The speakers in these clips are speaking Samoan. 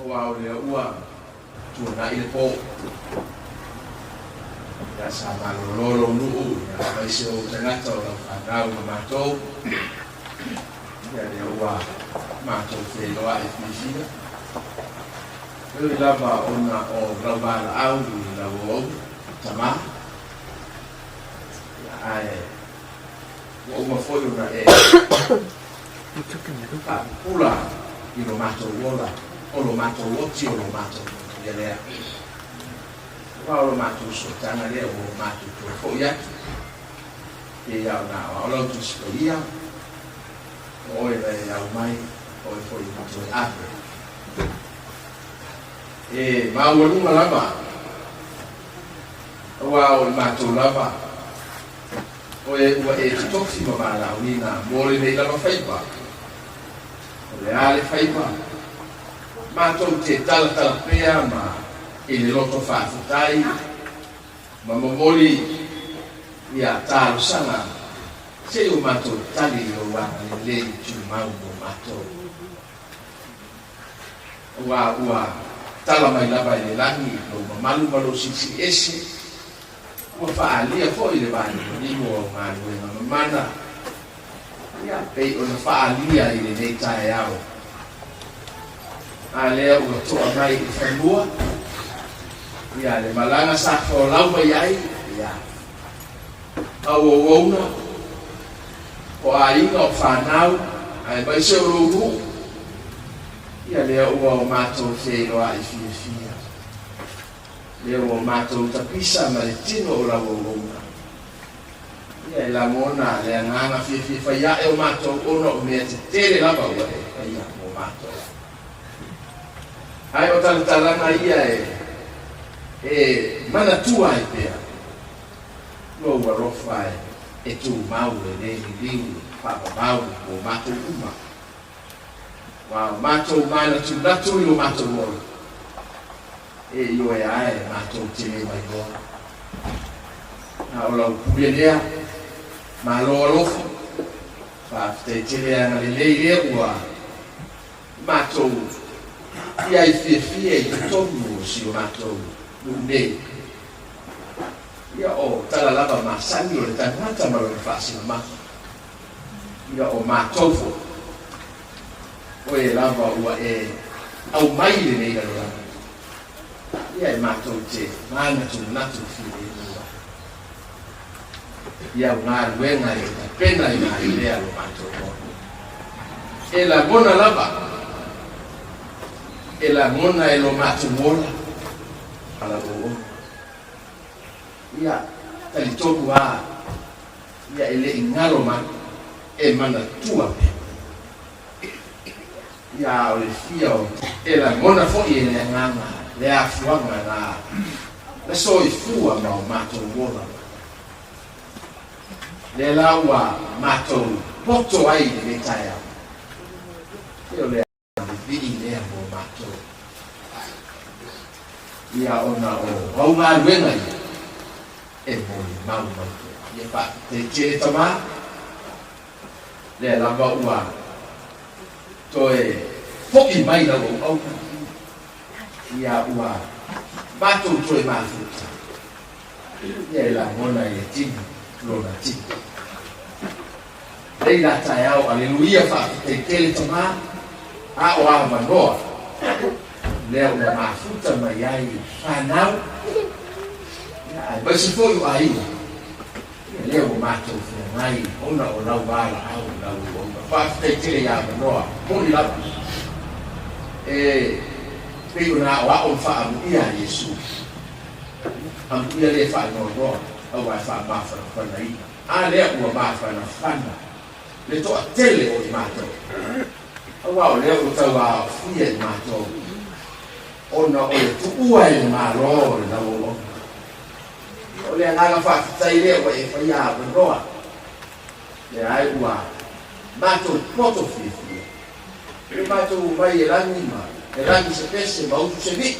Aua o lea ua tuanai le po. Ia sa malolo lou nuu, ia aemaise ou tagata o lau fanau ma matou. Ia lea ua matou feiloai fiafia. E ui lava ona o lau valaau i lau auauna, tama, ia ae ua uma foi ona e faapupula i lo matou ola, o lo matou oti, o lo matou loto ia lea. Aua o lo matou sootaga lea ua o matou toe foi atu, pei lava ona aoao lau Tusi Paia, o oe na e au mai, o oe foi na toe ave. E maualuga lava, aua o i matou lava, Oe ua e totofi ma valaauina mo lenei lava faiva. O le a le faiva? Matou te talatala pea ma i le loto faafetai ma momoli ia talosaga se i o matou tali i lou agalelei tumau mo matou. Aua ua tala mai lava i le lagi lou mamalu ma lou silisili ese. Ua faaalia foi le valimalimu o au galuega mamana, ia, pei ona faaalia i lenei taeao. A lea ua toa mai i fanua, ia, le malaga sa folau mai ai, ia, auauauna, o aiga, o fanau, aemaise o lou nuu, ia, lea ua o matou feiloai fiafia. Lea ua matou tapisa ma le tino o lau auauna. Ia e lagona le agaga fiafia fai ae o matou ona o mea tetele lava ua e faia mo matou. Ae o talatalaga ia e e manatua ai pea lou alofa e tumau e le liliu faavavau mo matou uma. Ua o matou manatunatu i lo matou ola. E ioe ae matou te le mailoa. A o lau pule lea, malo alofa, faafetai tele agalelei lea ua matou i ai fiafia i totonu o si o matou nuu nei. Ia o tala lava masani o le tagata ma lona faasilamaga. Ia o matou foi, oe lava ua e aumai i lenei lalolagi, ia e matou te manatunatu filemu ai i au galuega e tapena ina ai lea lo matou ola. E lagona lava, e lagona e lo matou ola a lau auauna. Ia talitonu a Ia e le i galo mai, e manatua pea. Ia a o le fia o e lagona foi e le agaga le afuaga na na soifua ma o matou ola. Lea la ua matou poto ai i lenei taeao. E o le vivii lea mo matou. Ia ona o au galuega ia e molimau mai pea. Ia faafetai tele tama, lea lava ua toe foi mai lau auauna, ia ua matou toe mafuta. Ia e lagona i le tino lona tino. Lei la taeao, aleluia, faafetai tele tama, a o avanoa lea ua mafuta mai ai fanau, ia aemaise foi o aiga, ia lea ua matou feagai ona o lau valaau i lau auauna. Faafetai tele i avanoa, moni lava, e pei ona aoao ma faaamuia a Iesu, amuia le faanoanoa aua e faamafanafanaina. A lea ua mafanafana le toatele o i matou, aua o lea ua tauaofia i matou, ona o le tuua e le Malo le lau auauna. O le agaga faafetai lea ua e faia avanoa, lea ai ua matou poto fiafia, le matou omai e lagi ma e lagi se pese ma utu se vii,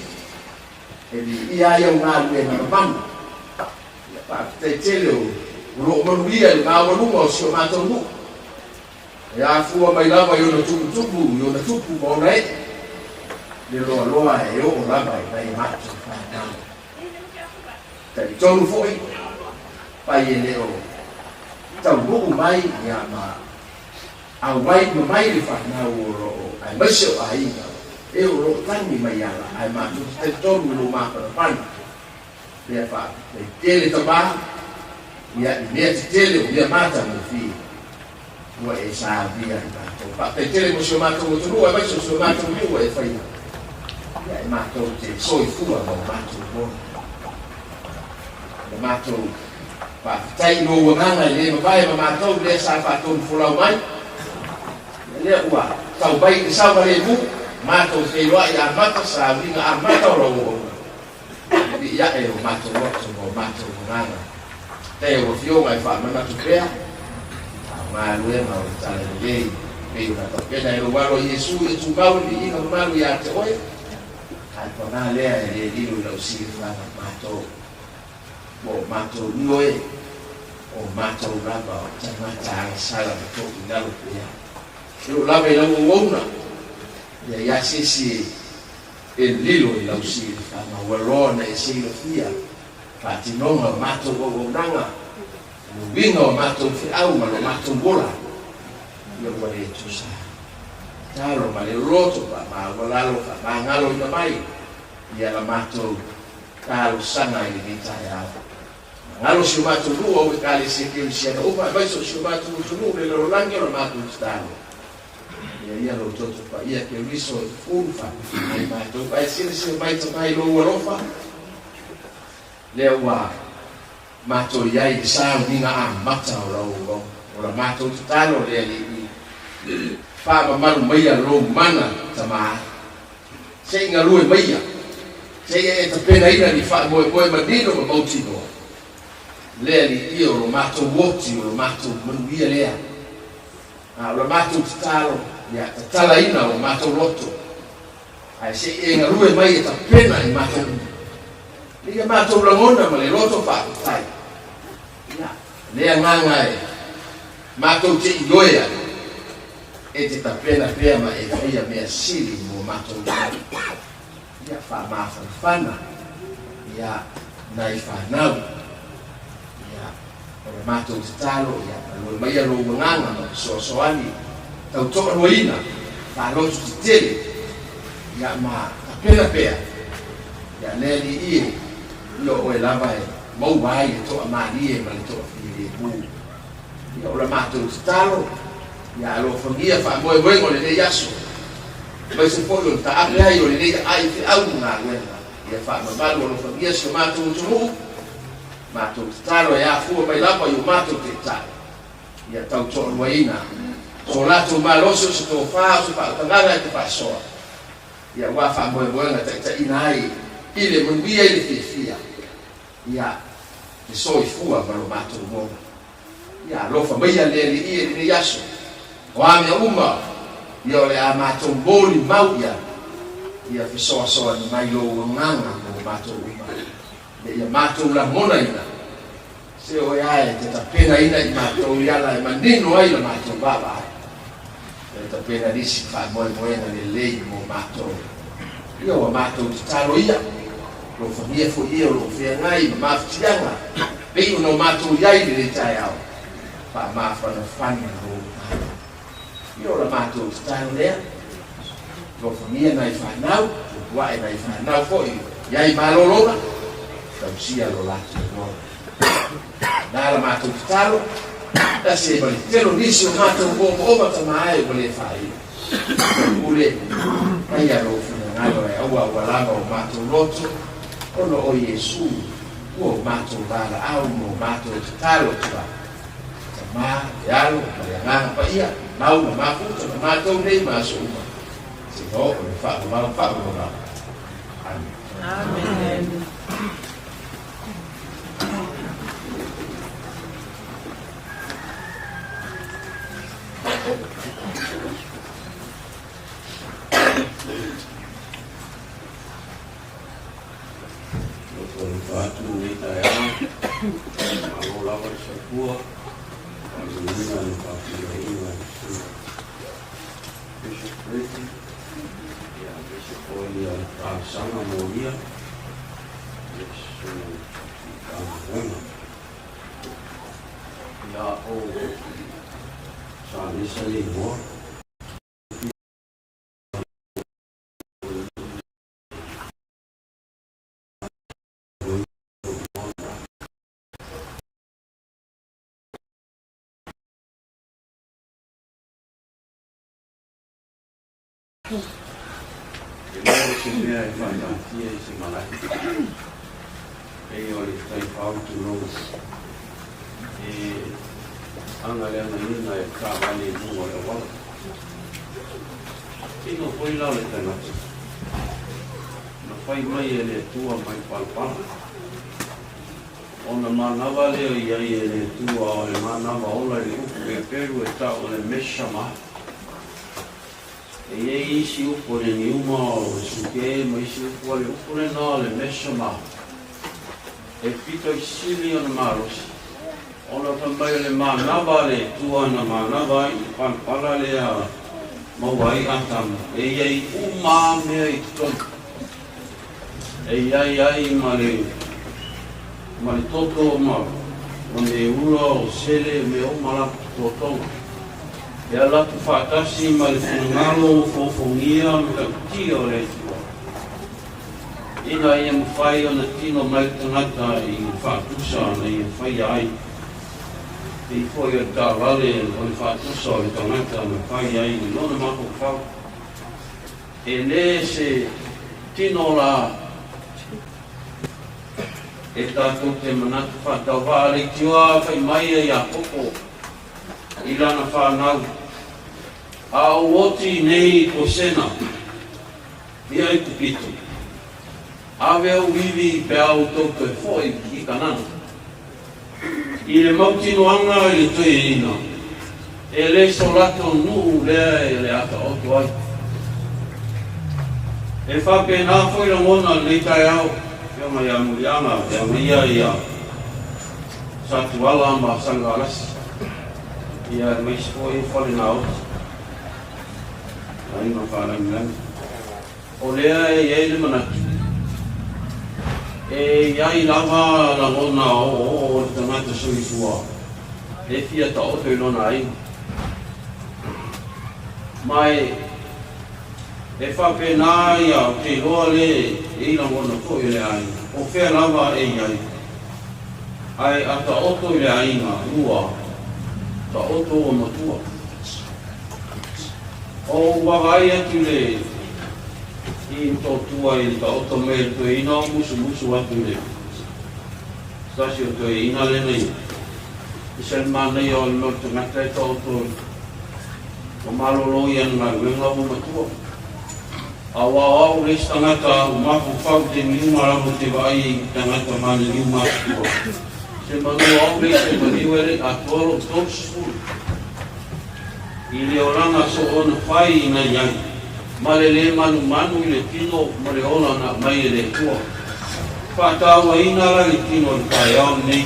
e viia ai au galuega mamanu. Ia faafetai tele o lo o manuia le maualuga o si o matou nuu. E afua mai lava i ona tumutumu, i ona tupu ma ona ee. Le loaloa e oo lava i nai matou fanau. Talitonu foi, pai e le o taunuu mai ia ma auai uma mai le fanau o lo o aemaise o aiga e o lo o tagi mai ala, ae matou te talitonu i lo mafanafana lea faafaitele tama ia i mea tetele o mea matagofie ua e savia i matou. Faafetai tele mo si o matou atunuu aemaise o si o matou nuu ua e faia ia e matou te soifua ma o matou ola. Na matou faafetai i lou agaga e le mavae ma matou lea sa faatonu folau mai, ia lea ua tau mai i le saogalemu, matou feiloai amata sa uiga amata o lau auauna. Alii ae o matou loto ma o matou agaga. Te ua Afioga e faamanatu pea a o galuega o le Tala Lelei pei ona tapena e lou Alo Iesu ia tumau le viiga mamalu ia te oe, ae paga lea e le lilo i lau silafaga matou. Ua o matou ioe, o matou lava o tagata agasala ma tou i lalo pea. E oo lava i lau auauna, ia ia se isi e E lilo i lau silafaga ua loa ona e silafia faatinoga o matou auaunaga, le uiga o matou feau ma lo matou ola, ia ua le tusa. Talo ma le loto faamaualalo faamagaloina mai ia la matou talosaga i lenei taeao. Magalo si o matou nuu au Ekalesia Kerisiana uma aemaise o si o matou atunuu le lalolagi o la matou tatalo. Ia ia lo outou paia Keriso e fufulu faapito mai matou, ae silasila mai tamai i lou alofa, lea ua matou i ai i le sauniga amata o lau o la matou tatalo le Alii, faamamalu maia lou mana Tama, se i galue maia, se i e tapenaina ni faamoemoe manino ma mautinoa, le Alii o lo matou oti o lo matou manuia lea. A o la matou tatalo, ia tatalaina o matou loto, ae se i e galue mai e tapena i matou uma. Ia matou lagona ma le loto faafetai. Ia, le agaga e matou te ioe ai, e te tapena pea ma e faia mea sili mo matou lagona. Ia faamafanafana, ia nai fanau. Ia, o le matou tatalo, ia galue maia lou agaga ma fesoasoani tautoaluaina, faalotu tetele, ia ma tapena pea, ia le Alii e, ia o oe lava e maua ai le toamalie ma le toafilemu. Ia, o le matou tatalo, ia alofagia faamoemoega o lenei aso, aemaise foi o le taape ai o lenei aai feau ma galuega. Ia faamamalu alofagia si o matou atunuu, matou tatalo e afua mai lava i o matou taitai, ia tautoaluaina so latou malosi o se tofa o se faautagaga e te faasoa, ia aua faamoemoega taitaiina ai i le manuia i le fiafia, ia le soifua ma lo matou ola. Ia alofa maia le Alii i lenei aso, o a mea uma, ia o le a matou molimau i ai, ia fesoasoani mai lou agaga mo matou uma, ina ia matou lagonaina se oe a e te tapenaina i matou i ala e manino ai la matou vaavaai, e tapena nisi faamoemoega lelei mo matou. Ia ua matou tatalo ia, alofagia foi e o lo o feagai ma mafatiaga pei ona o matou i ai i lenei taeao, faamafanafana lou agaga. Ia o la matou tatalo lea, alofagia nai fanau, tupuae nai fanau foi i ai malologa, tausia lo latou ola. Na la matou tatalo, tasi ai ma le tele o nisi o matou oomaoma tama ae ua le faailo. Pule, faia lou finagalo e aua ua lava o matou loto, ona o Iesu ua o matou valaau ma o matou tatalo atu ai. Tama, le Alo, ma le Agaga Paia, mau ma mafuta ma matou nei ma aso uma, seia oo i le faavavau faavavau. Amene. Amene. Loto atu lenei taeao, malo lava le soifua, faamanuiga le faafeiloaiga i le susuga Bishop Reggie, ia aemaise foi Ia talosaga molia i le susuga i Matagaluega. Ia o Salesa le igoa. E le o se mea e faataatia i se malae. Pei o le taifau tulou e agaleagaina e taavale i luga o le auala. Tino foi la o le tagata na fai mai e le Atua mai palapala. Ona manava lea i ai e le Atua o le manava ola i le upu pepelu e tau o le Meshama. E i ai isi upu o le niuma o le suke ma isi upu a le upu lena o le meshama e pito i sili ona malosi ona fai mai o le manava a le Atua na manava ai i le palapala lea maua ai Atamu e i ai uma a mea i totonu e i ai ai ma le ma le toto ma ma me ula o sele mea uma la totoga. E ala atu faatasi ma le finagalo ua foofogia ma tautia o le Atua, ina ia mafai ona tino mai le tagata i le faatusa na ia faia ai, pei foi o le taavale o le faatusa o le tagata na fai ai i lona mafaufau. E le se tino la e tatou te manatu faatauvaa leitioa fai mai a Iakopo i lana whanau, a ou oti nei i Kosena, ia i Kupito. Ave ou iwi pe a outou toe foi i Kanana. I le mautinoaga i le toeaina, e le so latou nuu lea e le a taoto ai. E faapena foi lagona lenei taeao, Afioga ia Muliaga e agaia ia Satuala ma Salevalasi, ia aemaise foi o Falenaoti, aiga faalagilagi. O lea e i ai le manatu, e i ai lava lagona oooo o le tagata soifua e fia taoto i lona aiga. Ma e, e faapena ia, ou te iloa le e i lagona foi o le aiga, o fea lava e i ai. Ae a taoto i le aiga, ua taoto ua matua. O ou vaavaai atu i le i Motootua i le taoto mai o le toeaina o musumusu atu i le tasi o toeaina lea na i i se manaia o le mau tagata e taoto ua malolo i ana galuega ua matua. A ua o au le isi tagata ua mafaufau i taimi uma lava ou te vaai i tagata maliliu matutua. Se manu o au le isi e maliu e le i atoa lou 30. I le olaga soona fai i nai ai, ma le lē manumanu i le tino ma le ola na aumai e le Atua. Faatauaina la le tino i le taeao lenei.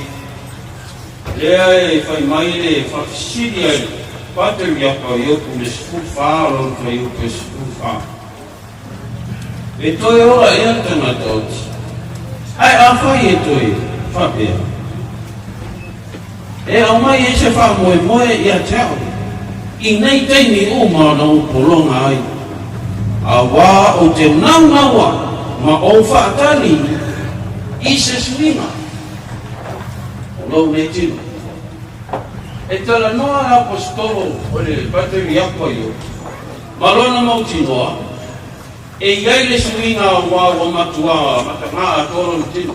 Lea e fai mai le faafesili ai Pateriaka o Iopu i le 14 o lona fuaiupu e 14. E toe ola ea le tagata oti? Ae afai e toe faapea, e aumai ai se faamoemoe ia te au i nei taimi uma na ou pologa ai, auā ou te naunaua ma ou faatali i se suiga o lou nei tino. E talanoa le Aposetolo o le Pateriaka Iopu ma lona mautinoa, e i ai le suiga aua ua matua mataga atoa lona tino.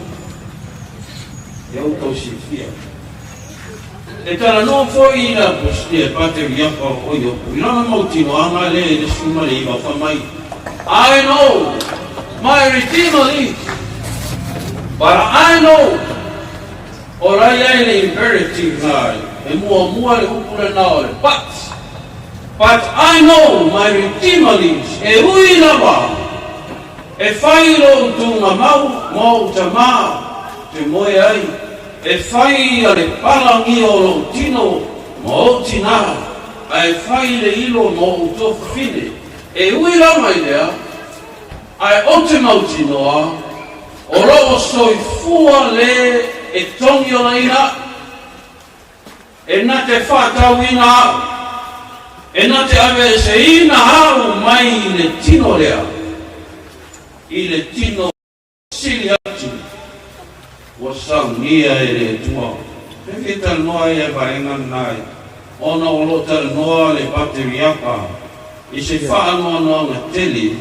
Ia outou silafia. E talanoa foi i le Aposetolo Pateriaka o Iopu i lona mautinoaga lea i le 19 fai mai, I know my Redeemer lives, but I know O la i ai le imperative na e muamua le upu lena o le but. But I know my Redeemer lives, e ui lava e whai lou tuugamau ma ou tama te moe ai, e whai a le palangi o lou tino ma ou tina, a e whai le ilo ma ou tofufine, e ui lava i lea, ae Ou te mautinoa, o lo o soifua le e togiolaina a'u, e na te faatauina a'u, e na te aveeseina a'u mai le tino lea i le tino sili atu ua saunia e le Atua. E fia talanoa ai le vaega lena ona o lo o talanoa le Pateriaka i se faanoanoaga tele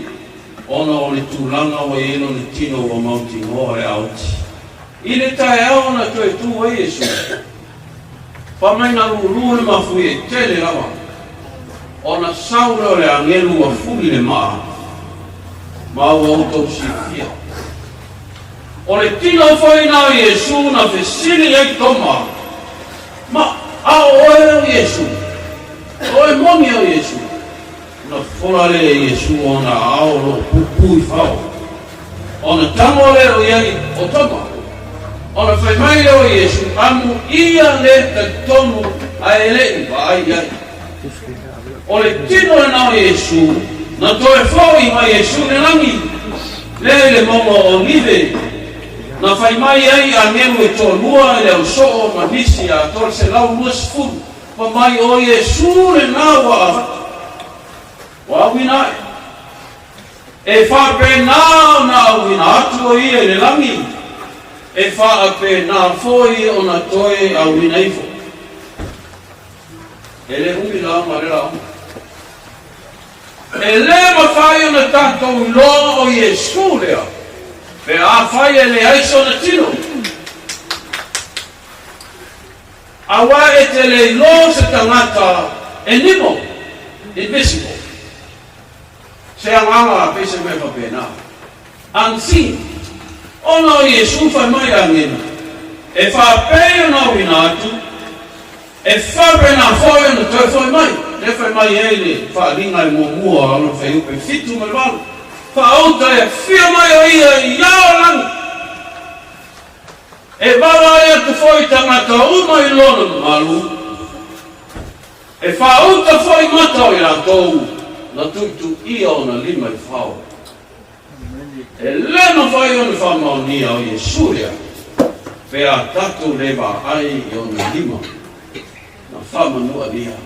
ona o le tulaga ua i ai lona tino ua mautinoa le aoti. I le taeao na toe tu ai Iesu, fai mai na lulu le mafuie tele lava, ona sau lea o le agelu ua fuli le maa, ma ua outou silafia. O le tino foi na o Iesu na fesili ai Toma, Ma, a o oe o Iesu? O oe moni o Iesu? Ona fola lea e Iesu ona aao o lo o pupū i fao. Ona tago lea o ia i o Toma. Ona fai mai lea o Iesu, Amu ia le talitonu ae le i vaai i ai. O le tino lena o Iesu, na toe foʻi mai Iesu i le lagi, lea i le mauga o Olive, na fai mai ai agelu e toalua i le ausoo ma nisi a 320, fa mai o Iesu lena ua avatu, ua auina aʻe. E faapena ona auina atu o ia i le lagi, e faapena foi ona toe auina ifo. E le umi lauga le lauga. E le mafai ona tatou iloa o Iesu lea, pe afai e leai sona tino. Aua e te le iloa se tagata e nimo, invisible. Se agaga pei se mea faapena. Unseen. Ona o Iesu fai mai agelu, e faapei ona auina atu, E faapena foi ona toe foi mai, lea fai mai ai le faaaliga e muamua o lona fuaiupu e 7 ma le 8, Faauta e afio mai o ia i ao o lagi, e vaavaai atu foi tagata uma i lona mamalu, e faauta foi mata o i latou na tuituia ona lima i fao. E le mafai ona faamaonia o Iesu lea pe a tatou le vaai i ona lima na faamanualia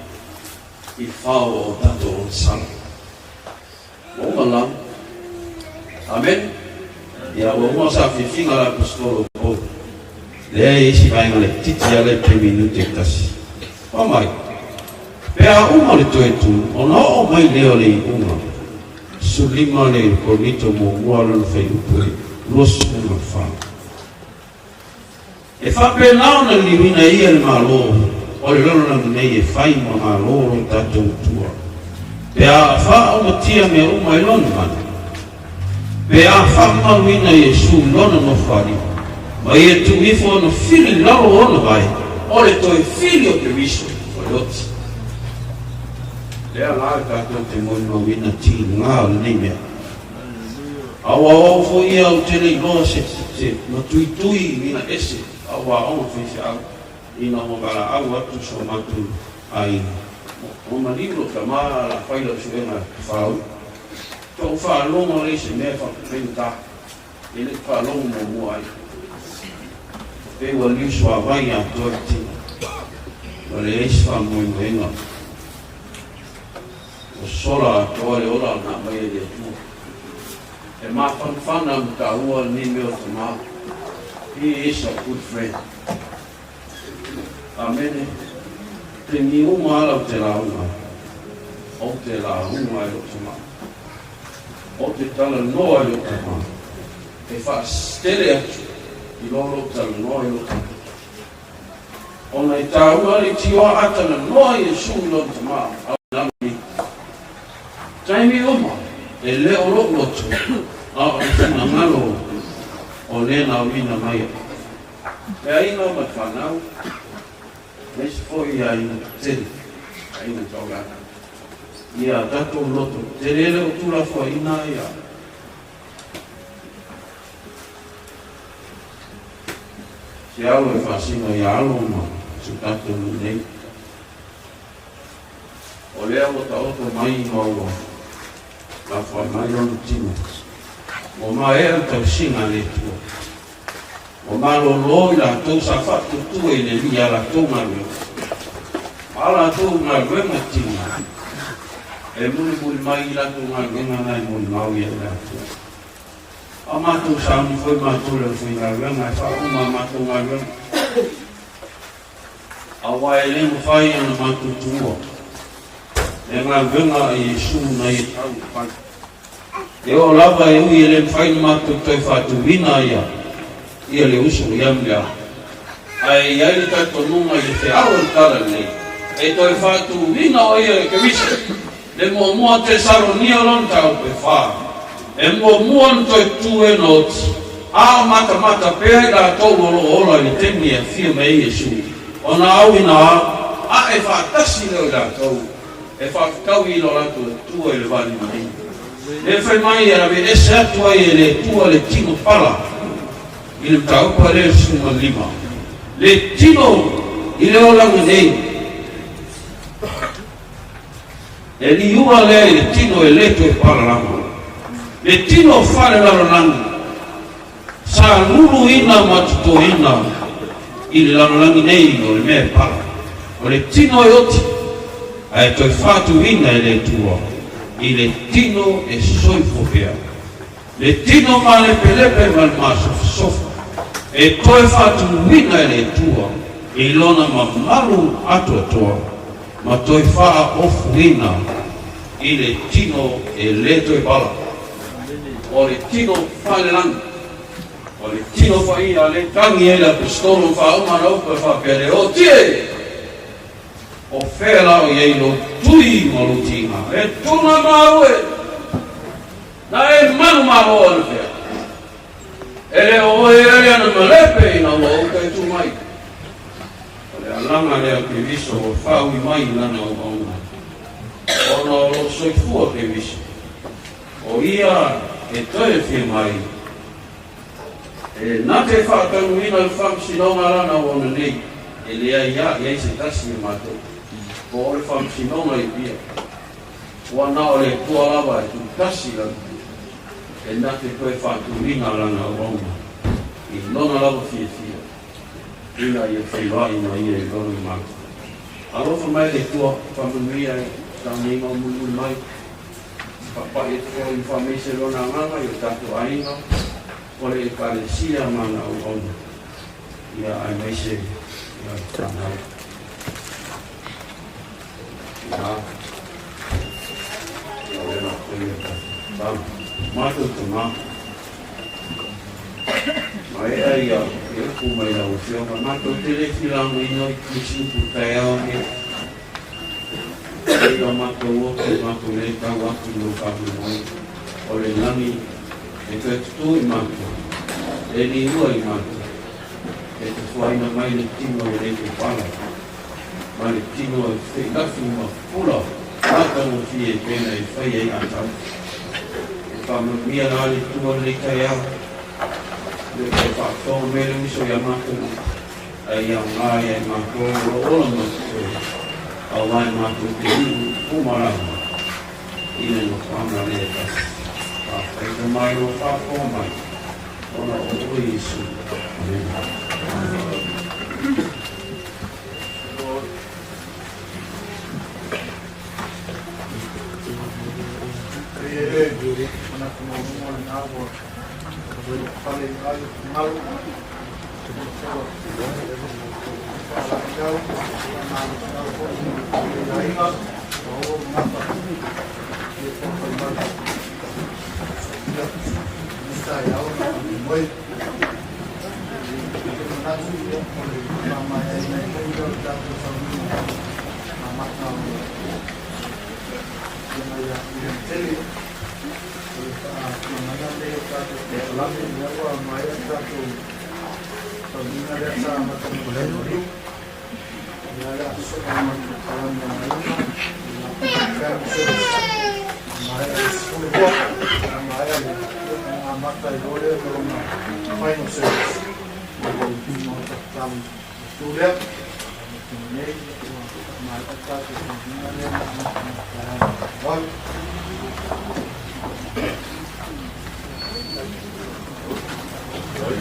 i fao o tatou agasala. Ua uma lau. Amen. Ia ua uma sa fiafiga le Aposetolo o Paulo. Lea e isi vaega laitiiti ala i pe minute e tasi. Fa mai, pe a uma le toe tu, ona oo mai lea o le iuga. 15 le Korinito muamua lona fuaiupu e 24. E faapena ona liliuina e ia le Malo o le lalolagi nei e fai ma Malo lo tatou Atua, pe a faaomatia mea uma i lona mana, pe a faamamaluina Iesu i lona nofoalii, ma ia tuu ifo ona fili i lalo o ona vae, o le toe fili o Keriso o le oti. Lea la e tatou te molimauina tiga o lenei mea. A ua oo foi ia ou te le iloa se se matuitui i uiga ese a ua aoga faifeau ina ua valaau atu so matou aiga. Ua maliu lou tama a la fai lau suega faau. Tou faalogo lea i se mea faigata e le i faalogo muamua ai. Pei ua liu suavai atoa le tino. Ua leai se faamoemoega. Ua sola atoa le ola na aumai e le Atua. E mafanafana ma taua lenei mea o tama. He is a good friend. Amene. Taimi uma ala ou te lauga, ou te lauga i lou tama. Ou te talanoa i lou tama. E faastele atu i lo lou talanoa i lou tama. Ona i tāua le tioa a talanoa Iesu i lona tama, a lagi. Taimi uma, e le o lou loto, a o le finagalo o le na uina mai ai. E aiga ma le whanau, aemaise foi i aiga tetele, aiga taulagi. Ia tatou loto tetele le o tulafoaina ia. Se alo e faasino ia alo ma si o tatou nuu nei. O lea ua taoto mai ma ua lafoai mai lona tino. Ua maea le tausiga a le Atua. Ua malolo i latou sa faatuatua i le Alii i a latou galuega, ma a latou galuega tiga, e mulimuli mai i latou galuega na e molimau i ai latou. A matou sauni foi matou i le aufaigaluega e faauma a matou galuega, aua e le mafai ona matou tuua le galuega a Iesu na ia tau e fai. E oo lava e ui e le mafai ona matou toe faatuina ia ia le uso ia ma le ao. Ae i ai le talitonuga i le feau o le Talalelei, e toe faatuina o ia e Keriso, le muamua Tesalonia lona mataupu e fa, e muamua ona toe tu e ona oti, a o matamata pea i latou o lo o ola i le taimi e afio mai ai Iesu, ona auina ae faatasi lea o i latou. E faafetaui i lo latou Atua i le valimaina. Le fai mai e aveese atu ai e le Atua le tino pala i le mataupu a le 15, le tino i le olaga nei, e liua lea i le tino e le toe pala lava, le tino faalelalolagi sa luluina ma totoina i le lalolagi nei o le mea e pala, o le tino e oti, ae toe faatuina e le Atua i le tino e soifua pea, le tino malepelepe ma le masofasofa, e toe faatuina e le Atua i lona mamalu atoatoa ma toe faaofuina i le tino e le toe pala. O le tino faalelagi, o le tino paia lea e tagi ai le Aposetolo ma faauma ana upu e faapea, Le oti e! O fea la o i ai lou tui ma lou tiga? E tuna mau e! Na e manumalo anafea? E le o oe e ale ana malepe ina ua ou toe tu mai. O le alaga lea o Keriso ua faaui mai i lana auauna, ona o lou soifua Keriso. O ia e toe fia mai, e na te faataunuina le faamasinoga lana auauna nei, e leai a i ai se tasi e matou, po o le faamasinoga i Apia. Ua na o le Atua lava e tutasi lana e na te toe faatuina lana auauna i lona lava fiafia, ina ia feiloai ma ia i lona malu. Alofa mai le Atua, faamanuia i sauniga o mulimuli mai. Faapai atu foi ma faamaise Lona Agaga i o tatou aiga, o le Ekalesia ma ana auauna, ia aemaise ia fanau. Ia, ia o lena foi ia tatou tala. Matou tama, maea ia e upu mai lau Afioga, matou te le filagoina i nisi upu taeao nei. Kei a matou oto i matou le tau atu i lou faamoemoe, o le lagi e toe tutū i matou, e liua i matou, e tofuaina mai le tino e le te pala, ma le tino e feilafi ma pula matagofie e pena e fai ai atau. E faamanuia la le Atua lenei taeao, le toe faafofoga mai le uso ia matou. A ia aoga ia i matou o lo o ola ma totoe, aua e matou te iu uma lava i le nofoaga lea e tasi. Faafetai mai lou faafofoga mai, ona o oe Iesu. Amene.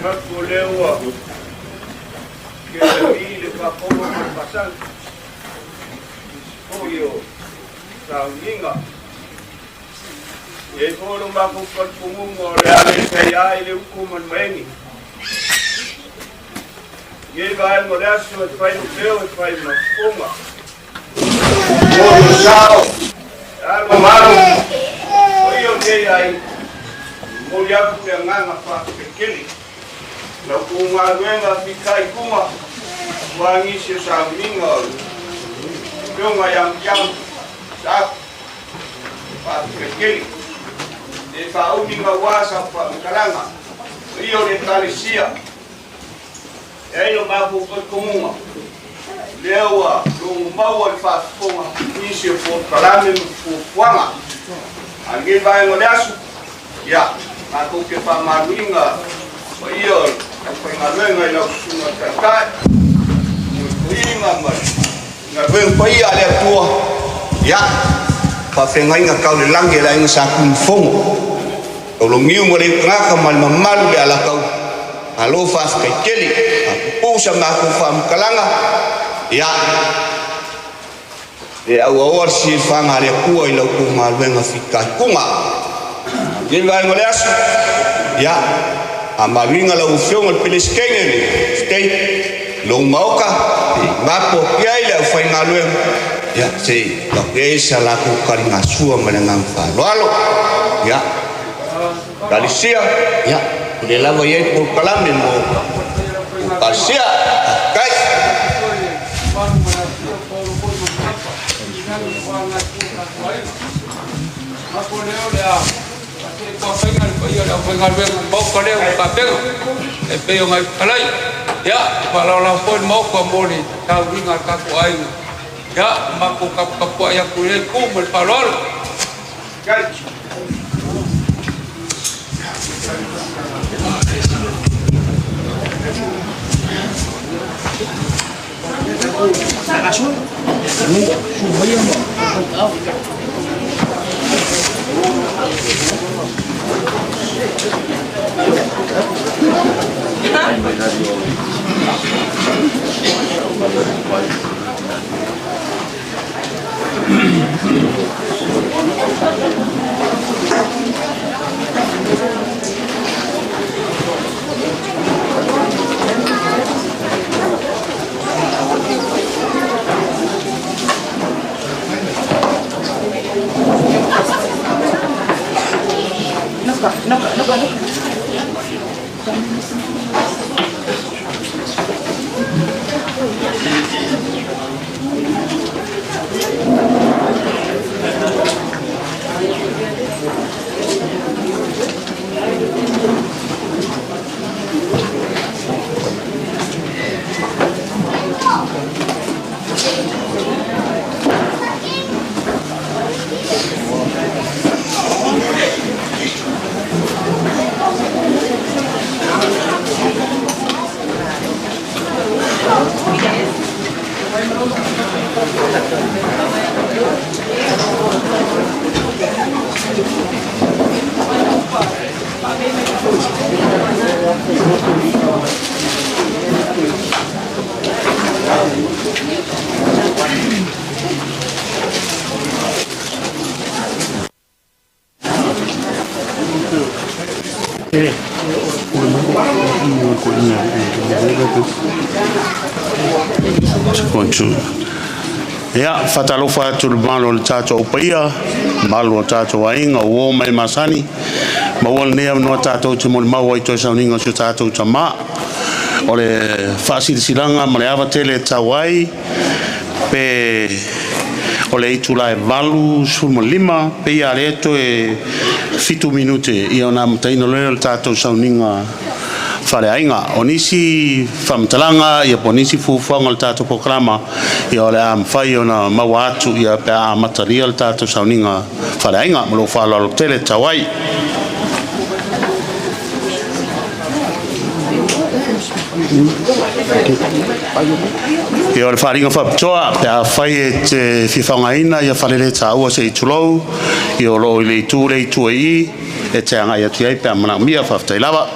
Manatu o lea ua kelagi le faapolo ma le faasagi, nisi foi o sauniga. E i ai foi lo matou talitonuga o le a le faia ai le utu ma le maeni. I lenei vaega o le aso e fai lou leo e fai ma fofoga. Mo le sao, e alo ma alo, paia o lenei aiga, e momoli atu le agaga faafetai tele. La outou galuega fitaituga aua nisi o sauniga o le Afioga ia Mutiamu Saafu, faafetai tele. E faaumi gaua sau faamatalaga, paia o le Ekalesia, e ai lo matou talitonuga, lea ua logomaua le faafofoga nisi o polokalame ma fuafuaga. A lenei vaega o le aso, ia, matou te faamanuiga paia o le aufaigaluega i lau susuga taitai, toeaiina ma galuega paia a le Atua, ia, faafeagaiga tau le lagi a le aiga Sa Tunumafono, Tauloniu ma le Utagata ma le mamalu le Alataua, malo faafetai tele, faapuupuu sa matou faamatalaga, ia, e auaoa le silafaga a le Atua i la outou galuega fitaituga. I lenei vaega o le aso, ia, faamanuiga lau Afioga i le Peresetene o le State, lou Maota, se i mapo atu i ai le aufaigaluega, ia, se i avatu ai sa latou taligasua ma le agaga faaaloalo. Ia, Ekalesia, ia, o lea lava e i ai polokalame mo Ekalesia. Faafetai. Ia, faatalofa atu i le mamalu o le tatou paia, mamalu o tatou aiga, uo ma e masani, maua lenei avanoa tatou te molimau ai i toe sauniga o si o tatou tama. O le faasilasilaga ma le ava tele e tatau ai, pe o le itula e 8:15, pei a lea toe 7 minute ia ona amataina loa lea o le tatou sauniga faaleaiga. O nisi faamatalaga ia po o nisi fuafuaga o le tatou polokalama ia o le a mafai ona maua atu ia pe a amatalia le tatou sauniga faaleaiga. Ma lou faaaloalo tele tatau ai. Ia o le faaaliga faapitoa pe afai e te fia faaaogaina ia faleletaua se i tulou, ia o lo o i le itu lea i tua i i e te agai atu i ai pe a manaomia. Faafetai lava.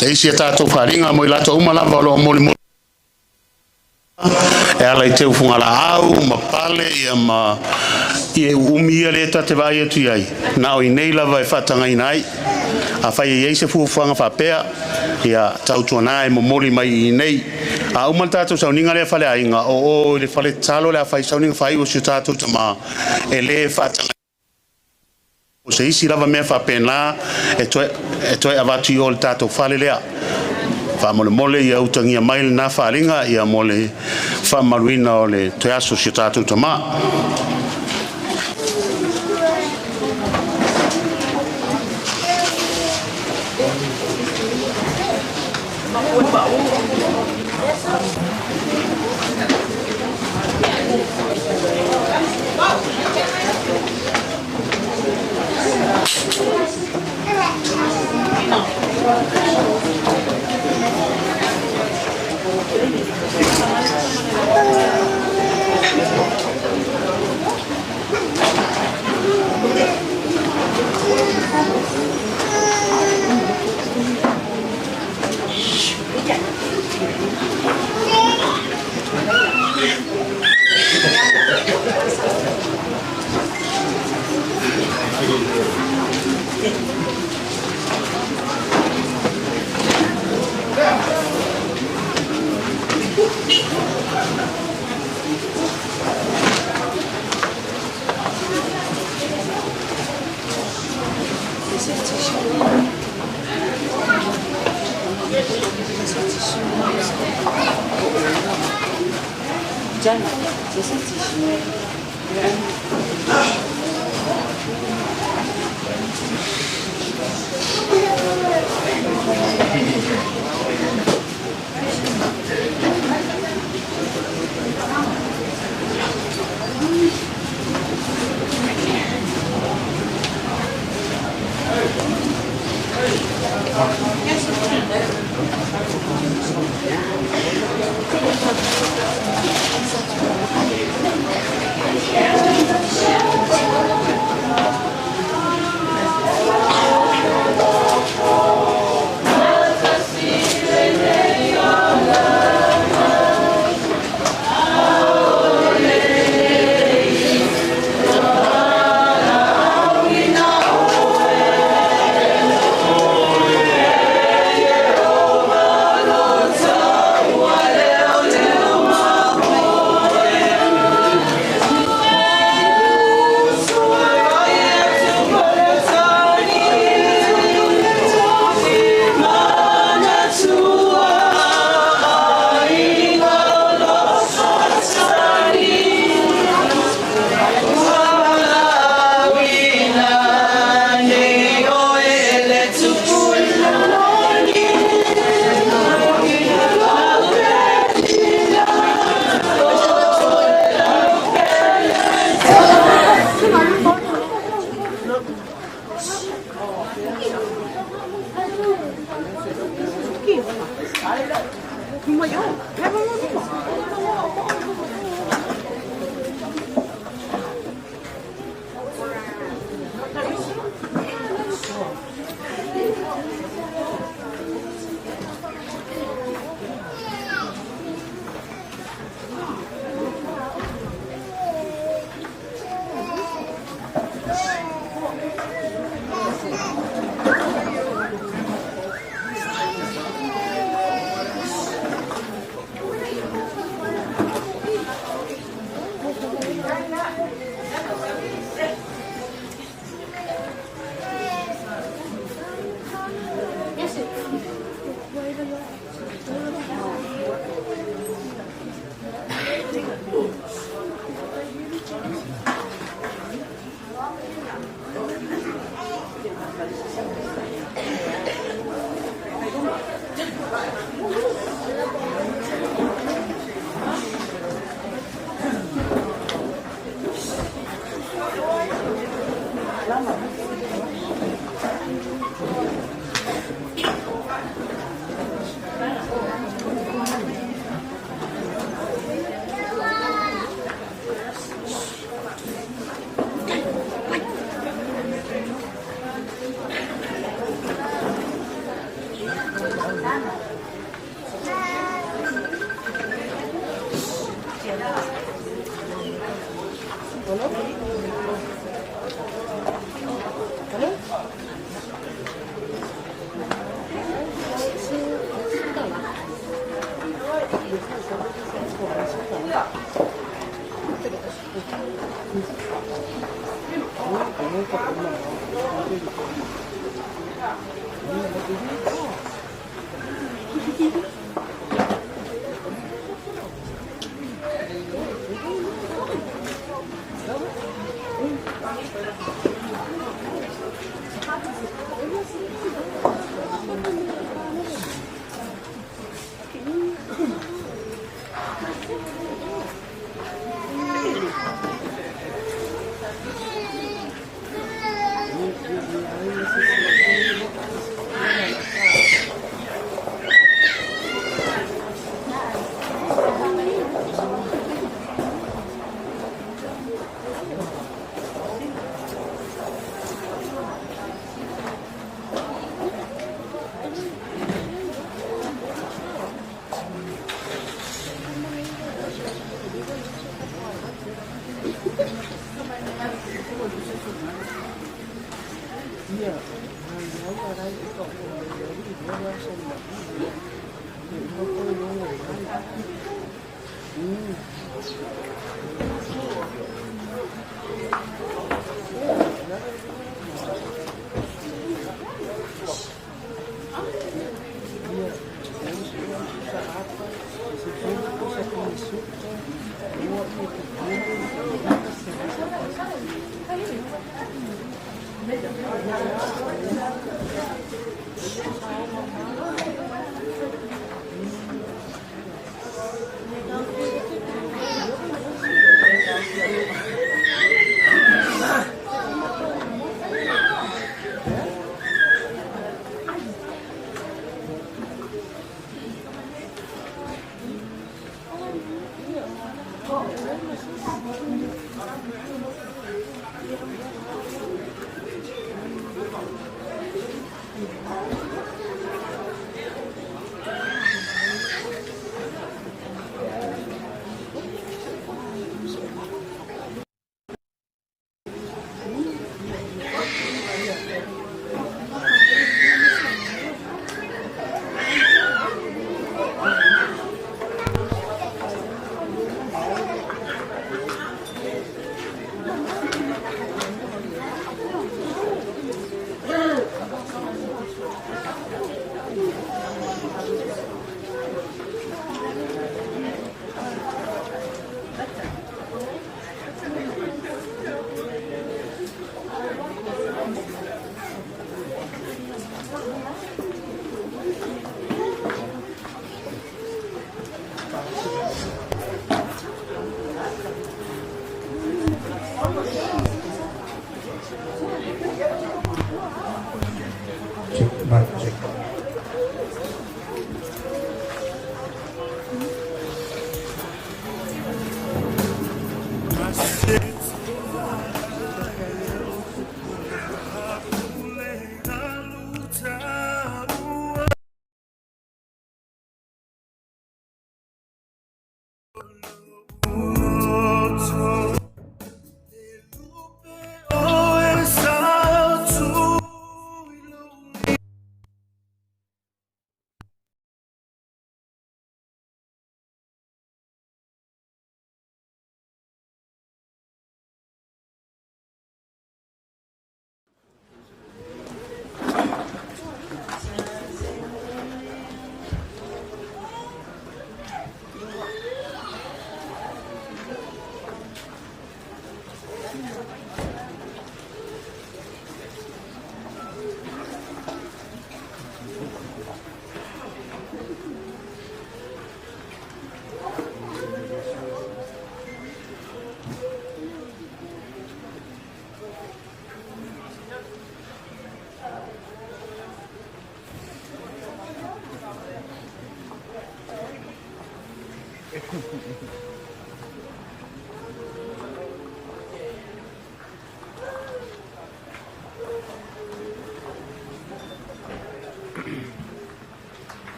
Le isi a tatou faaaliga mo i latou uma lava o lo o molimoli e ala i teufugalaau ma pale ia ma ia uumi ia lea ta te vaai atu i ai, na o i nei lava e faatagaina ai. Afai e i ai se fuafuaga faapea, ia tautuana e momoli mai i inei. A uma le tatou sauniga lea faleaiga, o o i le fale tatalo le a fai sauniga faaiu a si o tatou tamā, e le faatagaina se isi lava mea faapena e toe avatu i o i le tatou fale lea. Faamolemole ia utagia mai lena faaaliga ia mo le faamamaluina o le toe aso o si o tatou tamā.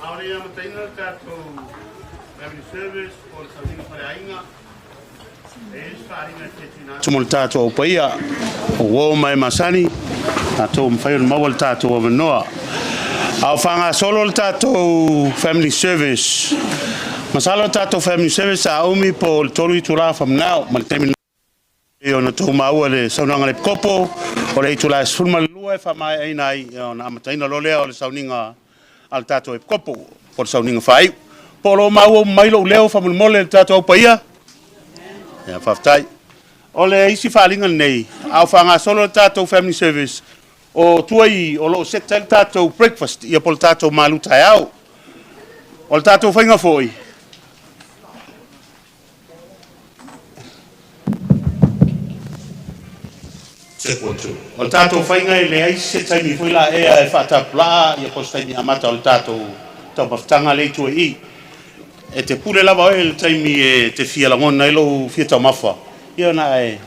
A o le i amataina le tatou Family Service po o le sauniga faleaiga, e i ai se faaaliga e fia tuuina atu mo le tatou au paia, o uo ma e masani, tatou mafai ona maua le tatou avanoa. A o faagasolo le tatou Family Service, masalo le tatou Family Service a umi po o le 3 itula from now, ma le taimi e ona outou maua le saunoaga a le Epikopo, o le itula e 12 e faamaeaina ai ona amataina loa lea o le sauniga a le tatou Epikopo, po o le sauniga faaiu. Po o lo o maua uma mai lou leo faamolemole le tatou au paia? Ia, faafetai. O le isi faaaliga lenei, a o faagasolo le tatou Family Service, o tua i o lo o set ai le tatou breakfast, ia po o le tatou malu taeao. O le tatou faiga foi, O le tatou faiga e leai se taimi foi la ea e faatapulaa ia po o se taimi amata o le tatou taumafataga lea i tua i i. E te pule lava oe i le taimi e te fia lagona ai lou fia taumafa, ia ona e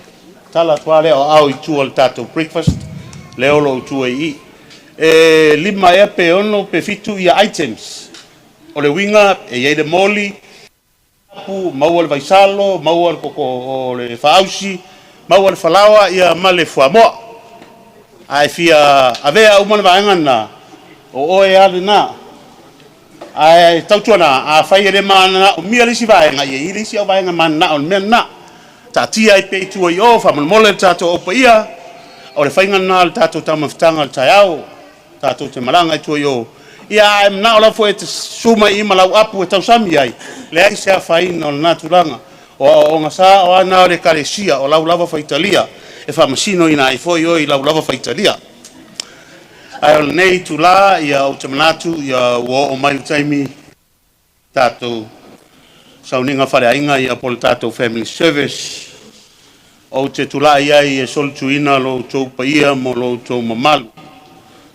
tala atu lava lea o aao i tua o le tatou breakfast lea o lo o i tua i i. E 5 ea pe 6 pe 7 ia items. O le uiga e i ai le moli, maua le vaisalo, maua le koko o le faausi, maua le falaoa ia ma le fuamoa. A e fia avea uma le vaega lena, o oe lava lena. Ae tautuana, afai e le manaomia le isi vaega, ia i ai le isi au vaega mananao i le mea lena. Taatia ai pea i tua i o, faamolemole le tatou au paia, o le faiga lena o le tatou taumafataga o le taeao, tatou te malaga i tua i o. Ia a e manao lava foi e te susu mai i i ma lau apu e tausami ai, leai se afaina o lena tulaga. O aoaoga sa o a na o le Ekalesia, o lau lava faitalia, e faamasinoina ai foi oe i lau lava faitalia. Ae o lenei itula, ia, ou te manatu ia ua oo mai le taimi tatou sauniga faleaiga ia po o le tatou Family Service. Ou te tulai ai e solituina lo outou paia mo lo outou mamalu.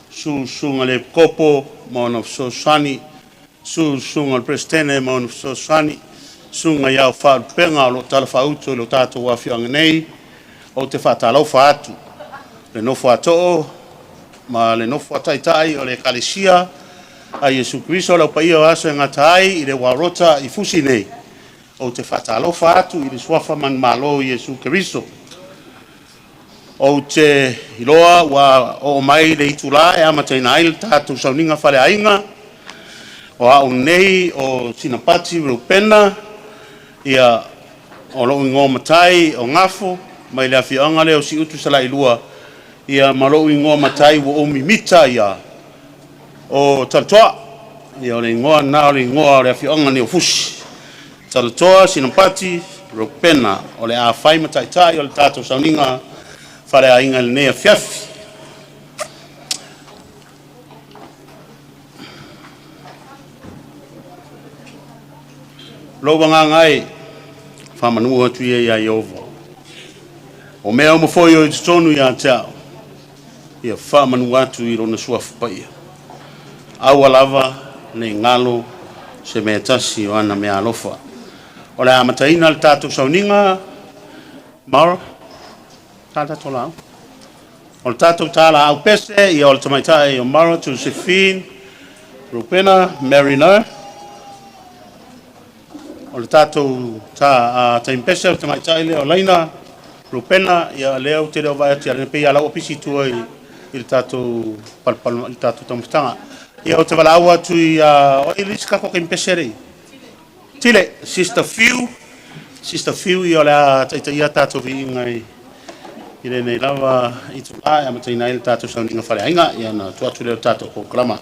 Susu susuga le Epikopo ma ona fesoasoani, susu susuga le Peresetene ma ona fesoasoani, susuga i ao faalupega o lo o talafaauto i lo tatou afioaga nei. Ou te faatalofa atu le nofo a too ma le nofo a taitai o le Ekalesia a Iesu Keriso, le au paia o aso e gata ai i le uaurota i Fusi nei. Ou te faatalofa atu i le suafa manumalo o Iesu Keriso. Ou te iloa ua oo mai le itula e amataina ai le tatou sauniga faleaiga. O au nei o Sinapati Reupena, ia o lou igoa matai o Gafo, mai le afioaga lea o Siutu Salailua, ia ma lou igoa matai ua ou mimita ia o Talatoa. Ia o le igoa na o le igoa o le afioaga nei o Fusi. Talatoa Sinapati Reupena o le a fai ma taitai o le tatou sauniga faleaiga i lenei afiafi. Lou agaga e, faamanu atu ia ia Ieova. O mea uma foi o i totonu ia te au, ia faamanu atu i lona suafa paia. Aua lava nei galo se mea tasi o ana mea alofa. O le a amataina le tatou sauniga, Maura, ta tatou laau. O le tatou talaau pese, ia o le tamaitai o Maura Josephine Rupena Mariner. O le tatou ta, taimi pese o le tamaitai lea o Laina Rupena, ia lea ou te le o vaai atu ia Laina, pei lava la ua pisi i tua i le tatou palapala, i le tatou taumafataga. Ia ou te valaau atu i o ai le isi tatou taimi pese lea? Tile, Sister Fiu, Sister Fiu, ia o le a taitaia tatou viiga i lenei lava itula e amataina ai le tatou sauniga faleaiga, ia ona tuu atu lea o le tatou polokalama.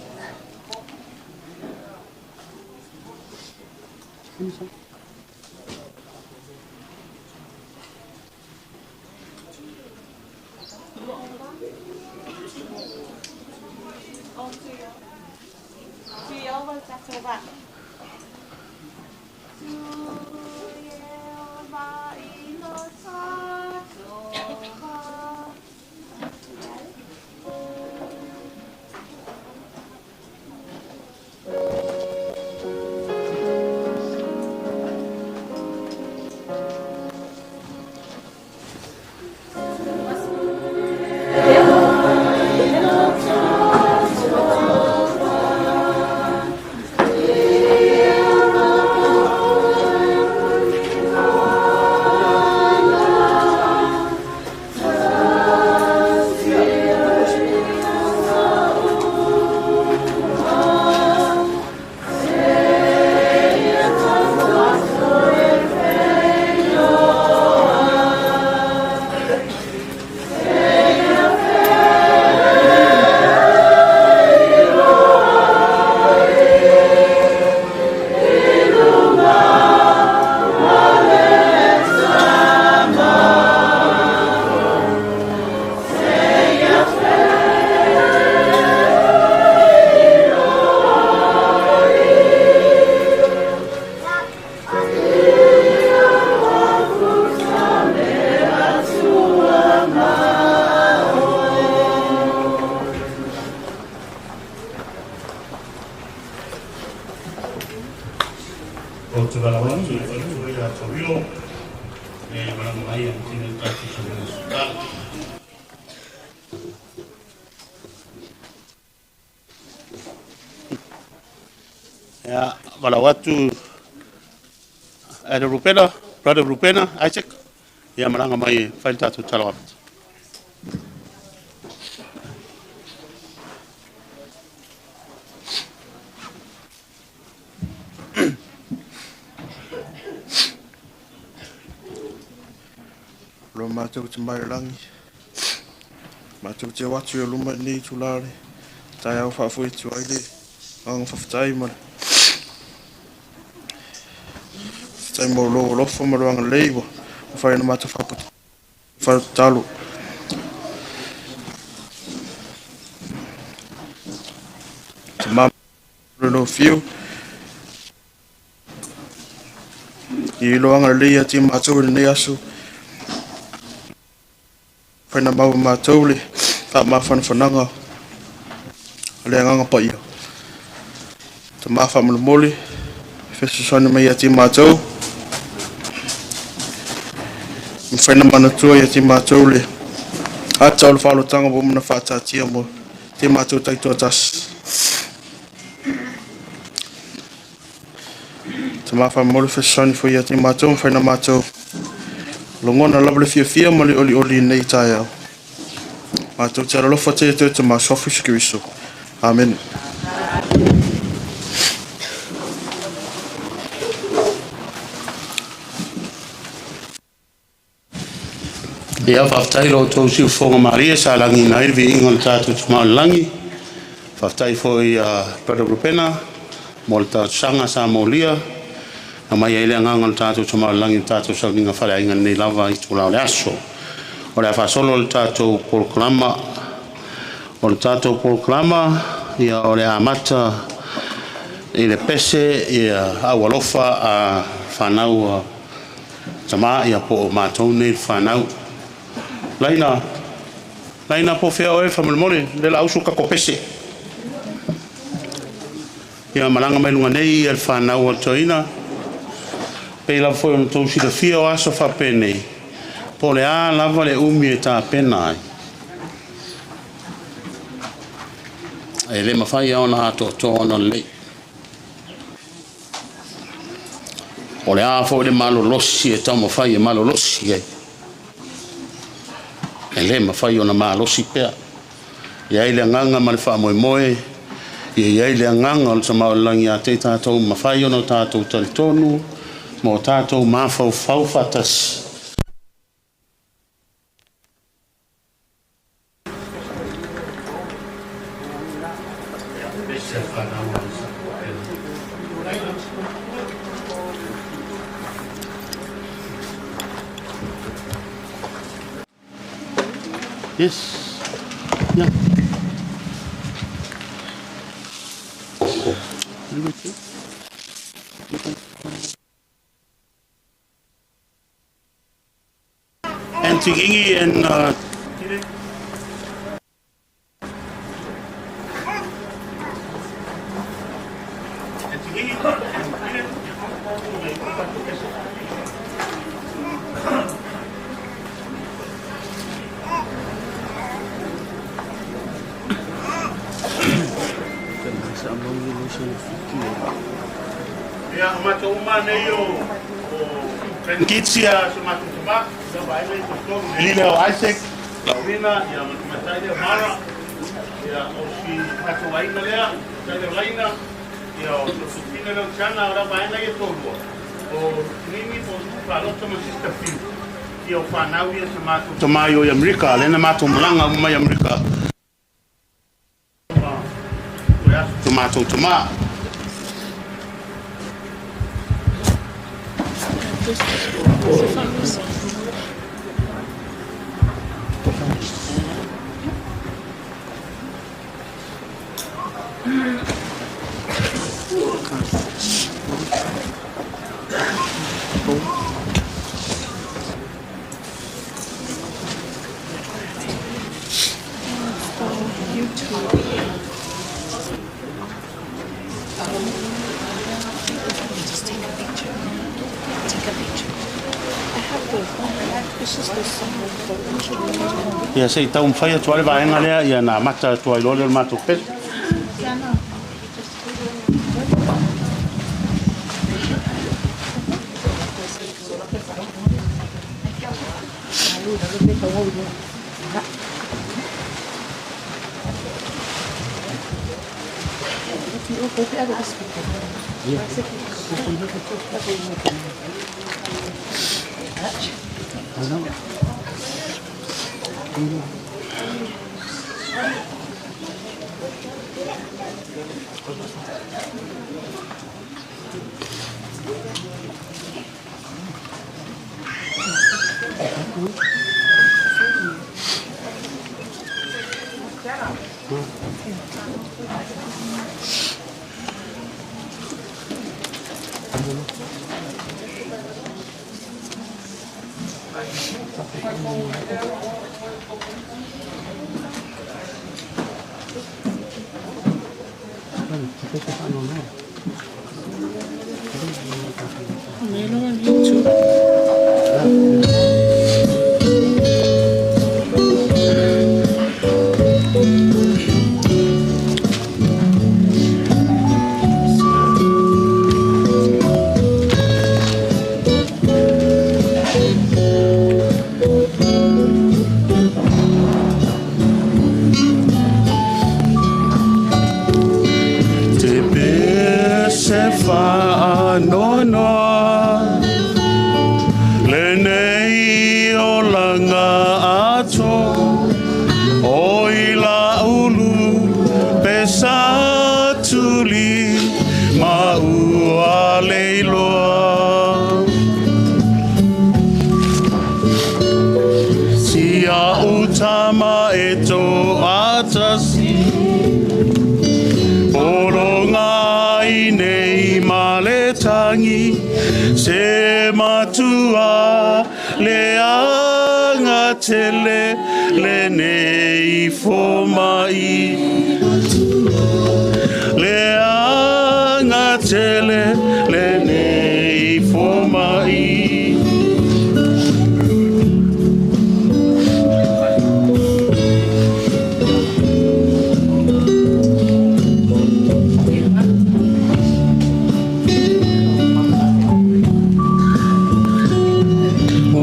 Ou te valaau atu i le faletua ia Tauilo e malaga mai e amataina le tatou saunoaga tatalo. Ia, valaau atu Elder Rupena, Brother Rupena, Isaac, ia malaga mai e fai le tatou tatalo amata. Lo matou te mai langi. Matou te o atu i o luma i lenei itula o le taeao faafoe atu ai le agaga faafetai ma le faafetai mo lou alofa ma lou agalelei ua mafai ona matou faatatalo. Tama lou fiu i lou agalelei ia te matou i lenei aso. Faina mau e matou le faamafanafanaga a le Agaga Paia. Tama faamolemole, fesoasoani mai ia te matou. Mafai na manatua ia te matou le ata o le faaolotaga ua uma ona faataatia mo te matou taitoatasi. Tama faamolemole, fesoasoani foi ia te matou, mafai na matou logona lava le fiafia ma le olioli i lenei taeao. Matou te alolofa te toe te masofu Iesu Keriso. Amen. Ia, faafetai lo outou siufofoga malie sa lagiina ai le viiga o le tatou Tama o le Lagi. Faafetai foi ia Brother Rupena mo le talosaga sa molia na mai ai le agaga o le tatou Tama o le Lagi i le tatou sauniga faleaiga lenei lava itula o le aso. O le a faasolo le tatou polokalama. O le tatou polokalama, ia o le amata i le pese ia aualofa a fanau a tama ia po o matou nei le fanau. Laina, Laina po o fea oe faamolemole, le la usu kako pese. Ia malaga mai luga nei ia le fanau a le toeaina. Pei lava foi ona outou silafia o aso faapenei, po o le a lava le umi e tapena ai. E le mafai lava ona atoatoa ona lelei. O le a foi le malolosi e taumafai e malolosi ai, e le mafai ona malosi pea. E i ai le agaga ma le faamoemoe, ia i ai le agaga o le Tama o le Lagi ia te i tatou, mafai ona tatou talitonu ma o tatou mafaufau faatasi. Yes. Yeah. And Tigingi and Ia, o matou uma nei o grandkids ia sa matou tama, ia vaai mai totonu i le lile o Isaac, Laurina, ia ma le tamaitai lea o Mara, ia o si matou aiga lea, tamaitai lea o Laina, ia o Sosefina lea o Tiana, o la vaega ia e toalua, o Nini po o Palota ma Sister Fiu, ia o fanau ia sa matou tama i o i Amerika, lea na matou malaga uma mai Amerika, ma matou tama. Ia se i taumafai atu lava le vaega lea, ia ona amata atu ai loa lea o le matou pele. Te pese faanoanoa lenei olaga atoa o i laulu pesa tuli ma ua leiloa. Si a'u tama e to'atasi Pologa i nei ma le tagi se matua leaga tele lenei foma'i leaga tele lenei foma'i.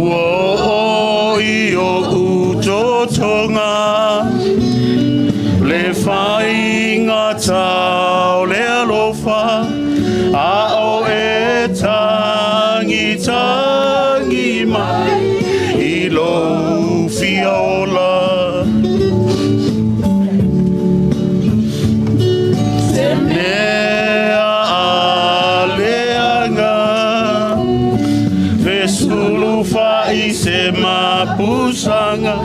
Ua oo i oʻu totoga le faigata o le alofa a o e tagitagi mai i lou fia ola. Se mea a leaga fesulufa'i se mapusaga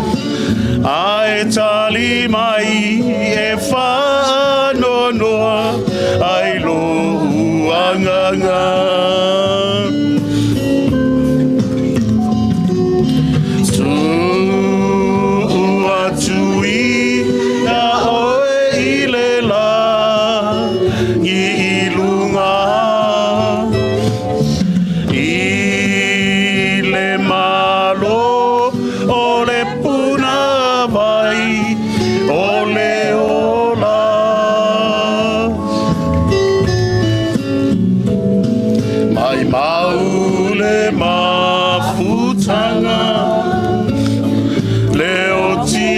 ae tali mai e faanoanoa ai lo'u agaga. Tu'u atu ia oe i le lagi i luga i le malo o le puna vai o le ola. Mai mau le mafutaga le oti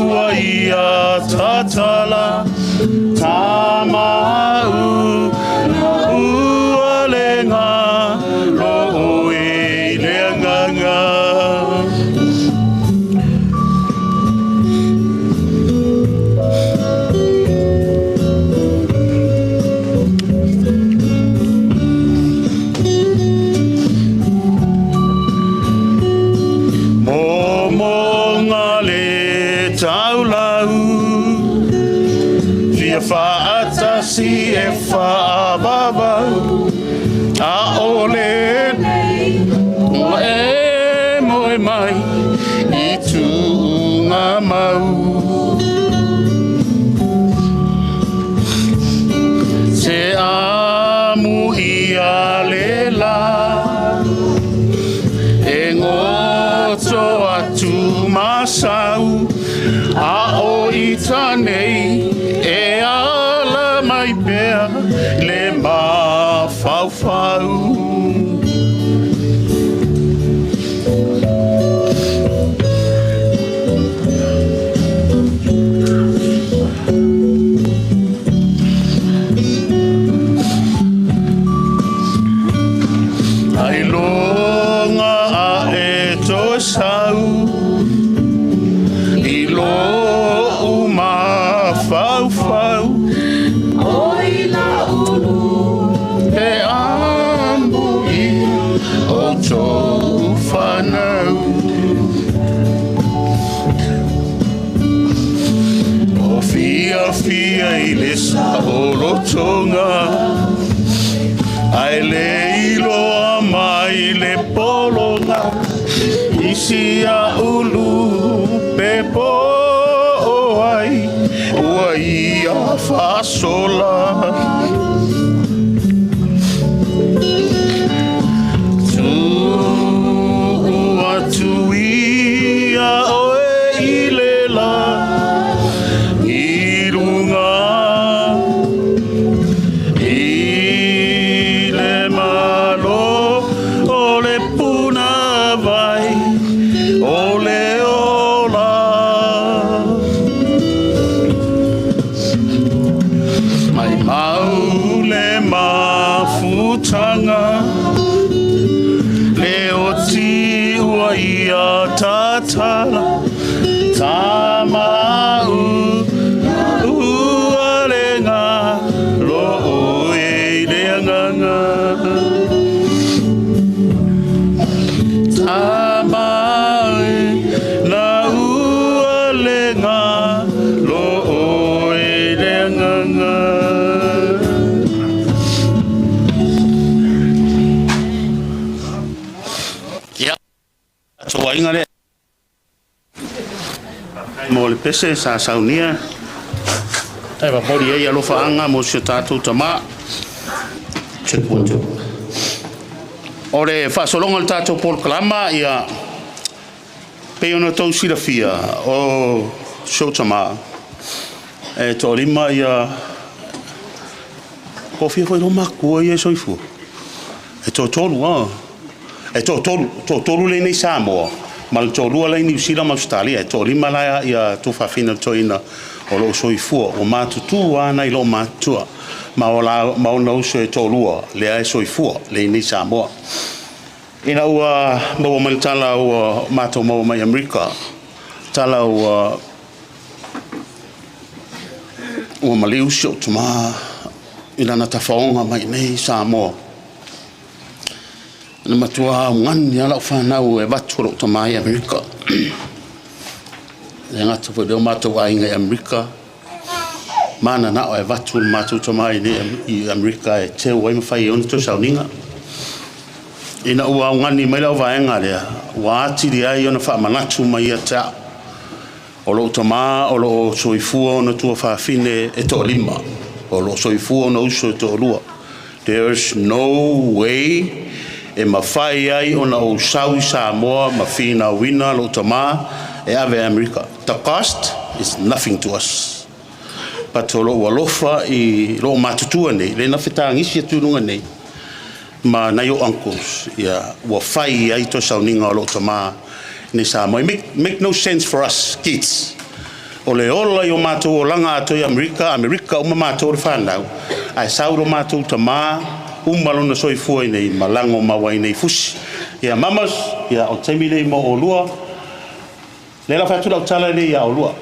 ua ia tatala tamau ua le galo oe i le agaga. Momoga le taulau fia faatasi e faavavau ʻaʻole ua e moe mai i tuugamau. Se amu ia le la e goto le mafaufau. Ailoga ae toe sau i lou mafaufau. Oi laulu Pe ambu i outou fanau. O fiafia i le saolotoga, ae le iloa mai le pologa i si a'u lupe po o ai ua ia faasola. Tuu atu ia oe i le lagi i luga i le malo o le punavai o le ola. Mai mau le mafutaga le oti ua ia tatala tamau ua le galo oe i le agaga. Tama na ua le galo oe i le agaga. Ia, tatou aiga lea. Mo le pese sa saunia. E papori ai alofaaga mo si o tatou tamā. Check one, two. O le faasologa o le tatou polokalama, ia, pei ona tou silafia, o si ou tamā, e toalima ia, kofia foi lo makua ia e soifua. E toatolu, a. E toatolu, toatolu le nei Samoa, ma le toalua le Niu Sila ma Australia, e toalima la ia tuafafine o le toeaina o loo soifua, ua matutu ana i loo matutua. Ma o la ma ona uso e toalua, lea e soifua, le nei Samoa. Ina ua maua mai le tala ua matou maua mai Amerika, tala ua maliu si ou tamā i lana tafaoga mai nei Samoa. Na matua augani lava lau fanau e avatu o lou tamā i Amerika. E gata foi lea o matou aiga i Amerika, mananao e avatu le matou tamā i Amerika e teu ai ma fai ai ona toe sauniga. Ina ua augani mai lau vaega lea, ua atili ai ona faamanatu mai ia te au. O lou tamā o loo soifua ona tuafafine e toalima, o loo soifua ona uso e toalua. There's no way e mafai ai ona ou sau i Samoa ma finauina lou tamā e ave i Amerika. The cost is nothing to us. But o lou alofa i loo matutua nei, le na fetagisi atu i luga nei, ma nai o uncles, ia, ua fai ai toe sauniga o lou tamā nei Samoa. It make no sense for us kids. O le ola i o matou olaga ato i Amerika, Amerika uma matou le whanau, ae sau lo matou tamā, uma lona soifua i nei, ma lago mau ai nei fusi. Ia, mamas, ia, o taimi nei mo olua, le la whatu lau tala nei ia olua.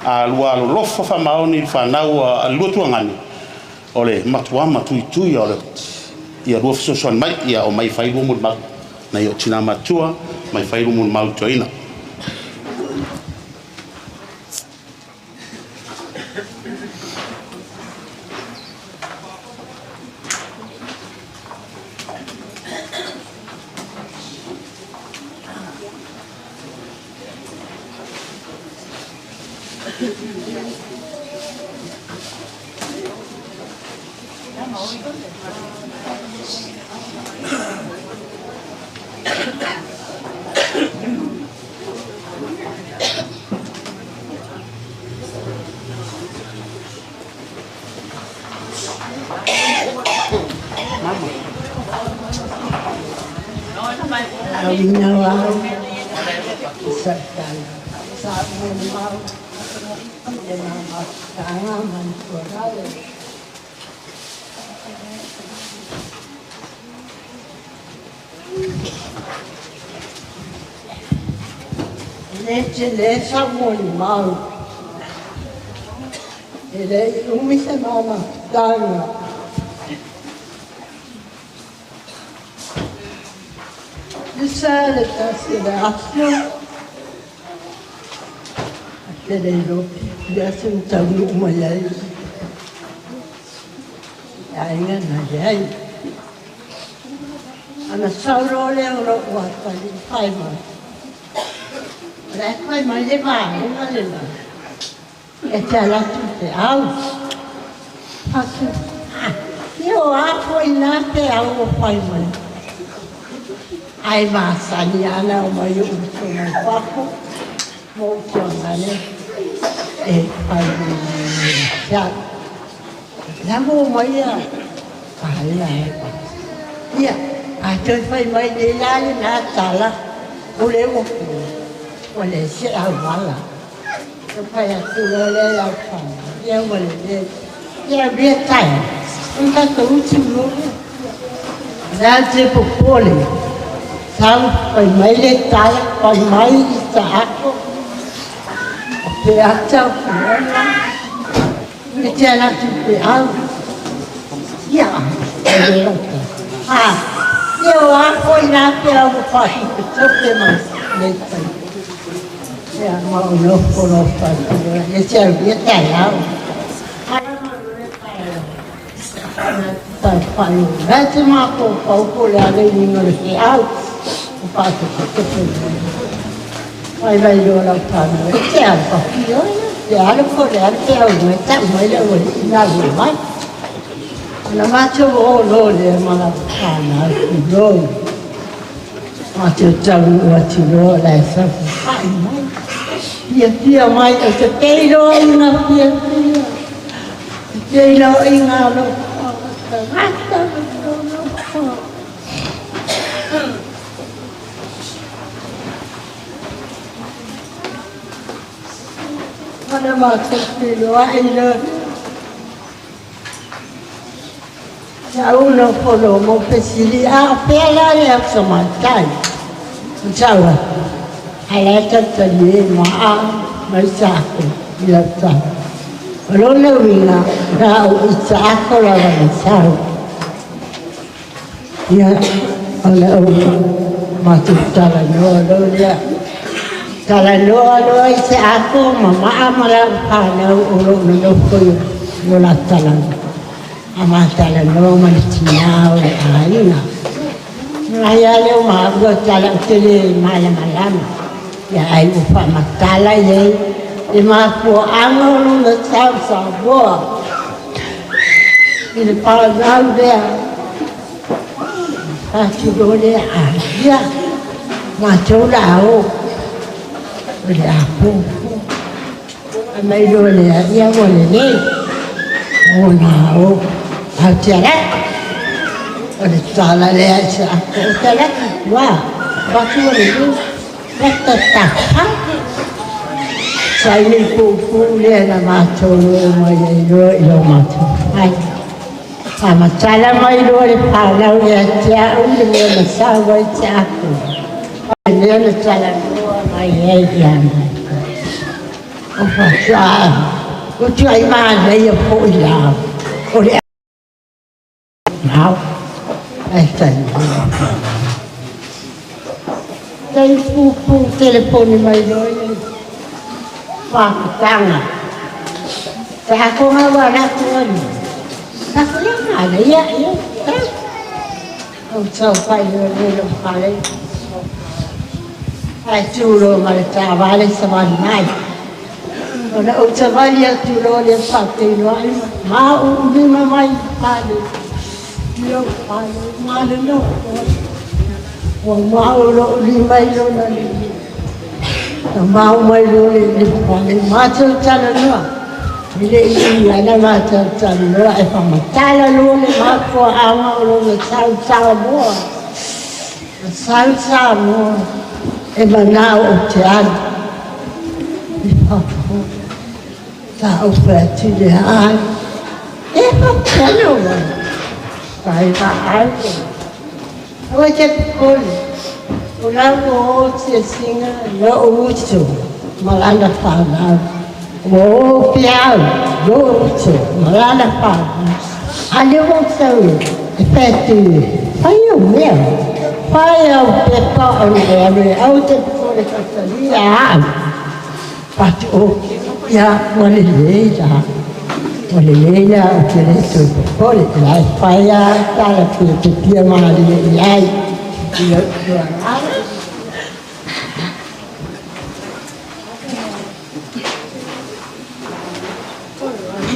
A lua alolofa whamaoni i whanau a lua tuangani, o le matua matuitui o le ia lua fesoasoani mai, ia o mai fai lua molimau. Nai o tina matua, mai fai lua molimau toeaina. Faauina o au i sau tala sa molimau i le ma mafutaga ma le tualale. E le tele sau molimau, e le i umi se ma mafutaga. Tusa le tasi o le aso, ou te le iloa pe le aso na taunuu mai ai le aiga na i ai. Ona sau loa lea o lou atalii fai mai, o le a fai mai le vaega lena e te alu atu i te au. Atu, ah, ia o a foi na te au o fai mai. Ae masani ana o mai ou uso mai fafo ma ou tuagane e fai mai ia te au. La mo mai ia paia e pa. Ia, a toe fai mai le la le na tala o le ua ua le se auala. E fai atu loa lea lau fana. Ia ua lelei. Ia via tai. O le tatou utu loa lea. La te popole. Sau fai mai le tala, fai mai i saako. O pe ata o Fiona. E te ala atu pe au. Ia, e le lau tala. Ah, ia o a foi nā te au o whātupetupe mai nei fai. Ia, ma o nofo no whātupetupe. E te au ia tai au. Tai whai o nā te mākou paupo le ale uinga le he au. O whātupetupe mai. Mai mai loa lau whānau. E te au pa Fiona. Te ala po le ala te au mai tau mai le ua i nā ua mai. Ona mātou o lo le ma lau whānau i lo. Mātou tau ua atu loa la e sau whai mai. Fia fia mai o te teiro i ngā fia fia. Te teiro i ngā lofa. Tangata me tō lofa. Ona mātou whiroa i loa. Sa u nofo loa ma ou fesili, a o fea la le aso matai? Ma sau atu, a la e talitali e ma a mai saako i lau tala. O lona uiga, na o i saako lava na sau. Ia, ona ou matou talanoa loa lea. Talanoa loa i se ako ma maa ma lau whanau o loo nonofo i o la talanoa. A ma talanoa ma le tina o le aiga. Mai a leo maua tala o te le malamalama. Ia ai ua faamatala i ai le mafuaaga o lona sau Samoa i le palau lea. Faatino lea a ia matou la o o le apo. A mai loa lea ia ua lelei. O na o au te alatu. O le tala lea i se ako o te alatu. Ua, watu o le lu. Wata taha. Saini pupu lea na mātou loa mai ai loa i lo mātou ai. Whamatala mai loa le whanau ia te au le mea na sau ai te ako. Le mea na tala loa mai ai ia mai. O whatua, o tua i mānei a po i lau. O le mau, ai tai. Tai pupu telefoni mai loa ia. Whakatanga. Te ako ngā wā rako ani. Tako ia ngā ia, ia. O tau whai o le lo whare. Ai tūro ma le tāwale sa wali mai. Ona o tawali atu loa le whāteino ai ma o ulima mai pale. Io pale, ma le no. Ua mau lo ulima i lona le. Na mau mai lo le le pale. Mātou tala noa. I le i ana mātou tala noa e whamatala loa le mākua anga o lona sau Samoa. Sau Samoa e manao o te alu i fafo. Sa ou fai atu i le ai, E faapena mai, fai vaai. Aua e te popole, o la ua o siasiga lou uso ma lana fanau. Ua o Feau, lou uso ma lana fanau. A lea ua ou sau e fai atu, fai au mea, fai au pepa ona e alu e aua e te popole faitalia au. Fatu o, ia, ua lelei la. Ua lelei la, ou te le toe popole. La e fai lava tala e te fia malie i ai. I lou tuualalo.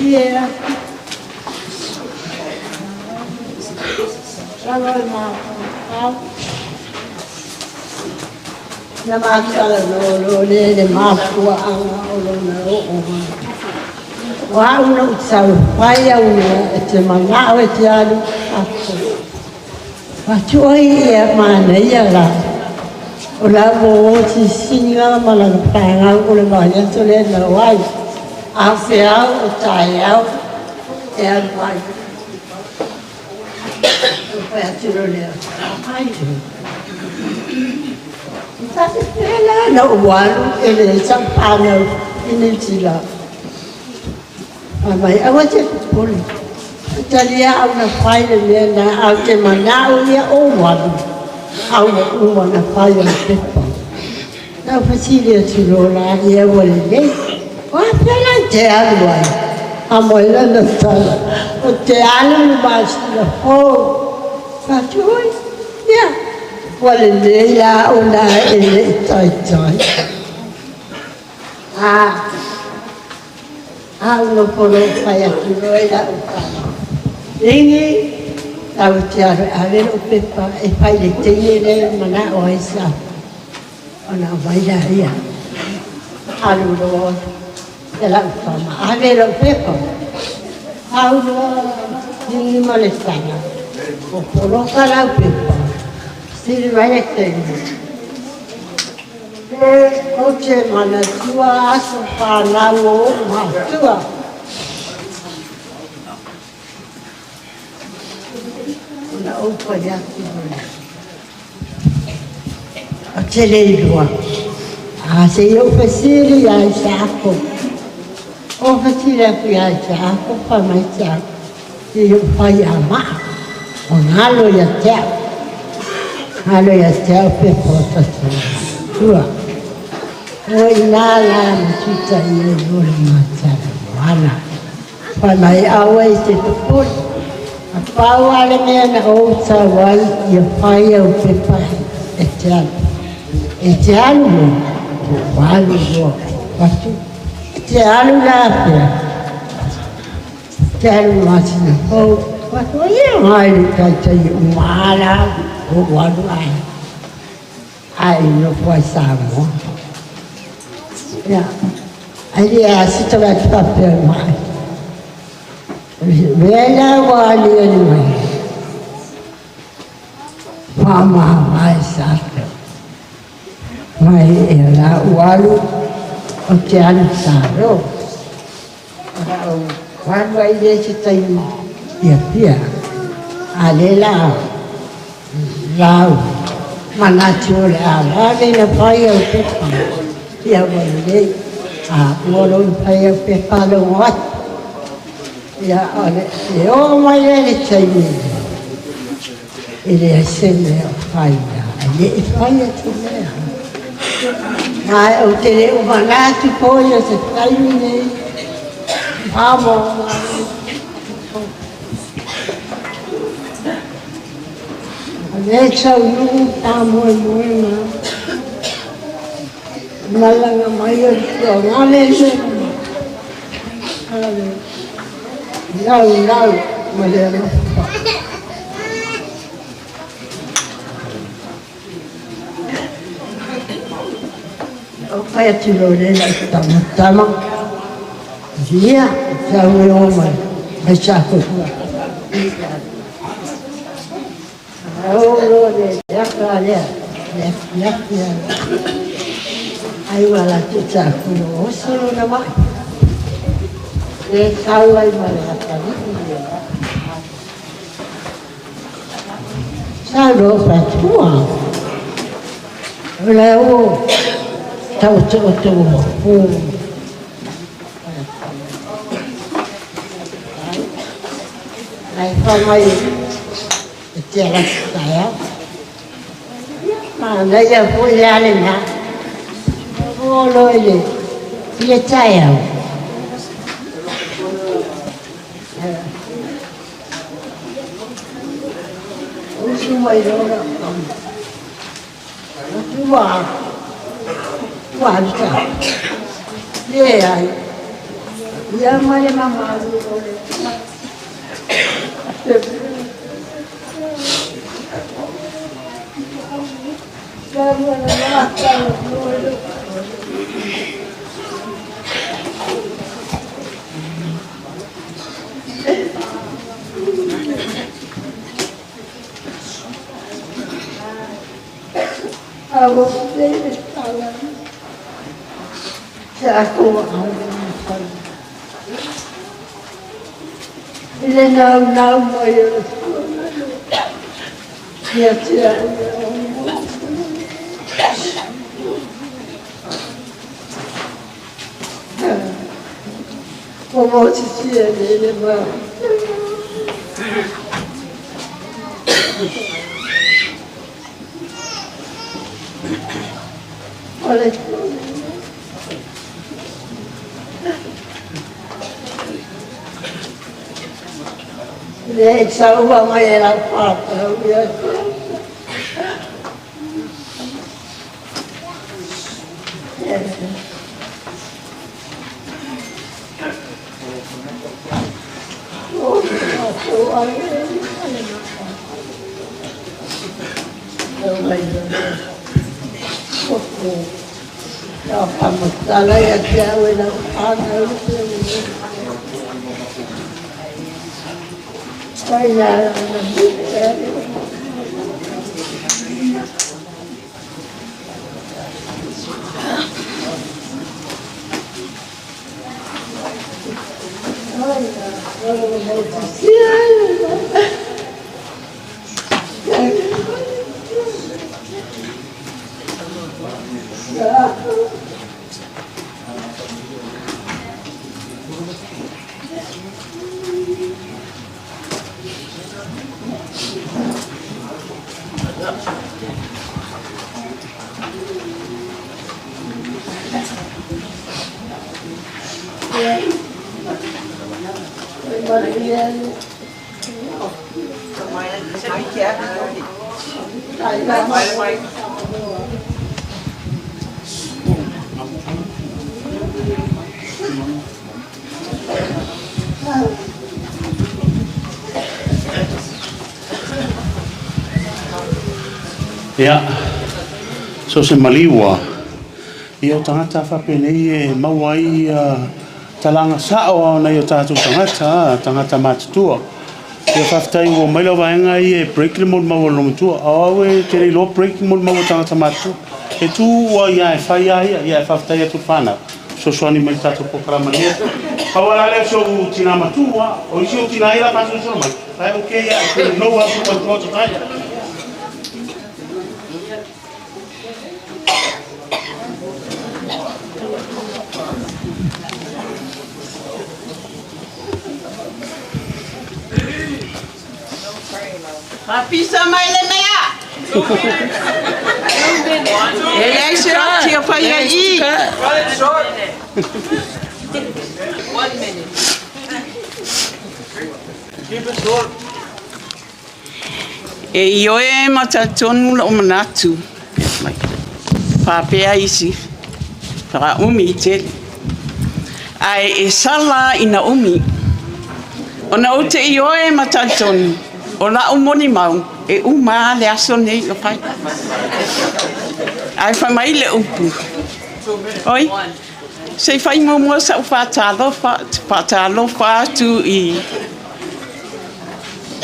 Ia. Lalo e mafaufau. Na matalanoa loa lea i le mafuaaga o lona oo mai. O au na ou sau fai au mea e te manao e te alu i fafo. Atu oi ia manaia la. O la ua o sisiga ma lana fanau o le vaiaso lea na o ai. A o feau o taeao e alu ai. Ou fai atu loa lea, ai, faapefea la ona ou alu e leai sau fanau i Niu Sila. Fai mai, aua te popole, e talia au na fai le mea na, ae ou te manao ia ou alu, a ua uma ona fai au pepa. Na ou fesili atu loa la, ia ua lelei. O a fea la e te alu ai? A mai lana tala, ou te alu i le masina fou. Fai atu, oi, ia, ua lelei la ona e le i taitai. A, a ou nofo loa ou fai atu loa i lau tama, Igi, tatou te alu e ave lou pepa e fai i le teine lea e manao ai sa. Ona aumai lea, alu loa e lau tama, ave lou pepa. Sau loa Igi ma le tala, ua poloka lau pepa, sili mai le teine. Ou te manatua aso fanau o ou matua. Ona ou fai atu lea, ou te le iloa. A se i ou fesili ia Isaako. Ou fesili atu ia Isaako, fai mai Isaako, se i ou fai a maa, o galo ia te au. Galo ia te au pepa o tatou matua. O i ina la ma tuta i ai o le matalamoana. Fai mai aua i te popole. A pau lava le mea na ou sau ai ia fai au pepa e te alu. E te alu loa, ua alu loa atu. E te alu la afea? E te alu i le masina fou. Atu ia ngai le taitai e uma lava la ou alu ae. Ae i nofo ai Samoa. Ia, ai le a se tagata faapea mai. Mea la ua aliali mai. Faamavae sa mai e la ua alu o te alu salo. O la ou alu ai le se taimi ia pia. A le la lau manatu o le a vave na fai au pepa ia ua lelei. A ua lou fai au pepa logo atu. Ia o le e oo mai lea i le taimi e leai se mea o fai e le i fai atu mea. Ae ou te le o manatu foi o se taimi nei. Amo O lea taunuu faamoemoega malaga mai o le tuagale le laulau ma le alofa. O fai atu loa lea lau tama, tama, ia, sau e o mai, mai sa ko. Ae oo loa i le ata lea, le afiafi ai ua alu atu i oso lona mai. Le sau ai ma le atalii le Sa loa fatua. O le o tau to to o. Ai fa mai e te ala taeao. Manaia foi le ale na. O lo i le i le taeao. Usu mai loa ua ua alu ta. Leai. Ia ma le mamalu o le I le naunau mai o le ia te au. Ua motisia nei le ma. O le Le saua mai e lau whātau ia te. Whamatala ia te au e lau whānau. Whaina na Ia, so se maliua, ia o tagata faapenei e maua ai talaga sao a nai o tatou tagata, tagata matutua. Ia faafetai ua mai lau vaega ia e break le molimau a le matua. O au e te le iloa break le molimau a tagata matutua. E tu ua ia e fai a ia, ia e faafetai atu le whanau. Fesoasoani mai le tatou polokalame nei. Pau lava lea o si ou tina matua, o isi ou tina ia la faasolosolo mai, ae okay ia, I know how to control the time. Faapisa mai le mea. E leai se ati o fai ai i. E ioe ma talitonu lou manatu, faapea isi, faaumi tele. Ae e sala ina umi. Ona ou te ioe ma talitonu, o lau molimau e uma lava le aso nei o fai. Ae fai mai le upu, oi, se i fai muamua sau faatalofa, faatalofa atu i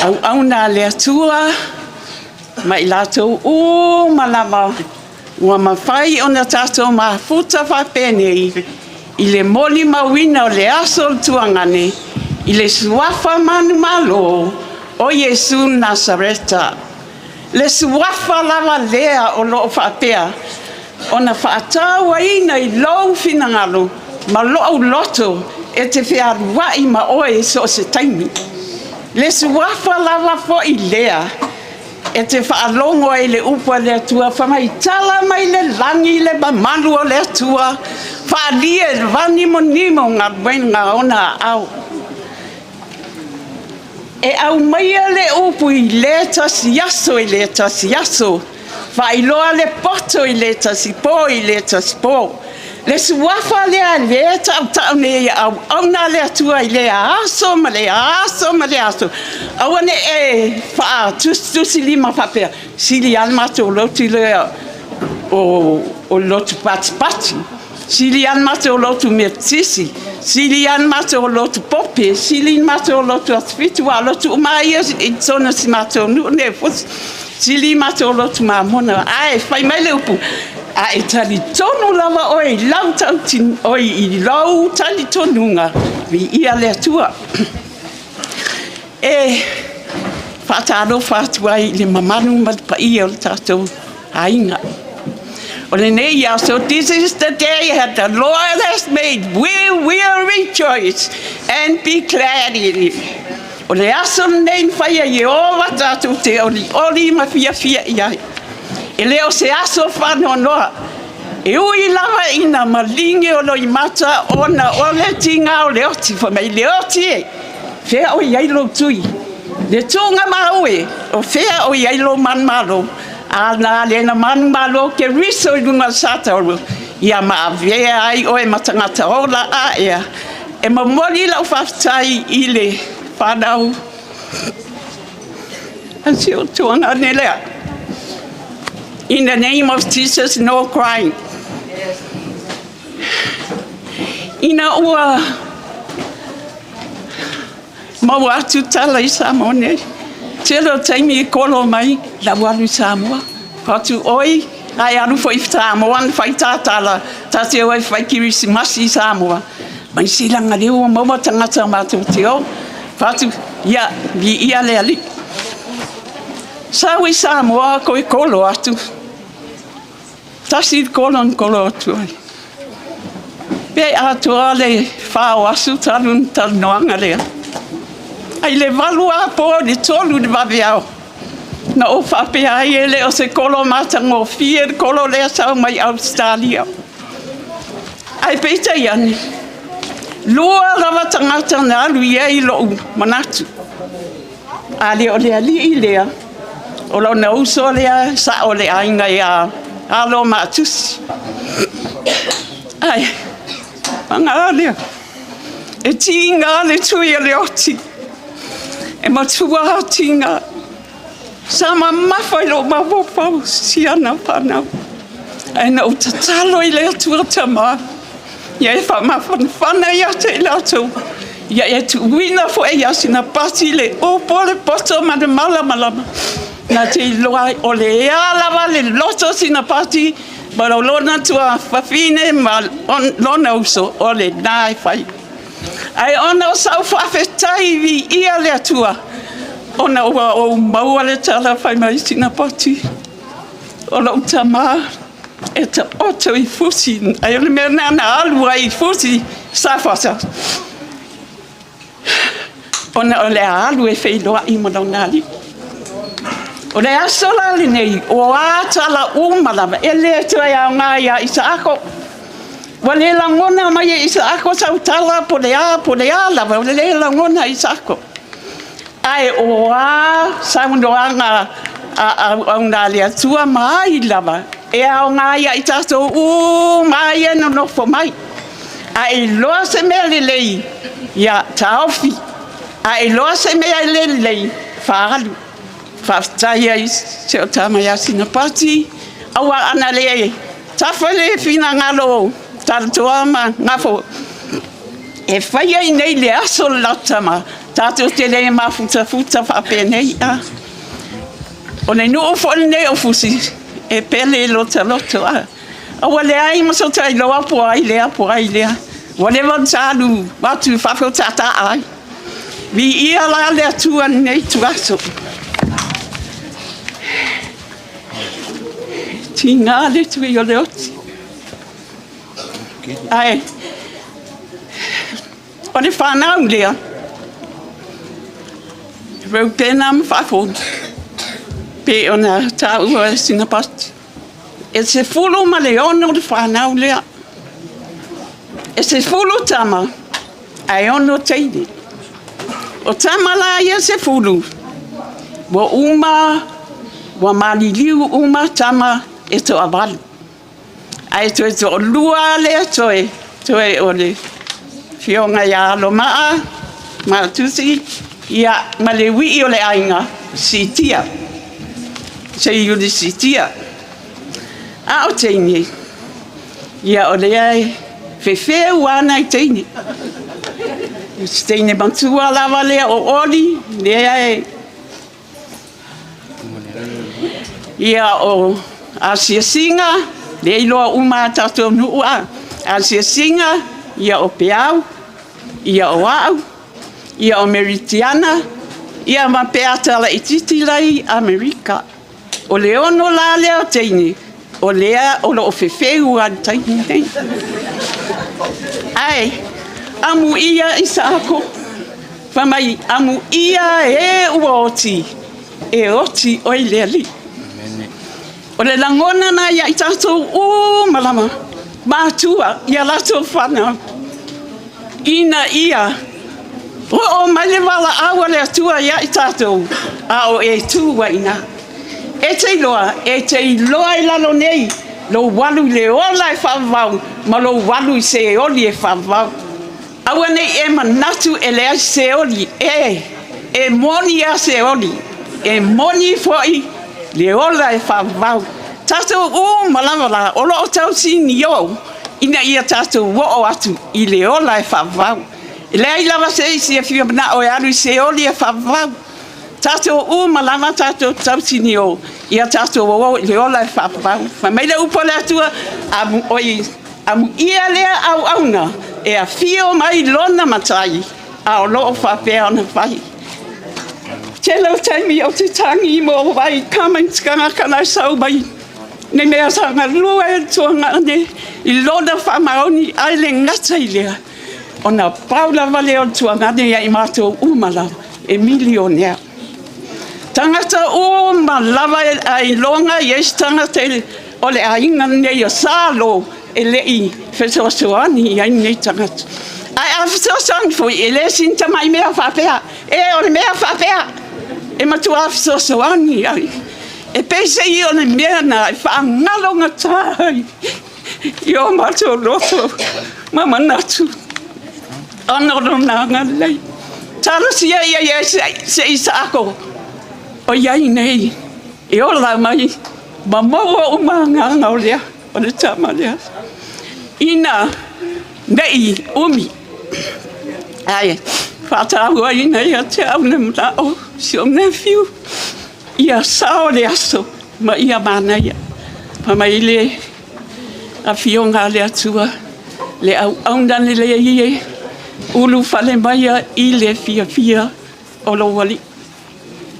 auauna a le Atua. ma i latou uma lava ua mafai ona tatou mafuta faapenei i le molimauina o le aso o le tuagane i le suafa manumalo o Iesu Nasareta. Le suafa lava lea o lo o faapea ona faatauaina i lou finagalo ma lou loto e te fealuai ma oe i so o se taimi. Le suafa lava foi lea e te faalogo ai i le upu a le Atua fai mai, tala mai le lagi le mamalu o le Atua, faalia e le vanimonimo galuega a ona aao. E aumaia le upu i lea tasi aso i lea tasi aso, faailoa le poto i lea tasi po i lea tasi po. Le suafa lea lea e tautau nei e auauna a le Atua i lea aso ma lea aso ma lea aso. Aua ne i e faatusitusilima faapea, sili lava le matou lotu lea o le lotu patipati, sili lava le matou lotu Metotisi, sili lava le matou lotu Pope, sili le matou lotu Asofitu, aua o lotu uma lava ia i totonu o si matou nuu lenei o Fusi. Sili matou lotu Mamona, ae fai mai le upu, a e talitonu lava oe i lau i lou talitonuga, viia le Atua. E faatalofa atu ai i le mamalu ma le paia o le tatou aiga. O lenei aso, this is the day that the Lord has made. We will rejoice and be glad in it. O le aso lenei na faia e Ieova tatou te olioli ma fiafia i ai. E le o se aso faanoanoa. E ui lava ina maligi o loimata ona o le tiga o le oti, fai mai le oti e, fea o i ai lou tui? Le tuuga maue, o fea o i ai lou manumalo? A na le na manumalo Keriso i luga o le satauro, ia ma avea ai oe ma tagata ola aea. E momoli lau faafetai i le fanau a si ou tuagane lea. In the name of Jesus, no crying. Ina ua maua atu tala i Samoa nei, tele o taimi e kolo mai lau alu i Samoa. Fatu oi, ae alu foi i Samoa na fai tātala, ta te o e fai kirisimasi i Samoa. Mai silaga lea ua maua tagata matou te o. Fatu, ia, viia le Alii. Sau i Samoa koe kolo atu. Tasi le kolo na kolo atu ai. Pe atoa le fao asu talu na talanoaga lea. Ai le 8 apo i le 3 i le vaveao. Na ou faapea ai e le o se kolo matagofie le kolo lea sau mai Ausetalia. Ae peitai ane, lua lava tagata na alu i ai lou manatu. A le o le alii lea, o lona uso lea sao le aiga ia Alo Matusi. Ai, paga lea, e tiga le tui a le oti, e matua tiga. Sa mamafa i lou mafaufau si ana fanau. Ae na ou tatalo i le Atua Tama, ia e faamafanafana ia te i latou, ia e tuuina foi ia sina pasi le upu o le poto ma le malamalama, na te iloa ai o le a lava le loto sina pasi ma lona tuafafine ma lona uso, o lena e fai. Ae ona o sau faafetai viia le Atua, ona ua ou maua le tala fai mai sina poti, o lou tamā e taoto i Fusi, ai o le mea lena na alu ai i Fusi Safata, ona o le a alu e feiloai ma lona alii. O le aso la lenei, o a tala uma lava, e le toe aoga ia Isaako. Ua le lagona mai e Isaako sau tala po le a, po le a lava, ua le lagona e Isaako. Ae o a saunoaga a auauna a le Atua ma ai lava, e aoga ia i tatou uma ia e nonofo mai. A e iloa se mea lelei, ia taofi. A e iloa se mea e le lelei, faaalu. Faafetai ai si o tama ia Sinapati, aua ana le tafa le finagalo o Talatoa ma Gafo e faia i nei le aso le latou tama, tatou te le mafutafuta faapenei. A. O le nuu foi lenei o Fusi, e pele i lota loto. A ua leai ma so ta iloa po o ai lea po o ai lea. Ua leva ona ta alu atu i fafo taataa ai. Viia la le Atua i lenei ituaso. Tiga le tui o le oti. Ae o le fanau lea, Reupena ma Faafono, pei ona taua e sina pasi. E 16 le fanau lea. E 10 tama ae 6 teine. O tama la ia 10, ua uma, ua maliliu uma tama e toavalu. Ae toe toalua lea toe, toe o le afioga ia Alomaa Matusi ia, ma le uii o le aiga, Sitia, Seiuli Sitia. A o teine, ia o lea e fefeu lava nai teine. O si teine matua lava lea o Oli, lea e ia o Asiasiga, lea e iloa uma lava e tatou nuu a. Asiasiga, ia o Peau, ia o au, ia o Meritiana, ia ma Peata laitiiti la e i Amerika. O le 6 la lea o teine, o lea o lo o fefeu lava i le taimi lenei. Ae amuia Isaako, fai mai, amuia e ua oti, e oti oe i le Alii. O le lagona lena ia i tatou uma lava, matua i a latou fanau, ina ia oo mai le valaau a le Atua ia i tatou, a o e tu ai i ina. E te iloa, e te iloa i lalo nei lou alu i le ola e faavavau ma lou alu i Seoli e faavavau. Aua ne i e manatu e leai se Seoli, e moni lava Seoli, e moni foi le ola e faavavau. Tatou uma lava la, o lo o tausinio ina ia tatou oo atu i le ola e faavavau. E leai lava se isi e fia manao e alu i Seoli e faavavau. Tatou uma lava tatou tausinio ia tatou o i le ola e faavavau. Fai mai le upu a le Atua, amuia lea auauna e afio mai lona Matai, a o lo o faapea ona fai. Tele o taimi ou te tagi mo wai comments kangaka na sau mai nei mea sa galue le tuagane i lona faamaoni ai le gata i lea ona pau lava lea o le tuagane ia i matou uma lava e milionea. Tagata uma lava ailoga i ai se tagata o le aiga lenei o Salo e le i fesoasoani i ai lenei tagata. Ae a fesoasoani foi, e le sina tamai mea faapea, e o le mea faapea, e matua fesoasoani ai. E peiseai o le mea na e faagalogata ai i o matou loto ma manatu ona o lona agalelei. Talosia ia ia se i saako o i ai nei e ola mai ma maua uma agaga o lea o le tama lea. Ina nei umi ae faatauaina ia te au le manao si ou nephew ia sao le aso ma ia manaia. Fai mai le afioga a le Atua, le auauna lelei e ulufale maia i le fiafia o lou Alii.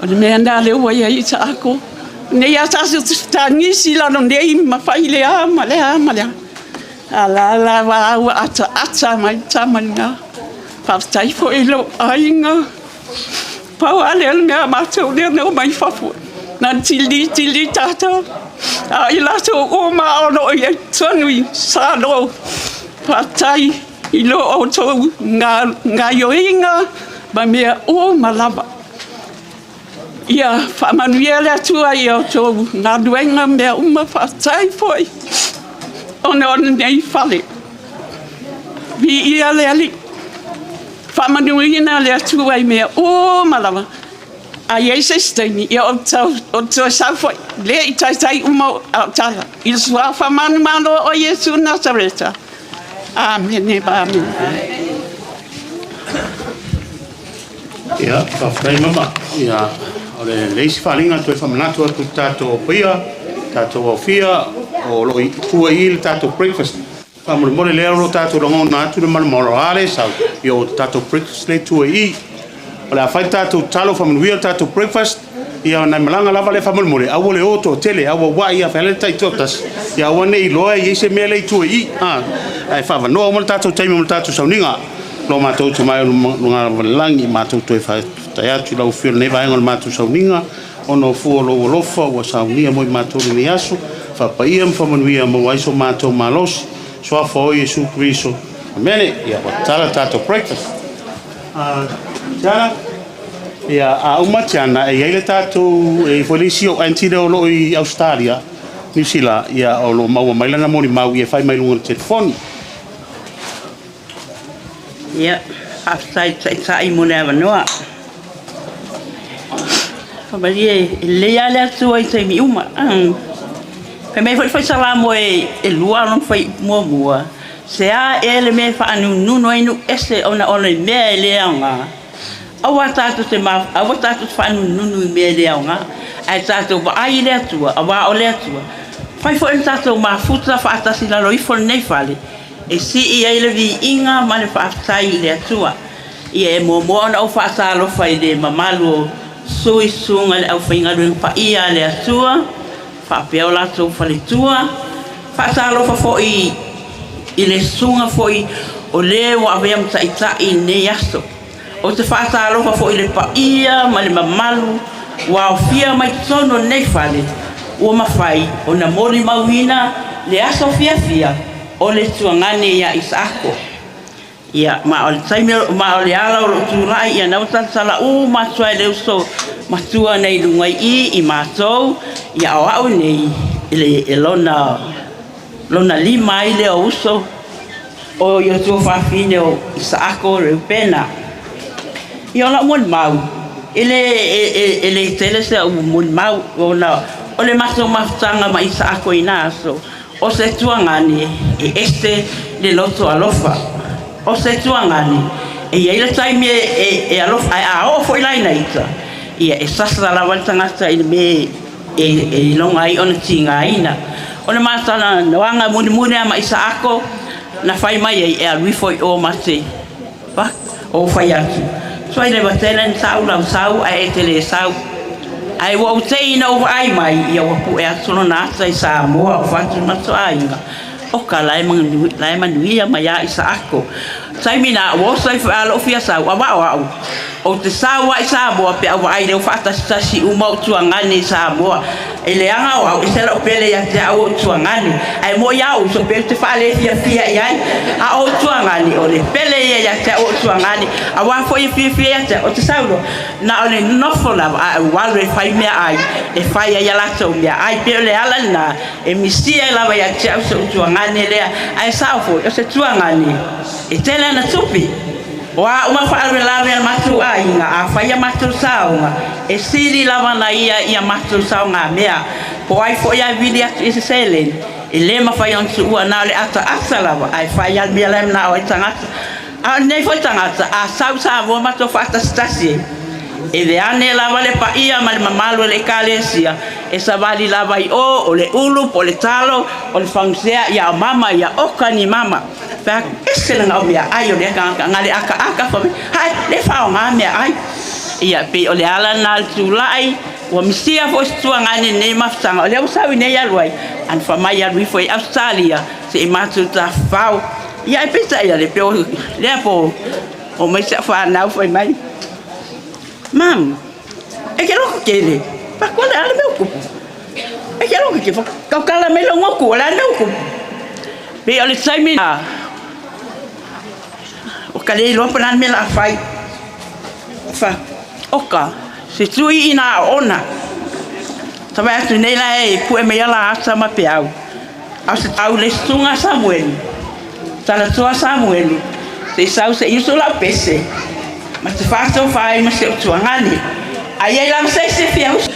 O le mea lena lea ua i ai Isaako. Nei a tatou tagisi i lalo nei ma fai le a ma le a ma le a. A la la va ua ataata mai le tama lena. Faafetai foi i lou aiga. Pau lava lea o le mea a matou lea na omai i fafo. Na tili tili tatou. A i latou uma o lo o i ai tonu i Salo. Faafetai i lo outou gaoioiga ma mea uma lava. Ia faamanuia le Atua i a outou galuega ma mea uma. Faafetai foi ona o lenei fale. Viia le Alii. Faamanuiina le Atua i mea uma lava. A i ai se isi taimi, ia ou toe sau foi, le i taitai uma au tala. I le suafa manumalo o Iesu Nasareta. Amene, amene. Ia, faafetai mama. Ia, O le isi faaaliga toe faamanatu atu i le tatou paia, tatou aofia, o lo o tua i le tatou breakfast. Faamolemole lea o lo o tatou lagona atu le malomalo a le sau, ia o tatou breakfast lea e tua i i. O le a fai le tatou tatalo faamanuia le tatou breakfast, ia o nai malaga lava lea faamolemole, aua le o toatele, auauai ia fai le taitoatasi, ia aua ne i iloa e i ai se mea lea i tua i i. Ae faavanoa uma le tatou taimi mo le tatou sauniga. Lo matou Tama i luga o le lagi, matou toe faafetai atu i lau Afioga i lenei vaega o le matou sauniga, ona o fua o lou alofa ua saunia mo i matou i lenei aso, faapaia ma faamanuia maua ai so matou malosi, suafa o Iesu Keriso. Amene. Ia, ua tatala tatou breakfast. Tiana, ia, a uma Tiana, e i ai le tatou, e i ai foi le isi o aunty lea o lo o i Ausetalia, Niu Sila, ia, o lo o maua mai lana molimau ia e fai mai luga o le telefoni. Ia, faafetai i le Taitai mo le avanoa. Faamalie, e lelei lava le Atua i taimi uma. Fai mai foi le Fai Salamo e lua lona fuaiupu muamua, Se a ea le mea e faanununu ai nuu ese ona o le mea e le aoga? Aua tatou te aua tatou te faanununu i mea e le aoga, ae tatou vaai i le Atua, aua o le Atua. Fai foi ona tatou mafuta faatasi i lalo ifo o lenei fale, e sii ai le viiga ma le faafetai i le Atua. Ia e muamua ona ou faatalofa i le mamalu o sui susuga i le aufaigaluega paia a le Atua, faapea o latou faletua. Faatalofa foi i le susuga foi o le ua avea ma taitai i lenei aso. Ou te faatalofa foi i le paia ma le mamalu ua aofia mai totonu o lenei fale ua mafai ona molimauina le aso fiafia o le tuagane ia Isaako. Ia, ma o le taimi, ma o le ala o lou tulai, ia na ua talatala uma atu ai le uso matua nei i luga i i, i matou, ia o au nei, e, e lona, lona lima ai lea o uso, o Iotua fafine o Isaako Reupena. Ia o lau molimau, e le, e, e, e le tele se au molimau, ona o le matou mafutaga ma Isaako i na aso, O se tuagane e ese le loto alofa. O se tuagane e i ai le taimi e, e, e alofa, ae a oo foi la ina ita, ia e sasa lava le tagata i le mea e, e iloga ai ona tigaina. O le matalanoaga mulimuli lava ma Isaako na fai mai ai e alu ifo i o ma te o fai atu, Tuai le vatele na sau lau sau ae e te le sau. Ae ua ou tei ina ou vaai mai, ia ua pu'e atu lona ata i Samoa o fatu ma toaiga, oka la e la e manuia mai a Isaako. Taimi na ua oso ifo a lou fia sau, aua o a'u, ou te sau a i Samoa pe a ou vaai lea ua faatasitasi uma ou tuagane i Samoa. E leaga o au, ese lou pele ia te au ou tuagane, ae mo'i a ou uso pe ou te faalefiafia i ai. A o ou tuagane, o le pele ia ia te au ou tuagane, auā foi e fiafia ia te au, ou te sau loa, na o le nofo lava ae ou alu e fai meaai, e fai ai a latou meaai. Pei o le ala lena e misia ai lava ia te au si ou tuagane lea, ae sao foi, o se tuagane e tele ana tupe. O a uma faalavelave a le matou aiga, a fai a matou saoga, e sili lava na ia i a matou saogamea. Po o ai foi a vili atu i se seleni, e le mafai ona tuua, na o le ataata lava ae fai lava le mea la e manao ai le tagata. A o lenei foi tagata, a sau i Samoa matou faatasitasi ai, e veane lava le paia ma le mamalu o le Ekalesia, e savali lava i o, o le ulu po o le talo, o le fagusea, ia o mama, ia oka ni mama. Fai atu, ese le gao meaai o lea tagata, na le akaaka fai mai, hae, le faaaoga meaai. Ia, pei o le ala lena o le tulai, ua misia foi se tuagane i lenei mafutaga, o lea ua sau i nei alu ai, a na fai mai alu ifo i Ausetalia, se i matou tafafao. Ia, ae peitai ane, pei o lea po o mai si au fanau fai mai, Mum, e ke loto tele, fai atu, o le a le mea ua tupu? E ke loto tele, tautala mai lou motu, o le a le mea ua tupu? Pei o le taimi lena, ua ka le iloa po o le a le mea o le a fai. Fa, oka, se tui ina aoona. Ta vaai atu nei la e pue mai ala ata ma peau. A o se tau le susuga a Samuelu, talatoa Samuelu, se i sau se i usu lau pese, ma te faatofa ai ma si ou tuagane. A i ai lava se isi e fia usu.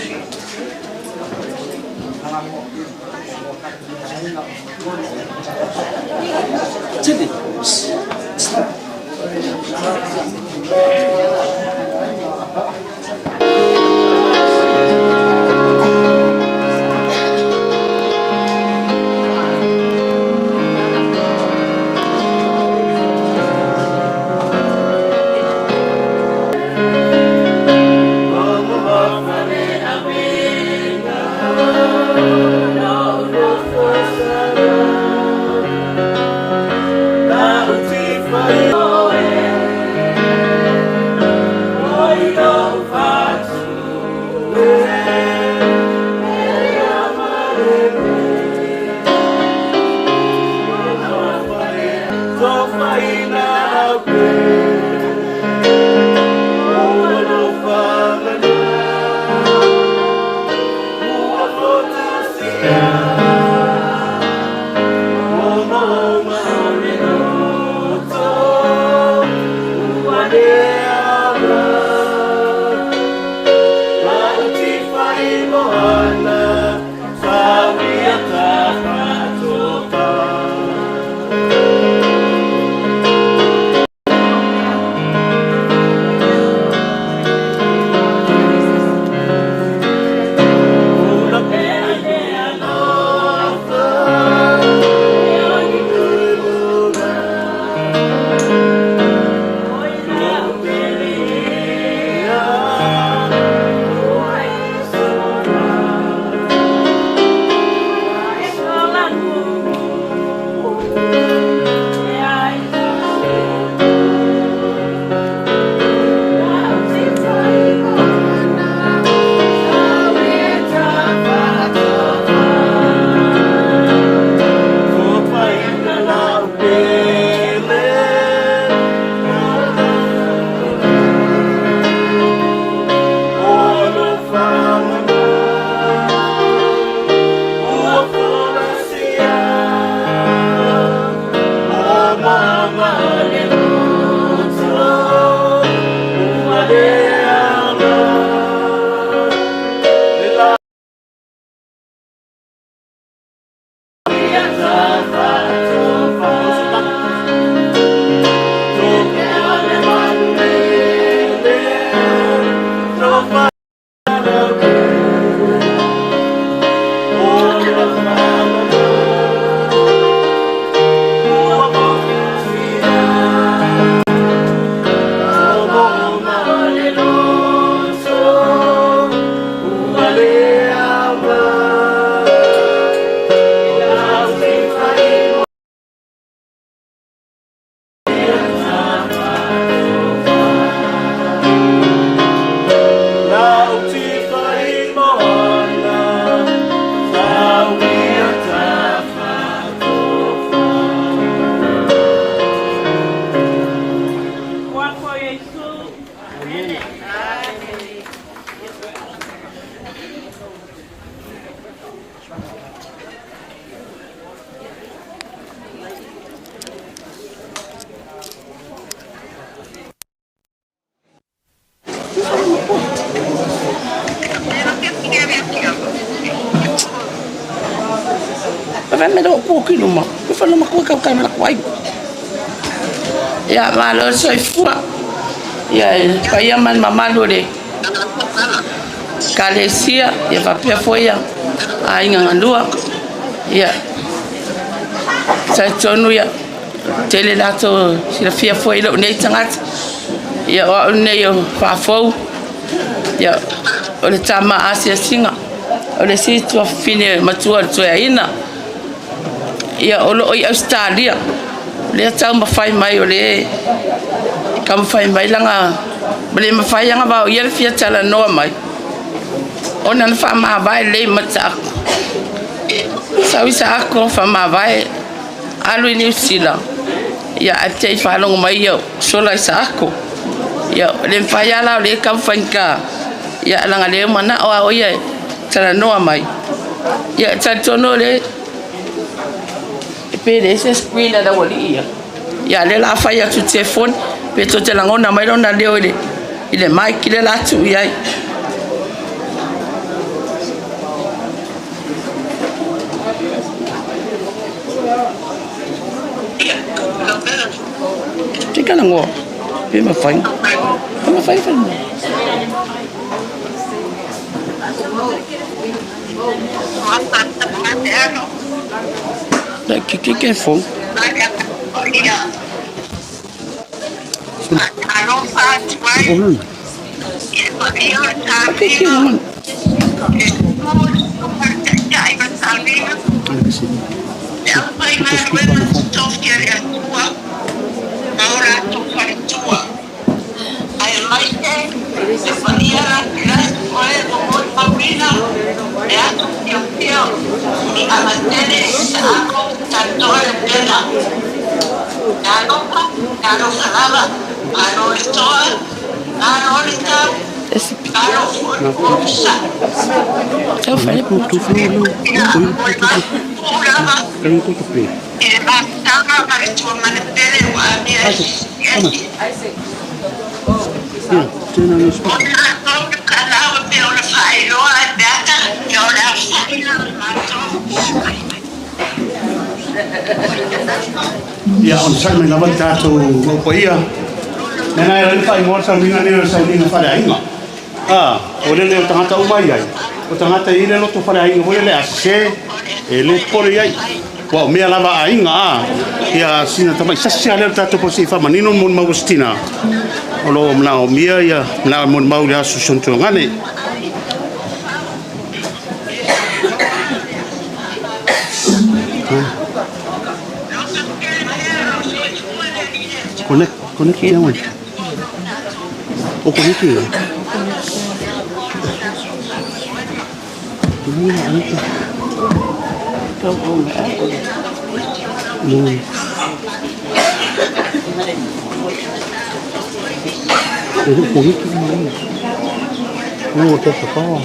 Ia, malo le soifua. Ia, e paia ma le mamalu o le Ekalesia, ia faapea foi ia aiga galua. Ia, talitonu ia, tele latou silafia foi i lou nei tagata. Ia, o au lenei o Faafou, ia, o le tama asiasiga, o le isi tuafafine matua o le toeaina. Ia, o loo i Ausetalia, lea taumafai mai o le taumafai mai lana le mafai ona vaoia le fia talanoa mai ona na faamavae lelei ma Saako. Sau i Saako faamavae alu i Niu Sila, ia ae te i faalogo mai ia sola i Saako. Ia le mafai lava la o le taumafai ia laga le manao a o ia e talanoa mai. Ia talitonu le pe le se screen a laualii ia. Ia le la fai atu telefoni pe to te lagona mai lona leo i le mic le la atu i ai. Te kana ngoa. Pe mafai. Pe mafai fai. La ki ki ke fo. Ke ki man. Ia, onosai mai lava le tatou mau paia. Mea na e ala ai ona faaigoa le sauniga lenei o le sauniga faleaiga. A, o lele o tagata uma i ai, o tagata e i ai le loto faleaiga foi lele a sese, e le popole i ai. Ua o mea lava a aiga, a, ia sina tamai sasi lava lea o le tatou pau se i faamanino le molimau a si tina o lo o manaomia ia manao e molimau i le aso Sontulagane. Connect, connect ia wai. O connect ia. O connect ia. No, te whakawa.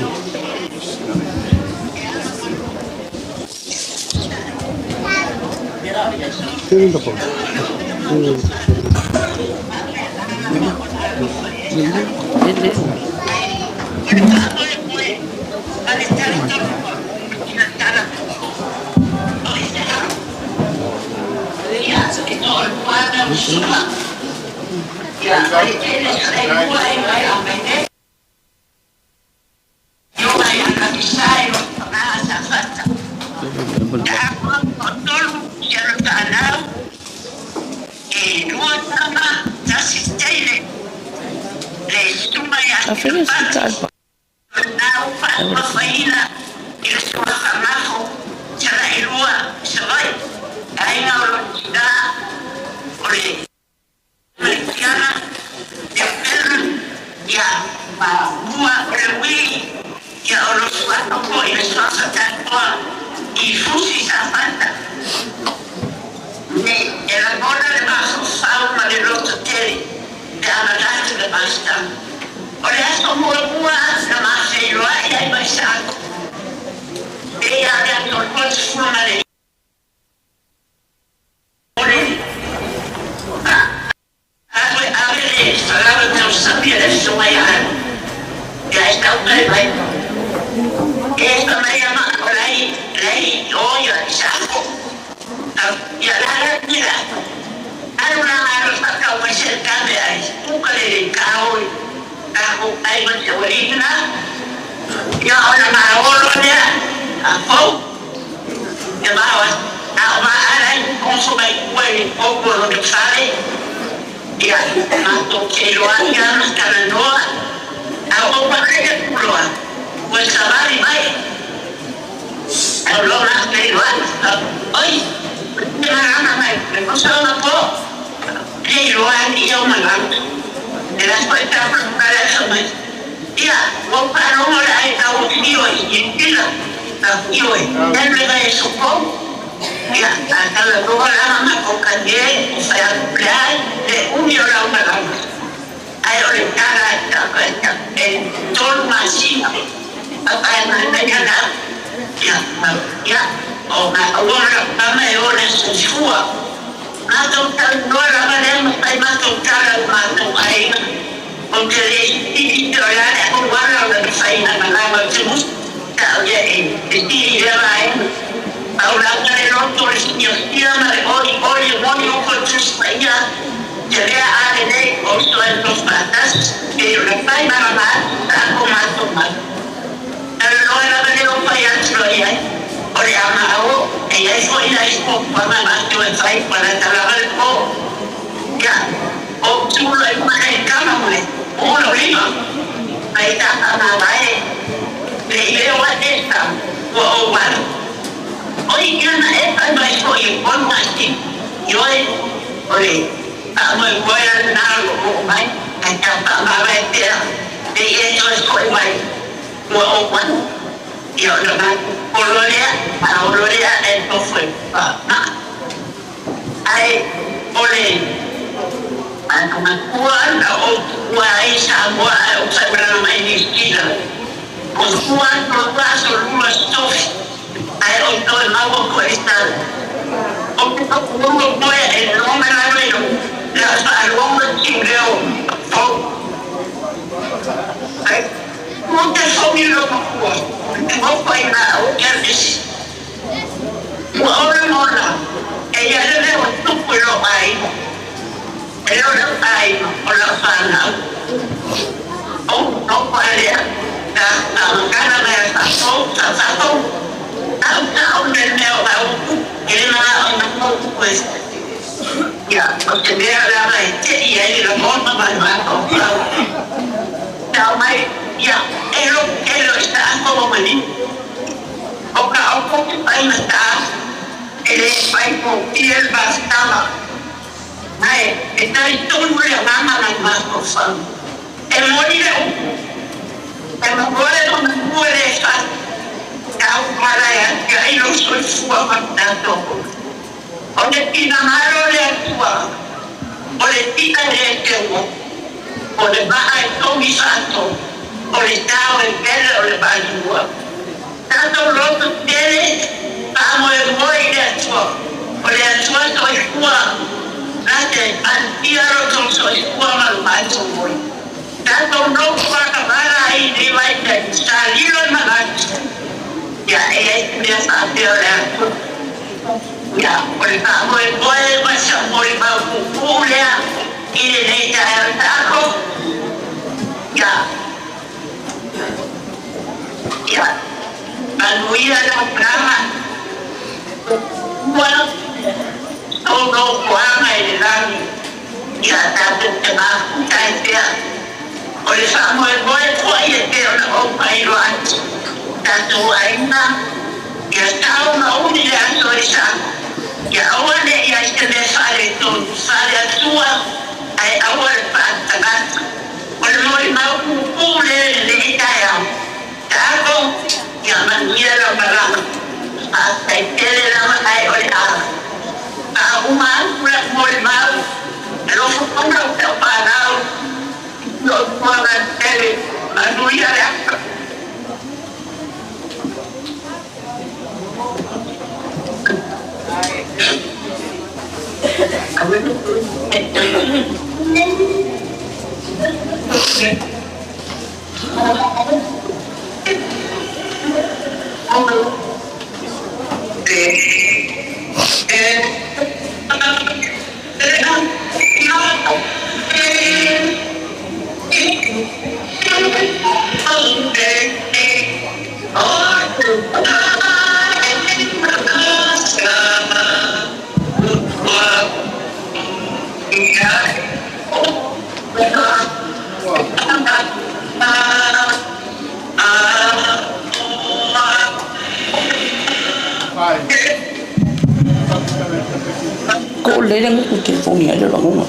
Ko le le ku telefoni ai le lagona.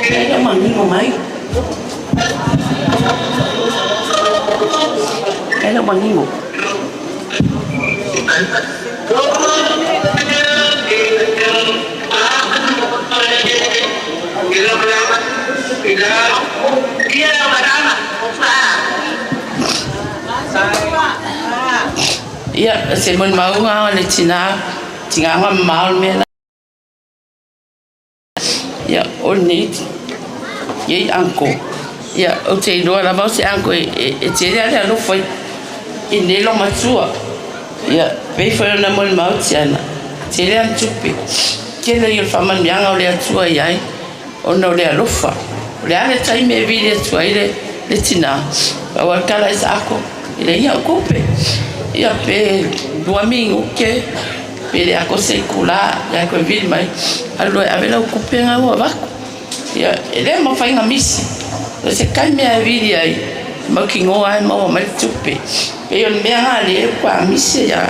E le manino mai. E le manino. Ia, se molimauga o le tinā, tigaga mamao le mea la. Ia, o lenei nei uncle, ia, ou te iloa lava o se uncle e, e, e tele a le alofa i, i nei matua. Ia, pei foi ona molimau Tiana, tele ana tupe. Tele ia o le faamanuiaga o le Atua i ai, ona o le alofa. O le a le taimi e vili atu ai le, le tinā, pau a le tala e saako, e leai au tupe. Ia, pe 2 minute, pe le ako se itulā, ia e toe vili mai, alu loa e ave lau tupe na ua avatu. Ia, e le mafai ona misi. O se taimi lava e vili ai, mautinoa lava e maua mai le tupe. Pei o le mea lena lea ua misi ia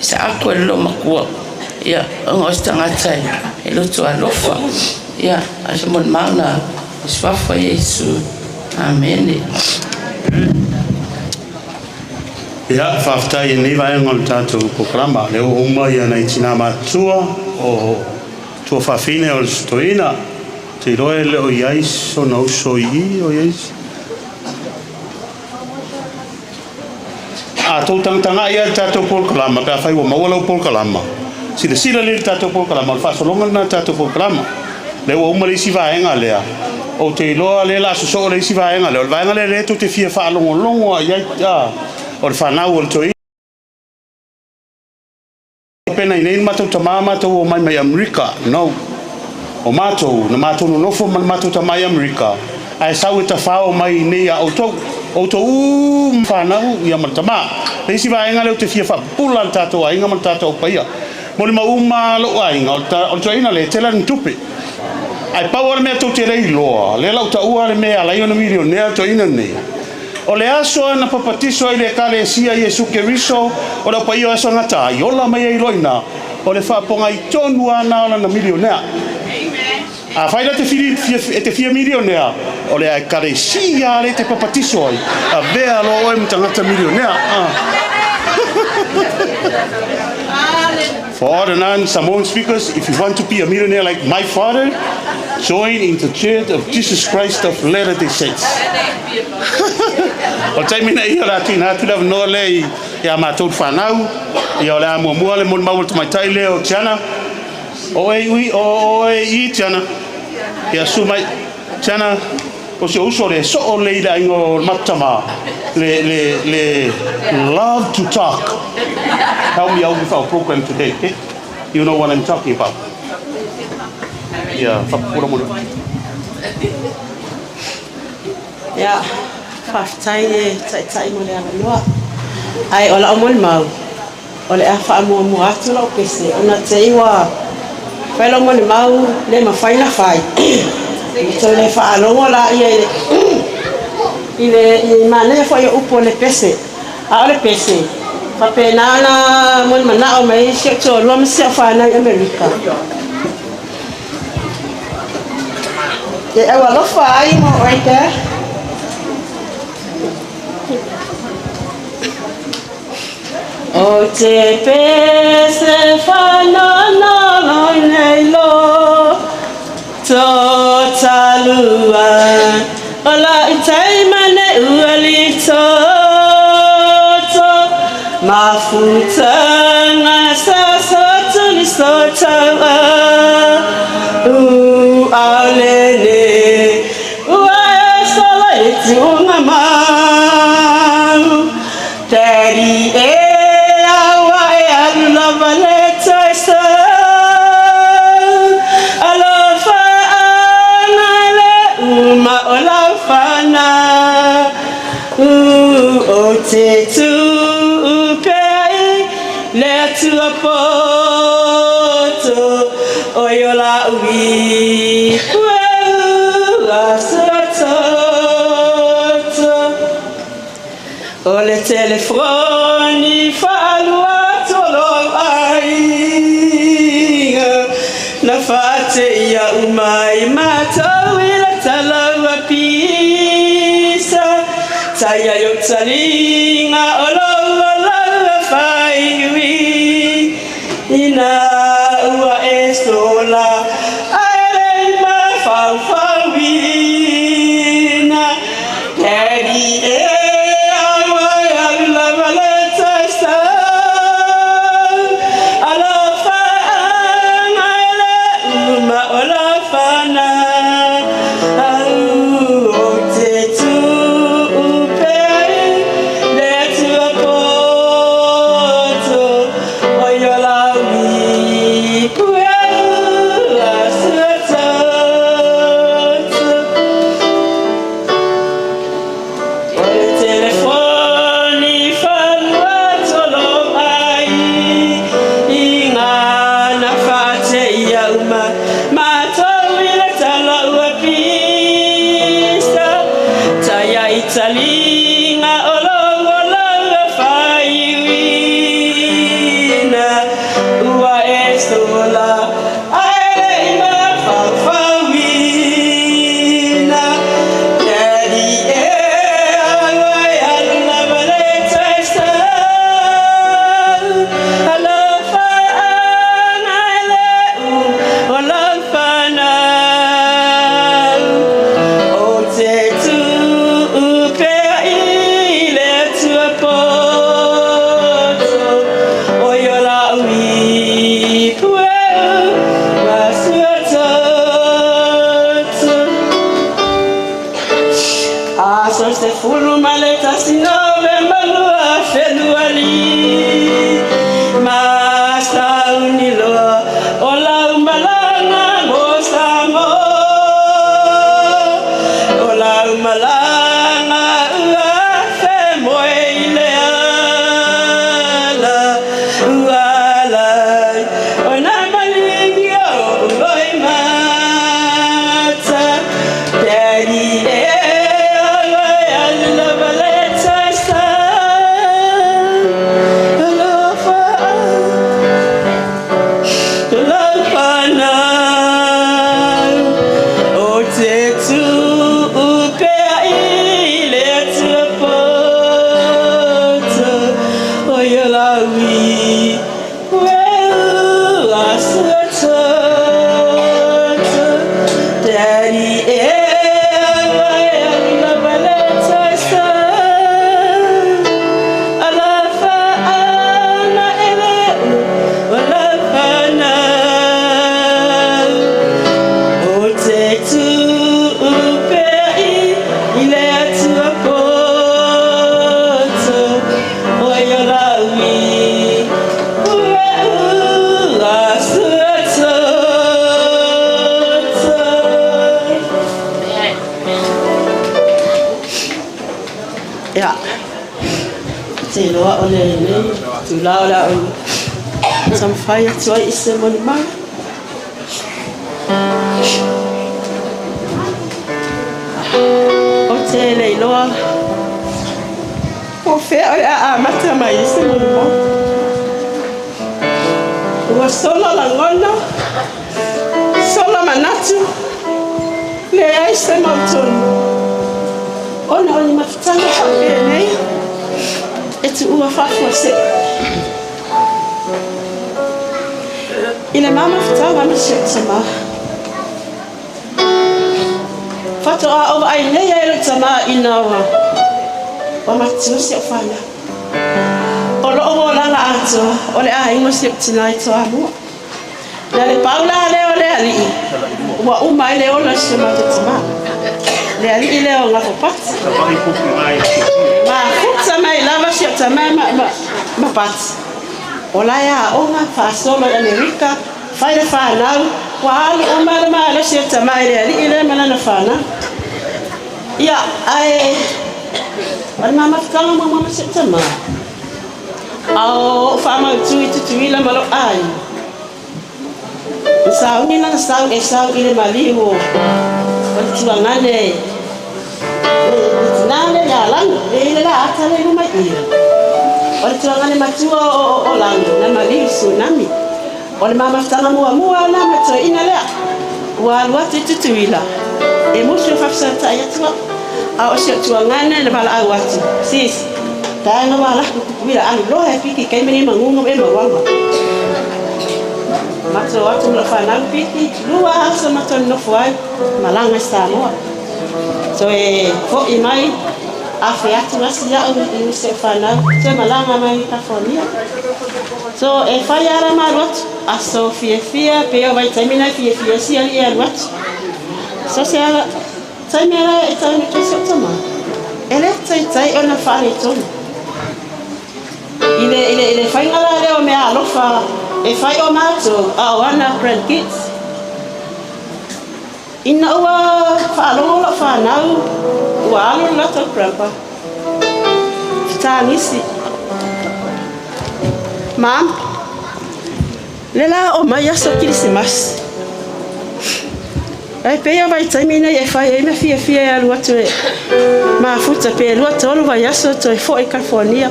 Isaako e le loomatua. Ia, ona o se tagata e loto alofa. Ia, a o se molimau na i suafa o Iesu. Amene. Ia, faafetai i lenei vaega o le tatou polokalama. O lea ua uma ia nai tinā matutua o tuafafine o le Toeaina. Ou te iloa e le o i ai sona uso i i, o i ai se... A tou tagatagai lava i le tatou polokalama, pe afai ua maua lau polokalama, silasila lelei i le tatou polokalama, o le faasologa lena o le tatou polokalama. Lea ua uma le isi vaega lea, ou te iloa lea o le a sosoo le isi vaega lea, o le vaega lea lea tou te fia faalogologo lava i ai, a, o le fanau o le toeaina. Pena i nei le matou tama matou omai mai Amerika. No. O matou, na matou nonofo ma le matou tama i Amerika, ae sau e tafao mai i nei a outou. Outou uma fanau ia ma le tama. Le isi vaega lea ou te fia faapupula le tatou aiga ma le tatou paia. Molimau uma lou aiga, o le toeaina lea e tele ana tupe. Ae pau lava le mea tou te le iloa, lea la ou taua le mea e ala ai ona milionea le toeaina lenei. O le aso na papatiso ai le Ekalesia Iesu Keriso, o le paia o aso gata ai, ola mai ai loa i ina, o le faapogai tonu lava na o lana milionea. Afai la e te fia milionea, o le Ekalesia lava lea e te papatiso ai, avea loa oe ma tagata milionea. For all the non-Samoan speakers, if you want to be a millionaire like my father, join in the Church of Jesus Christ of Latter-day Saints. O le taimi nei o le a tuuina atu le avanoa lea i a matou le fanau. Ia o le a muamua le molimau a le tamaitai lea o Tiana. O oe ui, o oe i Tiana. Ia susu mai. Tiana, o si ou uso le soo lelei i le aiga o le matou tama, le, le, le love to talk. Help me out with our program today, okay? You know what I'm talking about. Ia, faapupula mo le. Ia, faafetai e Taitai mo le avanoa. Ae o lau molimau, o le a faamuamua atu lau pese ona te i ua fai lau molimau le mafai na fai. Ua toe le faalogo laia i le i le i manaia foi o upu o le pese. A o le pese, faapena ona molimanao mai si ou toalua ma si au fanau i Amerika. E au alofa ai mo oe te. O te pese whanana nei lo to talua o la i taimane ua li toto mafutanga sa so tuni so taua u aulene ua e sola e tuunga mau Daddy e aua e alu lava le toe sau Alofa ana le uma o lau whanau O te tuu pea i le Atua poto O i o la ui ua toto O le telefoni faalua tolo aiga na faateia uma ai matou i le talau a pisa tai ai o taliga o lou ola faaiuina ua e sola ae lei mafaufauina Daddy e aua e alu lava le toe sau. sola ae le i mafaufauina. Daddy e alu ai alu lava le toe sau. Alofa ana e le u o lau fanau. O te tuu pea i le Atua poto, o i o lau ipu e ma suatoto. Aso 11 Novema 2002, ma sauni loa o lau malaga mo Samoa. O lau malaga ua femoe i le ala, ua alai ona maligi o loimata. Daddy e alu ai alu lava le toe sau. Alofa lau fanau, o te tuu pea i le Atua poto, o i o lau ipu e ua suatoto. Daddy e alu ai alu lava le toe sau. Alofa ana e le u o lau fanau. O te tuu pea i le Atua poto, o i o lau ipu e ua suatoto. Ia, te iloa o lenei itulā o le a ou taumafai atu ai i se molimau. Ou te le iloa po o fea o le a amata mai ai se molimau. Ua sola lagona, sola manatu, leai se mautonu. Ona o ni mafutaga faapenei e tuua faafuasei. I le ma mafutaga ma si ou tamā. Faatoa ou vaai nei ai lou tamā ina ua ua matutua si ou fanau. O loo olaga atoa o le aiga o si ou tinā i Toamua. Na le pau la lea o le alii ua uma ai le ola o si o matou tamā. Le alii lea o Gafopati. Mafuta mai lava si ou tamā ma, ma, ma Pati. O la e aoga faasolo i Amerika, fai le fanau, ua alu uma le malosi o tamā i le alii lea ma lana fanau. Ia, ae o le ma mafutaga muamua ma si ou tamā, a o ou faamautu i Tutuila ma lou aiga, na sauni lana sau e sau i le maliu o o le tuagane le le tinā lea ia Lagi, le i le la ata lea i luma i i. O le tuagane matua o o o Lagi na maliu i tsunami. O le ma mafutaga muamua lena ma toeaina lea ua alu atu i Tutuila e musu e faafesootai atu au. A o si ou tuagane na valaau atu, Sis, taeaga ua ala aku i Tutuila, alu loa e piki i taimi nei maguga ua e mauaga. Matou o atu ma lau fanau piki, lua aso matou nonofo ai, malaga i Samoa. Toe fo'i mai, afe atu asi a'u i si ou fanau, toe malaga mai i California. So e fai lava la ma alu atu, aso fiafia pei o vaitaimi na e fiafia ai si alii e alu atu. So se ala taimi ala e tau atu ai si ou tama, e le taitai ona faaletonu. I le, i le, i le faiga la lea o mea alofa e fai o matou a o ana grandkids. Ina ua faalogo lau fanau ua alu le latou grandpa, fetagisi, Mom, le la o mai aso Kirisimasi. Ai pei o vaitaimi nei e fai ai mea fiafia e alu atu e mafuta pe 2, 3 vaiaso toe fo'i i California,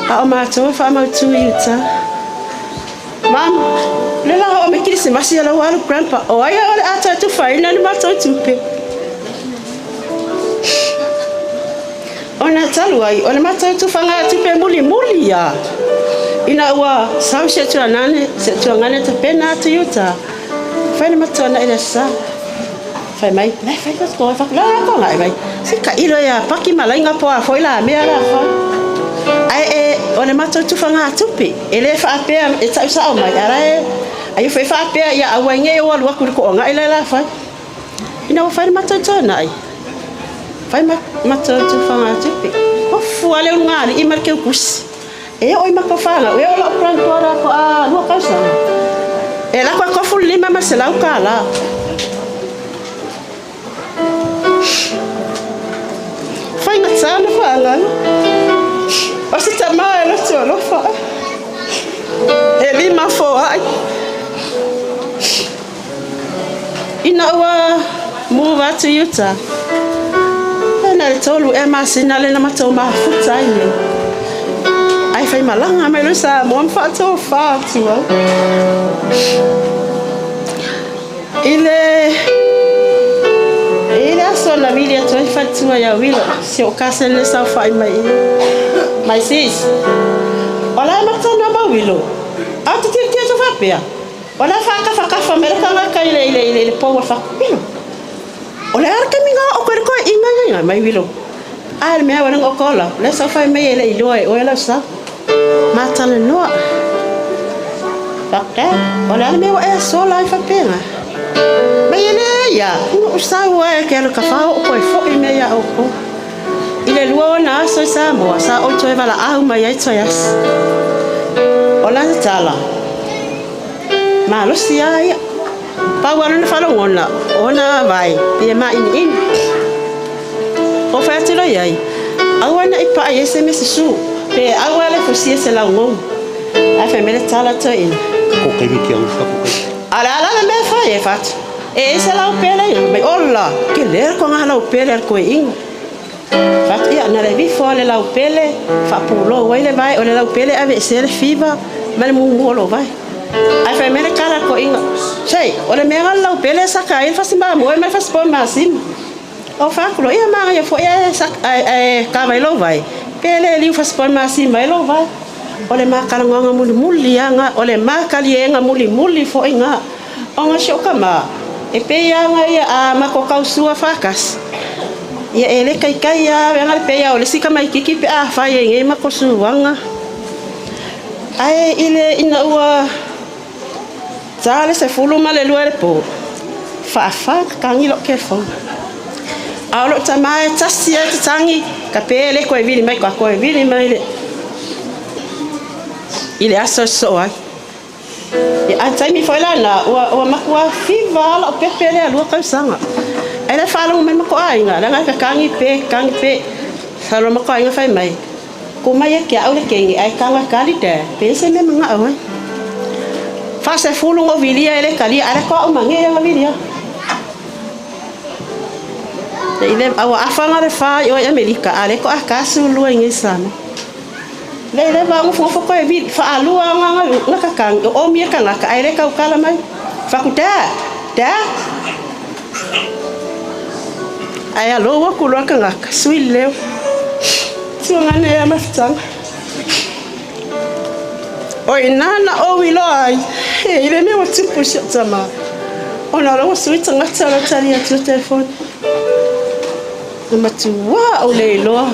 a o matou e faamautu i Utah. Mom, Le la oo mai kilisimasi a lau alu grandpa o ai o le a toe tufaina le matou tupe. Ona talu ai o le matou tufagatupe mulimuli ia ina ua sau si tuanane si tuangane tapena atu i uta fai le matuana i le sa fai mai lai fai ko ko fa la ko ngai mai si ka ilo ya paki malainga po a foi la mea la fa ai e o le matou tufagatupe e le faapea e ta'u sa'o mai ala e ai foi faapea ia auai nei o alu aku i le ko'oga'i la la fai ina ua fai le matou tuana'i fai matou tufagatupe ofu a le ulugalii ma le keukusi e oo i matou fanau e oo la'u grandpa ko a 2 tausaga e lako e 15 ma le 100 kālā. Faigatā na faagaga o se tamā e loto alofa e lima foa'i ina ua move atu i uta e na le 3 ea masina le na matou mafuta ai nei ai fai malaga mai lo Samoa ma faatofā atu ai i le aso na vili atu ai faletua ia Wilo si o kasene saofa'i mai i my sis o la e matana ma Wilo a te tiatia atu faapea o la faakafakafa mai le tagata i le pou o le Wilo o le ara kami ngā o koe koe i ngai ngai mai Wilo a le mea wale ngō kola le saofai mai e le iloa e oe lau sa matala noa Fakta, o le ala mea wa e sola ai faapega mai e le ia u sau ai ke alu ka whao o koe fo'i mea ia o ko. I le lua o na aso i Samoa, sa oi toe wala ahu mai ai toe as. O lana tala, malosi a ia. Pau alo na whalongona, o na vai, pia ma ini ini. O whai atu roi ai, aua na i paai e se me se su, pe aua le fusia se lau ngou. Ai whai mele tala toe ina. Ko kai mi ki au fa ko kai. Ala ala le mea whai e whatu. E se lau pele ina, mai ola, ke lera ko ngā lau pele ar koe inga. Whatu ia, na le vifo le lau pele, whapulo wai le vai, o le lau pele ave e se le fiva, ma le mumu o lo vai. Ai whai mele kala ko inga. Sei, o le mea ngā lau pele saka ai, whasi maa moe, mai whasi po maa sima. O whakulo, ia maa ia fo ia e ka vai lo vai. Pele liu whasi po maa sima e lo vai. O le mākalangoanga muli muli anga, o le mākalienga muli muli fo inga. O ngā sioka mā, e pē anga ia a mako kausua whakas. Ia e le kai kai a wenga le pē o le sika mai kiki pe a whai e nge mako suanga. Ai ile ina ua tā le se fulu ma le lua le pō. Whaawha kangi lo ke fong. A o lo tamae tasi e te tangi, ka pē le koe vili mai, ka koe vili mai le. I le aso so ai. Ia a taimi foi la na ua makua fiva ala o pepe le alua kausanga. Ai le whalongo mai mako ainga, la ngai ka kangi pe, kangi pe. Salo mako ainga whai mai. Ko mai e kia au le kengi, ai kanga kali te, pe se me manga au ai. Fa se fulu ngo vilia ele kalia, ale ko au mange nga vilia. Te ile awa afanga le fa i o Amerika, ale ko a kasu lua ngi sama. Le le va ngo fo ko e vi fa alua nga nga nga ka kang o mi ka nga ka ai le ka kala mai. Fa ku da da. Ai alo wa ku lo ka nga ka sui leo. Tu nga ne ya maftang. O ina na o wi lo ai. E ile me wa tupu si tama. O na lo sui tanga tala tali atu telefone. Na matua o le loa.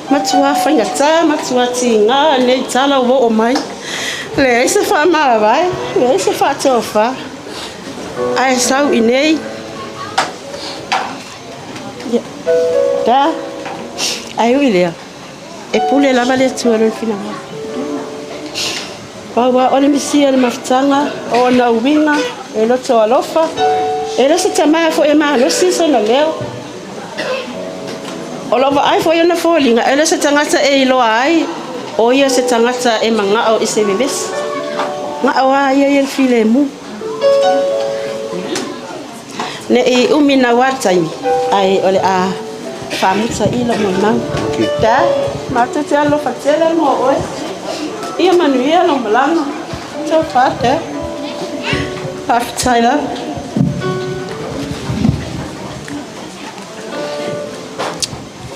Matua whaingata, matua tinga, nei tala o o mai. Le ai se wha vai, le ai se wha tofa. Ai sau i nei. Ia, da, ai ui lea. E pule lava le tua le whina. Paua o le misia le mafutanga, o na uwinga, e loto alofa. E lo se tamaya fo e malosi so na leo. O lova ai fo iona fōlinga, e le se tangata e iloa ai, o ia se tangata e mangao i se vevesi. Ngao a ia ia le file mu. Ne i umi na wataimi, ai o le a whamuta i lo mau. Da, mātou te alofa tele mo oe. Ia manu ia lo malanga. Tau whāte. Faafetai lava.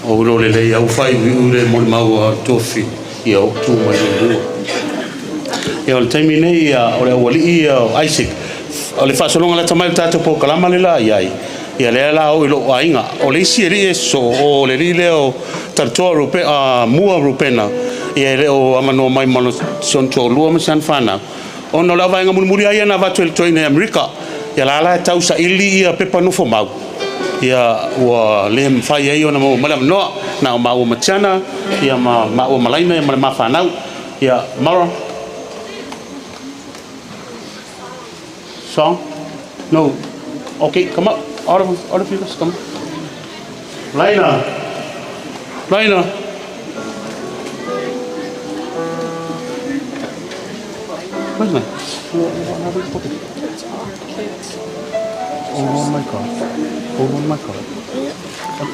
O lo lelei au faaiuiu le molimau a tofi ia o tu mai le lua. Ia o le taimi nei ia o le aualii ia o Isaac. O le faasologa lata mai o le tatou polokalama le la i ai. Ia lea la o i lou aiga. O le isi alii e sosoo o le alii lea o Talitoa Rupe, Mua Rupena. Ia e le o avanoa mai ma si ona toalua ma si ana fanau. Ona o le vaega mulimuli lava ia na avatu e le toeaina i Amerika. Ia la la e tausaili ia pepa nofomau. Ia ua le mafai ai ona maua mai le avanoa. Na o maua ma Tiana, ia ma maua ma Laina ia ma le ma fanau. Ia, Mara. Song? No. Okay, come up. All of you guys, come up. Laina. Laina. Where's my? Hold on my card. Hold on my card.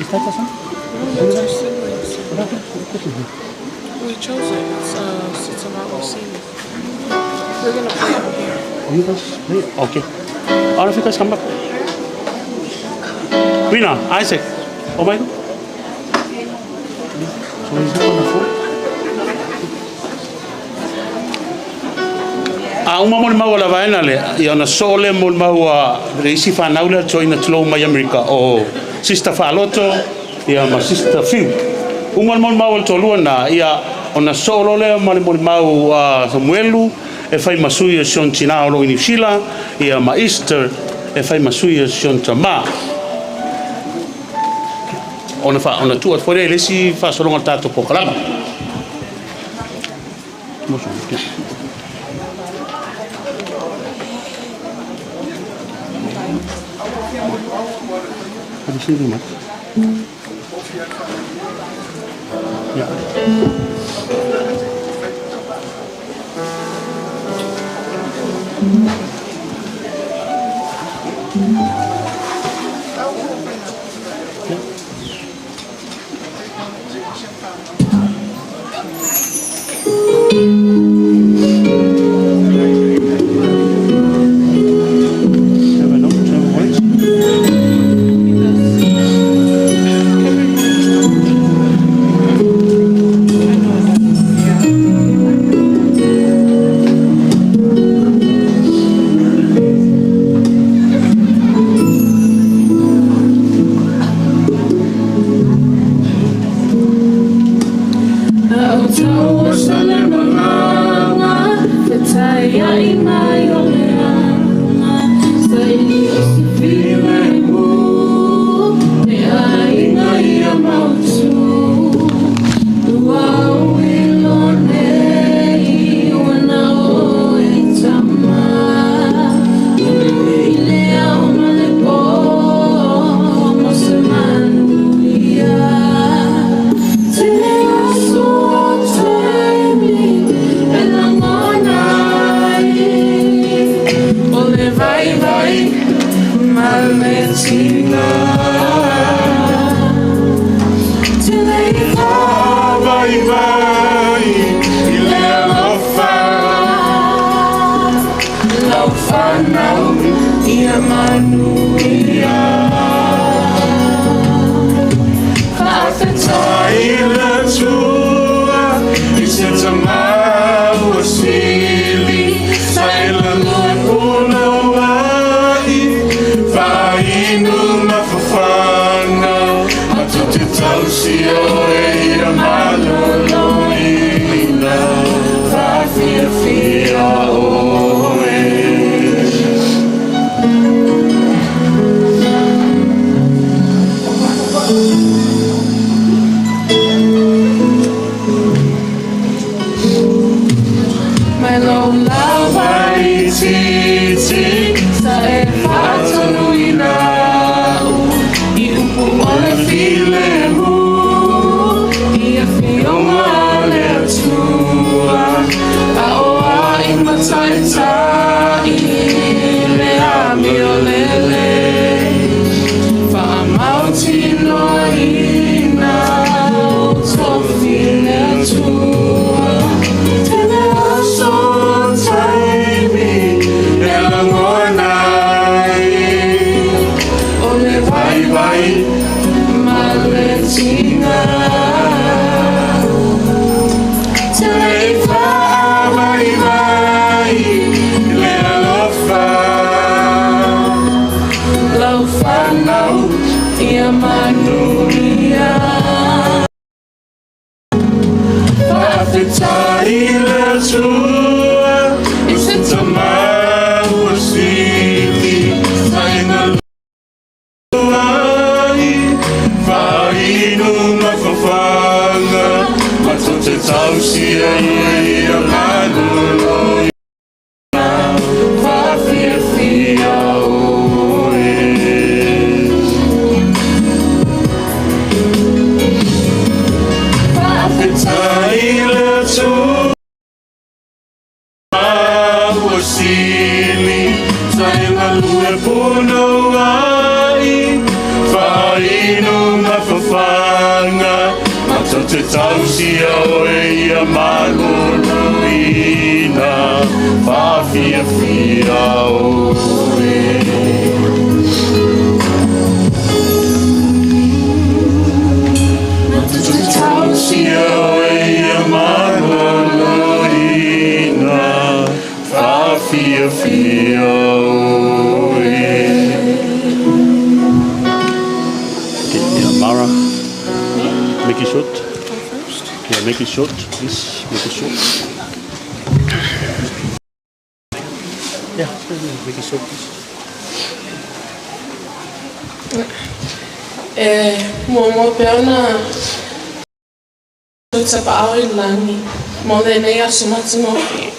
Is that the song? No, it's our siblings. We chose it. It's Sitama Osini. We're gonna play it here. Oh, you guys play it? Okay. All of you guys come back. Rina, Isaac. Oh my God. So he's not on the phone? A uma molimau a le vaega lea, ia ona soo lea molimau a le isi fanau lea toeaina tulou mai Amerika o Sister Faaloto ia ma Sister Fiu. Uma le molimau a le toalua na, ia ona soo loa lea ma le molimau a Samuelu e fai ma sui o si ona tinā o lo o i Niu Sila, ia ma Easter e fai ma sui o si ona tamā. Ona fa ona tuu atu foi lea i le isi faasologa o le tatou polokalama. Have you seen him? Yeah. Trevor, no? Trevor White? Sili sa e galue punouai faainu ma fafaga matou te tausia oe ia maloloina faafiafia oe. Matou te tausia oe ia maloloina faafiafia oe. Yeah, Mara, make it short. Yeah, make it short, please. Make it short. Yeah, make it short, please. E muamua pea ona tapaau i le lagi mo lenei aso matagofie.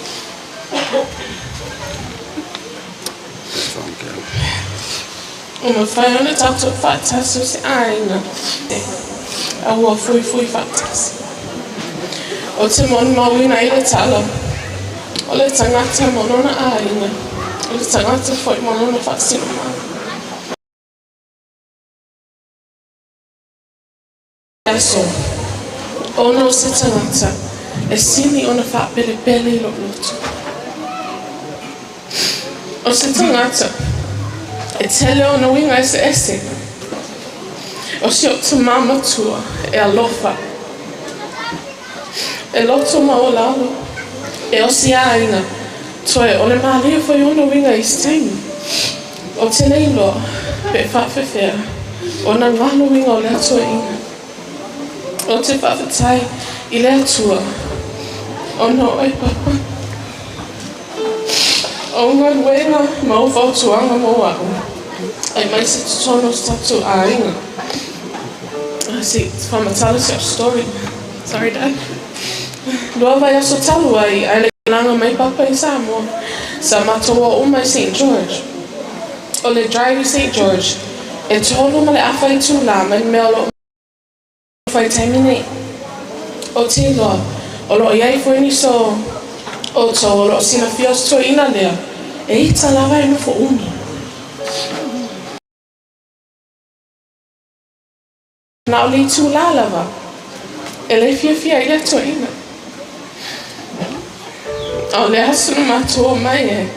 Ua mafai ona tatou faatasi o se aiga a ua fuifui faatasi. Ou te molimauina i le tala, o le tagata ma lona aiga, o le tagata foi ma lona faasinomaga. Aso, ona o se tagata e sili ona faapelepele i lou loto. O se tagata e tele ona uiga eseese. O si ou tamā matua e alofa, e loto maualalo, e osi aiga, toe o le malie foi ona uiga i isi taimi. Ou te le iloa pe faafefea ona galo uiga o lea toeaina. Ou te faafetai i le Atua ona o oe Papa. O ou galuega ma ou fautuaga mo au, aemaise totonu o se tatou aiga. Se faamatala si au story. Sorry, Dad. 2 vaiaso talu ai, ae le malaga mai Papa i Samoa, sa matou o uma i St. George. O le drive i St. George, e 3.5 itulā mai le mea o lo o nofo ai i le taimi nei. Ou te iloa, o lo o i ai foi nisi o outou o lo o silafia o se toeaina lea, e ita lava e nofo umi. Na o le itulā lava e le fiafia ai lea toeaina. A o le aso na matou o mai e,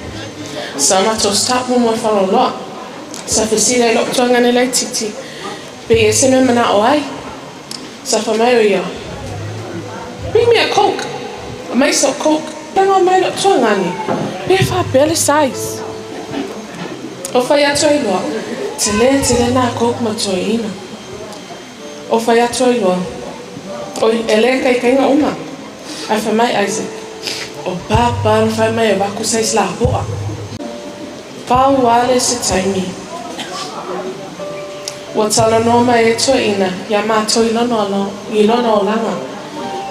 sa matou stop muamua i Faleoloa. Sa fesili ai lou tuagane laitiiti, pe i ai se mea manao ai. Sa fai mai o ia, Bring me a coke! Aumai sau coke. Laga mai lou tuagane, pe faapea le size. O fai atu ai loa, tele tele nā coke ma toeaina. O fai atu ai loa, Oi, e le kaikaiga uma. Ae fai mai Isaac, O Papa na fai mai e vaku size lapoa. Pau a le se taimi. Ua talanoa mai e toeaina iā matou i lona olaga.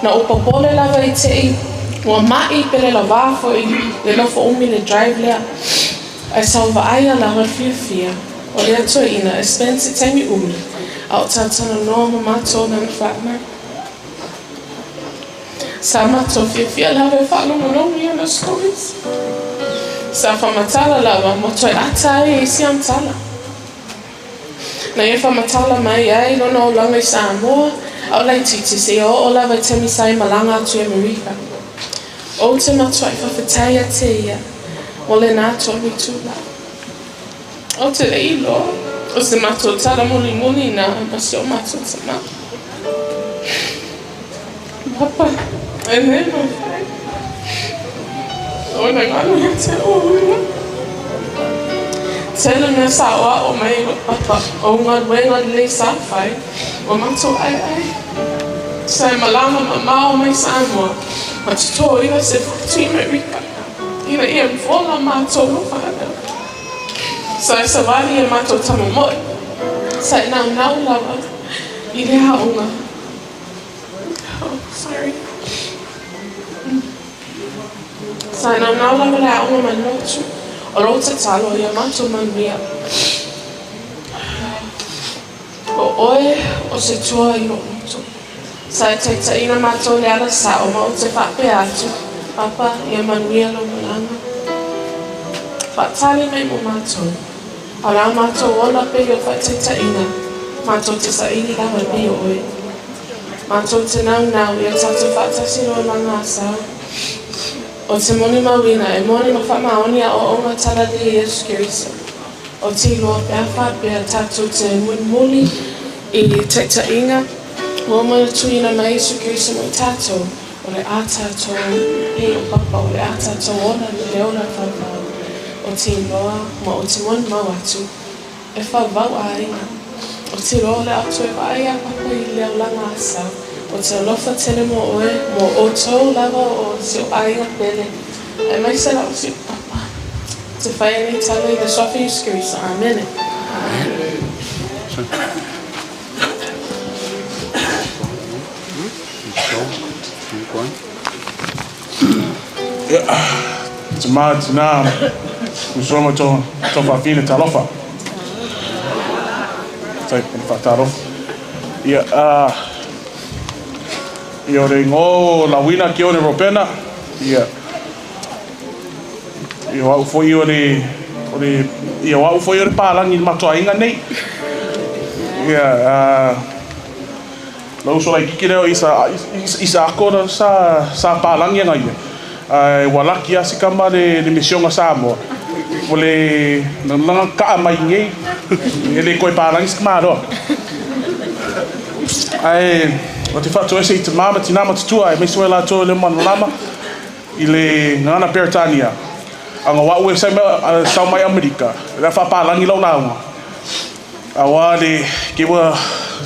Na ou popole lava i te i ua maʻi pe le lavā foi le nofo umi le drive lea. Ae sa ou vaaia lava le fiafia o lea toeaina e spend se taimi umi a o talatalanoa ma matou lana whanau. Sa matou fiafia lava e faalogologo i ana stories. Sa faamatala lava ma toe ata ai e isi ana tala. Na ia faamatala mai ai lona olaga i Samoa a o laitiiti seia oo lava i taimi sa e malaga atu i Amerika. Ou te matuai faafetai ia te ia mo lena tonu itulā. Ou te le iloa o se matou tala mulimuli na ma si o matou tamā. Papa, e le mafai ona galo ia te au. Tele mea sa aoao mai ai lou papa, o galuega lelei sa fai, ua matou aeae. Sa e malaga mamao mai Samoa ma totō ina se fatu i Amerika ina ia fola matou ma whanau. Sa e sawali e matou tama moe, sa e naunau lava i le aoga. Oh, sorry. Sa e naunau lava le aoga ma le lotu, o lou tatalo ia matou manuia. O oe o se tua i lou loto. Sa e taitaiina matou i le ala sao ma ou te faapea atu, Papa, ia manuia lou malaga. Faatali mai mo matou. A o le a matou ola pei o faataitaiga, matou te saili lava e pei o oe. Matou te naunau ia tatou faatasi le olaga a sau. O te molimauina e moni ma faamaoni aoaoga talalelei a Iesu Keriso. O te iloa pe a faapea tatou te mulimuli i taitaiga ua uma ona tuuina mai Iesu Keriso mo i tatou, o le a tatou pei o Papa, o le a tatou ola le ola fauvau. O te iloa ma o te molimau atu, e fauvau aiga. O te iloa o le a toe vaai a Papa i le olaga a sau. O te alofa tele mo oe, mo outou lava o si ou aiga pele, aemaise lava si ou papa. Te whai nei tala i le Suafa Iesu Keriso. Amene. Ia, tama tina, uso ma to to fafine talofa. Tai pa whaatalofa. Ia, ia o re ngo lawina ki o le ropena. Ia, ia o au foi o le, o le, ia o au foi o le pālangi i le matoainga nei. Ia, lau uso laitiiti lea o Isa, Isaako na sa, sa pālangi ana ia. Ae ua laki lava si tama le, le misioga Samoa. Ua le lagalaga kaa mai nei, e le toe pālangi se tamaloa. Ae o te faatoese i tamā ma tinā ma tutua, aemaise foi latou e le manalama i le gagana Peretania. Aga o au e sau mai Amerika, o le a faapālangi lau lauga. Auā le ke ua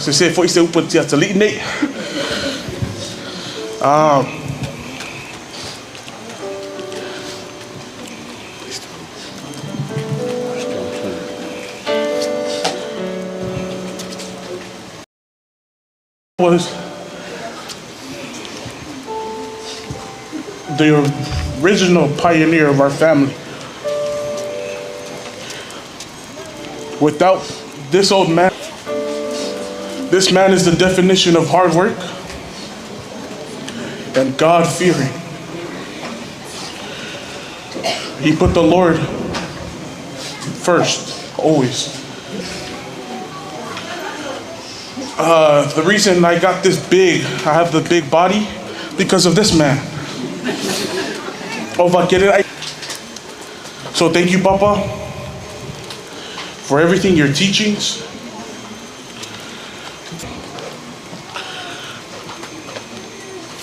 sesē foi se upu a te atalii nei. Was the original pioneer of our family. Without this old man, this man is the definition of hard work and God-fearing. He put the Lord first, always. The reason I got this big, I have the big body, because of this man. So thank you, Papa, for everything, your teachings.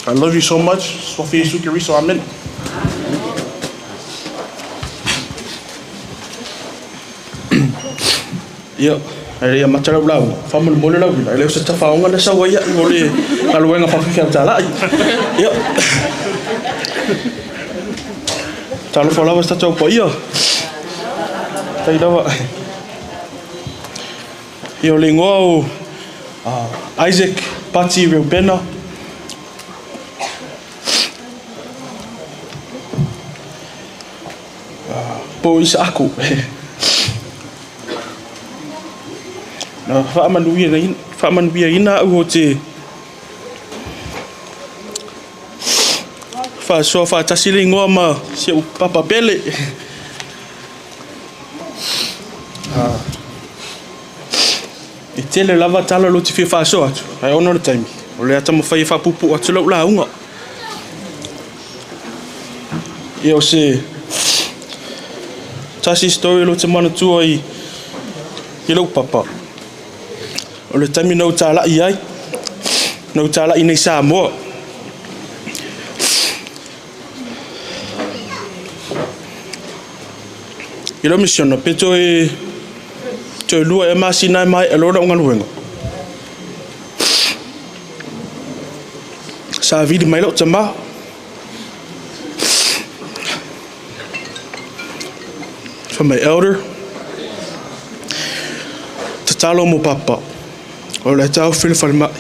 I love you so much. Sofia Sukiriso, amen. Ia, e le amata lau lauga, faamolemole lau vila, e le o se tafaoga na sau ai au o le galuega faafetalai. Ia, talofa lava se tatou paia. Tai lava. Ia, o le igoa o Isaac Pati Reubena. Po o Isaako. Na faamanuiaina au o te faasoa faatasi le igoa ma si ou papa pele. E tele lava tala o lo te fia faasoa atu, ae ona o le taimi, o le a taumafai e faapuupuu atu lau lauga. Ia o se tasi story o lo te manatua i i lou papa. O le taimi na ou talai ai, na ou talai nei Samoa. I lau misiona, pe toe, toe lua ea masina e maea loa lau galuega. Sa vili mai lau tamā. Fai mai, Elder, tatalo mo papa, o le taofi le falemai.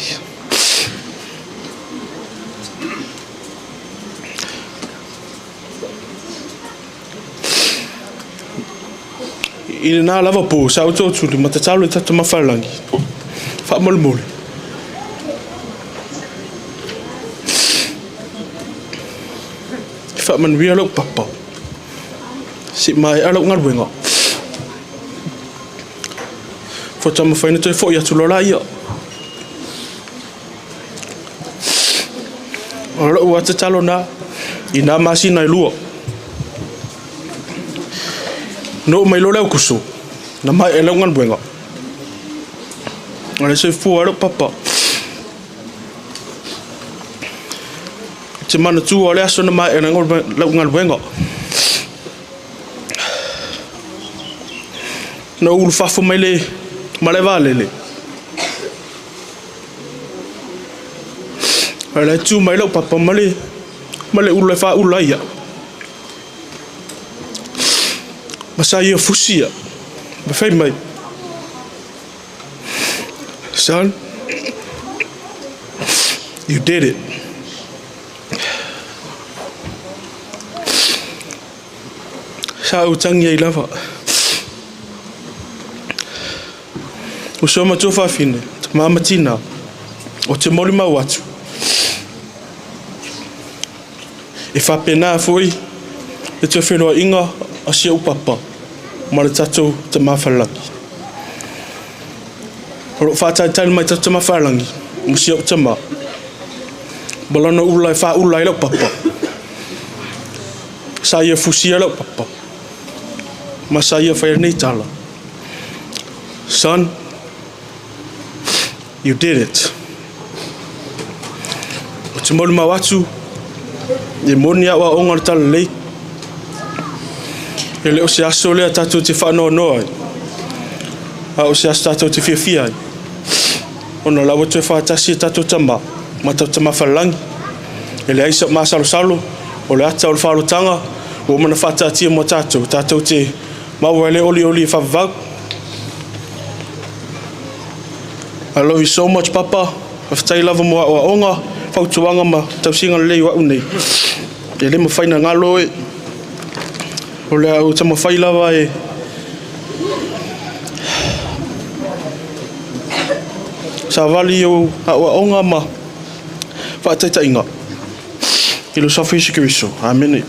I lena lava pō, sa ou tōtuli ma tatalo i tatou mafalagi. Faamolemole. Faamanuia lou papa. Se i maea lau galuega, faatoa mafai ona toe foi atu loa laia. O lou lava tatalo lena i na masina e lua. Na oo mai loa le Aokuso, na maea lau galuega. O le soifua ai lou papa. Ou te manatua o le aso na maea ai lau galuega. Na ou ulufafo mai le malae vaalele. A o la e tu mai lau papa ma le ma le ula e faaula ai au. Ma sa ia fusi au. Ma fai mai, Son, you did it. Sa ou tangi ai lava. O si o matou fafine, tama ma tina, o te molimau atu. E faapena foi le toe feiloaiga a si ou papa ma le tatou Tama Falelagi. O lo o faatalitali mai tatou Tama Falelagi ma si ou tama ma lana ula e faaula ai lau papa. Sa ia fusia lau papa ma sa ia faia nei tala. Son, you did it. Ou te molimau atu, e moni aoaoga o le Talalelei. E le o se aso lea tatou te faanoanoa ai, a o se aso tatou te fiafia ai. Ona o la ua toe faatasi e tatou tama ma tatou tama falelagi. E leai sau masalosalo, o le ata o le faaolotaga ua uma ona faataatia mo tatou, tatou te maua ai le olioli e faavavau. I love you so much Papa, faafetai lava mo aoaoga, fautuaga ma tausiga lelei o au nei. E le mafai na galo e, o le a ou taumafai lava e savali i ou aoaoga ma faataitaiga i lo Suafa Iesu Keriso. Amene.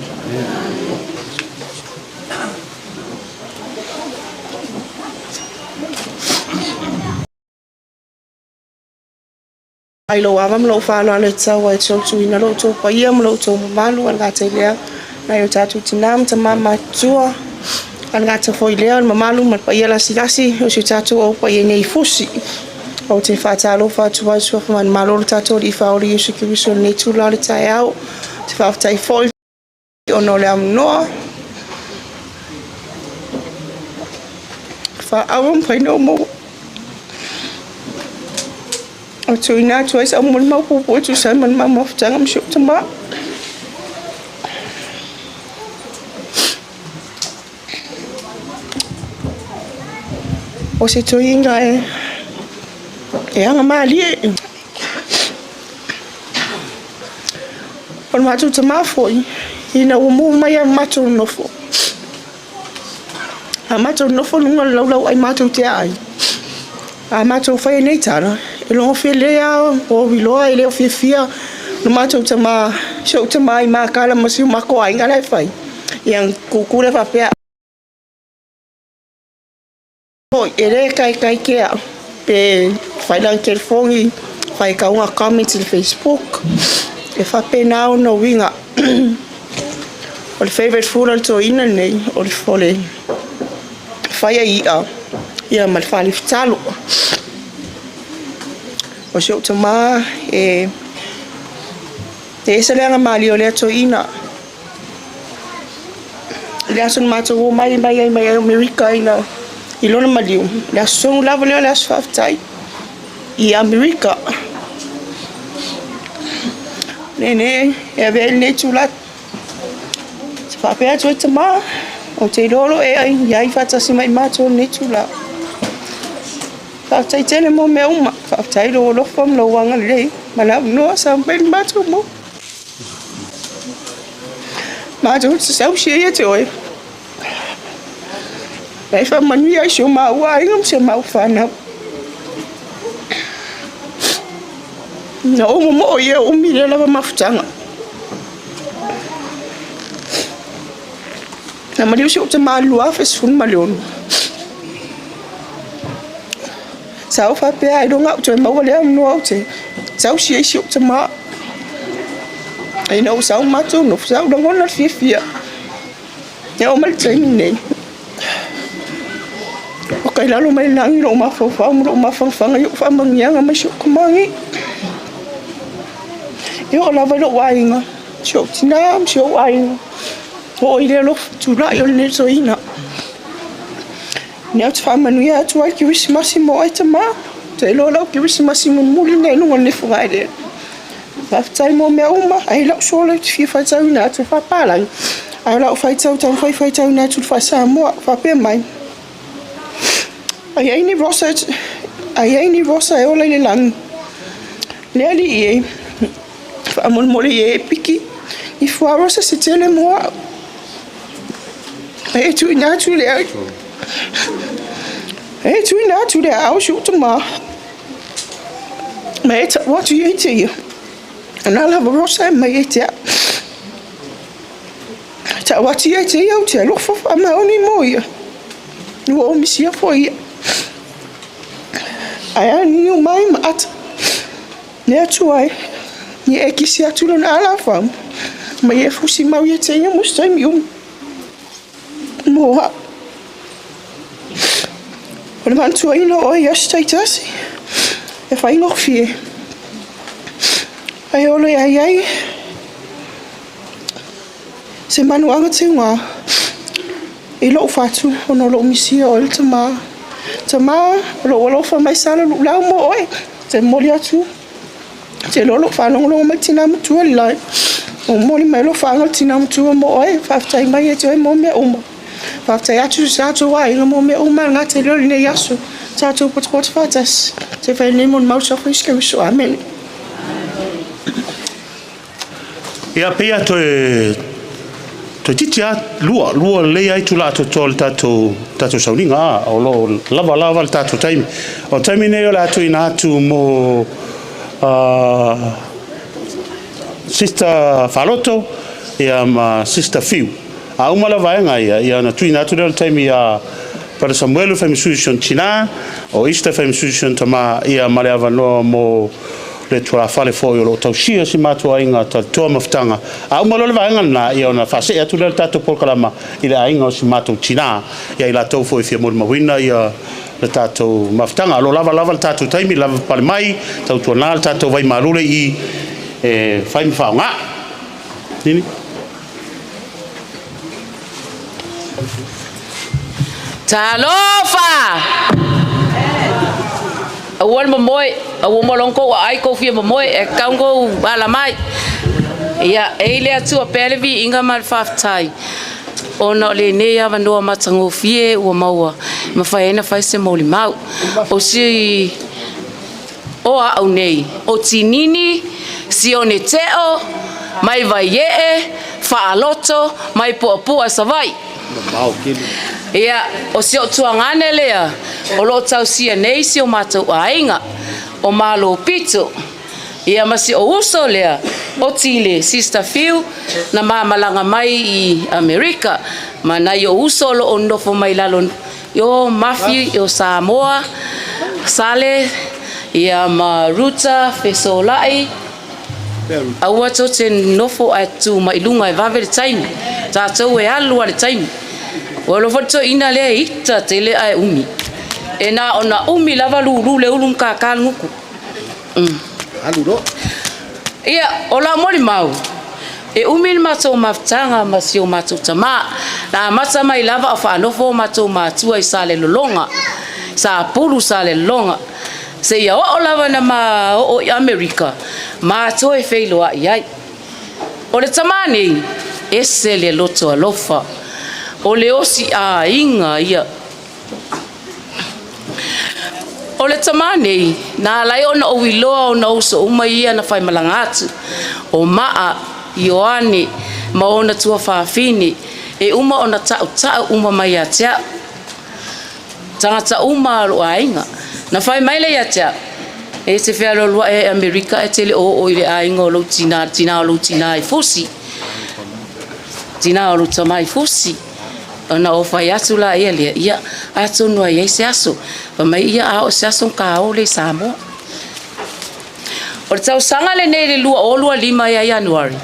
Ai lou ava ma lou faaaloalo e tatau ai te tuuina lo outou paia ma lo outou mamalu a le gata i lea nai o tatou tinā ma tamā matutua a le gata foi i lea o le mamalu ma le paia lasilasi o si o tatou au paia nei i Fusi. Ou te faatalofa atu ai suafa manumalo o lo tatou Alii Faaola Iesu Keriso i lenei itula o le taeao. Ou te faafetai foi ona o le avanoa faaauau mafai ona ou maua. O tuuina atu ai sau molimau puupuu e tusa ai ma le mafutaga ma si ou tama. O se toeaina e agamalie. O le matou tama foi, ina ua mu mai a matou nofo, a matou nofo i luga o le laulau ai matou te aai, a matou faia nei tala, e logo felea o iloa e le o fiafia lo matou tama, si ou tama i Makala ma si o matou aiga la e fai, ia kuku le faapea. E le kaikai kea pe fai lana telefoni, fai kauga comments i le Facebook, e faapena ona uiga. O le favourite food a le toeaina lenei o le fai ai i'a ia ma le falefitalo. O si ou tama e ese le agamalie o lea toeaina. I le aso na matou omai mai ai mai Amerika ina i lona maliu, le aso tonu lava lea o le aso faafetai i Amerika. Ne ne e avea ai lenei itula te faapea atu ai tama, ou te iloa o lo o e ai i ai faatasi mai matou i lenei itula. Faafetai tele mo mea uma, faafetai i lou alofa ma lou agalelei ma le avanoa sa mafai ona matou maua. Matou te tausia ia te oe. E faamanuia ai si o maua aiga ma si o maua fanau. Na ou momoo ia umi lea lava mafutaga. Na maliu si ou tamā i le 2016. Sa ou faapea ailoga au toe maua lea avanoa ou te tausi ai si ou tamā. Ae ina ua sau matou nofo, sa ou lagona le fiafia. E oo mai le taimi lenei, ua kai lalo mai le lagi lou mafaufau ma lou mafanafana i ou faamanuiaga mai si ou tama nei. E oo lava i lou aiga, si ou tina ma si ou aiga, oo i le alofa tulai o lenei toeaina. Lea ou te faamanuia atu ai le Kerisimasi mo oe tama. Ou te iloa lau Kerisimasi mulimuli lenei i luga o lenei fogaeleele. Faafetai mo mea uma, ae i lau solo ou te fia faitauina atu e faapalagi, ae o lau faitau taumafai faitauina atu i le faa-Samoa, faapea mai, A i ai ni rosa, a i ai ni rosa e ola i le lagi, le alii e, faamolemole ia e piki i fuarosa se tele mo au. E tuuina atu le ai. E tuuina atu le aao si ou tamā. Ma e tau atu ia te ia. Ana lava rosa e mai e te au. Tau atu ia te ia ou te alofa faamaoni mo ia. Ua ou misia foi ia. Ae a niu mai ma ata. Le Atua e, ia e kisi atu lona alafau, ma ia e fusi mau ia te ia mo se taimi umi. Mo au. O le manatuaina o oe i aso taitasi, e faigofie. Ae olo e ai ai se manuaga teuga i lou fatu ona o lou misia o oe le tamā. Tamā, o lou alofa mai sala luulau mo oe. Te momoli atu, te iloa o lo o faalogologo mai le tina matua le la. O momoli mai alofaaga o le tina matua mo oe. Faafetai mai ia te oe mo mea uma. Faafetai atu i so tatou aiga mo mea uma e gata i lea o lenei aso. Tatou potopoto faatasi. Te fai nei mo le mau sofa i Keriso. Amene. Ia, pei a toe toeitiiti lava lua, lua lelei lava itula atoatoa o le tatou, tatou sauniga, a, o lo o lava lava le tatou taimi. O le taimi nei o le a tuuina atu mo uh, Sister Faloto ia ma Sister Fiu. A uma la vaega ia, ia ona tuuina atu lea o le taimi ia Brother Samuelu fai ma sui o si ona tina, o Easter fai ma sui o si ona tama, ia ma le avanoa mo le tualafale foi o lo o tausia si matou aiga talitoa mafutaga. A uma loa le vaega lena, ia ona faasee atu lea o le tatou polokalama i le aiga o si matou tina, ia i latou foi e fia molimauina ia le tatou mafutaga. O lo o lava lava le tatou taimi, lava pale mai, tautuana le tatou vai malule i e fai ma faaaoga. Nini? Talofa! Aua le momoe, aua mo long kou ai kou fia momoe, e kau kou ala mai. Ia, e i le Atua pea le viiga ma le faafetai, ona o lenei avanoa matagofie ua maua, e mafai ai ona fai se molimau. O si o a'u nei, o Tinini, Sione Teo, mai Vaiee, Faaloto, mai Puapua, Savaii. Ia, o si o'u tuagane lea o lo o tausia nei si o matou aiga, o Malo Pito. Ia ma si o'u uso lea, o Tile, Sister Fiu, na ma malaga mai i Amerika, ma nai o'u uso o lo o nofo mai lalo i o Mafi, i o Samoa, Sale, ia ma Ruta, Fesola'i, Aua tou te nofo ae tu mai luga e vave le taimi. Tatou e alu a le taimi. Ua iloa foi le toeaina lea e ita tele ae umi. E na ona umi lava lulu le ulu ma kākā le gutu. Mm. Alu loa. Ia, o lau molimau, e umi le matou mafutaga ma si o matou tamā. Na amata mai lava o faanofo o matou matua i Salelologa, Sapulu Salelologa, seia oo lava ina ma oo i Amerika, ma toe feiloai ai. O le tamā nei, ese le loto alofa, o le osi aiga ia. O le tamā nei, na ala ai ona ou iloa ona uso uma ia na faimalaga atu, o Maa, Ioane, ma ona tuafafine, e uma ona taʻutaʻu uma mai ia te au. Tagata uma a lou aiga. Na fai mai lea ia te au, E te fealualuai ai i Amerika ae te le o oo i le aiga o lou tina, le tina o lou tina i Fusi, tina o lou tama i Fusi. Ona ou fai atu laia lea, Ia, atonu ai ai se aso. Fai mai, Ia, a oo se aso ona ta o lea i Samoa. O le tausaga lenei i le 2025 ia Ianuari,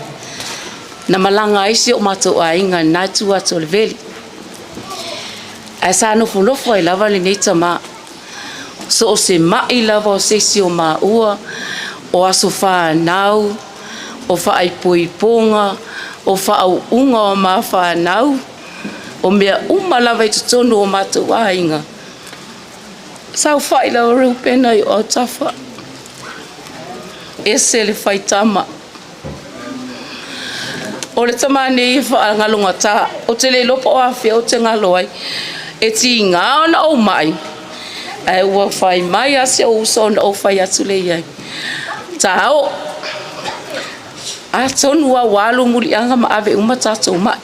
na malaga ai si o matou aiga i lena itu atu o le veli. Ae sa nofonofo ai lava lenei tamā. So o se mai lava o se isi o maua, o aso fanau, o faaipoipoga, o faauuga o ma fanau, o mea uma lava i totonu o matou aiga. Saofai lava Reupena i o autafa. Ese le faitama. O le tama nei e faagalogata, ou te le iloa po o afea ou te galo ai. E tiga ona ou mai, ae ua fai mai lava si ou uso ona ou fai atu lea i ai. Tao, atonu lava ua alu muliaga ma ave uma tatou mai.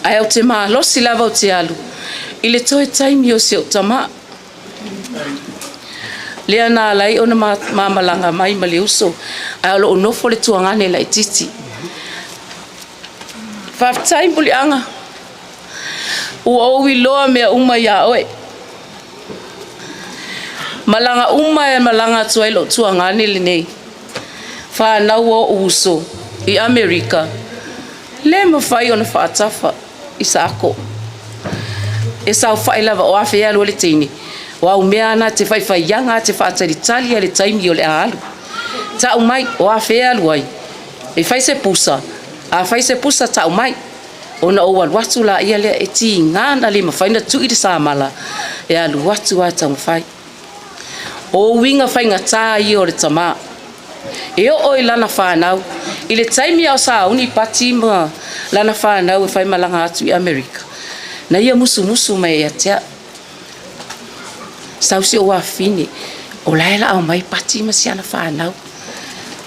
Ae ou te malosi lava ou te alu i le toe taimi o si ou tama. Lea na ala ai ona ma malaga mai ma le uso, ae o lo o nofo le tuagane laitiiti. Faafetai Muliaga, ua ou iloa mea uma iā oe. Malaga uma e malaga atu ai lou tuagane lenei, fanau a ou uso i Amerika, le mafai ona faatafa i Saako. E saofai lava o afe e alu ai le teine, o au mea ana te faifaiaga a te faatalitali a le taimi o le a alu. Tau mai, o afe e alu ai, e fai se pusa, a fai se pusa tau mai. Ona ou alu atu laia lea e tiga na le mafai ona tui le samala e alu atu a taumafai. O uiga faigata ia o le tama. E oo i lana fanau, i le taimi a o sauni Pati ma lana fanau e faimalaga atu i Amerika, na ia musumusu mai ia te au. Sau si ou afafine, o la e laau mai Pati ma si ana fanau.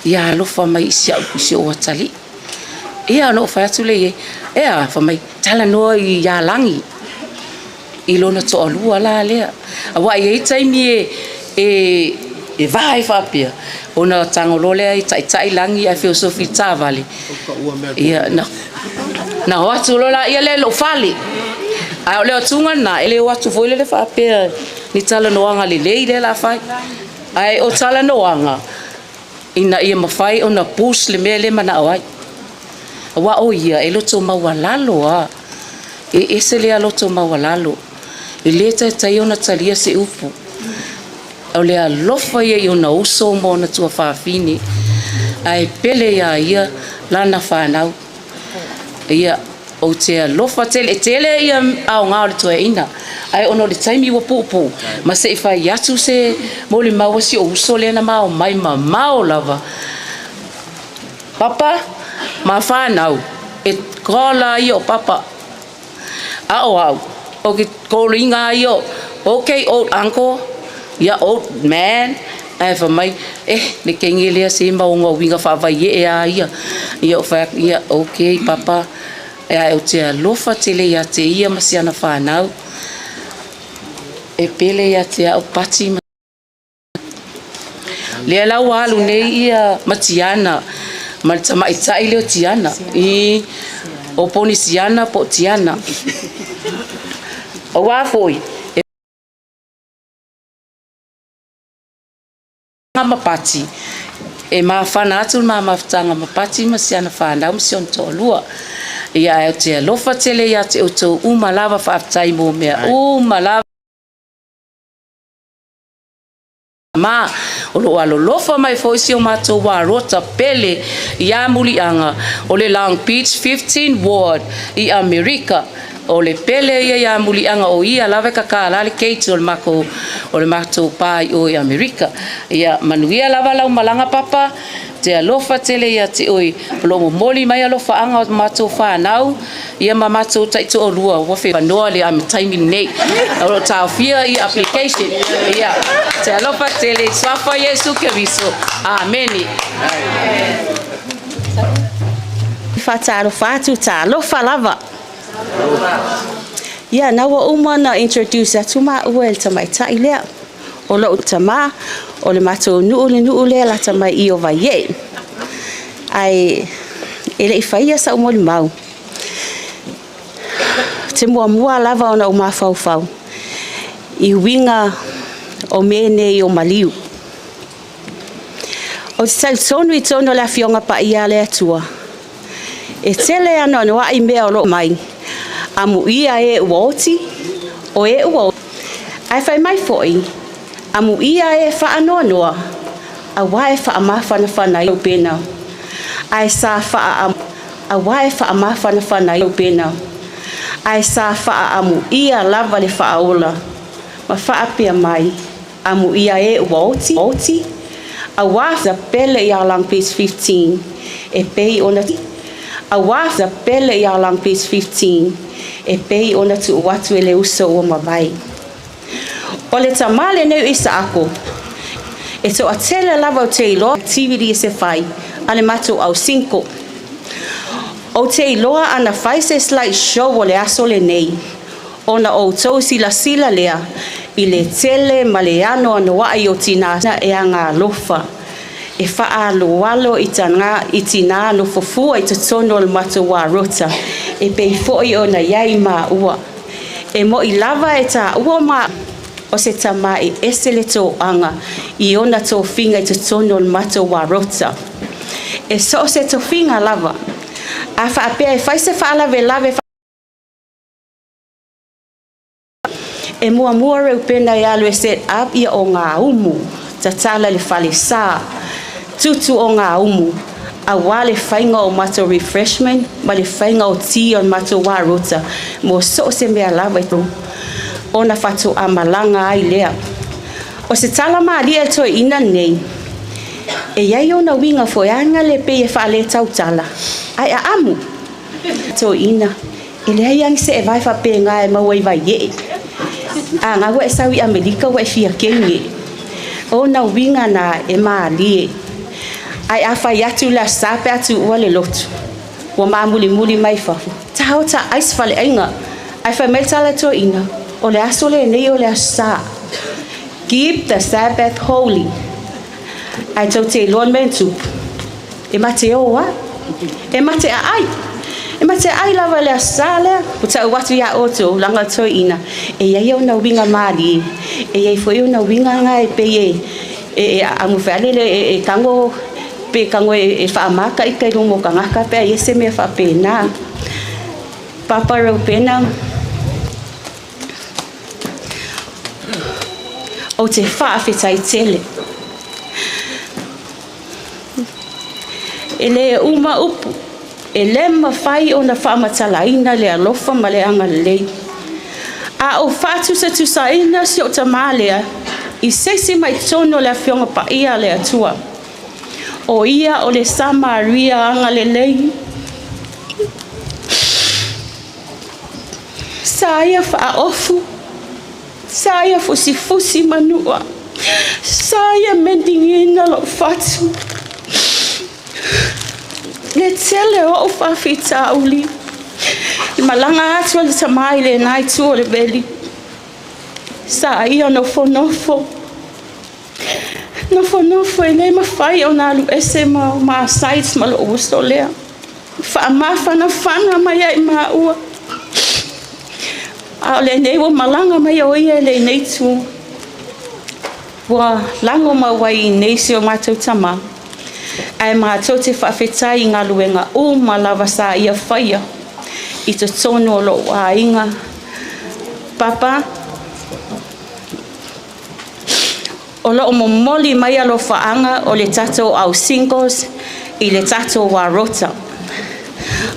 Ia alofa mai i si au, i si ou atalii. Ia ona ou fai atu lea i ai, e a, fai mai, talanoa ia Lagi. I lona toalua la lea. Aua e i ai taimi e, e, e va ai faapea, ona tago loa lea e taitai lagi ae feosofi i le taavale. Ia, na, na o atu loa laia lea i lou fale. Ae o le atuga lena, e le o atu foi lele faapea ni talanoaga lelei lea o le a fai. Ae o talanoaga, ina ia mafai ona push le mea lea e manao ai. Aua o ia e loto maualalo lava. E ese lea loto maualalo. E le taitai ona talia se upu. O le alofa ia i ona uso ma ona tuafafine, ae pele iā ia lana fanau. Ia, ou te alofa tele, e tele ia aoga o le toeaina, ae ona o le taimi ua puupuu, ma se i fai atu se molimau a si ou uso lea na ma omai mamao lava. Papa ma whanau, e kola ia o Papa. A o au, o ke kōlinga ia o, okay old uncle, ia old man, ae fai mai, eh, le kenge lea se maunga uiga faavaieʻe a ia. Ia ou fai atu, ia, okay Papa, ae ou te alofa tele ia te ia ma si ana whanau. E pele ia te au Pati ma Lea la ua alu nei ia ma Tiana, ma le tamaitai lea o Tiana, i o Ponisiana po o Tiana. Aua foi, e ma Pati, e mafana atu le ma mafutaga ma Pati ma si ana fanau ma si ona toalua. Ia ae ou te alofa tele ia te outou uma lava, faafetai mo mea uma lava. Ma, o lo o alolofa mai foi si o matou uarota pele iā Muliaga o le Long Beach 15 Ward i Amerika. O le pele ia iā Muliaga o ia lava e kakala le gate o le makou o le matou pa i o i Amerika. Ia manuia lava lau malaga papa. Te alofa tele ia te oe, o lo o momoli mai alofaaga o matou fanau ia ma matou taitoalua ua fevanoa le am taimi lenei. O lo o taofia ia application. Ia, te alofa tele i Suafa Iesu Keriso. Amene. Faatalofa atu, talofa lava. Ia, na ua uma ona introduce atu maua e le tamaitai lea. O lou tamā, o le matou nuu le nuu lea lata mai i o Vaiee. Ae e le i faia sau molimau. te muamua lava ona ou mafaufau i uiga o mea nei o maliu. Ou te talitonu i totonu o le Afioga Paia a le Atua, e tele anoanoai mea o lo o mai, amuia e ua oti, o e ua ae fai mai foi, amuia e faanoanoa, auā e faamafanafana ai pena. Ae sa faa auā e faamafanafana ai pena. Ae sa faaamuia lava le faaola ma faapea mai, amuia e ua oti, oti, auā sa pele ia lang page 15, e pei ona auā sa pele ia lang page 15, e pei ona tuu atu e le uso ua mavae. O le tamā lenei o Isaako, e toatele lava o te iloa activity e se fai a le matou au cinco. Ou te iloa ana fai se slide show o le aso lenei, ona outou silasila lea i le tele ma le anoanoai o tinā e agalofa, e faaaloalo i taga i tinā nofofua i totonu o le matou rota, e pei foi ona i ai maua. E mo'i lava e tāua ma o se tamā e ese le toaga i ona tofiga i totonu o le matou rota. E so o se tofiga lava. A faapea e fai se faalavelave e muamua Reupena e alu e set up ia o ngā umu, tatala le falesa, tutu o ngā umu, auā le faiga o matou refreshment ma le faiga o ti o le matou rota mo so o se mea lava e ona faatoa ai lea. O se tala malie e toeaina nei, e iai ona uiga foi aga le pei e faale tautala, ae aamu. Toeaina, e leai agi se e vae faapega e maua i Vaie'e. A gau e sau i Amerika ua e fia kege. O na uiga na e malie. Ae a fai atu le asa pe atu ua le lotu, ua mamulimuli mai fafo. Tao ta ai se faleaiga. Ae fai mai le tala toeaina, o le aso lenei o le aso Sa. Keep the Sabbath holy. Ae tou te iloa le mea e tupu. E mate o a. E mate a ai. E mate ai lava le aso Sa lea. Ua tau atu ia outou, laga toeaina. E iai ona uiga malie. E iai foi ona uiga nga e pei e amu feale le e tago pe tago e faamaka i kai luga o tagata pe ai e se mea faapena. Papa Reupena, ou te faafetai tele. E le uma upu, e le mafai ona faamatalaina le alofa ma le agalelei. A o faatusatusaina si ou tamā lea, i se isi mai totonu o le Afioga Paia a le Atua. O ia o le Samaria agalelei. Sa ia faaofu, sa ia fusifusi manua, sa ia mendingina lou fatu. Le tele o ou faafitauli. I malaga atu a le tamā i lena itu o le veli. Sa ia nofonofo. Nofonofo e le mafai ona alu ese ma ma sides ma lou uso lea. Faamafanafana mai ai maua. A o lenei ua malaga mai o ia i lenei itu. Ua lago mau ai i nei si o matou tamā. Ae matou te faafetai i galuega uma lava sa ia faia i totonu o lou aiga. Papa, o loo momoli mai alofaaga o le tatou au singles i le tatou rota.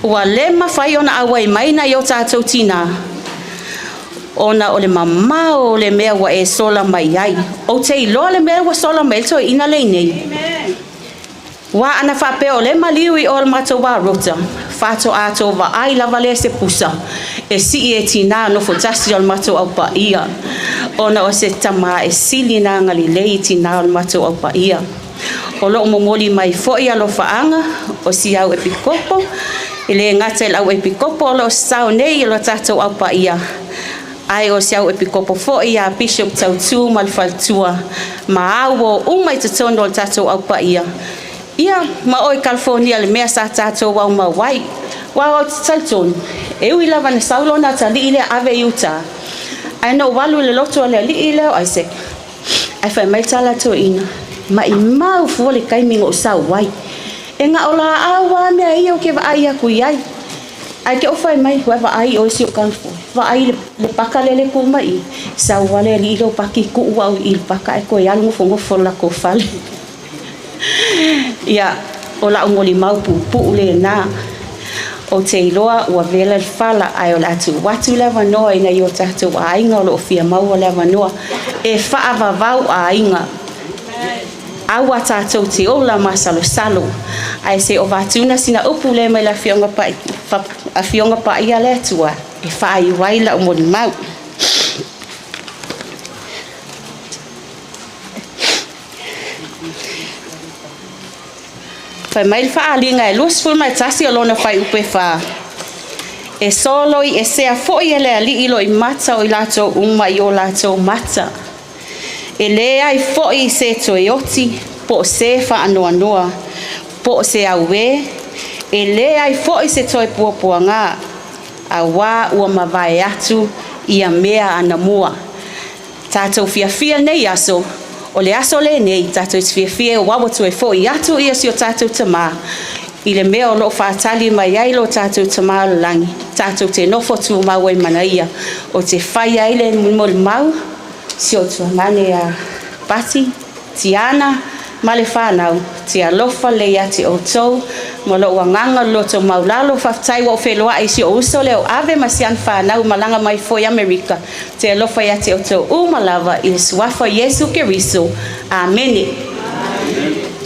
Ua le mafai ona auai mai nai o tatou tinā, ona o le mamao o le mea ua e sola mai ai. Ou te iloa le mea ua sola mai le toeaina lenei. Ua ana faapea o le maliu i o le matou rota, faatoa tou vaai lava lea se pusa, e sii e tinā nofo tasi o le matou aupaia. Ona o se tamā e sili na agalelei i tinā o le matou aupaia. O loo momoli mai foi alofaaga o si au epikopo, e le gata i le au epikopo o loo sao nei i lo tatou aupaia, ae o si au epikopo foi ia Bishop Tautu ma le faletua ma au o uma i totonu o le tatou aupaia. Ia, ma oi California le mea sa tatou au mau ai. Ua o te talitonu, E ui lava na sau lona atalii lea ave i uta, ae na ou alu i le lotu a le alii lea o Isaac, ae fai mai le tala a le toeaina, Maimau fua le taimi na ou sau ai. E na o laau lava mea ia ou te vaai atu i ai. Ae te ou fai mai, Ua e vaai oe si ou tagofo, vaai le paka lea le tu mai i, sau lava le alii lea o Paki tuu au i le paka ae toe alu nofonofo i le latou fale. Ia, o la'u molimau puupuu lena. Ou te iloa ua vela le fala, ae o le a tuu atu le avanoa i nai o tatou aiga o lo o fia maua le avanoa e faavavau aiga. Aua tatou te ola masalosalo. Ae se o vatuna sina upu lea mai le Afioga Paia, Afioga Paia a le Atua e faaiu ai la'u molimau. Fai mai le faaaliga e 21 o lona fuaiupu e 4, E soloi esea foi e le Alii loimata o i latou uma i o latou mata. E leai foi se toe oti, po o se faanoanoa, po o se auē, e leai foi se toe puapuaga, auā ua mavae atu ia mea anamua. Tatou fiafia lenei aso, o le aso lenei tatou te fiafia ua ua toe fo'i atu ia si o tatou Tamā i le mea o lo o faatali mai ai lo tatou Tamā o le lagi, tatou te nofo tumau ai manaia o te fai ai le molimau si o tuagane a Pati, Tiana ma le fanau, te alofa lelei ia te outou ma lou agaga o le loto maulalo. Faafetai ua ou feiloai i si ou uso lea o Ave ma si ana fanau malaga mai foi Amerika. Te alofa ia te outou uma lava i le suafa o Iesu Keriso. Amene.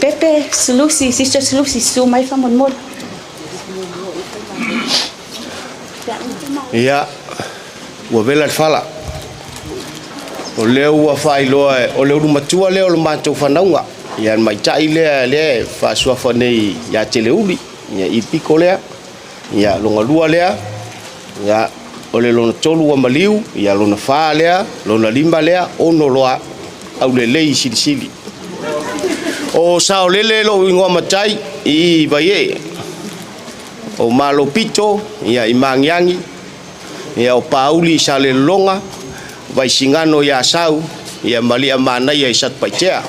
Pepe Sulusi, Sister Sulusi, susu mai faamolemole. Ia, ua vela le fala. O lea ua faailoa o le ulumatua lea o le matou fanauga. Ia, le maitai lea lea e faasuafa nei ia Teleuli, ia i piko lea. Ia, lona lua lea, ia, o le lona tolu ua maliu, ia, lona fa lea, lona lima lea, ono loa aulelei i Silisili. O Saolele lou igoa matai i Vaiee. O Malopito ia i Magiagi, ia o Pauli i Salelologa, Vaisigano i Asau, ia ma Liamanaia i Satupaitea.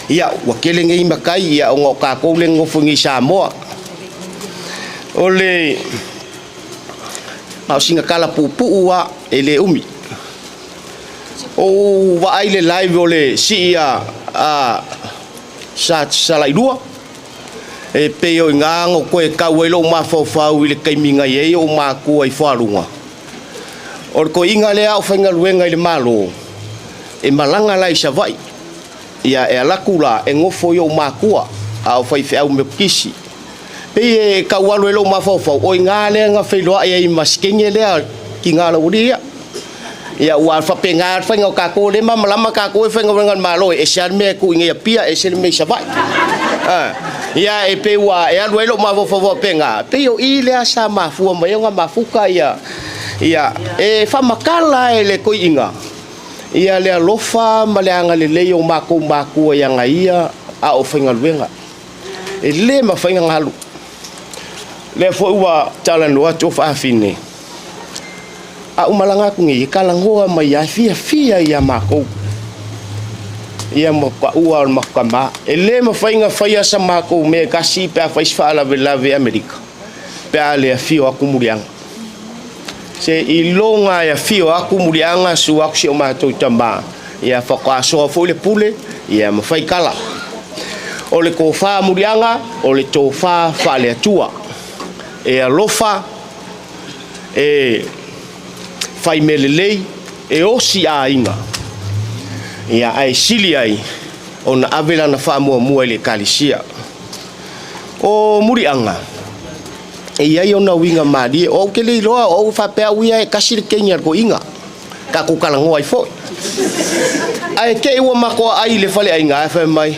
Ia, ua tele nei matai, ia ona o tatou lea e nonofo i nei i Samoa. O le na o sina tala puupuu lava e le umi. Ou vaai le live o le sii a, a Sa Salailua, E pei o i ina na toe tau ai lou mafaufau i le taimi na i ai ou matua i Fualuga. O le toeaina lea a o faigaluega i le Malo, e malaga la i Savaii. Ia, e alu atu la e nofo i ou matua a o faifeau Metotisi. Pei e tau alu ai lou mafaufau, o i ina lea na feiloai ai ma si teine lea, tina laualii ia. Ia, ua faapena le faiga o tatou, o lea e malamalama tatou e faigaluega a le Malo, e ese lava le mea e tuu i inei i Apia, ese le mea i Savaii. Ia, e pei ua e alu ai lou mafaufau faapena, pei o i lea sa mafua mai ai ona mafuta ia, ia, e faamatala e le toeaina ia le alofa ma le agalelei o matou matua ia ia a o faigaluega. E le mafai ona alu. Lea foi ua talanoa atu o faafine, A ou malaga atu nei, e talanoa mai lava, e fiafia ia matou, ia ma taua o le matou tama. E le mafai ona faia sa matou mea e tasi pe a fai se faalavelave i Amerika, pe a le afio atu Muliaga. Se iloga e afio atu Muliaga, susu atu si o matou tama, ia faatoa soa foi le pule, ia ma fai tala. O le tofa Muliaga, o le tofa faale-Atua. E alofa, e fai mea lelei, e osi aiga, ia, ae sili ai ona ave lana faamuamua i le Ekalesia. O Muliaga, e i ai ona uiga malie, o au te le iloa, o au e faapea au ia e tasi le teine a le toeaina, tatou talanoa ai foi. Ae te i ua matou aai i le faleaiga, ae fai mai,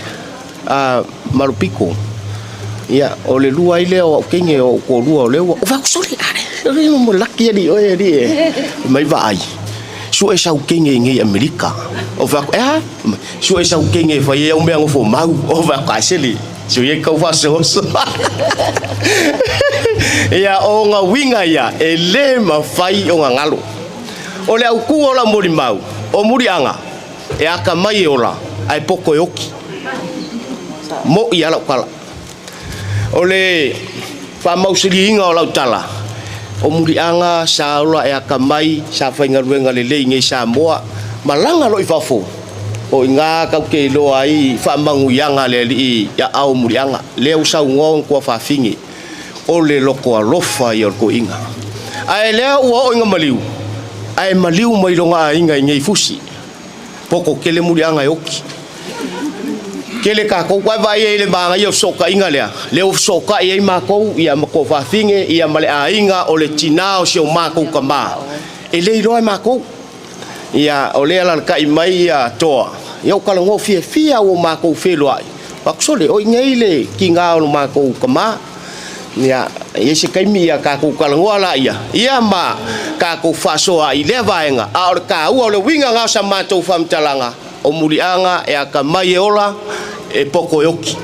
a Malopiko, ia, o le lua ai lea o au teine o ou toalua o lea ua, o fai atu, sole, a, o le mo laki alii oe alii e, mai vaai, sue sau teine i nei Amerika. O fai atu, e a? Sue sau teine e fai ai au mea nofo mau. O fai atu, a sele. Sui e kau faasoaso. Ia, o ga uiga ia e lē mafai o gagalo. O le autū o lau molimau, o muliaga, e akamai e ola, ae poto e oti. Mo'i lava lau tala. O le faamausaliina o lau tala, o muliaga sa ola e akamai, sa faigaluega lelei i nei Samoa, malaga loa i fafo, o i ina tatou te iloa ai faamanuiaga a le Alii i aao o muliaga. Lea ua saunoa ona tuafafine, o le loto alofa ia o le toeaina. Ae lea ua oo ina maliu, ae maliu mai lona aiga i nei fusi. Poto tele muliaga e oti. Tele tatou ae vaai ai i le manaia o fesootaiga lea, lea ua fesootai ai matou ia ma tuafafine ia ma le aiga o le tina o si o matou tama, e le iloa e matou. Ia, o lea e alalatai mai ia Toa, ia ua talanoa fiafia ua matou feiloai, atu sole, o i nei le tina o lo matou tama. Ia, e i ai se taimi ia tatou talanoa laia, ia ma tatou faasoa i lea vaega, a o le taua o le uiga lena o sa matou faamatalaga, o muliaga e atamai e ola, e poto e oti.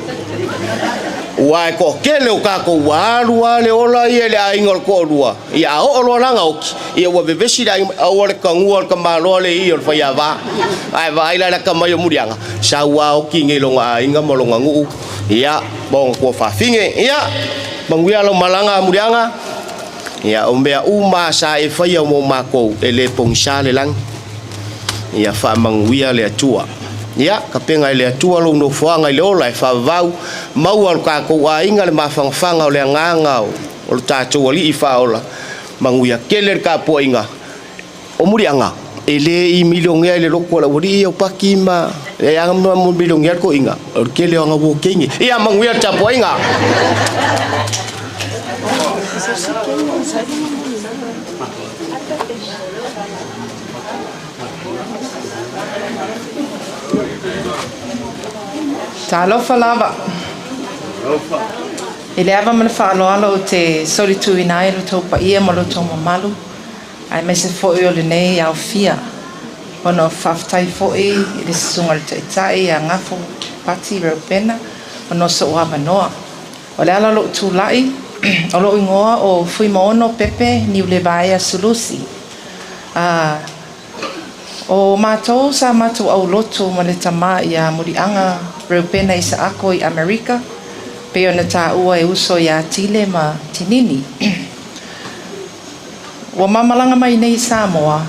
Aua e toatele o tatou ua alu lava le ola ia i le aiga o le toalua, ia a oo loa la ona oti, ia ua vevesi le aiga mai, aua le tagua o le tamaloa le i o le faiava. Ae vaai la i le atamai o muliaga, sau lava oti nei lona aiga ma lona nuu, ia, ma ona tuafafine. Ia, manuia lau malaga muliaga. Ia, o mea uma sa e faia mo matou, e le pogisa le lagi. Ia faamanuia le Atua. Ia, tapena e le Atua lou nofoaga i le ola e faavavau, maua lo tatou aiga le mafanafana o le agaga o lo tatou Alii Faaola. Manuia tele le tapuaiga. O muliaga, e le i milionea i le lotu a le aualii ia o Paki ma e aga ma milionea le toeaina, o le tele o aga ua teine. Ia manuia le tapuaiga. Talofa lava. I le ava ma le faaaloalo ou te solituina ai lo outou paia ma lo outou mamalu, aemaise foi o lenei aofia, ona faafetai foi i le Susuga i le Taitai ia Gafo Pati Reupena ona o so'u avanoa. O le ala o lo'u tulai, o lo'u igoa o Fuimaono Pepe Niulevaea Sulusi. A o matou sa matou aulotu ma le tama ia Muliaga Reupena Isaako i Amerika, pei ona taua e uso iā Tile ma Tinini. Ua ma malaga mai nei i Samoa,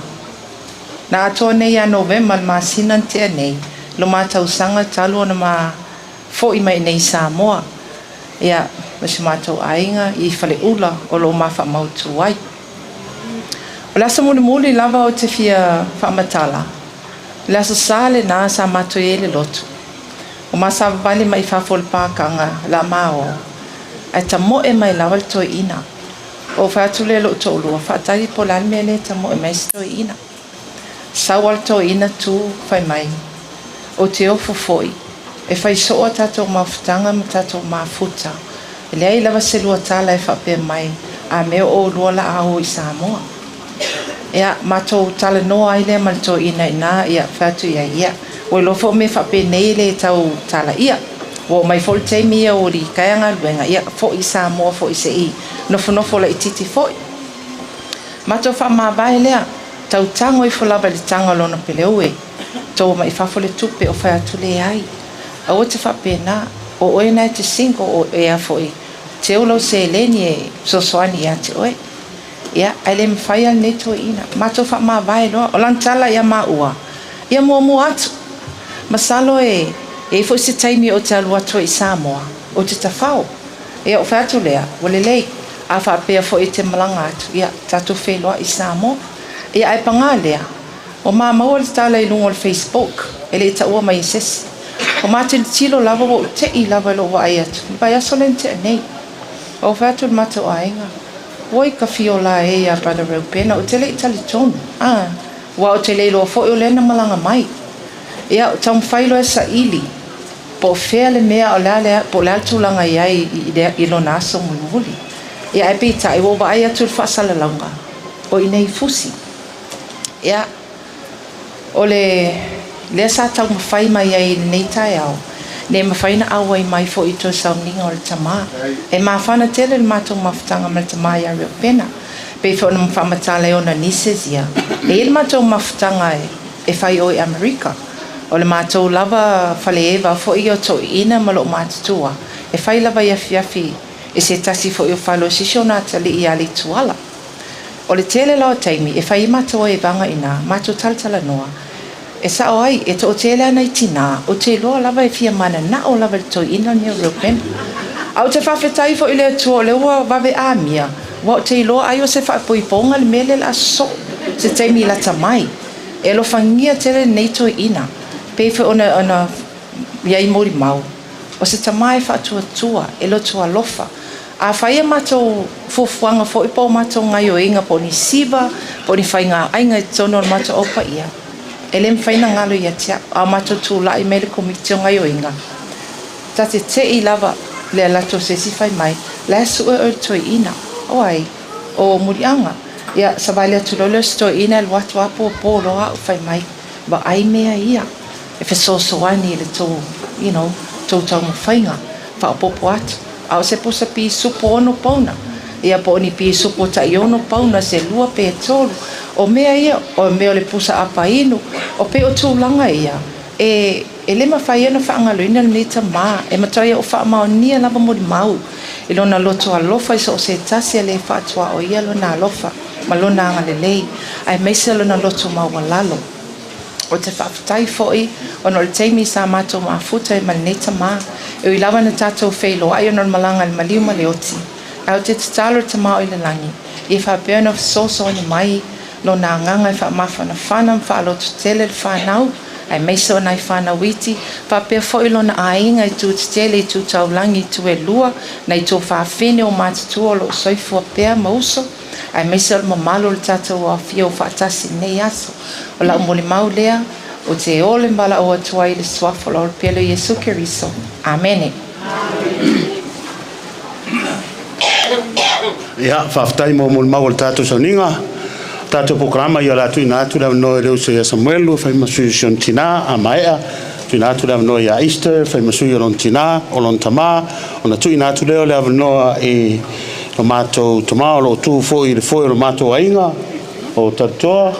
na atoa nei ia Novema le masina na tea nei, lo ma tausaga talu ona ma fo'i mai nei i Samoa, ia, ma si matou aiga i Faleula o lo o ma faamautu ai. O le aso mulimuli lava ou te fia faamatala, o le Aso Sa lenā sa matou i ai le lotu. Ua ma savavali mai i fafo o le pākaga la ma o, ae tamoe mai lava le toeaina. Ou fai atu lea i lou toalua, faatali po o le a le mea lea e tamoe mai ai si toeaina. Sau lava le toeaina tu fai mai, Ou te ofo foi, e fai soo a tatou mafutaga ma tatou mafuta. E leai lava se lua tala e faapea mai, a mea o oulua la a o i Samoa. Ia, matou talanoa ai lea ma le toeaina i ina, ia, fai atu i ai, ia, ua iloa foi o mea faapenei e le tau talaia. Ua oo mai foi le taimi ia ua litaea galuega, ia, foi i Samoa foi se i nofonofo laitiiti foi. Matou faamavae lea, tau tago ifo lava i le taga o lona peleue, toua mai i fafo le tupe o fai atu leai. Aua te faapena, o oe na e te single o ea foi, teu lau seleni e fesoasoani ia te oe. Ia, ae le mafai lava lenei toeaina. Matou faamavae loa. O lana tala ia maua, ia muamua atu. Masalo e i ai foi se taimi ou te alu atu ai i Samoa, ou te tafao. Ia, ou fai atu lea, ua lelei. A faapea foi e te malaga atu, ia, tatou feiloai i Samoa. Ia, ae pagā lea, ua ma maua le tala i luga o le Facebook, e le i taua mai e se isi. Ua ma tilotilo lava, ua ou te'i lava i lou vaai atu, le vaiaso lea na tea nei. Ua ou fai atu i le matou aiga, Oi ka fiola e iā Brother Reupena, ou te le i talitonu, a, ua ou te le iloa foi o lea na malaga mai. Ia, taumafai loa e saili po o fea le mea o le a le, po o le a le tulaga i ai i, i, i lona aso mulimuli. Ia, ae peitai, ua ou vaai atu i le faasalalauga, o i inei i Fusi. Ia, o le, lea sa taumafai mai ai i lenei taeao, Ne mafai ona auai mai foi i toe sauniga o le tamā. E mafana tele le matou mafutaga ma le tamā ia Reupena. Pei foi ona faamatala e ona nieces ia, e i ai le matou mafutaga e fai o i Amerika. O le matou lava faleeva foi ia o toeaiina ma lou matutua, e fai lava i afiafi i se tasi foi o fale o sisi o na atalii ia Leituala. O le tele la o taimi e fai ai matou evaga i ina, matou talatalanoa, e sa'o ai, e to'atele a nai tinā, ou te iloa lava e fia manana'o lava i le toeaina lenei o Reupena. Ae ou te faafetai foi i le Atua o lea ua vave amia, aua ou te iloa ai o se faapoipoga le mea lea o le a sosoo se taimi lata mai. E alofagia tele lenei toeaina, pei foi ona i ai molimau, o se tamā e faatuatua, e loto alofa. A fai a matou fuafuaga foi po o matou gaoioiga po o ni siva, po o ni faigaaiga i totonu o le matou au paia, e le mafai ona galo ia te au. A o matou tulai mai le Komiti o Gaoioiga, ta te te'i lava le alu atu o se isi fai mai, la e sue oe i le toeaina. O ai? O Muliaga. Ia, savali atu loa lea o si toeaina e alu atu lava puapuo loa au fai mai, vaai mea ia e fesoasoani i le tou, you know, tou taumafaiga, faaopoopo atu. A o se pusa pisupo 6 pauna, ia po o ni pisupo tai 6 pauna se lua pe tolu. O mea ia, o mea o le pusa apa inu, o pei o tulaga ia, e, e le mafai ona faagaloina lenei tamā, e matuai ou faamaonia lava molimau i lona loto alofa i so o se tasi e le faatuaoia lona alofa ma lona agalelei, aemaise lona loto maualalo. Ou te faafetai foi ona o le taimi sa matou mafuta ai ma lenei tamā, e ui lava ina tatou feiloai ona o le malaga i le maliu ma le oti, ae ou te tatalo i le Tama o i le lagi, ia faapea ona fesoasoani mai lona agaga e faamafanafana ma faalototele le fanau, aemaise o nai fanau iti, faapea foi lona aiga i itu tetele, i itu taulagi, i itu e lua, nai tuafafine o matutua o lo o soifua pea ma uso, aemaise o le mamalu o le tatou aofia o faatasi i lenei aso. O lau molimau lea, ou te ole ma valaau atu ai i le suafa o le Olo Pele o Iesu Keriso. Amene. Ia, faafetai mo molimau o le tatou sauniga. O tatou polokalama ia o le a tuuina atu le avanoa i le uso ia Samuelu e fai ma sui o si ona tinā, a maea, tuuina atu le avanoa ia Easter e fai ma sui o lona tinā, o lona tamā, ona tuuina atu lea o le avanoa i lo matou tamā o lo o tu foi i le foe o lo matou aiga, o Talitoa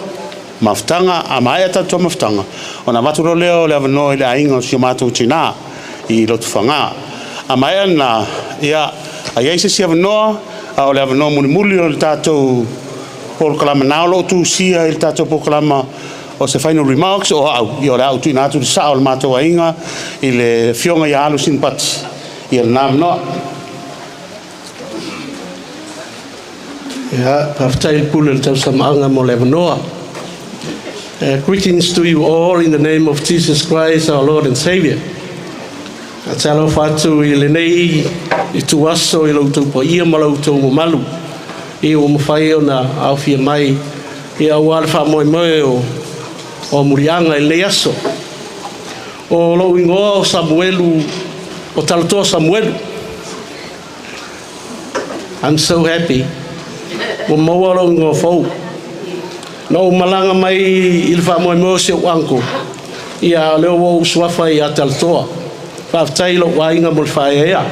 Mafutaga, a maea Talitoa Mafutaga, ona avatu loa lea o le avanoa i le aiga o si o matou tinā i Lotofaga. A maea lena, ia, a i ai se isi avanoa, a o le avanoa mulimuli o le tatou polokalama na o lo o tusia i le tatou polokalama o se final remarks o au, ia o le a ou tuuina atu le sao o le matou aiga i le Afioga ia Alu Sinipati. Ia lena avanoa. Ia, faafetai i le pule o le tausamaaga mo le avanoa. Greetings to you all in the name of Jesus Christ, our Lord and Savior. Faatalofa atu i lenei ituaso i lo outou paia ma lo outou mamalu i ua mafai ona aofia mai ia aua le faamoemoe o Muliaga i lenei aso. O lou igoa o Samuelu, o Talatoa Samuelu. I'm so happy. Ua maua lou igoa fou. Na ou malaga mai i le faamoemoe o si ou uncle. Ia, o lea ua ou suafa ia Talatoa. Faafetai i lou aiga mo le faaeaea.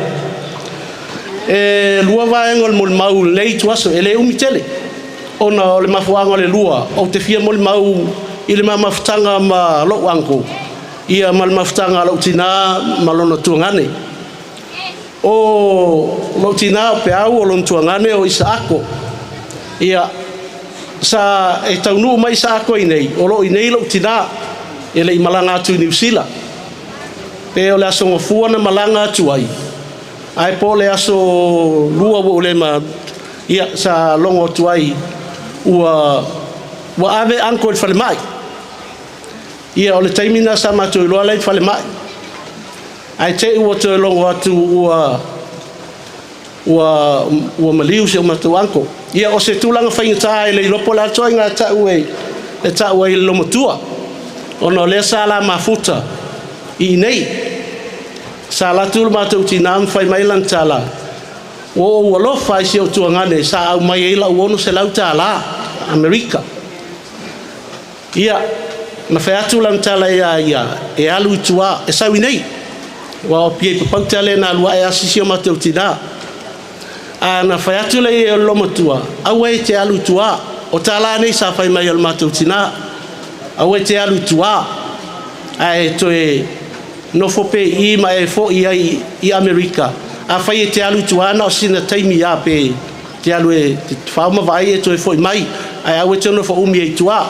E lua vaega o le molimau i lenei ituaso, e le umi tele. Ona o le mafuaaga o le lua, ou te fia molimau i le ma mafutaga ma lou uncle, ia ma le mafutaga a lou tinā ma lona tuagane. O lou tinā o Peau, o lona tuagane o Isaako. Ia, sa e taunuu mai Isaako i nei, o lo o i nei lou tinā, e le i malaga atu i Niu Sila. Pe o le aso Gafua na malaga atu ai, ae po o le aso Lua ua ou le ma, ia, sa logo atu ai ua, ua ave uncle i le falemai. Ia, o le taimi lena sa matou iloa la e i le falemai. Ae te i ua toe logo atu ua, ua, ua maliu si o matou uncle. Ia, o se tulaga faigata e le iloa po o le a le ituaiga ta'u e, e ta'u ai e le olomatua, ona o lea sa la mafuta i inei. Sa alu atu le matou tinā ma fai mai lana tala, Ua ou alofa i si ou tuagane sa aumai ai la'u $600 Amerika. Ia, na fai atu lana tala iā ia, e alu i tua, e sau i nei. Ua o pia i papauta le na lua e asisi o matou tinā. A na fai atu le ia o le lomatua, aua e te alu i tua. O tala nei sa fai mai o le matou tinā. Aua e te alu i tua. Ae toe nofo pe i ma e fo'i ai i Amerika. Afai e te alu i tua na o sina taimi a pe te alu e te whao ma vai e toe fo'i mai. Ae aua e te nofo umi ai i tua.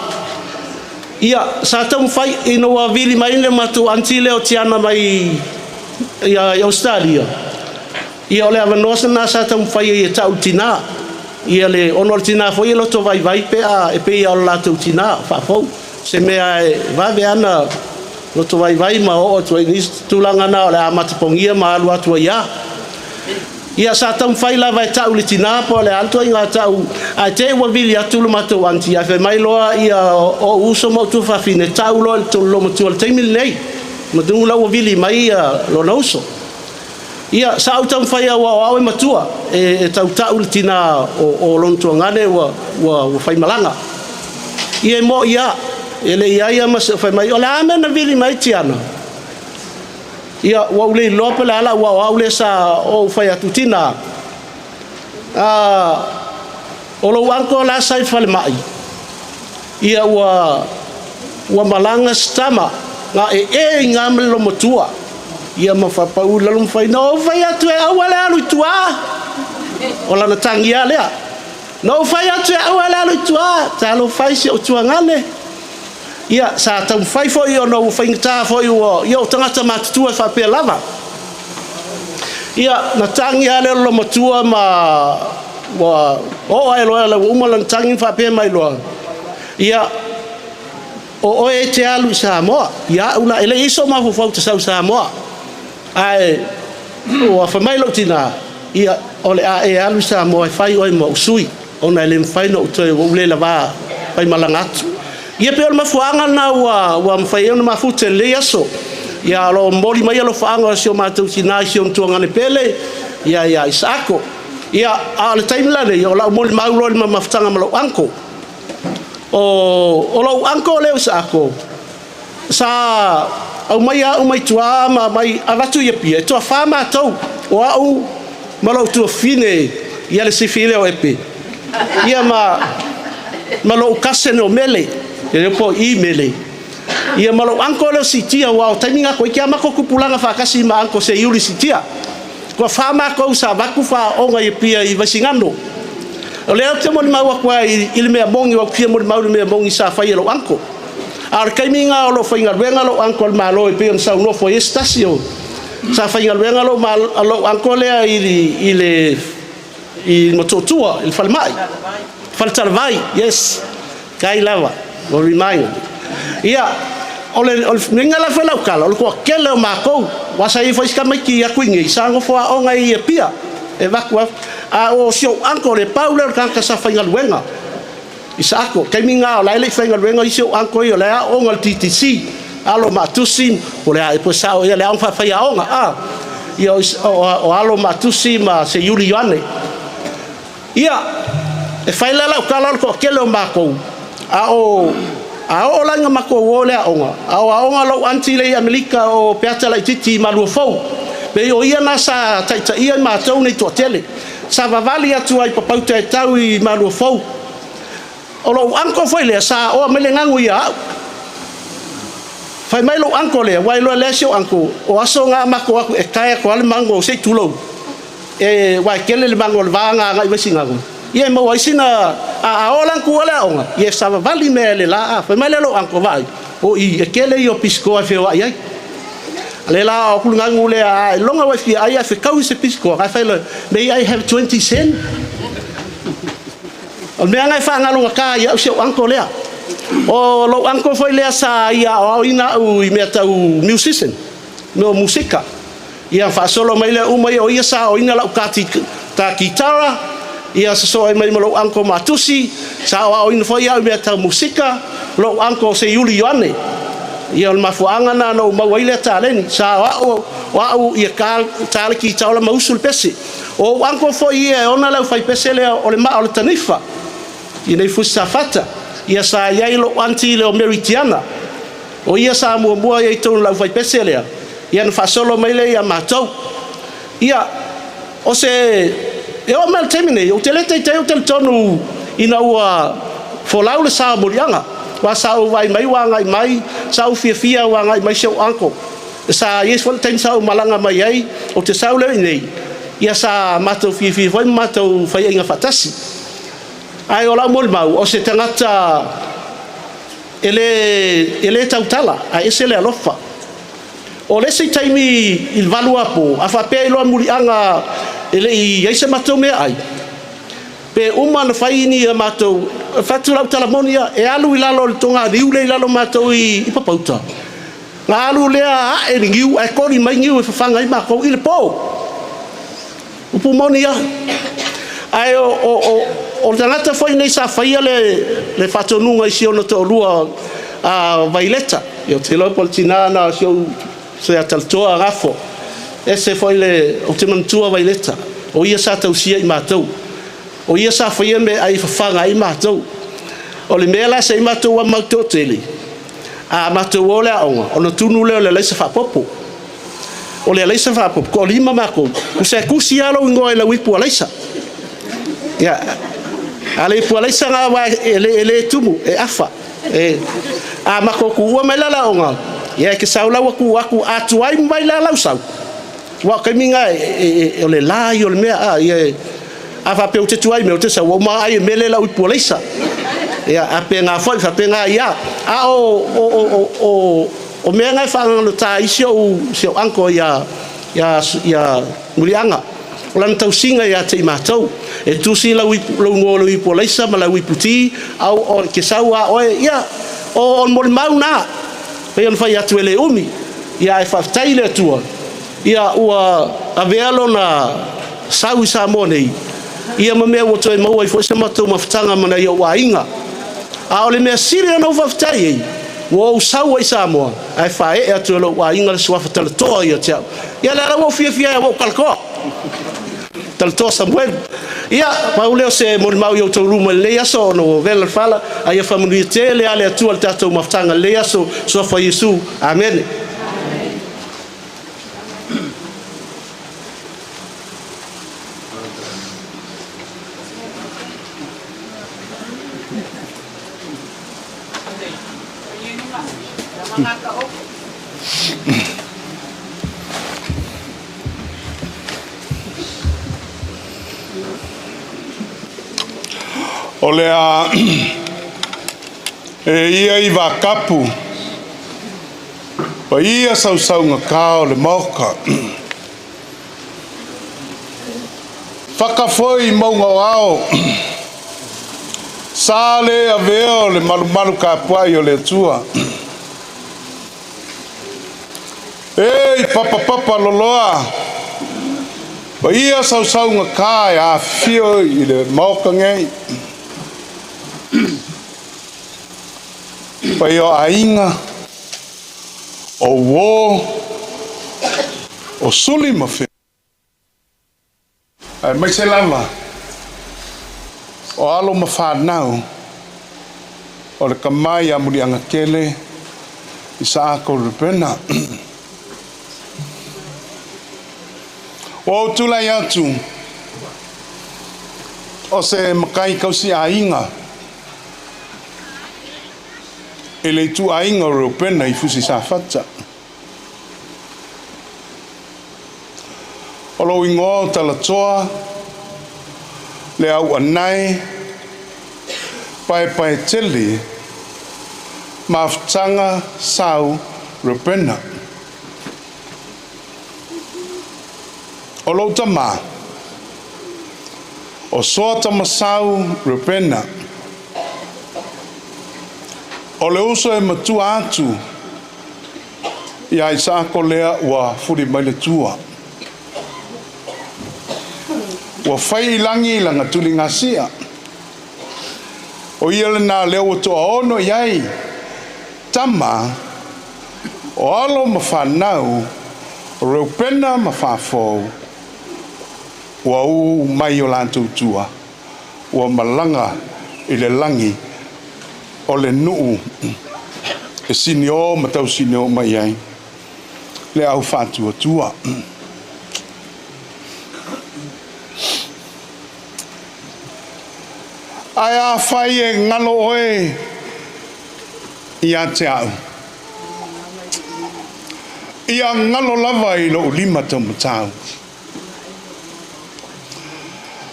Ia, sa taumafai ina ua vili mai le matou aunty lea o Tiana mai ia i Australia. Ia o le avanoa sana sa taumafai ai e ta'u le tinā. Ia le ona o le tinā foi e loto vaivai pe a e pei o le latou tinā faafou. Se mea e vave ana loto vaivai ma oo atu ai nisi tulaga na o le a matapogia ma alu atu ai a. Ia sa taumafai lava e ta'u le tinā po o le a le ituaiga ta'u ae te i ua vili atu le matou aunty ae fai mai loa ia o uso ma ou tuafafine ta'u loa i le lomatua i le taimi lenei. Manu la ua vili mai ia lona uso. Ia sa ou taumafai au o au e matua e tauta'u le tinā o lona tuagane ua faimalaga. Ia e mo'i a e le i ai ia ma se fai mai o le a mea na vili mai Tiana. Ia ua ou le iloa pe le ala ua o au le sa ou fai atu tina. O lou uncle la sa i falemai. Ia ua malaga se tama ga e e i ngā ma le lomatua. Ia ma whapau lalo mawhai na o fai atu e aua le alu i tua. O lana tangi a lea. Na o fai atu e aua le alu i tua. Talo fai si o tuangane. Ia sa taumafai foi ona ua faigata foi ua ia o tagata matutua e faapea lava. Ia na tagi lava lea o le lomatua ma ua oo ae loa ua uma lana tagi ma faapea mai loa. Ia o oe e te alu i Samoa. Ia au la e le i so mafaufau te sau i Samoa. Ae ua fai mai lou tinā, ia o le a e alu i Samoa e fai oe ma ou sui. Ona e le mafai ona ou toe ua ou le lavā faimalaga atu. Ia pei o le mafuaaga lena ua mafai ai ona mafuta i lenei aso. Ia o lo o momoli mai alofaaga o si o matou tinā i si ona tuagane pele, ia ia Isaako. Ia, a o le taimi lenei, o lau molimau loa i le mamafutaga ma lou uncle. O lou uncle lea o Isaako, sa aumai au mai tua ma mai avatu i Apia, e toafa matou, o au ma lou tuafafine ia le sifi lea o Epe. Ia ma lou cousin o Mele, e le po i Mele. Ia ma lou uncle lea o Sitia, ua o taimi ngā koe kia mako kupulanga whakasi ma uncle se Iuli Sitia. Kua wha mākou sa vaku whaonga i Apia i Vaisigano. O lea te moni mau aku ai i le mea mongi, o fia moni mau le mea mongi sa whai e lou uncle. A o le taimi ngā o lo whaingaluenga lou uncle le malo e pei ona saunoa foi e se tasi o. Sa whaingaluenga lou uncle lea i Motootua, i le falemai. Faletalavai, yes. Kai lava, o remind. Ia, o le minga la whai lau kala, o le kua kele o mākou, wasa i whai sika mai ki aku ingi, sa ngofo a onga i Apia, e vaku a o si o uncle le pau leo le kaka sa whaingaluenga. Isaako, taimi ngā o laele i whaingaluenga i si o uncle i o le a onga le TTC, alo matusi, o le a e poe sao ia le aonga whai a onga, a, ia o alo matusi ma se Iuli Ioane. Ia, e whai la lau kala o le koa kele o mākou, a o a o langa mako o le aonga. A o aonga lou aunty le i Amerika o Peata Laititi i Malua Fou. Pe o ia na sa taita ia i mātou nei toatele. Sa vavali atu ai papauta e tau i Malua Fou. O lou uncle foi lea sa oa mai le ngangu ia au. Fai mai lou uncle lea, wai loa lea si o uncle, o aso ngā mako aku e kai ako ale mango sei tulou. E wai kele le mango le vānga ngai wesi ngangu. Ia e maua ai sina a o lan ku ale aonga. Ia sa vavali me le la a. Fai mai le lou uncle vai. O i e kele i o piskoa e whio ai ai. Le la o kulu ngangu le a longa wai fia ai a whikau i se piskoa. Kai whai le, may I have 20 cent? O mea ngai whaangalonga ka ia au si o uncle lea. O lou uncle foi lea sa ia o au ina au i mea tau musician, mea o musika. Ia whaasolo mai lea uma ia o ia sa o ina lau ka ta kitara, ia sa so ai mai ma lou uncle Matusi, sa o au ina foi au i mea tau musika, lou uncle se Iuli Ioane. Ia o le mafuaanga na na o mau ai lea taleni, sa o au, o au ia ka tale ki taola mausu le pese. O uncle foi ia e ona lau whai pese lea o le maa o le tanifa. I nei fusi sa fata. Ia sa iai lo aunty le o Mary Tiana. O ia sa mua mua ia i tōnu lau whai pese lea. Ia ona faasolo mai lea ia matou. Ia, o se e oo mai i le taimi nei, ou te le taitai ou talitonu ina ua folau le sa o Muliaga. Aua sa ou vaai mai ua agai mai, sa ou fiafia ua agai mai si ou uncle. Sa i ai foi le taimi sa ou malaga mai ai, ou te sau lea i inei, ia sa matou fiafia foi ma matou faiaiga faatasi. Ae o lau molimau, o se tagata e le, e le tautala, ae ese le alofa. O le isi taimi i le 8 apo, a faapea e iloa Muliaga e le i i ai se matou meaai, pe uma ona fai ni a matou, fai atu lau tala moni lava, e alu i lalo o le toganiu lea i lalo o matou i Papauta, na alu lea ae le niu ae koli mai niu e fafaga ai matou i le po. Upu moni lava. Ae o, o, o, o le tagata foi nei sa faia le, le faatonuga i si ona toalua a Vaileta. Ia, ou te iloa po o le tina na o si ou se talitoa gafo. Ese foi le, ou te manatua Vaileta, o ia sa tausia i matou. O ia sa faia meaai e fafaga ai matou. O le mea la se i matou a matou toatele, a matou o le aoga, ona tunu lea o le alaisa faapopo. O le alaisa faapopo, toalima matou, tusa e tusi lava lou igoa i lau ipu alaisa. Ia, a le ipu alaisa na aua e le, e le tumu, e afa. E, a matou tuua mai la le aoga, ia e te sau la ua tu atu, a tuai mai la lau sau, aua o taimi na e, e, e, o le la ia o le mea, a, ia, e, a faapea ou te tuai mai, ou te sau, ua uma ai e mele lau ipu alaisa. Ia, a pena foi, faapena ia. A o, o, o, o, o, o mea na e faagagatā ai si ou, si ou uncle ia, ia, ia Muliaga. O lana tausiga ia te i matou. E tusi lau ipu, lou igoa o lau ipu alaisa ma lau ipu ti, au o ke sau a oe, ia, o, o le molimau na. Pei ona fai atu e le umi, ia ae faafetai i le Atua, ia ua avea lona sau i Samoa nei, ia ma mea ua toe maua ai foi se matou mafutaga ma nai ou aiga. A o le mea sili ona ou faafetai ai, ua ou sau ai i Samoa, ae faaee atu e lou aiga le suafa talatoa ia te au. Ia lea la ua ou fiafia ai ua ou talatoa. Talatoa Samuelu. Ia, pau lea o se molimau i outou luma i lenei aso ona ua vela le fala, a ia faamanuia tele lava le Atua i le tatou mafutaga i lenei aso, suafa Iesu. Amene. O le a e ia i vakapu paia sausaugata o le Maota. Faka foi i mauga o ao, sa le avea o le malumalu tapuai o le Atua. E i papapapa loloa, paia sausaugata e afifio i le Maota nei. Paia o aiga, o uo, o suli ma fe. Aemaise lava o alo ma fanau o le tama ia Muliagatele Isaako Rupena. Ua ou tulai atu o se matai tausi aiga i le ituaiga o Reupena i Fusi Safata. O lou igoa o Talatoa, le Auanae, Paepaetele, Mafutaga Sau Reupena. O lou tama, o Soa Tamasau Reupena. O le uso e matua atu ia Isaako lea ua fuli mai le tua. Ua fai i lagi lana tuligasia. O ia lena lea ua toaono i ai tama o alo ma fanau o Reupena ma Fafou ua ū mai o latou tua. Ua malaga i le lagi o le nuu e siniō ma tausinio mai ai. Le au faatuatua. Ae afai e galo oe ia te au, ia galo lava i lou lima taumatau.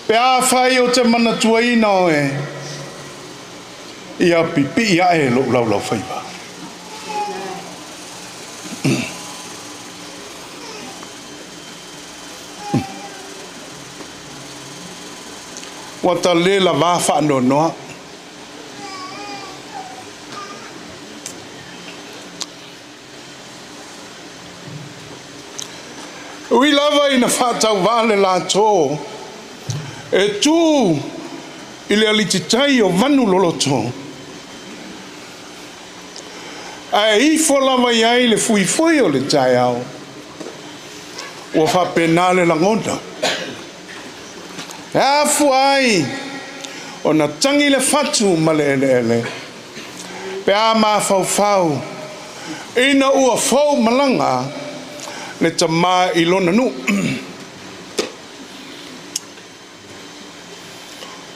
Pe afai ou te manatuaina oe, ia pipii ae lou laulaufaiva. Ua ta le lavā faanoanoa. Ui lava ina faatauvaa le lato e tu i le alititai o vanu loloto, ae ifo lava i ai le fuifui o le taeao, ua faapena le lagona. E afua ai ona tagi le fatu ma le eleele, pe a mafaufau ina ua fou malaga le tama i lona nuu.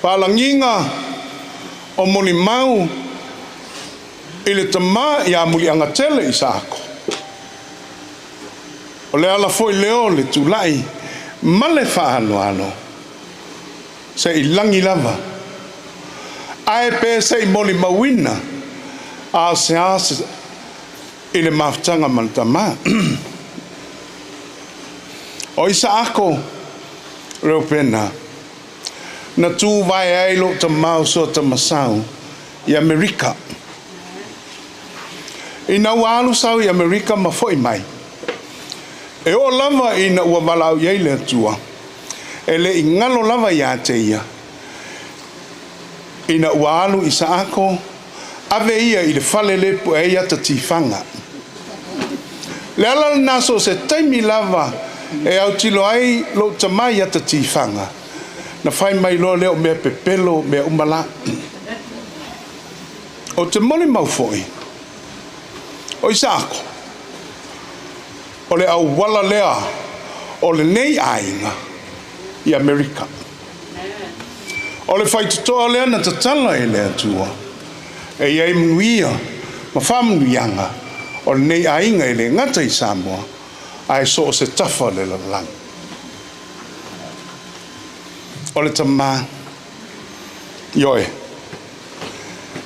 Palagiga o molimau i le tama ia Muliagatele Isaako. O le ala foi lea o le tulai ma le faaloalo se i lagi lava, ae pe se i molimauina a o se a i le mafutaga ma le tama. O Isaako Reupena, na tu vae ai lou tama o Suatamasau i Amerika. Ina ua alu sau i Amerika ma foi mai, e oo lava ina ua valaau i ai le Atua, e le i galo lava ia te ia. Ina ua alu Isaako, ave ia i le fale le pue ai ata tifaga. Le ala lena so o se taimi lava e autilo ai lou tama i ata tifaga, na fai mai loa lea o mea pepelo mea uma la. Ou te molimau foi, o Isaako, o le auala lea o lenei aiga i Amerika. O le faitotoa lea na tatala e le Atua e i ai manuia ma faamanuiaga o lenei aiga e le gata i Samoa ae so o se tafa o le lalolagi. O le tama, ioe,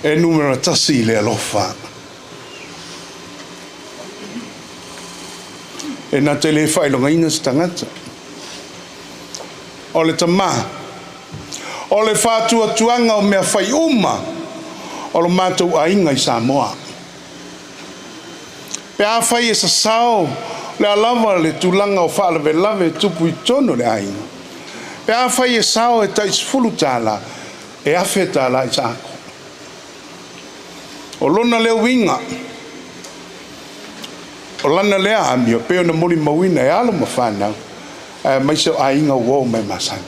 e numera tasi i le alofa. E na te le faailogaina se tagata. O le tama, o le faatuatuaga o mea fai uma o lo matou aiga i Samoa. Pe afai e sasao le a lava le tulaga o faalavelave e tupu i totonu o le aiga, pe afai e sao e tai $10, e $1000 i Saako. O lona lea uiga, o lana lea amio pei ona molimauina e alo ma fanau, aemaise o aiga uo ma e masani.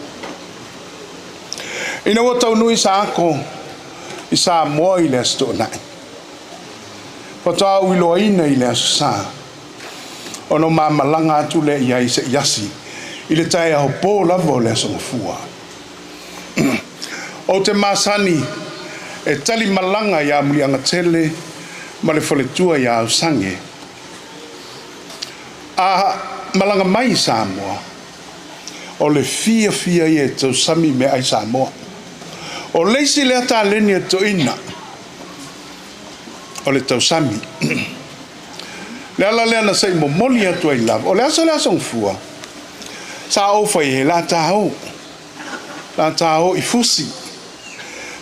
Ina ua taunuu Isaako i Samoa i le Aso Toonai, faatoa ou iloaina i le Aso Sa, ona ma malaga atu lea i ai se i asi i le taeao pō lava o le Aso Gafua. Ou te masani e tali malaga iā Muliagatele ma le faletua iā Ausange. A malaga mai i Samoa, o le fiafia ia e tausami meaai Samoa. O le isi lea taleni a toeaina, o le tausami. Le ala lea na se i momoli atu ai lava, o le aso le Aso Gafua, sa ou fai ai la ta o, la ta o i Fusi.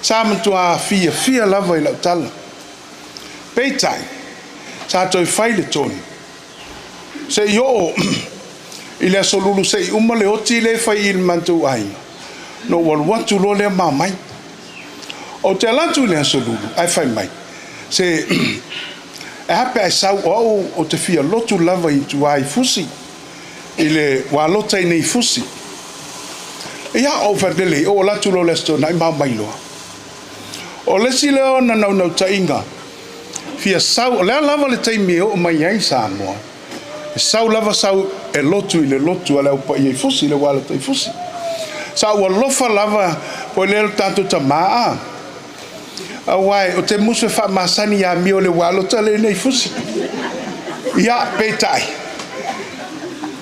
Sa matuā fiafia lava i lau tala. Peitai, sa toe fai le tonu. Se i oo i le aso lulu se i uma le oti lea e fai i le matou aiga, ona ou alu atu loa lea ma omai. Ou te ala atu i le aso lulu ae fai mai, se e a pe a e sau o au ou te fia lotu lava i tua i Fusi, i le ua lota i nei Fusi. Ia, ou fai atu, lelei, ou ala atu loa i le Aso Toonai ma omai loa. O le isi lea ona naunautaiga fia sau, o le a lava le taimi e oo mai ai Samoa, E sau lava sau e lotu i le lotu a le Au Paia i Fusi, le ualota i Fusi. Sa ou alofa lava foi lea i lo tatou tamā a. Auā o te musu e faamasani i amio o le ualota lenei i Fusi. Ia, peitai,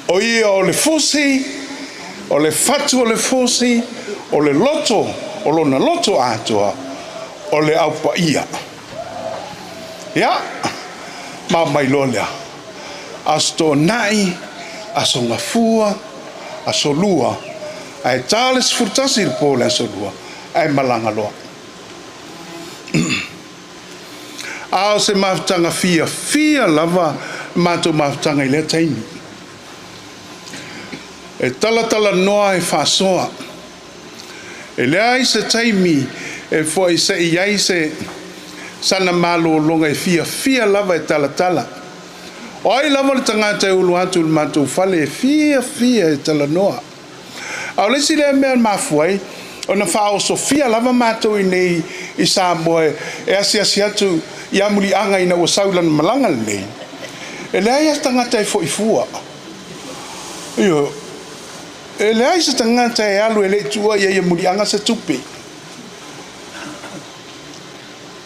o ia o le Fusi, o le fatu o le Fusi, o le loto, o lona loto atoa, o le Au Paia. Ia, ma mai loa lea. Aso Toonai, Aso Gafua, Aso Lua, ae ta le 11 i le po o le Aso Lua, ae malaga loa. A o se mafutaga fiafia lava le matou mafutaga i lea taimi. E talatalanoa e faasoa. E leai se taimi e foi se i ai se sana malologa e fiafia lava e talatala. O ai lava le tagata e ulu atu i le matou fale e fiafia e talanoa. A o le isi lea mea e mafua ai ona faaosofia lava matou i inei i Samoa e asiasi atu ia Muliaga ina ua sau i lana malaga lenei, e leai lava se tagata e foi fua. Ioe. E leai se tagata e alu e le i tuua ia ia Muliaga se tupe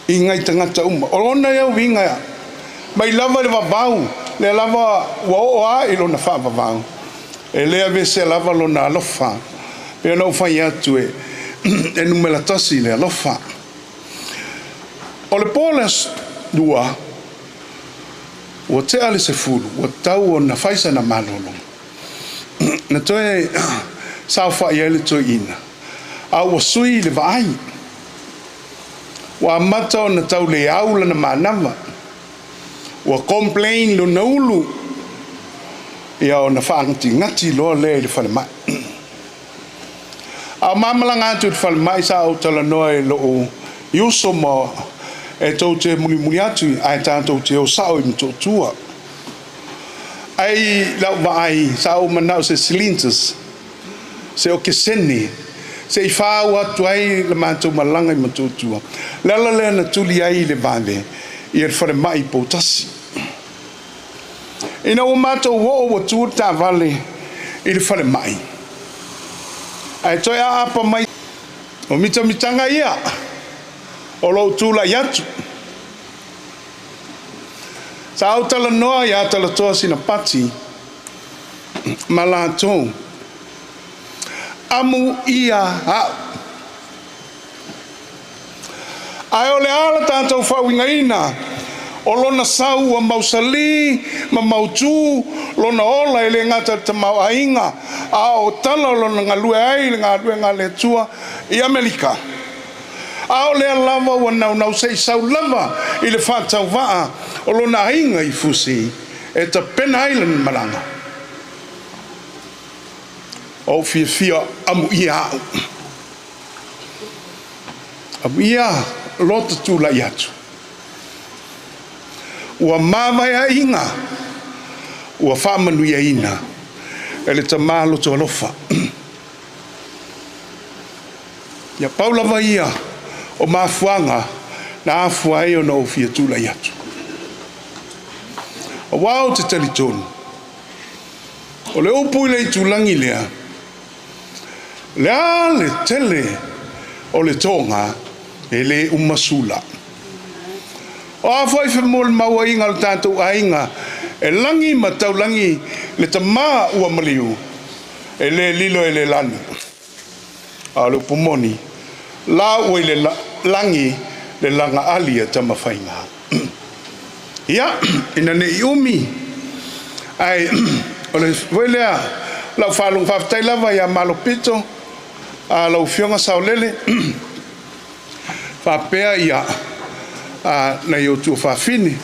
i ngai tagata uma. O lona ia uiga mai lava i le vavau, lea lava ua oo a i lona faavavau, e le aveesea lava lona alofa. Pei ona ou fai atu e e numera tasi le alofa. O le po le Aso Lua, ua tea le 10, ua tatau ona fai sana malologa. Na toe saofai ai le toeaina, a ua sui le vaai. Ua amata ona tau le au lana manava. Ua complain lona ulu, ia ona faagatigati loa lea i le falemai. A o ma malaga atu i le falemai, sa ou talanoa i lou uso ma e tou te mulimuli atu ae tatou te o sao i Motootua. Ae i lau vaai, sa ou manao se cylinders, se okesene, se i faaau atu ai le matou malaga i Motootua. Le ala lea na tuli ai i le vave ia le falemai i Poutasi. Ina ua matou oo ua tu le taavale i le falemai, ae toe aapa mai. O mitamitaga ia o lou tulai atu. Sa ou talanoa iā Talatoa Sinapati ma latou. Amu ia a'u. Ae o le a la tatou faauigaina o lona sau ua mausalī ma mautū lona ola e le gata i le tamaoaiga a o tala o lona galue ai i le galuega a le Atua i Amerika. A o lea lava ua naunau se i sau lava i le faatauvaa o lona aiga i Fusi e tapena ai lana malaga. Ou fiafia amuia a'u. Amuia lota tulai atu. Ua mavaeaina, ua faamanuiaina e le Tama loto alofa. Ia pau lava ia o mafuaaga na afua ai ona ou fia tulai atu. Auā ou te talitonu, o le upu i le itulagi lea, Le a le tele o le toga e le uma sula. O a foi femolimauaiga o le tatou aiga e lagi ma taulagi le tama ua maliu, e le lilo e le lanu. A o le upu moni, la ua i le lagi le lagaali a Tamafaiga. Ia, ina ne i umi, ae o le foi lea lau faalogo faafetai lava ia Malo Pito, a lau Afioga Saolele, faapea ia nai ou tuafafine.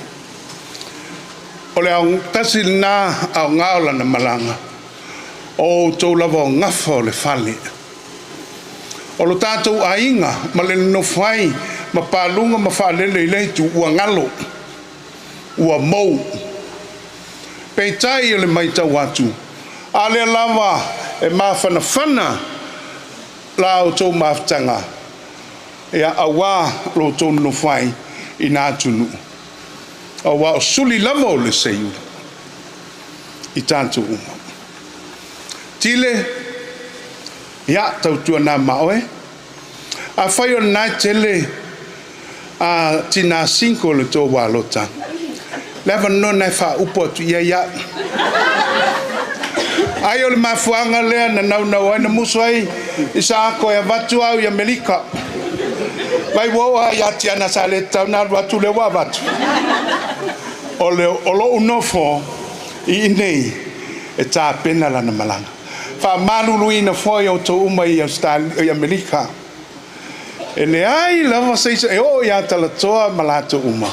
O le tasi lena aoga o lana malaga, o outou lava o gafa o le fale. O lo tatou aiga ma le nonofo ai ma paluga ma faalele i lea itu ua galo, ua mou. Peitai o le matau atu, a lea lava e mafanafana la outou mafutaga, ia auā lo outou nonofo ai i na atunuu, auā o suli lava o le seiuli. I tatou uma. Tile, ia, tautuana ma oe. Afai o lena e tele a tinā single i le tou alota, le avanoa lena e faaupu atu i ai au. Ai o le mafuaaga lea na naunau ai na musu ai i Saako e avatu au i Amerika. Vai ua oo lava ia Tiana sa le tatau ona alu atu lea ua avatu. O le o lou nofo i inei e tapena lana malaga. Faamaluluina foi outou uma i i Amerika. E leai lava se isi e oo ia Talatoa ma latou uma.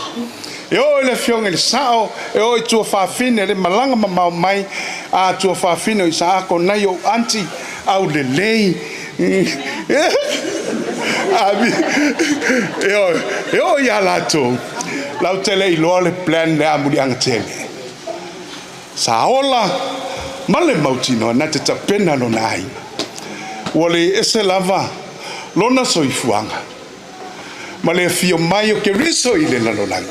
E oo i le Afioga i le Sao, e oo i tuafafine le malaga mamao mai a tuafafine o Isaako nai ou aunty aulelei. E oo ia latou, latou te le iloa le plan le amuliaga tele. Sa ola ma le mautinoa na te tapena lona aiga. Ua le ese lava lona soifuaga ma le afio mai o Keriso i le lalolagi.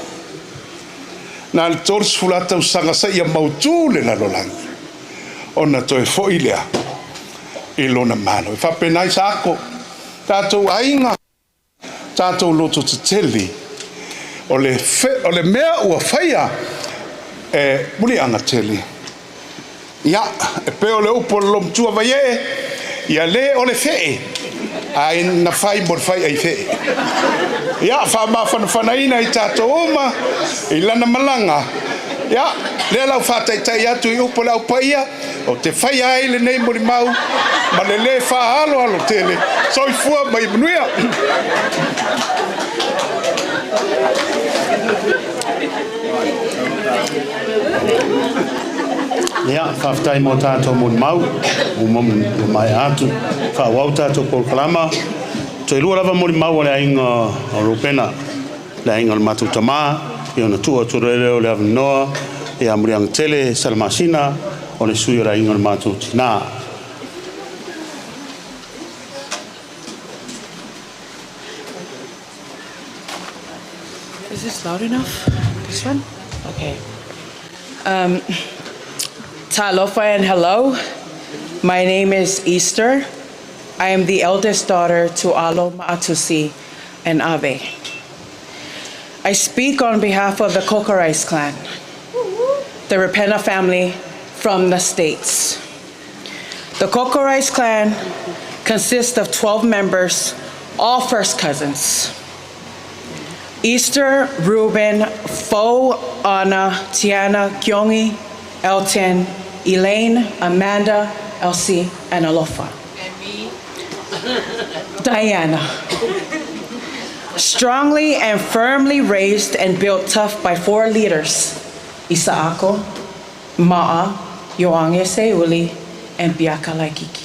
Na le 30 tausaga seia mautū le lalolagi, ona toe fo'i lea i lona Malo. E faapena ai Saako, tatou aiga, tatou loto tetele, o le, fe, o le mea ua faia e muliaga tele. Ia, e pei o le upu o le lomatua Vaiee, ia le o le fee, ae na fai mo le fai ai fee. Ia, faamafanafanaina i tatou uma i lana malaga. Ia, lea lau faataitai atu i upu o le Au Paia, ou te faia ai lenei molimau ma le lē faaaloalo tele. Soifua ma ia manuia. Ia, faafetai mo tatou molimau, ua maea atu. Faaauau tatou polokalama. Toe lua lava molimau a le aiga o Rupena, le aiga o le matou tamā, ia ona tuu atu loa lea o le avanoa ia Muliagatele Salamasina, o le sui o le aiga o le matou tinā. Is this loud enough? This one? Okay. Talofa and hello. My name is Easter. I am the eldest daughter to Alo Ma'atusi and Ave. I speak on behalf of the Kokorais clan, the Rapena family from the States. The Kokorais clan consists of 12 members, all first cousins. Easter, Ruben, Fo, Anna, Tiana, Kyongi, Elton, Elaine, Amanda, Elsie, and Alofa. And me. Diana. Strongly and firmly raised and built tough by four leaders, Isaako, Ma'a, Ioange Seuli, and Biaka Laikiki.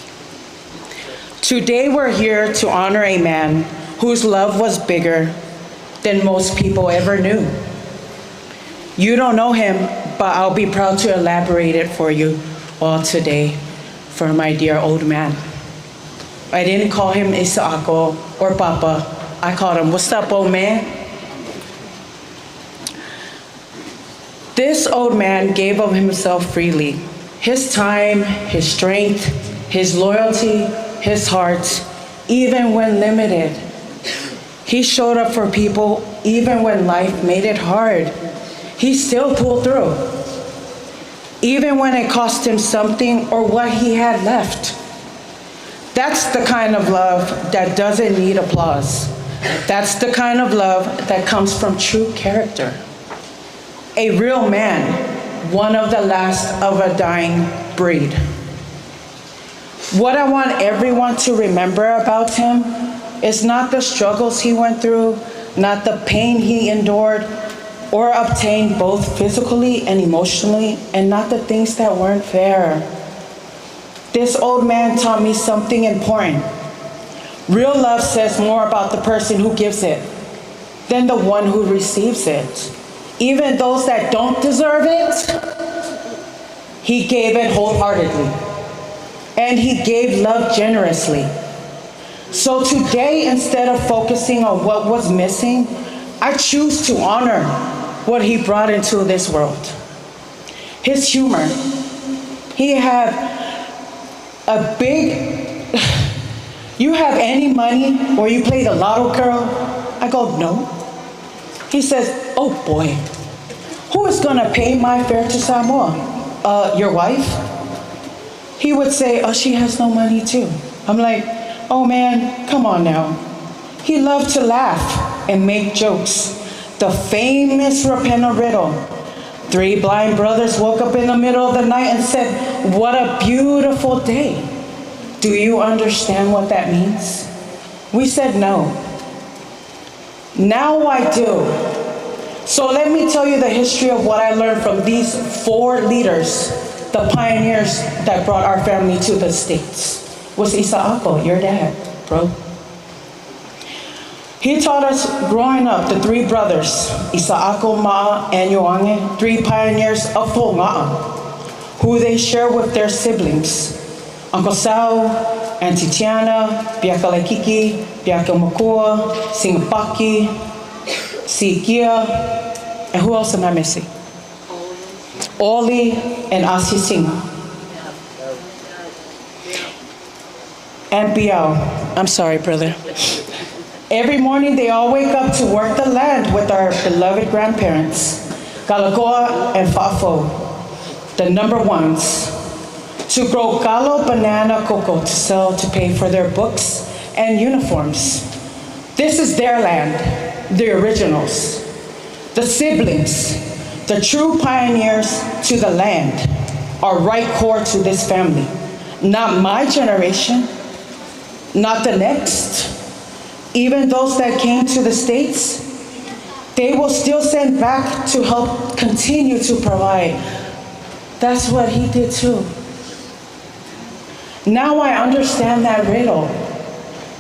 Today we're here to honor a man whose love was bigger than most people ever knew. You don't know him, but I'll be proud to elaborate it for you all today for my dear old man. I didn't call him Isaako or Papa. I called him, "What's up, old man?" This old man gave of himself freely, his time, his strength, his loyalty, his heart, even when limited. He showed up for people even when life made it hard. He still pulled through, even when it cost him something or what he had left. That's the kind of love that doesn't need applause. That's the kind of love that comes from true character. A real man, one of the last of a dying breed. What I want everyone to remember about him is not the struggles he went through, not the pain he endured or obtained both physically and emotionally, and not the things that weren't fair. This old man taught me something important. Real love says more about the person who gives it than the one who receives it. Even those that don't deserve it, he gave it wholeheartedly. And he gave love generously. So today, instead of focusing on what was missing, I choose to honor what he brought into this world. His humor, He had a big, you have any money or you play the lotto, girl? I go, no. He says, oh boy, who is gonna pay my fare to Samoa? Your wife? He would say, oh, she has no money too. I'm like, oh man, come on now. He loved to laugh and make jokes. The famous Ropena riddle. 3 blind brothers woke up in the middle of the night and said, what a beautiful day. Do you understand what that means? We said no. Now I do. So let me tell you the history of what I learned from these 4 leaders, the pioneers that brought our family to the States. Was Isaako, your dad, bro. He taught us growing up, the 3 brothers, Isaako, Ma'a, and Ioange, 3 pioneers of Foga'a, who they share with their siblings, Uncle Sao, Auntie Tiana, Biaka Laikiki, Biaka Makua, Singapaki, Sikia, and who else am I missing? Oli and Asi Singa. And Biao. I'm sorry, brother. Every morning they all wake up to work the land with our beloved grandparents, Galagoa and Fafo, the number ones, to grow galo banana cocoa to sell to pay for their books and uniforms. This is their land, the originals, the siblings, the true pioneers to the land, are right core to this family. Not my generation, not the next. Even those that came to the States, they will still send back to help continue to provide. That's what he did too. Now I understand that riddle.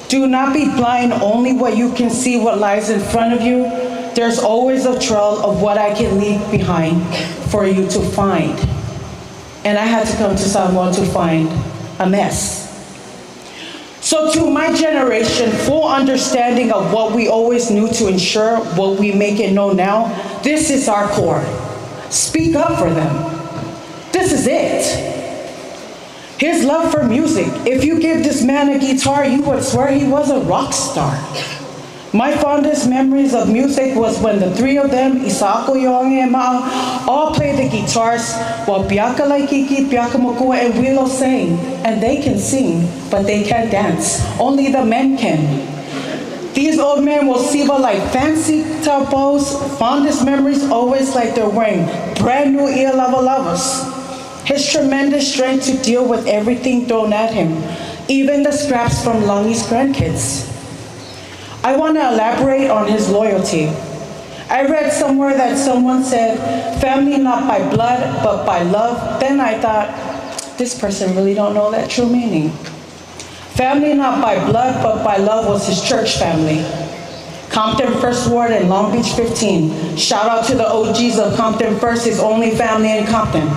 Do not be blind only what you can see what lies in front of you. There's always a trail of what I can leave behind for you to find. And I had to come to Samoa to find a mess. So to my generation, full understanding of what we always knew to ensure what we make it known now, this is our core. Speak up for them. This is it. His love for music. If you give this man a guitar, you would swear he was a rock star. My fondest memories of music was when the 3 of them, Isaako, Ioange, and Ma'a, all played the guitars while Biaka Laikiki, Biaka Makua, and Wilo sang. And they can sing, but they can't dance. Only the men can. These old men will siva like fancy tabos, fondest memories always like they're wearing brand new ear lava lavas. His tremendous strength to deal with everything thrown at him, even the scraps from Langi's grandkids. I want to elaborate on his loyalty. I read somewhere that someone said, family not by blood, but by love. Then I thought, this person really don't know that true meaning. Family not by blood, but by love was his church family. Compton First Ward and Long Beach 15. Shout out to the OGs of Compton First, his only family in Compton.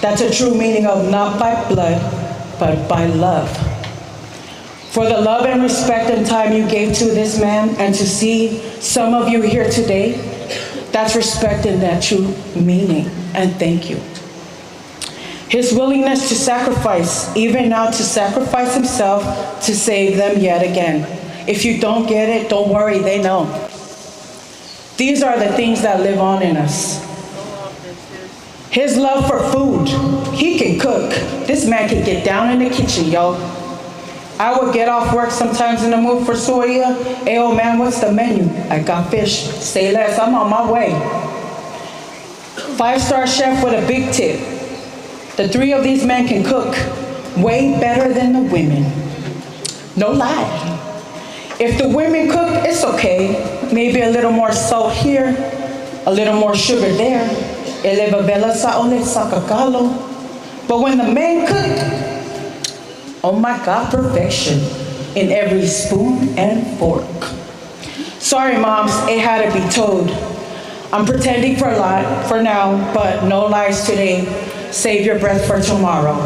That's a true meaning of not by blood, but by love. For the love and respect and time you gave to this man, and to see some of you here today, that's respect in that true meaning, and thank you. His willingness to sacrifice, even now to sacrifice himself to save them yet again. If you don't get it, don't worry, they know. These are the things that live on in us. His love for food, he can cook. This man can get down in the kitchen, yo. I would get off work sometimes in the mood for soya. Hey, old man, what's the menu? I got fish. Say less, I'm on my way. 5-star chef with a big tip. The 3 of these men can cook way better than the women. No lie. If the women cook, it's okay. Maybe a little more salt here, a little more sugar there. But when the men cook, oh my God, perfection in every spoon and fork. Sorry, moms, it had to be told. I'm pretending for a lot for now, but no lies today. Save your breath for tomorrow.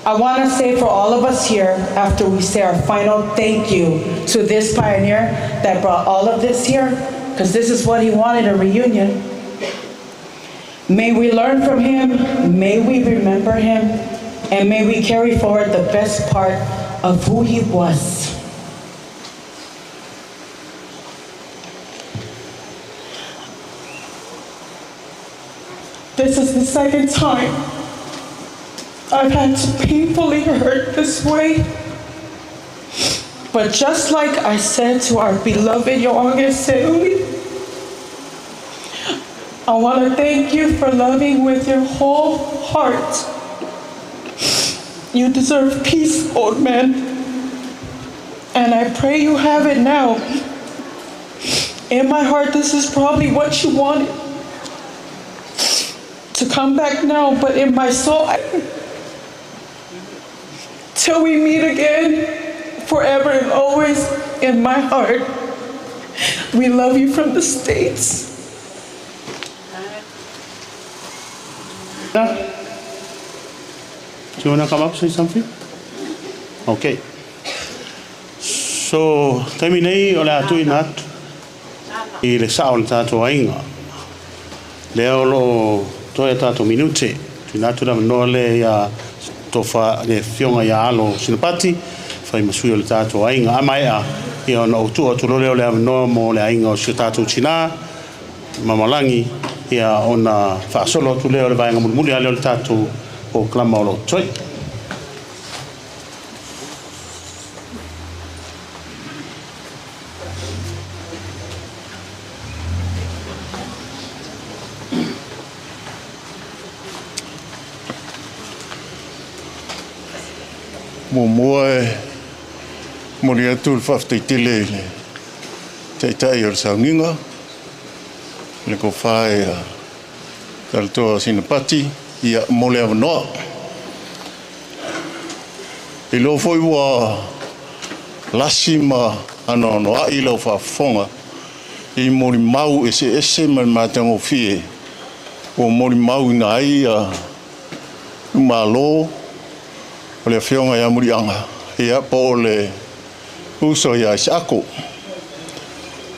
I want to say for all of us here, after we say our final thank you to this pioneer that brought all of this here, because this is what he wanted, a reunion. May we learn from him, may we remember him, and may we carry forward the best part of who he was. This is the second time I've had to painfully hurt this way. But just like I said to our beloved Yoange Seuli, I want to thank you for loving with your whole heart. You deserve peace, old man. And I pray you have it now. In my heart, this is probably what you wanted. To come back now, but in my soul, till we meet again, forever and always in my heart. We love you from the States. Do you want to come up say something? Okay. So, taimi nei o le a tuuina atu i le sao o le tatou aiga. Lea o lo o toe a tatou minute. Tuuina atu le avanoa lea ia Tofa le Afioga ia Alo Sinapati, fai ma sui o le tatou aiga. A maea, ia ona ou tuu atu loa lea o le avanoa mo le aiga o si o tatou tinā, Mamalagi, ia ona faasolo atu lea o le vaega mulimuli lea o le tatou polokalama o lo o totoe. Muamua e momoli atu le faafetai tele i le Taitai o le Sauniga, le Tofa ia Talatoa Sinapati, ia, mo le avanoa. Iloa foi ua lasi ma anoanoai lau faafofoga i molimau eseese ma le matagofie ua molimauina ai Malo o le Afioga ia Muliaga, ia, po o le uso ia Isaako.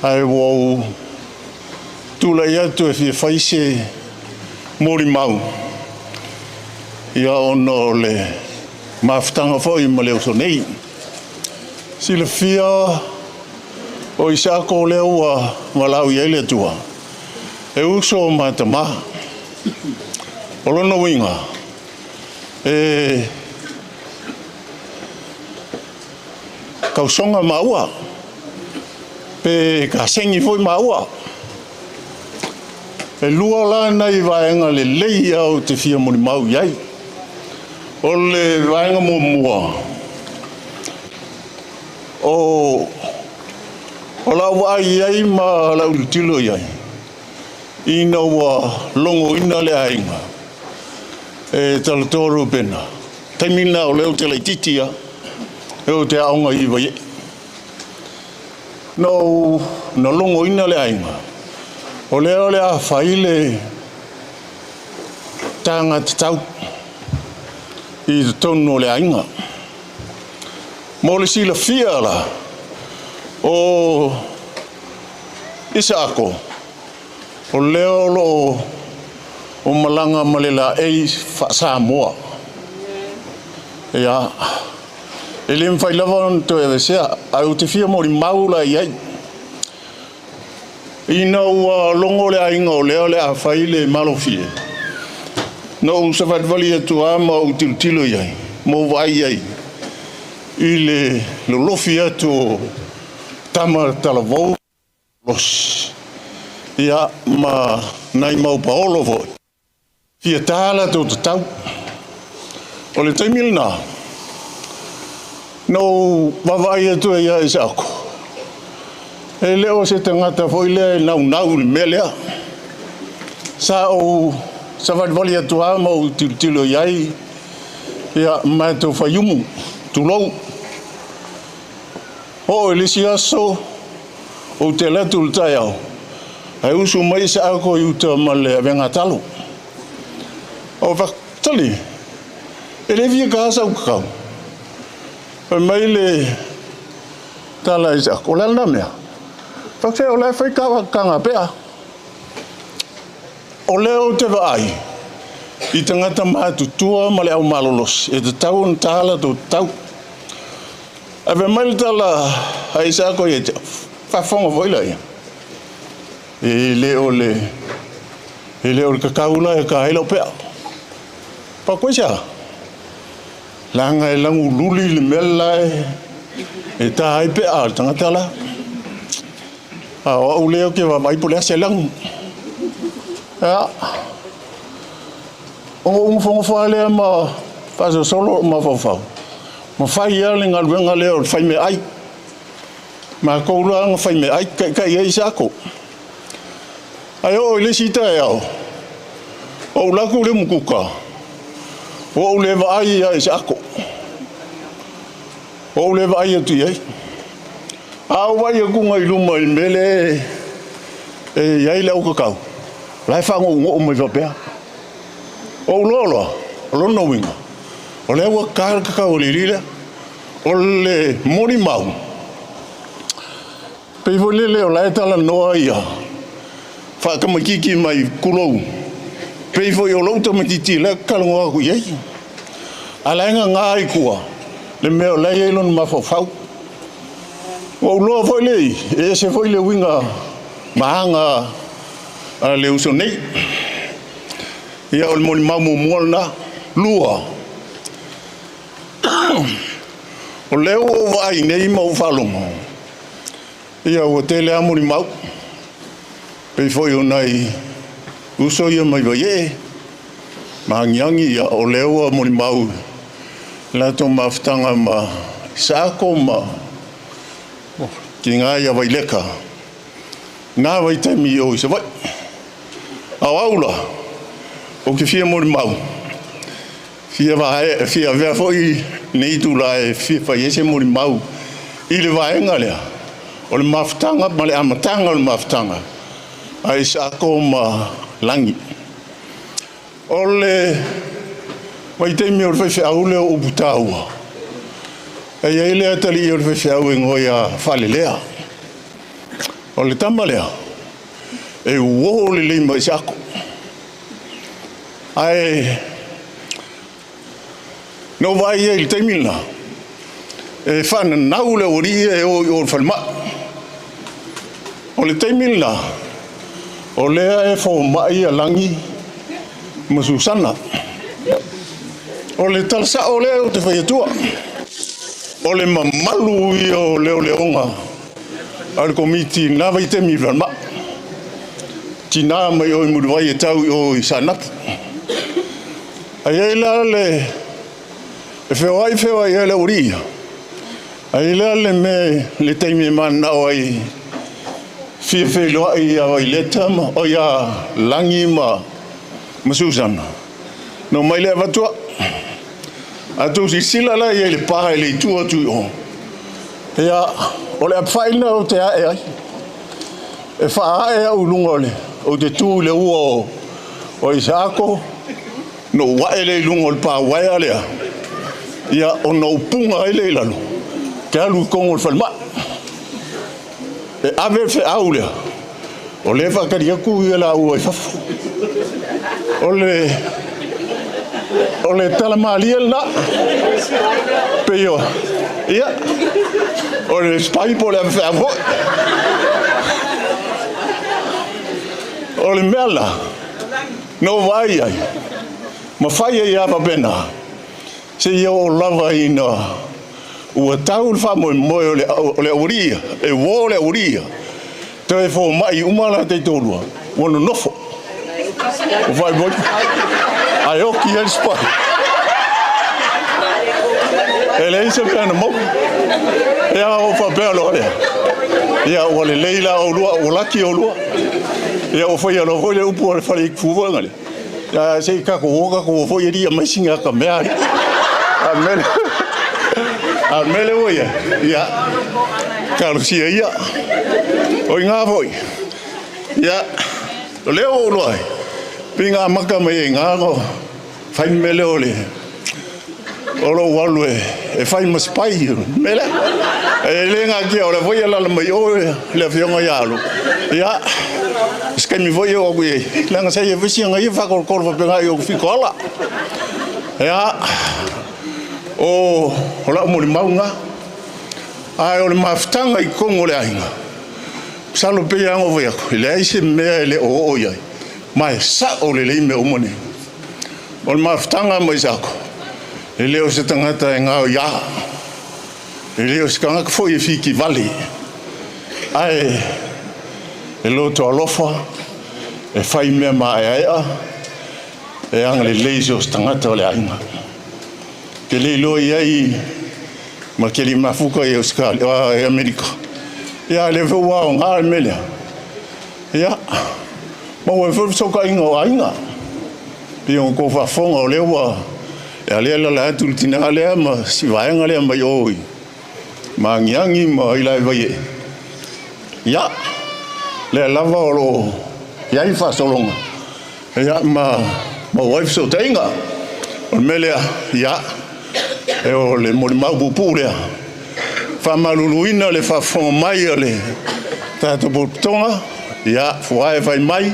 Ae ua ou tulai atu e fia fai se molimau, ia, ona o le mafutaga foi ma le uso nei. Silafia o Isaako lea ua valaau i ai le Atua, e uso o ma tamā. O lona uiga, e tausoga maua, pe kasegi foi maua. E lua la nai vaega lelei ia ou te fia molimau i ai. O le vaega muamua, o o lau vaai i ai ma lau tilotilo i ai, ina ua logoina le aiga e Talatoa Rubena. Taimi lena o lea ou te laitiiti lava, e ou te aoga i Vaiee. Na ou na logoina le aiga, o lea o le a fai le taga tatau i totonu o le aiga. Mo le silafia la, o Isaako, o lea o lo o malaga ma le laei faa-Samoa. Ia, e le mafai lava ona toe aveesea, ae ou te fia molimau la i ai. Ina ua logo le aiga o lea o le a fai le malofie, na ou savalivali atu lava ma ou tilotilo i ai, ma ou vaai i ai i le lolofi atu o tama talavou losi, ia, ma nai mau paolo foi. Fia ta latou tatau. O le taimi lena, na ou vaavaai atu ai ia Isaako, e le o se tagata foi lea e naunau i le mea lea. Sa ou savalivali atu lava ma ou tilotilo i ai, ia, matou faiumu, tulou. Oo i le isi aso, ou te alu atu i le taeao, ae usu mai Isaako i uta ma le avega talo. Ou fai atu, Tali, e le fia ka sau kakau. Fai mai le tala a Isaako, o le a lena mea? Fai atu, o la e fai kaga pea. O lea ou te vaai i tagata matutua ma le au malolosi e tatau ona ta latou tatau. Ae fai mai le tala a Isaako ia te au, faafofoga foi laia, e le o le, e le o le kakau la e ka ai lau pea. Pau se a? Leaga e lagululi le mea la e ta ai pea a le tagata la. A o au lea ou te vaavaai po o le a se lagu. Ia, ona ou nofonofo lava lea ma faasolosolo lou mafaufau, ma fai lava le galuega lea o le fai meaai. Matou la na fai meaai, taitai ai Isaako. Ae oo i le isi taeao, ou alu atu i le umukuka, ua ou le vaai ia Isaako. Ua ou le vaai atu i ai. A ou vaai atu i luma i le mea lea e i ai le aukakau, o la e faagougoou mai faapea. Ou loa loa, o lona uiga, o lea ua ta le kakau a le alii lea. O le molimau, pei foi lele o la e talanoa ia faatamaitiiti mai tulou, pei foi o lou tamaitiiti lea talanoa atu i ai. A la e gaga i tua le mea o la e i ai lona mafaufau. Ua ou iloa foi lea e ese foi le uiga ma aga a le uso nei. Ia o le molimau muamua lena. Lua, o lea ua ou vaai nei ma ou faalogo, ia ua tele lava molimau, pei foi o nai uso ia mai Vaiee ma Agiagi, ia o lea ua molimau i latou mafutaga ma Isaako ma tiga ia Vaileka, na vaitaimi o i Savaii. A o au la, ou te fia molimau, fia fia avea foi lenei itula e fia fai ai se molimau i le vaega lea o le mafutaga ma le amataga o le mafutaga a Isaako ma Lagi. O le vaitaimi o le faifeau lea o Uputaua, e i ai le atalii o le faifeau e igoa ia Falelea. O le tama lea, e uo lelei ma Isaako. Ae na ou vaai ai i le taimi lena, e faananau le aualii ia e o i o i le falemai. O le taimi lena, o lea e fomai ia Lagi ma Susana. O le tala sao lea ou te fai atua, o le mamalu ia o leoleoga a le Komiti i lena vaitaimi i le falemai. Tina mai o i Mulivai e tau i o i Saanapu. Ae i ai la le e feoai feoai ai le aualii ia. Ae i ai la le mea le taimi e mananao ai fia feiloai ia Vaileta ma o ia Lagi ma Susana. Na omai lea avatu au. A tou silasila la i ai i le pa i le itu atu i o, ia, o le apefai lena ou te ae ai. E faaae au i luga o le, ou te tu i le ua o Isaako, na ou ae lea i luga o le pa uaea lea, ia, ona ou puga ai lea i lalo, te alu i totonu o le falemai. E ave le feau lea, o lea e faatali atu ia laua i fafo. O le, o le tala malie lena. Pei o, ia, o le spy po o le ave feau foi. O le mea la, na ou vaai ai, ma fai ai lava faapena, seia oo lava ina ua tau le faamoemoe o le aualii ia, e uo le aualii ia, toe fomai uma la taitoalua, ua nonofo. Ua faailoa ae oki ai le spy. E leai se mea na maua. Ia ou faapea loa lea, ia ua lelei la oulua, ua laki oulua. Ia ua faia loa foi le upu a le faleitufu foi lea. Ia se i tatou o tatou o foi e lia mai sina ata mea. A o le mea lea ua i ai, ia, talosia ia. O i ina foi, ia, o lea ua ou iloa ai, pei na amata mai ai i ina ona fai le mea lea o le o lou alu e fai ma spy, le mea lea. E le natia, o lea foi e alaala mai o le afioga ia Alo. Ia, Se taimi foi e oo atu i ai, leaga sa i ai foi siga ia faakolokolo faapena i ou fitoala. Ia, o lau molimau lena. Ae o le mafutaga i totonu o le aiga, masalo pei lava ona ou fai atu, e leai se mea e le o oo i ai, ma e sao lelei mea uma nei. O le mafutaga ma Isaako, e le o se tagata e gaoia, e le o se tagata foi e fitivale, ae e loto alofa, e fai mea maeaea, e agalelei i so o se tagata o le aiga. Te le iloa i ai ma te le mafuta i Ausetalia, i Amerika. Ia, lea foi ua aoga le mea lea. Ia, maua ai foi le fesootaiga o aiga. Pei ona outou faafofoga o lea ua e lea lala atu le tina lea ma si vaega lea mai o i Magiagi ma i Vaiee. Ia, lea lava o lo o i ai faasologa, ia, ma maua ai fesootaiga. O le mea lea, ia, e o le molimau puupuu lea, faamaluluina le faafofoga mai a le tatou potopotoga, ia, fuae fai mai,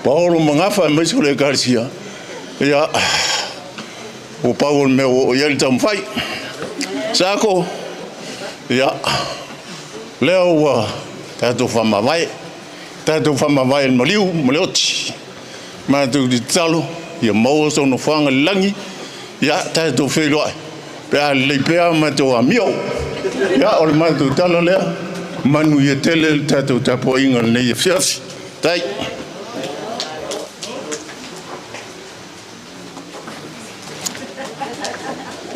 paolo ma gafa aemaise o le ekalesia, ia, ua pau o le mea ua oo i ai le taumafai. Sako, ia, lea ua tatou faamavae, tatou faamavae i le maliu ma le oti. Matou te tatalo ia maua sona nofoaga i le lagi, ia tatou feiloai pe a lelei pea matou amio. Ia, o le matou tala lea, manuia tele le tatou tapuaiga i lenei afiafi. Tai.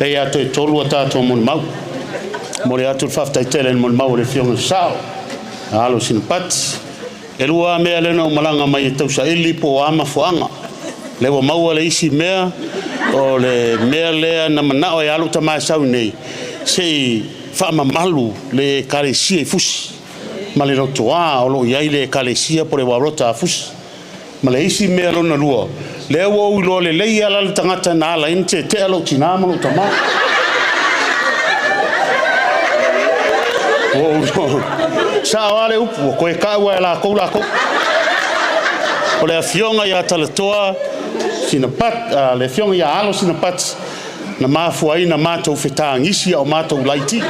E ia toe tolu a tatou molimau. Momoli atu le faafetai tele i le molimau a le Afioga i le Sao, Alo Sinapati. E lua lava mea lea na ou malaga mai e tausaili po o a mafuaaga. Lea ua maua le isi mea, o le mea lea na manao ai lava lou tama e sau i nei, se i faamamalu le Ekalesia i Fusi ma le lotoa o lo o i ai le Ekalesia po o le Uaulota a Fusi. Ma le isi mea lona lua, lea ua ou iloa lelei lava la le tagata na ala ai ona tetea lou tina ma lou tama. Ua ou iloa, sao lava le upu, ua toe tau lava e lakou lakou. O le afioga ia Talatoa Sinapat, le afioga ia Alo Sinapati, na mafua ai na matou fetagisi a o matou laiti.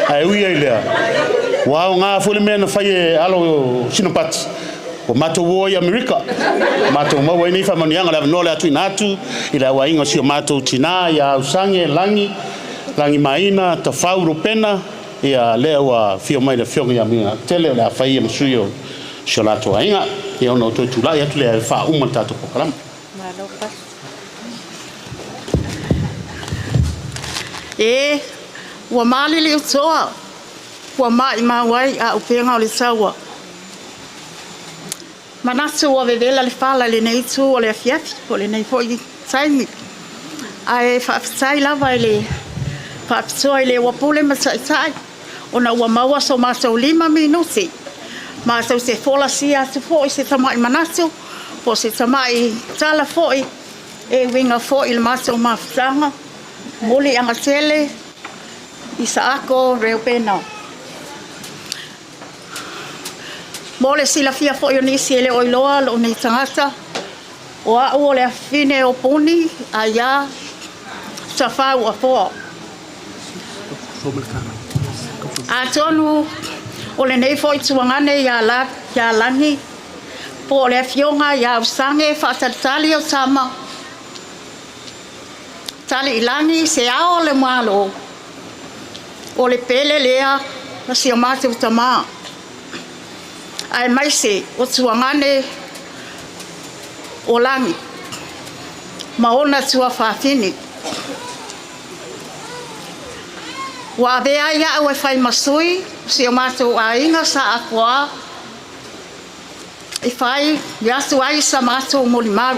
Ae ui ai lea, ua aoga foi le mea na fai e alo Sinapati, ua matou o ai i Amerika, matou maua ai nei faamanuiaga. O le avanoa o le a tuuina atu i le auaiga o si o matou tina ia Ausage Lagi, Lagimaina Tafau Lopena, ia lea ua afio mai le afioga ia Muliagatele o le a fai ia ma sui o si o latou aiga. Ia ona ou toe tulai atu lea e faauma le tatou polokalame. Malo pasi. E, ua maliliutoa, ua maimau ai auupega o le taua. Manatu ua vevela le fala i lenei itu o le afiafi, po o lenei foi taimi. Ae faafetai lava i le faapitoa i le ua pule ma taitai, ona ua maua so matou 5 minute. Matou te folasia atu foi se tamai manatu, po o se tamai tala foi e uiga foi i le matou mafutaga, Muliagatele Isaako Reupena. Mo le silafia foi o nisi e le o iloa lou nei tagata, o au o le afine o Puni Aia Tafau Afoa. Atonu o lenei foi tuagane ia Lagi, po o le afioga ia Ausage Faatalitali o Tama, Taliilagi se ao o le Malo, o le pele lea na si o matou tamā, aemaise o tuagane o Lagi ma ona tuafafine. Ua avea ai au e fai ma sui o si o matou aiga sa afoa e fai atu ai sa matou molimau.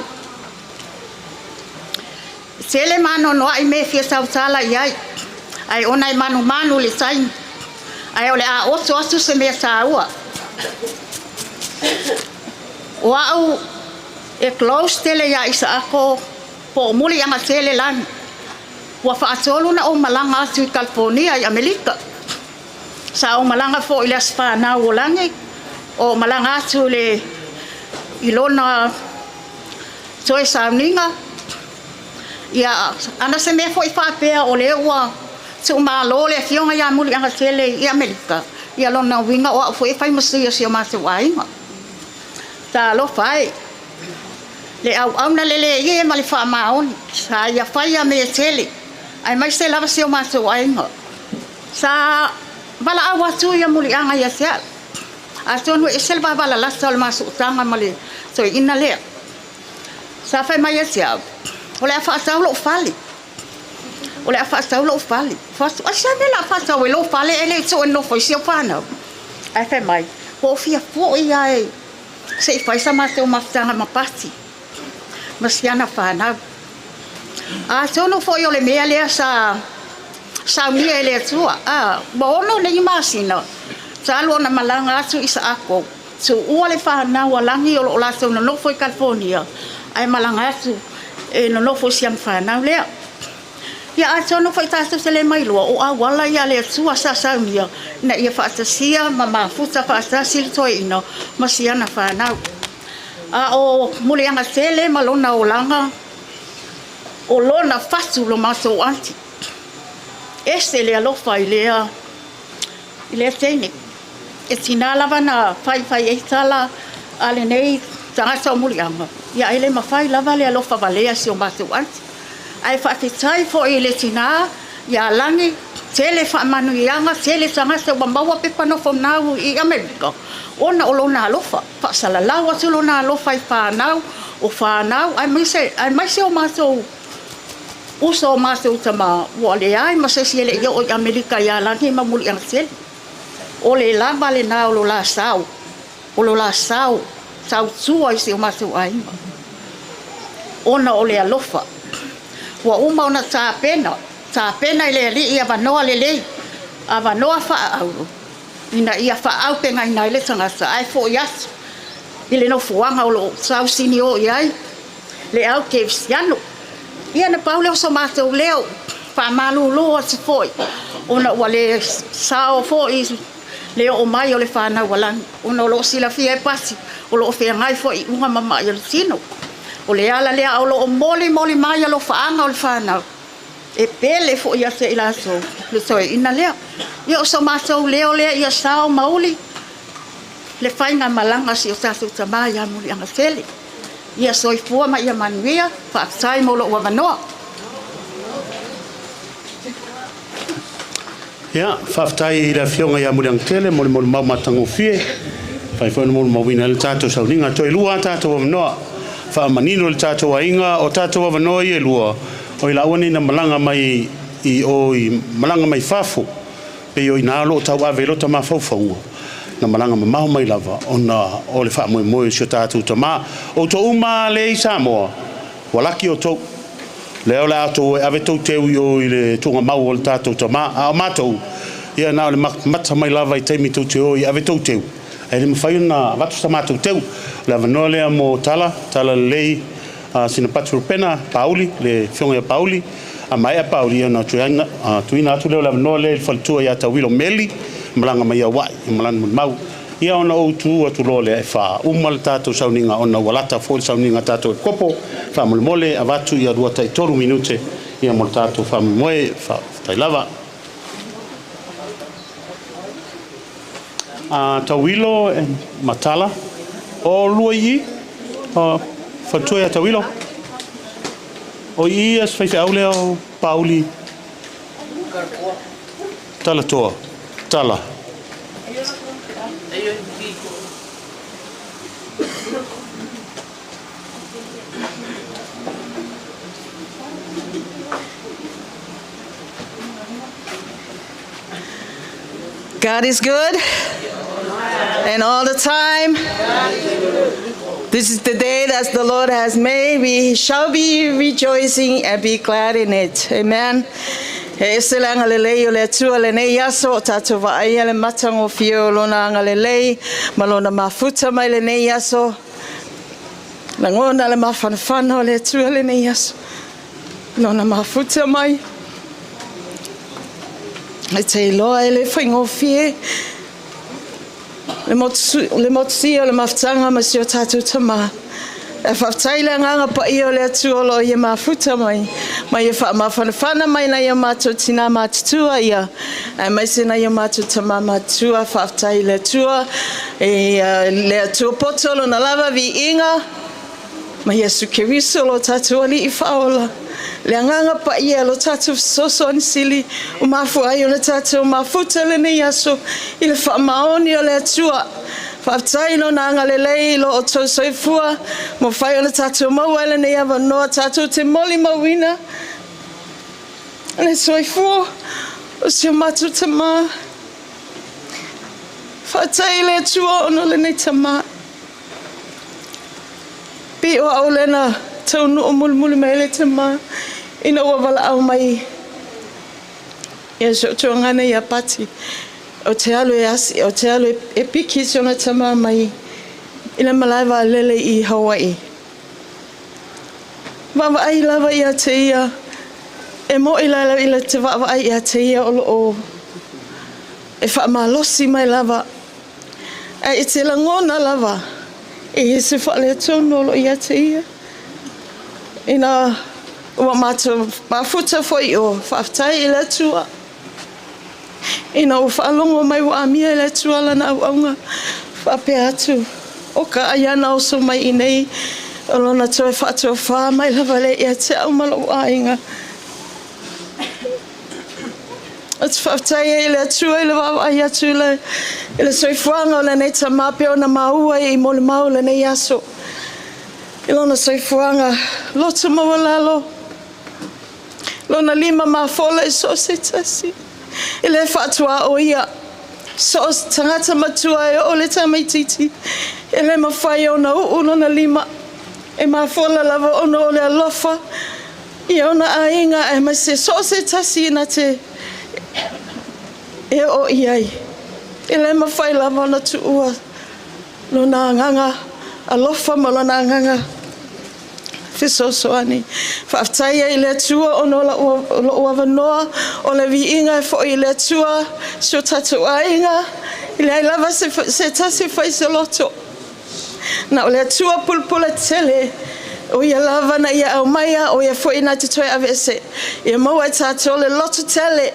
E tele maanoanoa'i mea e fia tautala i ai, ae ona e manumanu i le taimi, ae o le a oto atu se mea taua. O au e close tele iā Isaako po o Muliagatele Lagi. Ua faatolu ona ou malaga atu i Kalifonia i Amerika. Sa ou malaga foi i le aso fanau o Lagi, O malaga atu le i lona toe sauniga. Ia, ana se mea foi faapea o lea ua tuumalo le afioga ia Muliagatele i Amerika, ia lona uiga o au foi e fai ma sui o si o matou aiga. Talofa e, le auauna lelei e ma le faamaoni, sa ia faia mea e tele, aemaise lava si o matou aiga. Sa valaau atu ia Muliaga ia te au. Atonu e ese le vavalalata o le masuutaga ma le toeaina lea. Sa fai mai ia te au, o le a faatau lou fale. O le a faatau lou fale. Fai atu, ai se mea o le a faatau ai lou fale e le i tuu e nofo ai si au fanau. Ae fai mai, ua ou fia foi lava e se i fai sa matou mafutaga ma Pati ma si ana fanau. Atonu foi o le mea lea sa saunia e le Atua, a, ua ono nei masina talu ona malaga atu i Saako, tuua le fanau a Lagi o lo o latou nonofo i California, ae malaga atu e nonofo i si ana fanau lea. Ia atonu foi tatou te le mailoa o auala ia a le Atua sa saunia ina ia faatasia ma mafuta faatasi le toeaina ma si ana fanau. A o Muliagatele ma lona olaga, o lona fatu lo matou aunty. Ese le alofa i lea i lea teine. E tina lava na faifai ai tala a lenei tagata o Muliaga, ia e le mafai lava le alofa valea si o matou aunty. Ae faafetai foi i le tina ia Lagi, tele faamanuiaga, tele tagata ua maua pepa nofo nau i Amerika ona o lona alofa. Faasalalau atu lona alofa i fanau, o fanau aemaise, aemaise o matou uso o matou tama ua leai ma se isi e le i oo i Amerika ia Lagi ma Muliagatele. O le lava lena o lo la sao, o lo la sao tautua i si o matou aiga, ona o le alofa. Ua uma ona tapena, tapena e le Alii avanoa lelei, avanoa faaauro, ina ia faaaupegaina ai le tagata, ae foi atu i le nofoaga o lo o sausiniō i ai le au kerisiano. Ia na pau lea o so matou leo, faamalulu atu foi ona ua le sao foi le oo mai o le fanau a Lagi, ona o lo o silafia e Pasi o lo o feagai foi i uga ma ma'i o le tino. O le ala lea o lo o molimoli mai alofaaga o le fanau, e pele foi ia te i latou le toeaina lea. Ia o so matou leo lea ia sao ma uli le faigamalaga a si o tatou tama ia Muliagatele. Ia soifua ma ia manuia. Faafetai mo lou avanoa. Ia, faafetai i le Afioga ia Muliagatele mo le molimau matagofie. Fai foi ona molimauina ai le tatou sauniga. Toe lua a tatou avanoa. Faamanino i le tatou aiga, o tatou avanoa ia e lua, o i laua nei na malaga mai i o i malaga mai fafo, pei o i ina o lo o tauave ai lota mafaufauga, na malaga mamao mai lava ona o le faamoemoe o si o tatou tama. Outou uma lea i Samoa, ua laki outou. Lea o le a outou e ave tou teu i o i le tuugamau o le tatou tama. A o matou, ia na o le mata mai lava i taimi tou te o i ave tou teu, ae le mafai ona avatu sa matou teu. O le avanoa lea mo tala, tala lelei a sina Patu Rupena, Pauli, le afioga ia Pauli, a maea Pauli, ia ona tuuina atu lea o le avanoa lea i le faletua ia Tauilo Meli, malaga mai Aua'i i Malani Molimau. Ia ona ou tu atu loa lea e faauma le tatou sauniga ona ua lata foi le sauniga a tatou epikopo. Faamolemole avatu ia lua taitolu minute ia mo le tatou faamoemoe. Faafetai lava. A Tauilo ma Tala, o lua i i? O faletua ia Tauilo? O i i se faifeau lea o Pauli? Talatoa. Tala. God is good and all the time. This is the day that the Lord has made. We shall be rejoicing and be glad in it. Amen. E ese le agalelei o le Atua lenei aso o tatou vaaia le matagofie o lona agalelei ma lona mafuta mai lenei aso. Lagona le mafanafana o le Atua lenei aso. Lona mafuta mai. E te iloa e le faigofie. Le motusia o le mafutaga ma si o tatou Tamā. E faafetai le agaga paia o le Atua o lo o ia mafuta mai, ma ia faamafanafana mai nai o matou tinā matutua ia, aemaise nai o matou tamā matutua. Faafetai i le Atua, i le Atua poto lona lava viiga, ma Iesu Keriso lo tatou Alii Faaola, le agaga paia lo tatou fesoasoani sili ua mafua ai ona tatou mafuta lenei aso i le faamaoni o le Atua. Faafetai i Lona agalelei i lo outou soifua, mafai ona tatou maua ai lenei avanoa tatou te molimauina le soifua o si o matou tamā. Faafetai i le Atua ona o lenei tamā. Pei o au lea na taunuu mulimuli mai ai le tamā ina ua valaau mai ia si ou tuagana ia Pati. Ou te alu e asi, ou te alu e piki si ona tamā mai i le malae vaalele i Hawaii. Vaavaai lava ia te ia, e mo'i la i te vaavaai ia te ia o loo e faamalosi mai lava. Ae i te lagona lava e i ai se faaletonu o lo o ia te ia. Ina ua matou mafuta foi o faafetai i le Atua, ina ua faalogo mai ua amia e le Atua lana auauna, faapea atu, o ka ai ana oso mai i nei, o lona toe faatofa mai lava lea ia te au ma lou aiga. Ou te faafetai ai i le Atua i le vaavaai atu i le, i le soifuaga o lenei tamā pei ona maua i molimau lenei aso. I lona soifuaga loto maualalo, lona lima mafola i so o se tasi. E le faatuaoia so o se tagata matua e oo le tamaitiiti, e le mafai ona uu lona lima. E mafola lava ona o le alofa i ona aiga aemaise so o se tasi na te e oo i ai. E le mafai lava ona tuua lona agaga alofa ma lona agaga fesoasoani. Faafetai ai i le Atua ona o lou avanoa, o le viiga e foi i le Atua, si o tatou aiga, e leai lava se tasi e fai se loto. Na o le Atua pulapula tele, o ia lava na ia aumaia, o ia foi na te toe aveese. Ia maua e tatou le loto tele,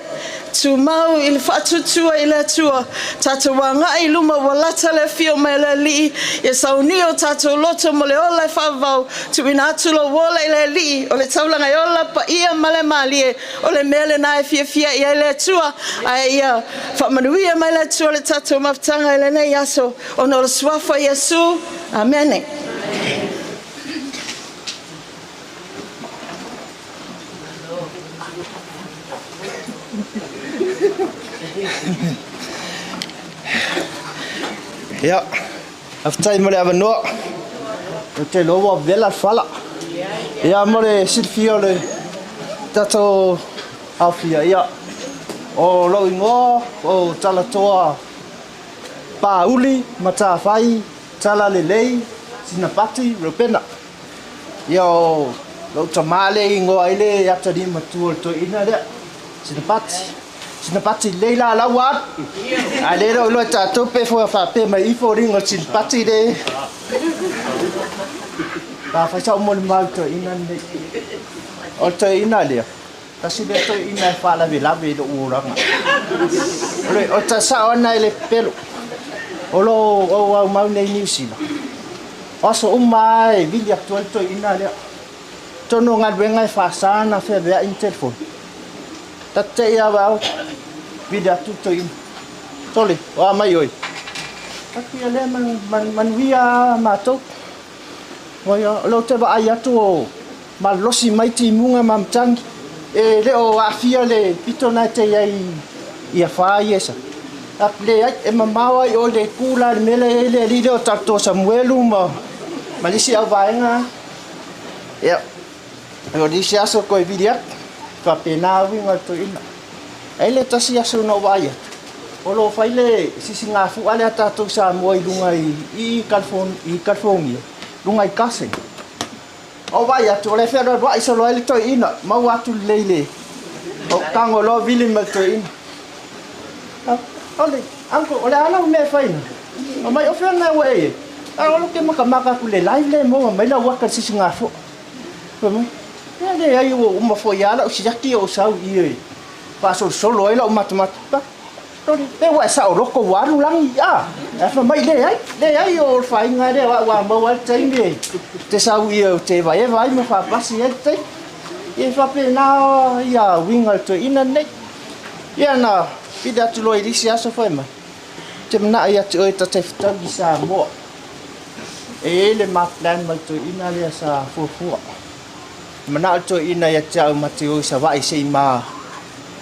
tumau i le faatuatua i le Atua, tatou agai i luma ua lata le afio mai o le Alii, ia saunia o tatou loto mo le ola e faavavau, tuuina atu lou ola i le Alii, o le taulaga e ola, paia ma le malie, o le mea lena e fiafia i ai le Atua, ae ia faamanuia mai le Atua le tatou mafutaga i lenei aso. Ona o le suafa o Iesu. Amene. Ia, faafetai mo le avanoa. Ou te iloa ua vela le fala. Ia, mo le silafia o le tatou aofia, ia, o lou igoa o Talatoa Pāuli, Matafai, Talalelei, Sinapati, Reupena. Ia o lou tamā lea i igoa ai le atalii matua o le toeaina lea, Sinapati. Sinapati lelei la lau ua alu. Ae le o iloa e tatou pe faapea mai i foliga o le Sinapati le Pa fai sau molimau i le toeaina lenei. O le toeaina lea, Tasi lea toeaina e faalavelave i lou olaga. O le o sao ana e le pepelo. O lo o aumau nei Niu Sila. O aso uma lava e vili atu ai le toeaina lea. Tonu o galuega e faasa ona feaveai ni telefoni. Ta te i lava au vili atu le toeaina. Sole, o a mai oe? Atu ia lea manuia lava matou. O lea ou te vaai atu o Malosi mai timuga ma matagi, e le o aafia le pito na e te i ai i afa ia sa. Leai, e mamao ai o le ku la le mea lea e i ai le alii lea o tatou Samuelu ma ma le isi auvaega. Ia, o le isi aso koe vili atu, faapena uiga o le toeaina. Ai le tasi aso na ou vaai atu, o lo o fai le sisigafu'a lea a tatou Samoa i luga i i California, luga i Carson. Ou vaai atu, o lea e fealualuai solo ai le toeaina, maua atu lelei le ou tago loa vili ma le toeaina. Ole, uncle, o le a lau mea e fai nei? Fai mai, O fea lena ua e i ai? A o ke makamaka aku i le live lea e maua mai lau aka i le sisigafua. Fai mai, Ia leai ua uma foi lava lau siaki o ou sau i i e faasolosolo ai lau matamata. Fai atu, Lole, pe ua e saoloto ua alu lagi, a? Ae fai mai, Leai, leai o le faiga lea o au a maua ai le taimi e te sau i i ou te evaeva ai ma faapasi ai le taimi. Ia e faapena ia uiga o le toeaina lenei. Ia na pili atu loa i le isi aso fai mai, Ou te manao ia te oe ta te fetaui i Samoa. E i ai le ma plan ma le toeaina lea sa fuafua. E manao le toeaina ia te au ma te o i Savaii se i ma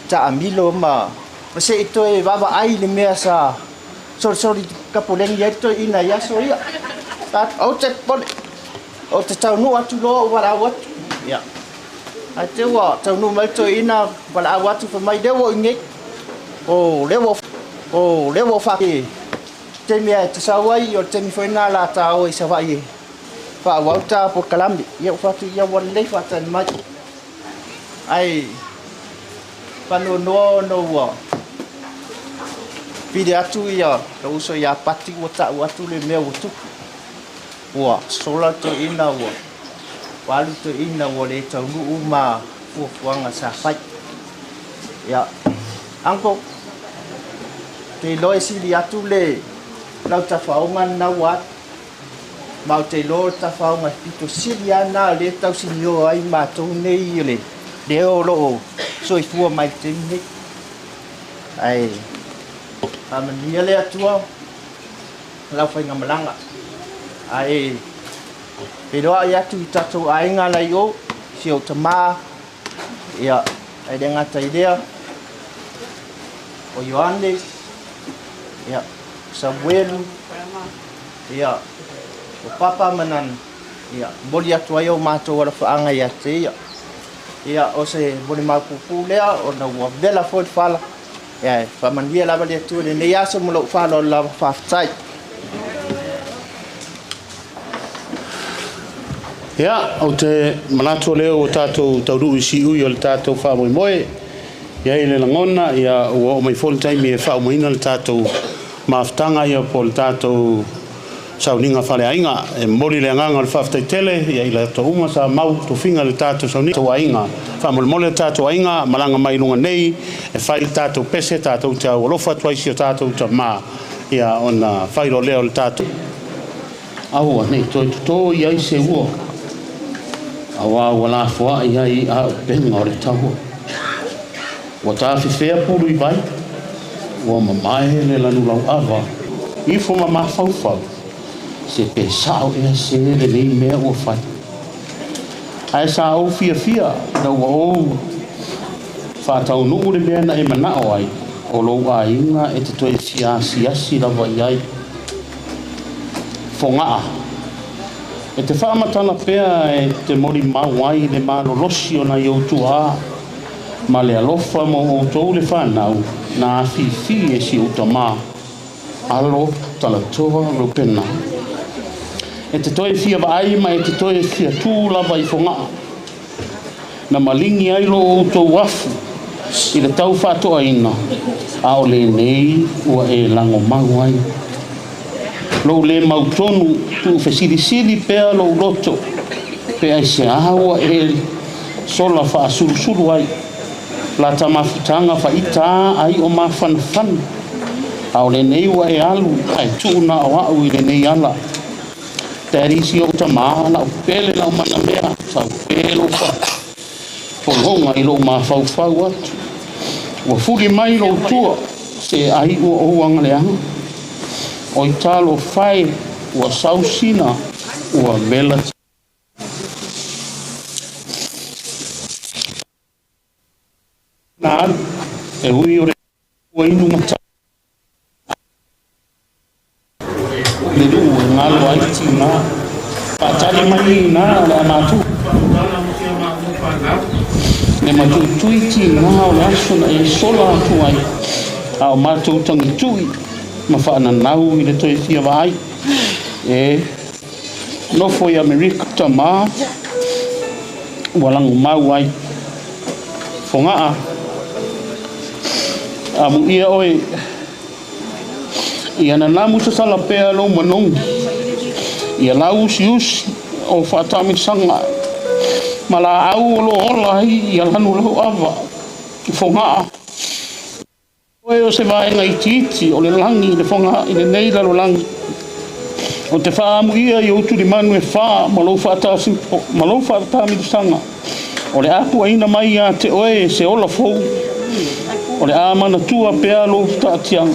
taamilo ma se i toe vaavaai i le mea sa solisoli kapoleni ai le toeaina i aso ia. Ou te popole, ou te taunuu atu loa ou valaau atu. Ia. Ae te ua taunuu mai le toeaina valaau atu fai mai, lea ua ou i nei. O lea ua o lea ua ou fa taimi e te sau ai, o le taimi foi lena la ta o i Savaii e faaauau ta polokalame. Ia ua fai atu, ia ua lelei faatali mai. Ae faanoanoa ona ua pili atu ia lou uso ia Pati ua tau atu le mea ua tupu. Ua sola le toeaina ua alu le toeaina ua le taunuu ma fuafuaga sa fai. Ia, uncle, te iloa e sili atu le lau tafaoga lena ua alu. Ma ou te iloa o le tafaoga e pito sili lava lena o lea e tausinioa ai matou nei i le o lo o soifua mai i le taimi nei. Ae faamanuia le Atua lau faigamalaga. Ae feiloai atu i tatou aiga la i o, si ou tamā, ia, ae le gata i lea, o Ioane, ia, o Samuelu, ia, o Papa ma Nana, ia, momoli atu ai o matou alofaaga ia te ia. Ia, o se molimau puupuu lea, ona ua vela foi le fala, Ia, e faamanuia lava le Atua i lenei aso ma lou faaaloalo lava. Faafetai. Ia, ou te manatu o lea ua tatou taunuu i siui o le tatou faamoemoe. E i ai le lagona, ia, ua oo mai foi le taimi e faaumaina le tatou mafutaga ia po o le tatou sauniga faaleaiga. E momoli le agaga o le faafetai tele ia i latou uma sa mau tofiga i le tatou sauniga. Tatou aiga. Faamolemole le tatou aiga, malaga mai i luga nei e fai le tatou pese tatou te aualofa atu ai si o tatou tama ia ona fai loa lea o le tatou. Aua ne i toe totō i ai se ua, auā ua lafoai ai a upega o le taua. Ua tafefea pulu i vai, ua mamae le lanulauava. Ifo ma mafaufau, se pe sao ea se lenei mea ua fai. Ae sa ou fiafia ina ua ou faataunuu le mea na e manao ai, o lou aiga e te toe fia asiasi lava i ai. Fogaa. E te faamatala pea e te molimau ai le malolosi o nai ou tuaa ma le alofa mo outou le fanau na afifi e si ou tamā, alo Talatoa Rupena. E te toe fia vaai ma e te toe fia tū lava i Fogaa. Na maligi ai lo outou afu i le tau faatoaina, a o lenei ua e lagomau ai. Lou le mautonu, tuufesilisili pea lou loto, pe aisea ua e sola faasulusulu ai la ta mafutaga faita ai o mafanafana, a o lenei ua e alu ae tuu na o a'u i lenei ala. Daddy si ou tamā, la'u pele la'u manamea, sau pē lou faapologa i lou mafaufau atu. Ua fuli mai lou tua, se ai ua ou agaleaga. Oi talofa e, ua sau sina, ua vela. Na alu, e ui o le ua inu mata. Le nuu e galo ai tina. Faatali mai ina o le a matou. Le matuitui tina o le aso na e sola atu ai, a o matou tagitui ma faananau i le toe fia vaai. E nofo i Amerika tamā ua lagomau ai. Fogaa, amuia oe. Ia nanamu tatala pea lou manogi, ia lau usiusi o faataamilosaga ma laau o lo o ola ai ia lanu lau ava i Fogaa. Oe o se vaega itiiti o le lagi i le Fogaa i lenei lalolagi. Ou te faaamuia i ou tulimanu e fa ma lou ma lou faataamilosaga, o le a puaina mai ia te oe se ola fou, o le a manatua pea lou taatiaga.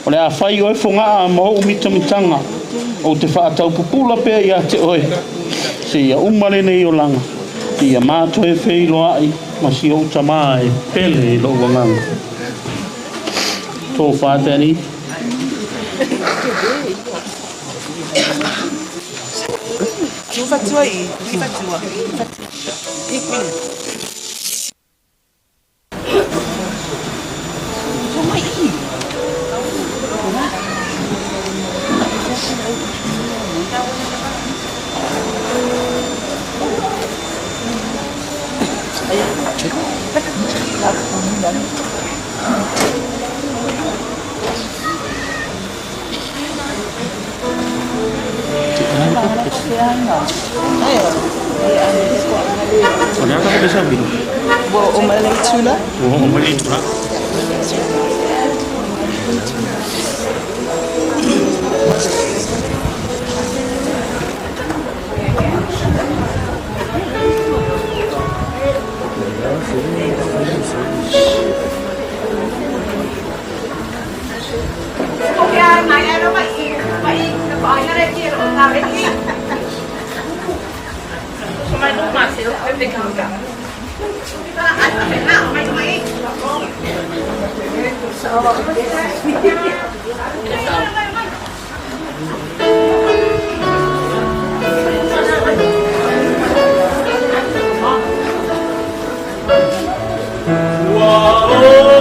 O le a fai oe Fogaa ma ou mitamitaga, ou te faataupupula pea ia te oe, seia uma lenei olaga, ia ma toe feiloai ma si ou tamā e pele i lou agaga. Tofa Danny. Fatua i, fatua. O le a ka pesa vilo. Ua oo mai le itula. Ua oo mai le itula. Ua oo mai le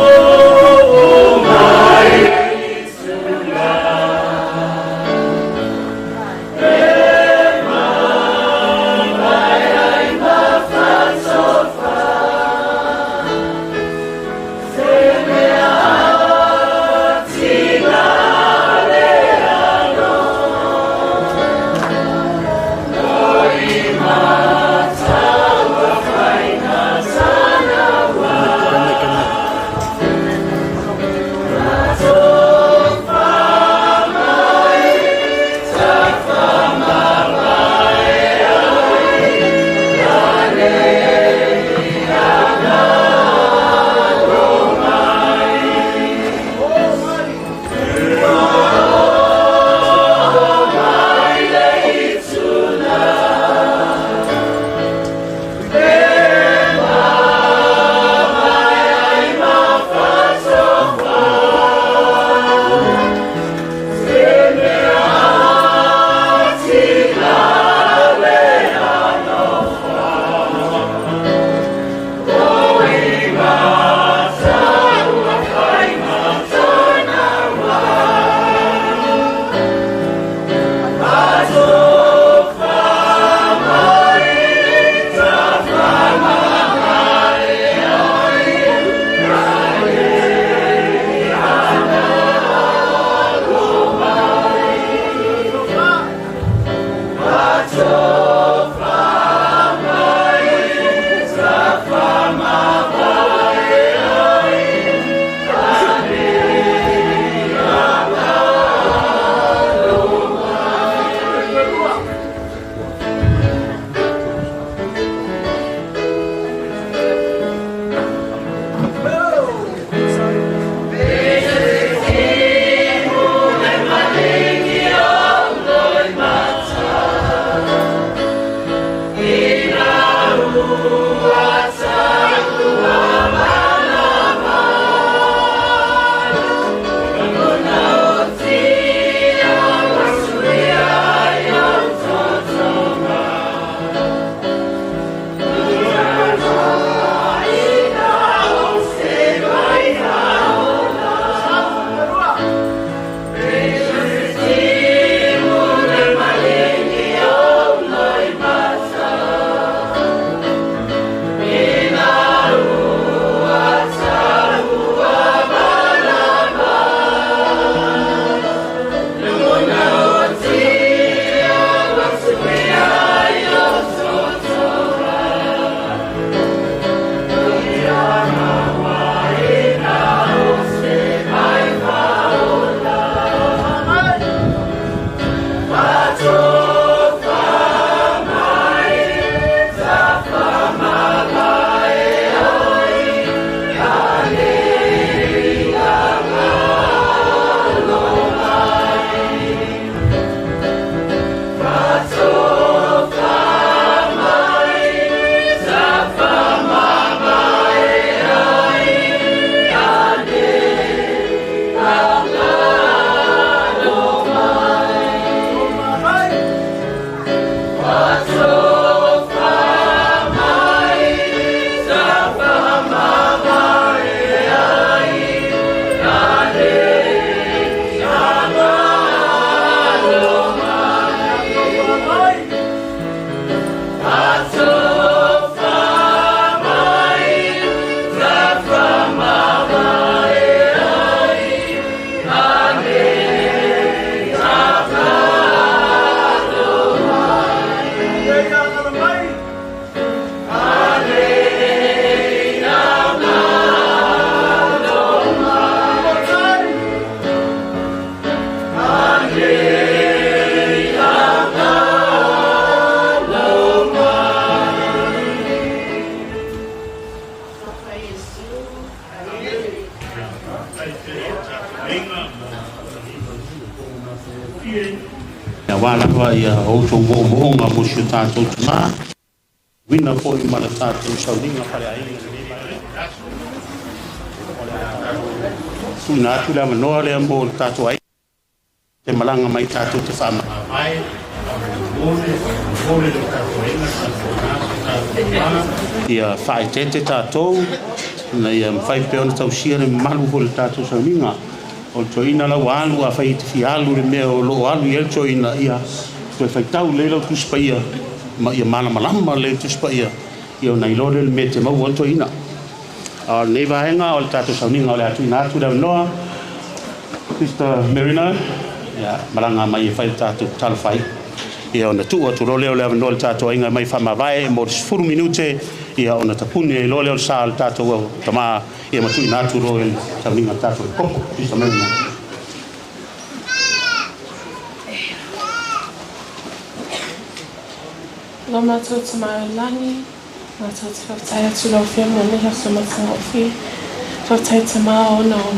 Aua lava ia outou moomooga mo si o tatou tamā, uiga foi ma le tatou sauniga faleaiga i lenei vaega. O le a tatou tuuina atu le avanoa lea mo le tatou aiga te malaga mai tatou te faamavae faamolemole le tatou aiga, tatou ina, tatou tama, ia faaeteete tatou ina ia mafai pea ona tausia le mamalu foi o le tatou sauniga. O le toeaina la ua alu, afai e te fia alu i le mea o lo o alu i ai le toeaina, ia toe faitau lelei lau Tusi Paia ma ia malamalama lelei le Tusi Paia, ia ona iloa lea o le mea e te maua ai le toeaina. A o lenei vaega o le tatou sauniga o le a tuuina atu le avanoa Sister Marino, ia malaga mai e fai le tatou tatalo fai. Ia ona tuu atu loa lea o le avanoa i le tatou aiga e mai faamavae mo le 10 minute, ia ona tapuni ai loa lea o le sa o le tatou tama, ia ma tuuina atu loa i le sauniga o le tatou epikopo. Sister Marino. Lo matou Tama i le Lagi, matou te faafetai atu i lau Afioga mo lenei aso matagofie. Faafetai Tama ona o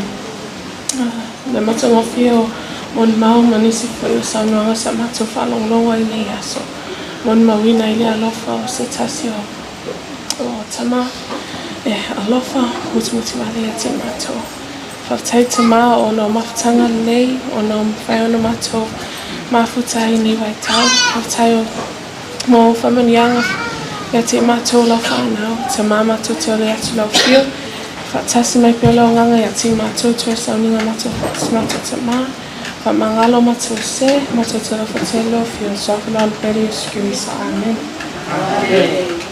le matagofie o molimau ma nisi foi o saunoaga sa matou faalogologo ai i lenei aso. Molimauina ai le alofa o se tasi o Tama e alofa mutimutivale ia te matou. Faafetai Tama ona o mafutaga lelei ona o mafai ona matou mafuta ai i lenei vaitau. Faafetai o mo faamanuiaga ia te matou lau fanau. Tama matou te ole atu lau afio. Faatasi mai pea lau agaga ia te matou toe sauniga matou matou Tama. Faamagalo matou se, matou te alofa tele lau afio. Suafa le Alo Pele Iesu Keriso. Amen. Amen.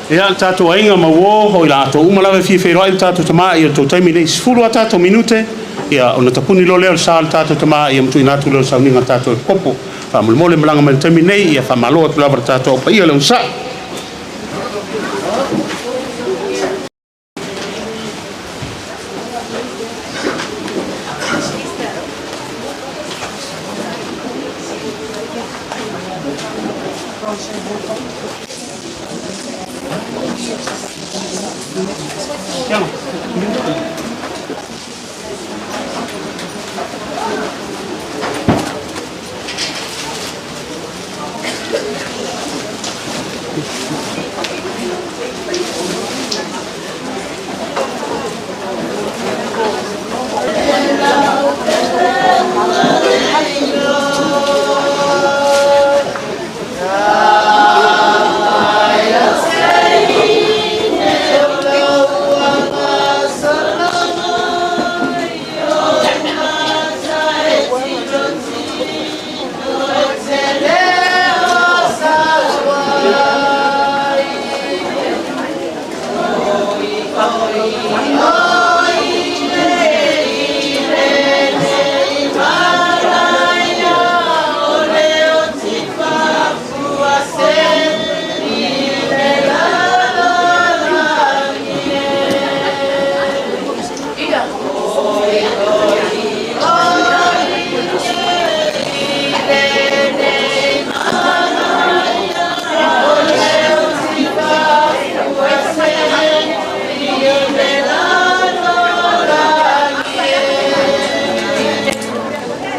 Ia, le tatou aiga ma uo, o i latou uma lava e fia feiloai le tatou Tama ia le tou taimi nei, 10 a tatou minute, ia, ona tapuni loa lea o le sa o le tatou Tama ia ma tuuina atu lea o le sauniga a le tatou epikopo. Faamolemole malaga mai le taimi nei, ia faamalo atu lava le tatou au paia le onosai.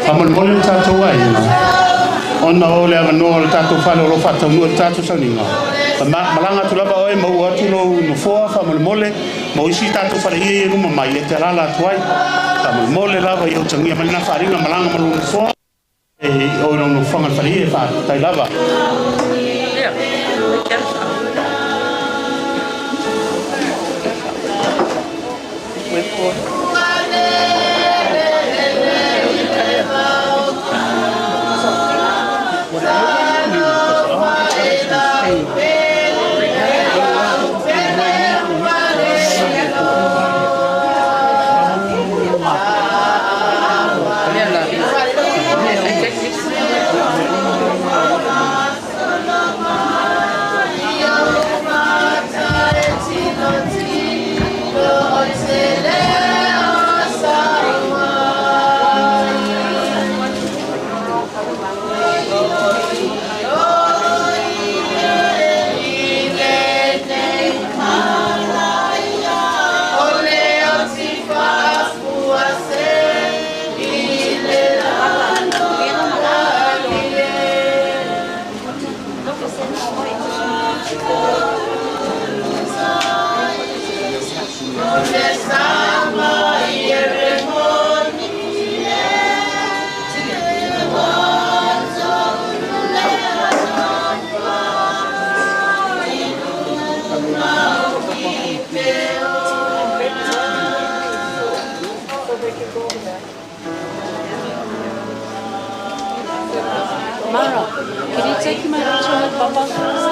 Faamolemole le tatou aiga, ona o le avanoa o le tatou fale o lo o faataunuu ai le tatou sauniga. Ma malaga atu lava oe ma ua atu lou nofoa faamolemole mo isi tatou faleia ia i luma mai e te alaala atu ai. Faamolemole lava ia utagia mai lena faaaliga malaga ma lou nofoa e o i lou nofoaga i le faleia e faafetai lava. Can you take my picture, Papa?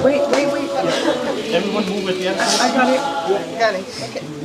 Wait, wait, wait. Everyone move at the end. I got it. Got it. Okay.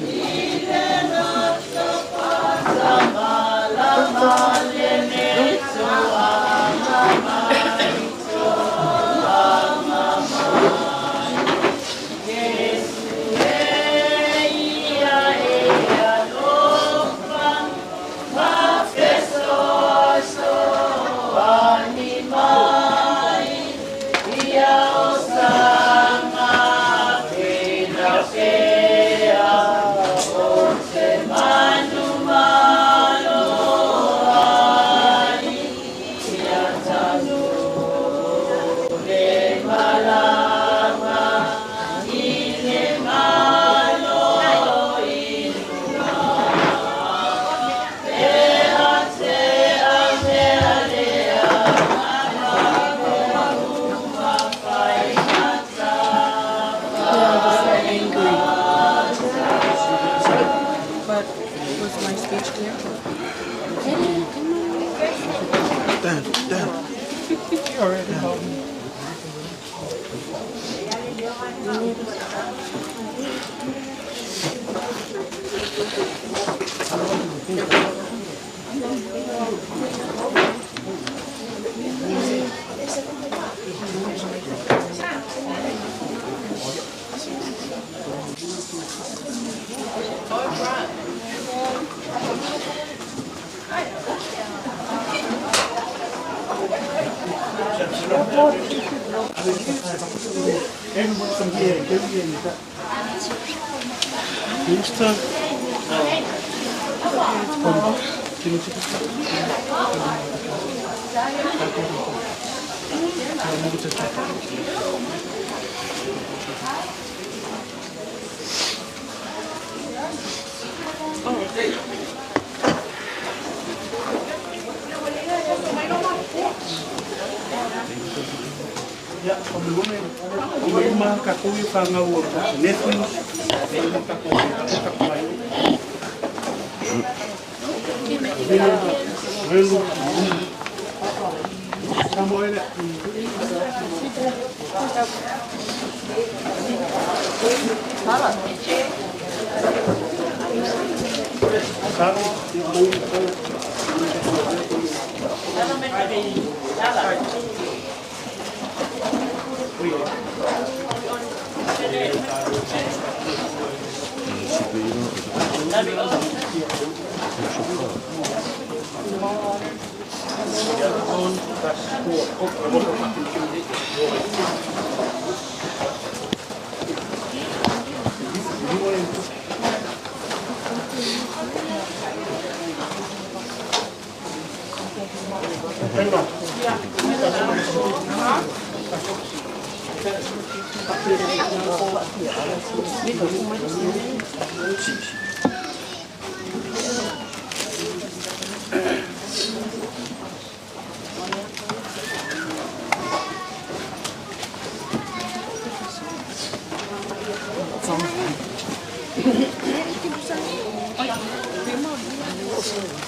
But was my speech clear? Dan, Dan. Everyone from here, go here, you got. Minister. Ia, faamolemole, ua uma tatou ia fanau o nephews, ia uma tatou tatou mai. Velu, Samoa ele.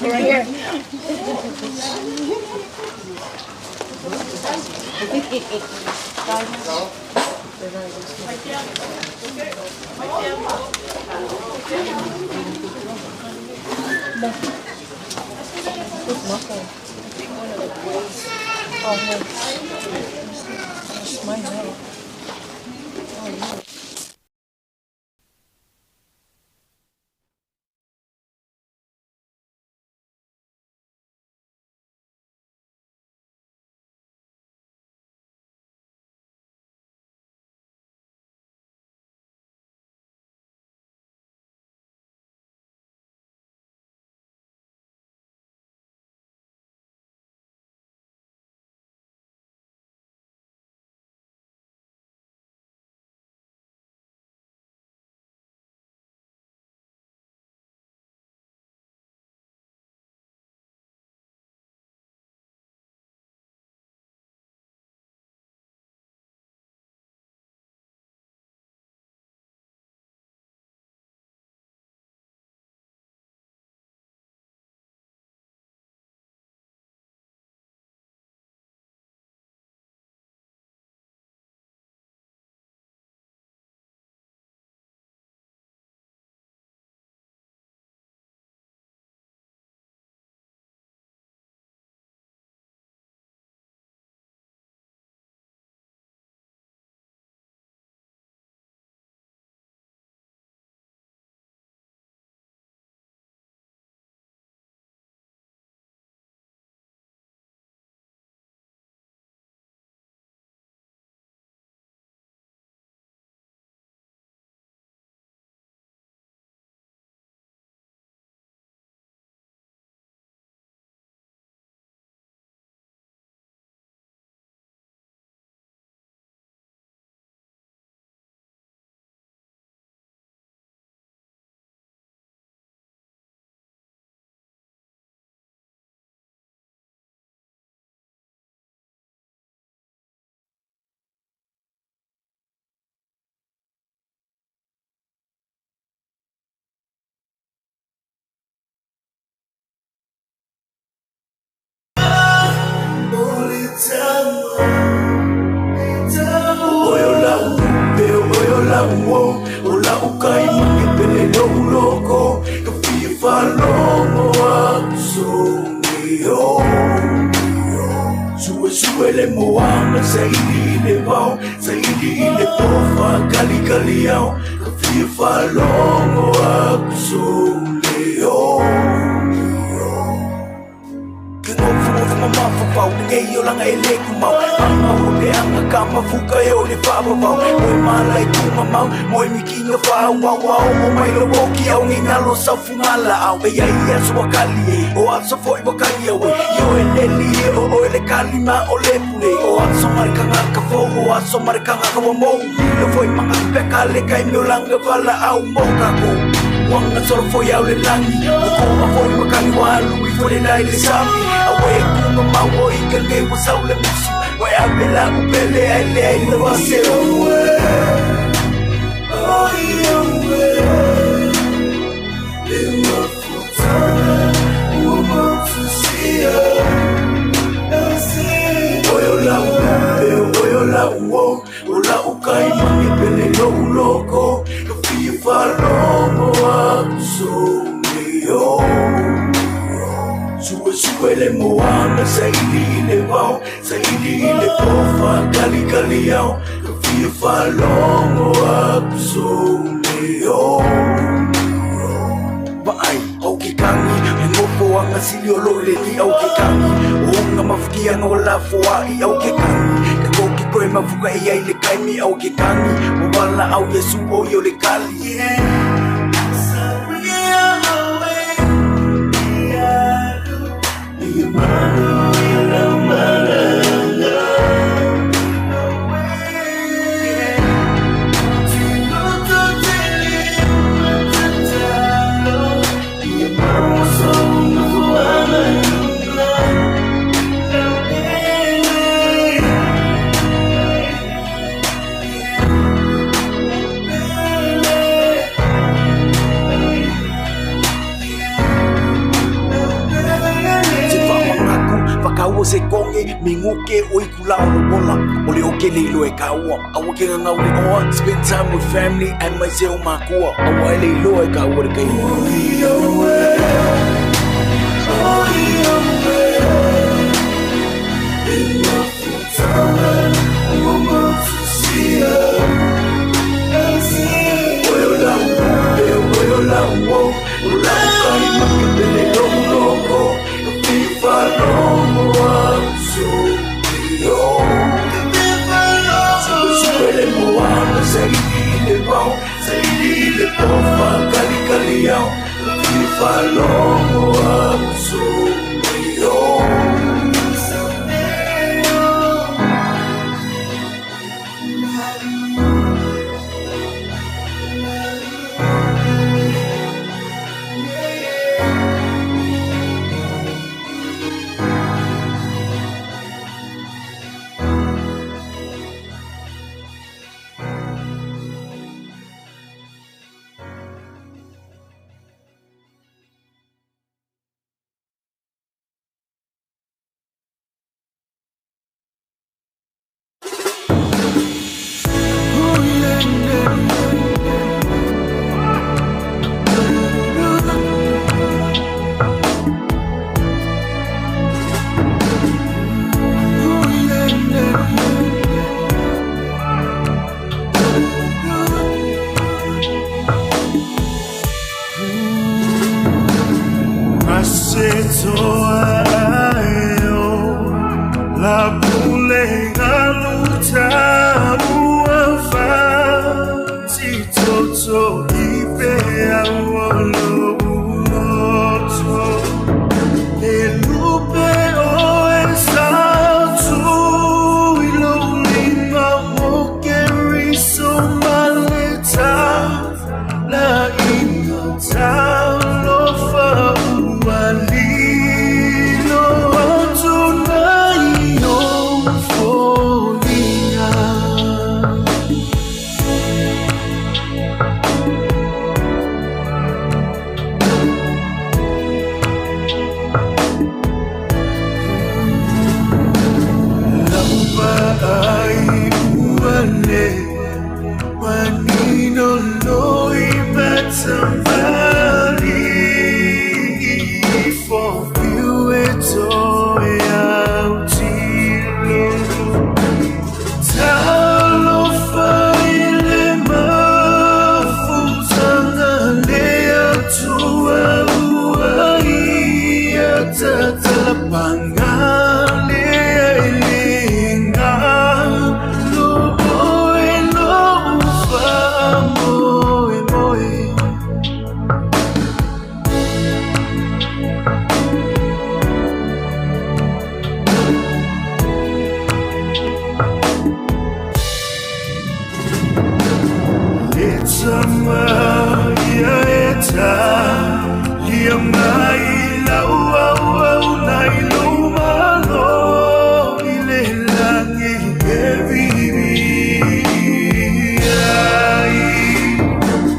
Right here. Suele moana sa ili ile pau sa ili ile tofa kali kali au ka fia falongo aku sule o ke ngofu ngofu mamafa pau nge yo langa ele ku mau mama o le anga ka mafuka e o le whaapapau Moe mala i kumamau, moe mikinga whaauau Au o mai lo woki au ngi ngalo saufu ngala au E ia ia so wakali e, o aso foi wakali au e Io e leli e o oe le kalima o le pule O aso marikanga ka fo, o aso marikanga ka wa mou Lilo foi manga peka le kai meo langa wala au mo kako Wanga soro foi au le langi O koma foi wakali wa alu i foi le lai le sami Awe e kunga mau o i ka nge wa sau le musu Wa e awe la upele ai le ai le wa se oe Oi oe Le mafutanga ua matusia Oi o la upe, oi o la uo O la ukai mange pele lo uloko Lo fia whalongo aku so leo Sue sue le moana, saili i le vao Saili i le pofa, kali kali au Ka fia whalongo aku so leo Vaai, au ke kangi E ngofo anga sili o lo le ni au ke kangi O unga mafuki anga o la foai au ke kangi Ka koki koe mafuka e ai le kaimi au ke kangi O wala au Yesu o i o le kali Se whamangaku, whakaua se konge, me ngoke o i kula o le wola O le oke le ilo e kaua, aua ke ngangau le oa Spend time with family and mai se o makua Aua e le ilo e kaua le kai Oi oe, oi oe E mafutanga, ua matusia Oi o la upe, oi o la uo O la ukai make pele lo uloko Ka fia whalongo aku so leo Sue le moana, saili i le vao Saili i le pofa, kali kali au Ka fia whalongo aku so leo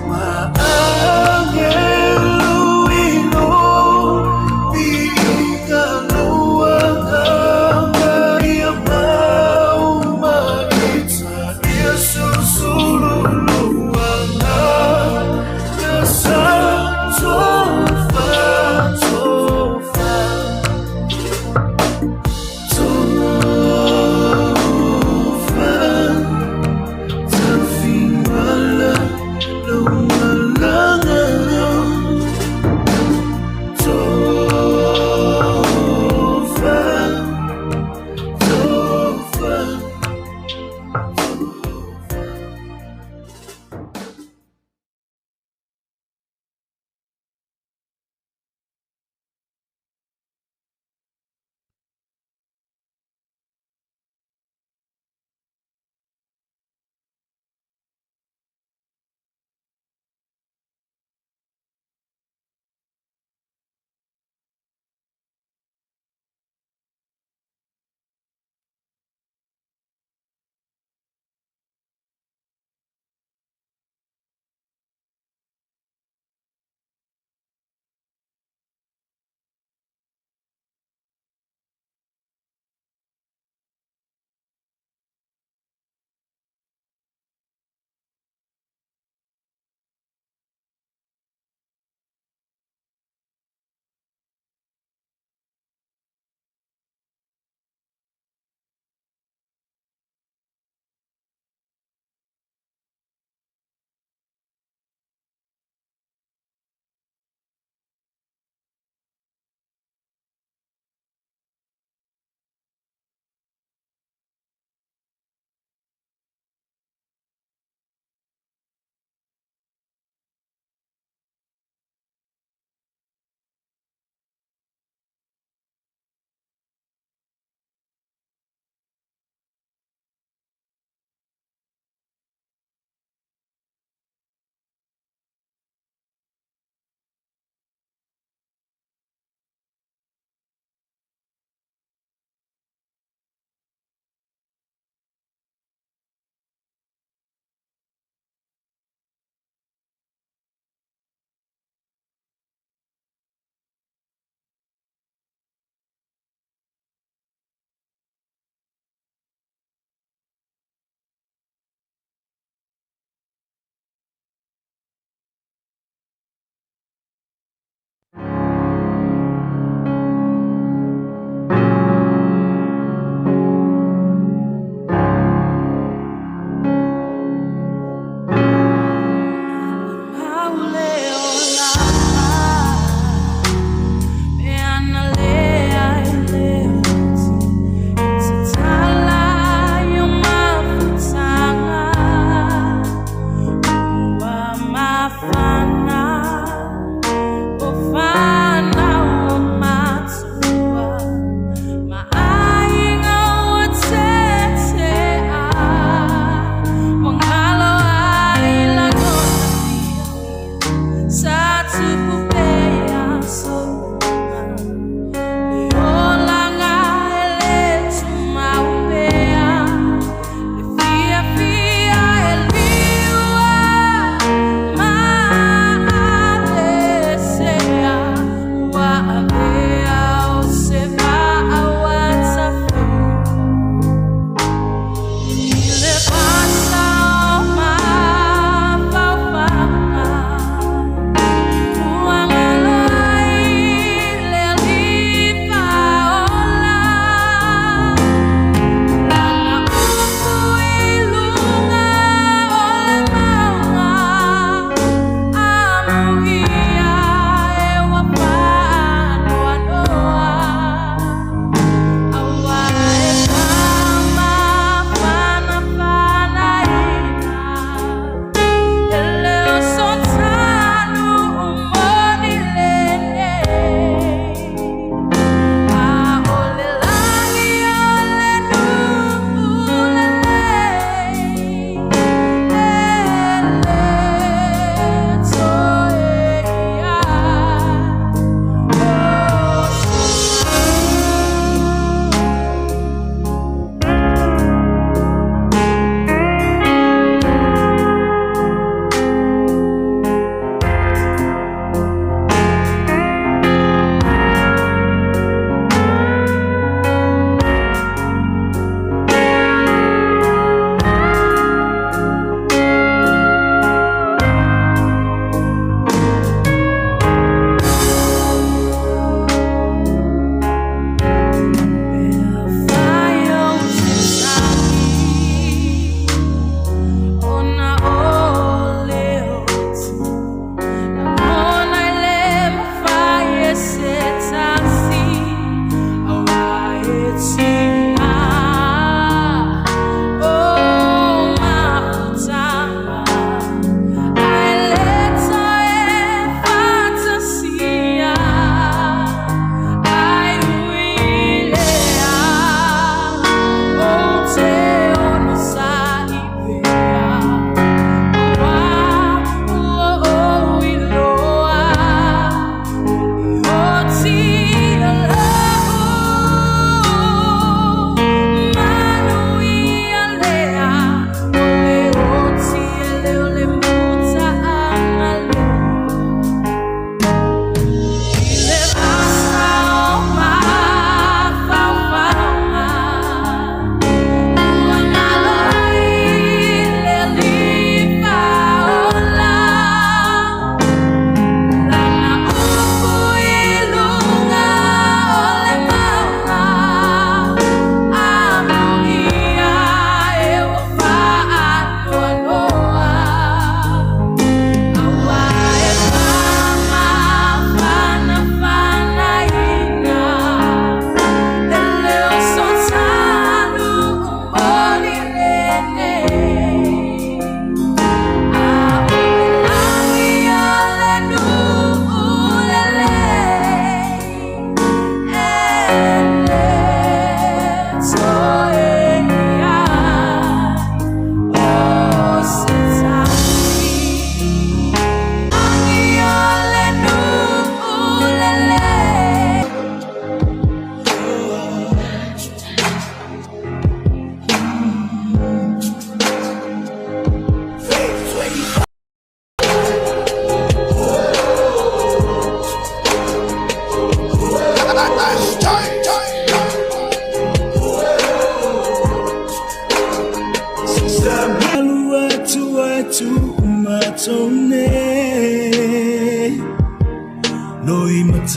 Ma angelu ilo.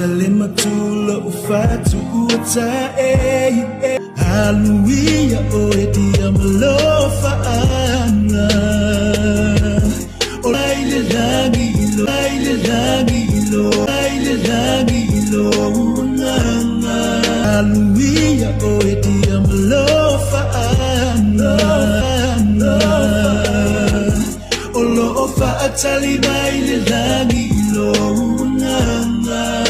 Ierusalema tulo ufatu uatae Hallelujah o e dia malofa ana O lai le langi ilo lai le langi ilo lai le langi ilo unanga Hallelujah o e dia malofa ana O lo o faatali mai le langi ilo unanga.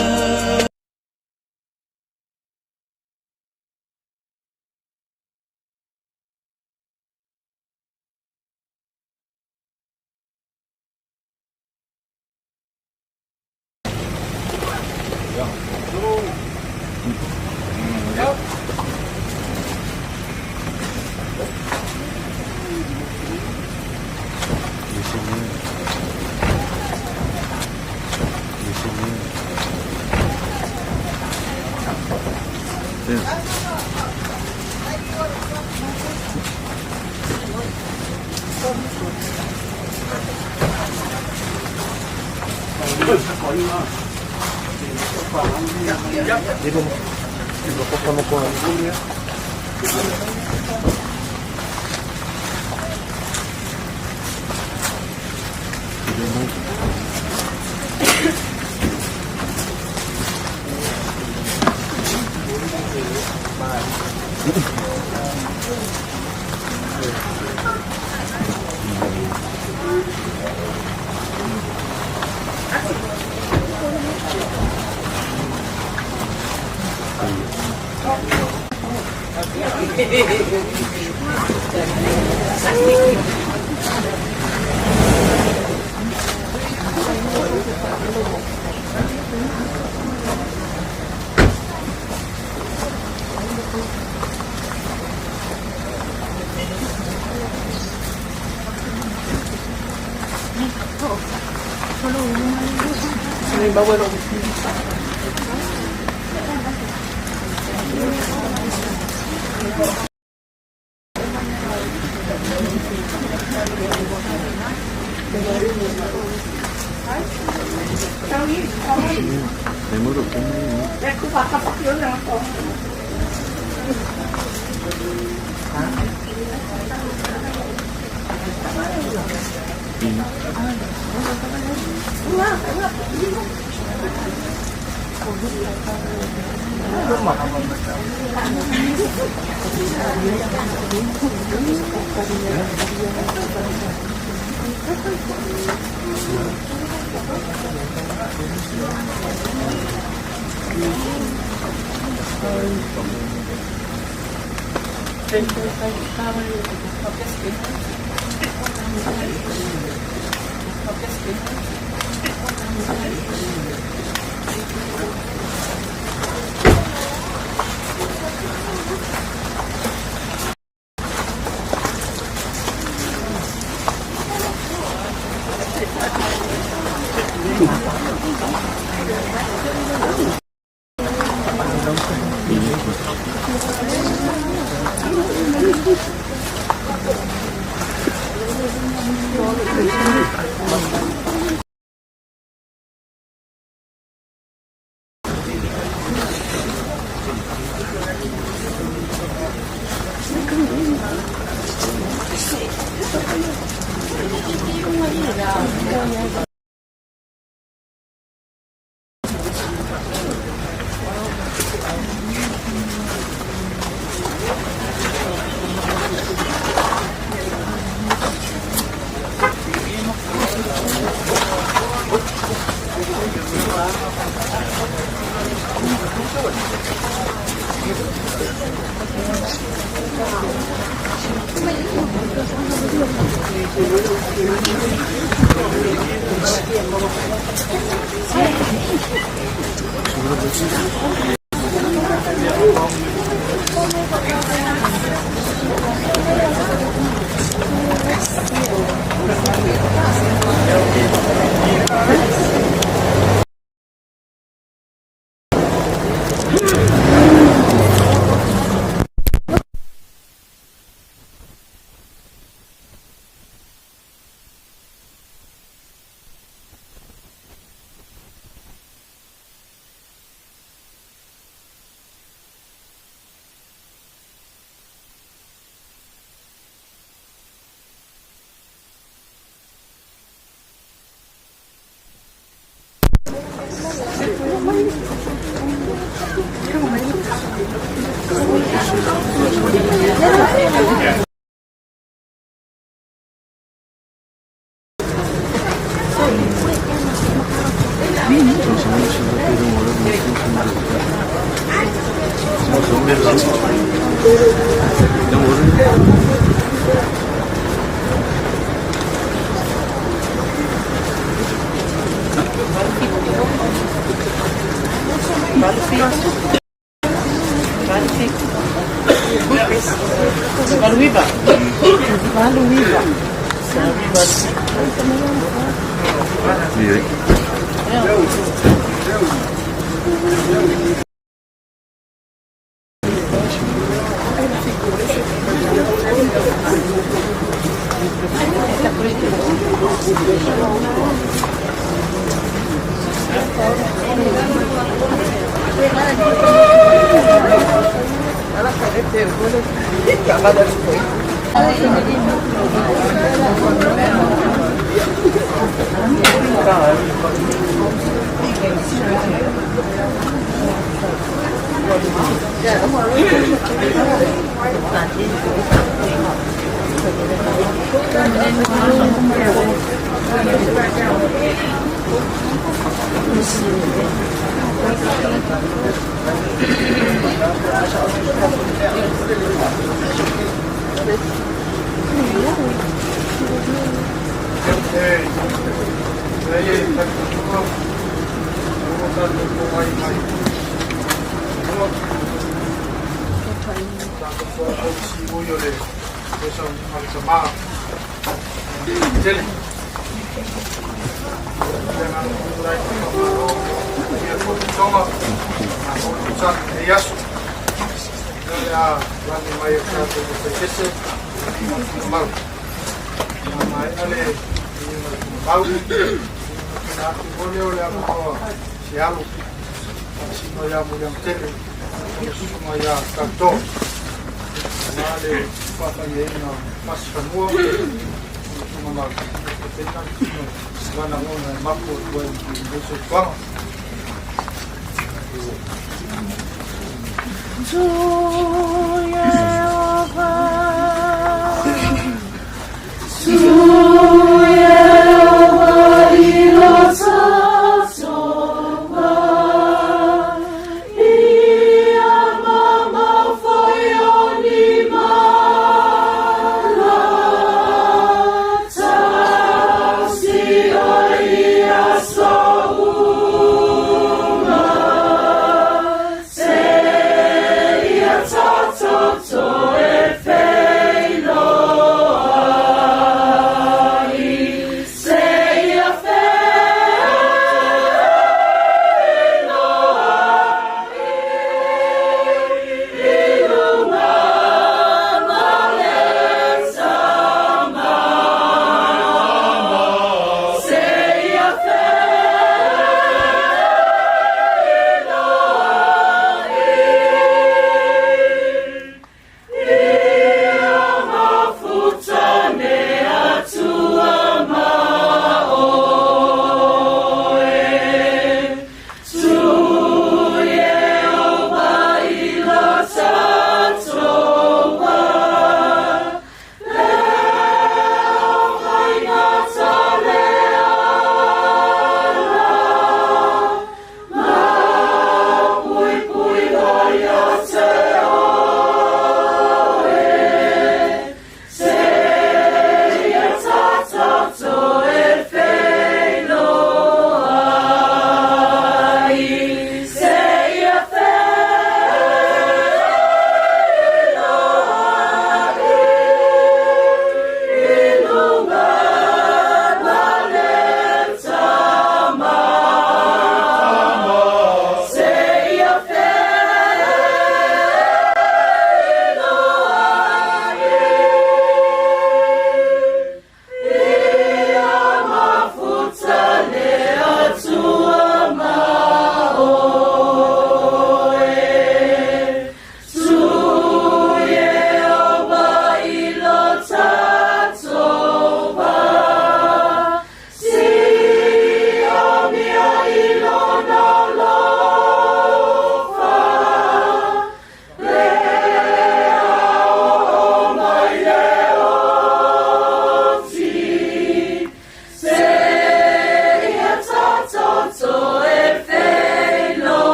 Say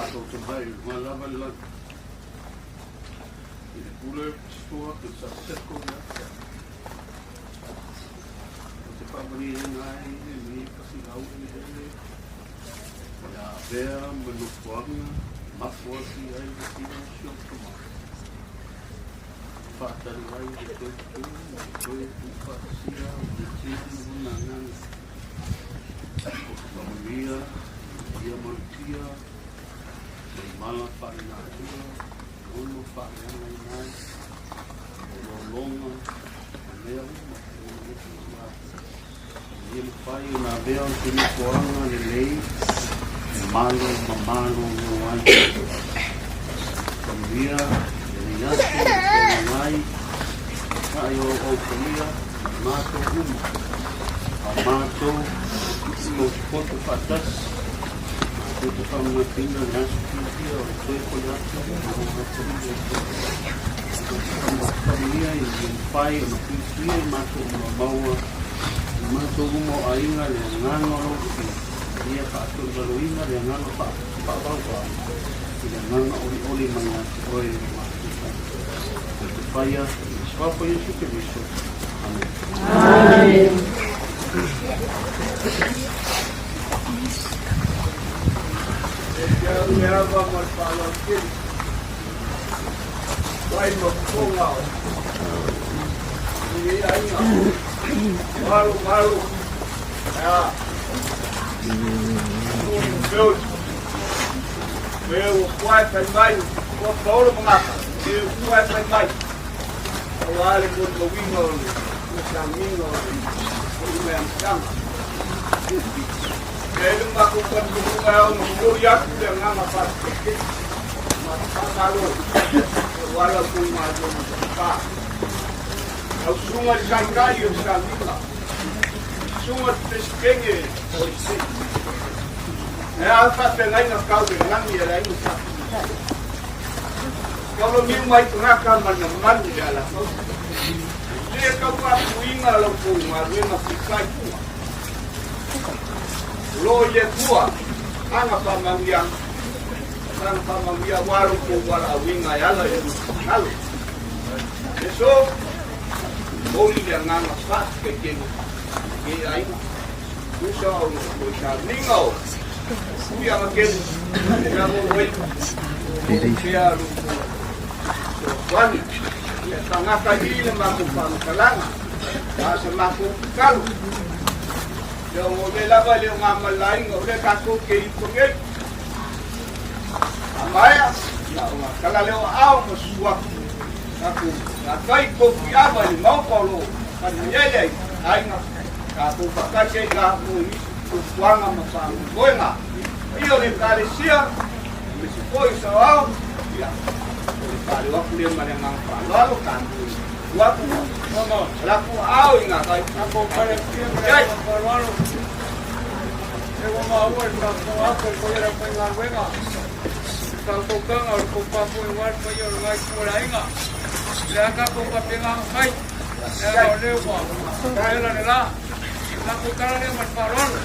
matou te mai i luga lava le lagi. I le pule sua ke sa seko ia. O te whaamanieina ai le me pasi au e hele. Ia avea ma nofoaga mapo atu ai le tino o si ou tama. Whaatari ai le toe tū ma le toe tuufaatasia o le tino o na agaga. O te whaamanuia ia malutia mai mala faalenatura ono faaleagaina ai o lologa ma mea uma e ono lototia ai. Ina ia mafai ona avea o se nofoaga lelei e malo ma malōlō ai. Faamanuia lenei aso i le feagaiga ai ae o au paia ma matou uma, a matou potopoto faatasi, matou te faamanatuina le aso fiafia o le toe foi atu ma o atu i le Atua. Faamanuia ina ia mafai ona puipuia i matou uma maua i matou uma o aiga le agaga o lau Afioga, ina ia faatoilaloina le agaga faavauvau i le agaga olioli mai ia te Oe o matou tagata. O te faia i le Suafa o Iesu Keriso. Amene. Amene. E te au le ava ma le faaaloalo tele. Vai ma fofoga o lenei aiga. Malo malo. Ea. Nuu E ua kuae fai mai, ua paolo mangata, e ua kuae fai mai. Aua le molimauina o le sauniga o le foi mai amataga. E le matou talitonuga e ao ona momoli atu le agaga faafetai ma le faamalo aua la outou galuega papa. Lau susuga i le Taitai o le sauniga, susuga i le Peresetene o le State. E a le faafeagaiga tau le lagi e le aiga Sa Tuilaepa. Taulaniu mai tagata ma na manu le alafau. Le tau faatuina lau tou galuega faitai tua. O lo i le Atua, ana faamanuiaga, ana faamanuia aua lo tou valaauina e ala i lona finagalo. Le aso, momoli le agaga faafetai tele i lenei aiga. Tusa o le sauniga o Tuiaga tele, e amo ai o pea lo fesoasoani. Ia tagata i le matou faamatalaga, a sa matou tatalo. Ia o le lava le o ngā malainga o le tatou ke i nei. A maea, ia o ngā kala leo ao ma suaku. Tatou ngā kai koutou i ava i le maopa o lo whanui ai aiga. Tatou whakatasi ai ngā mo i fuafuaga ma faamoemoega. Ia o le Ekalesia, me se foi o sao ia, o le faaleo atu lea ma le agaga faaaloalo, tatou tu atu, latou aao i ngā kai. Tatou Ekalesia ma le agaga faaaloalo, e ua maua i le faafofoga atu a le paia o le aufaigaluega, le faautautaga o le tou tapuaiga le paia o lena itu o le aiga. O le a tatou faapena ona fai, leaga o lea ua vela le la. Tatou tala lea ma le faaaloalo.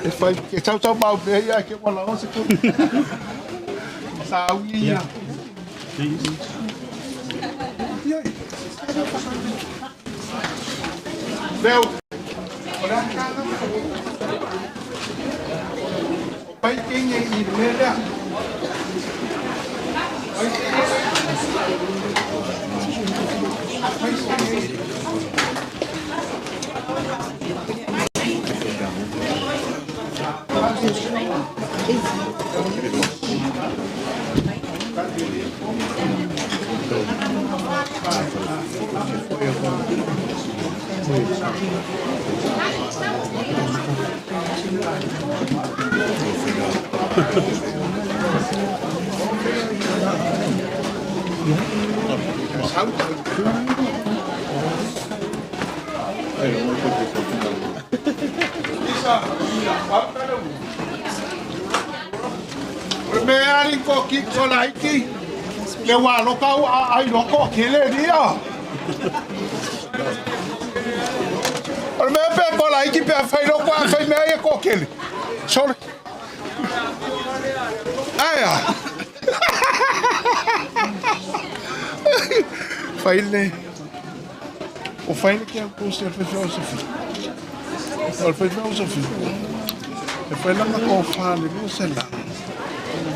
E fai ke tau tau mau pe ia ke wala o se ko. Sa ui ia. Leo. O pai kenge i le mea. Pai kenge. Me ko ki ko laiki le wa lo ka ai lo ko ke le dia. O me pe ko laiki pe fai lo ko fai me ai ko ke le. Sorry. Aia. Fai le. O fai le ke ko se fe fe. O fe fe. E fai la ko fa le lo se la.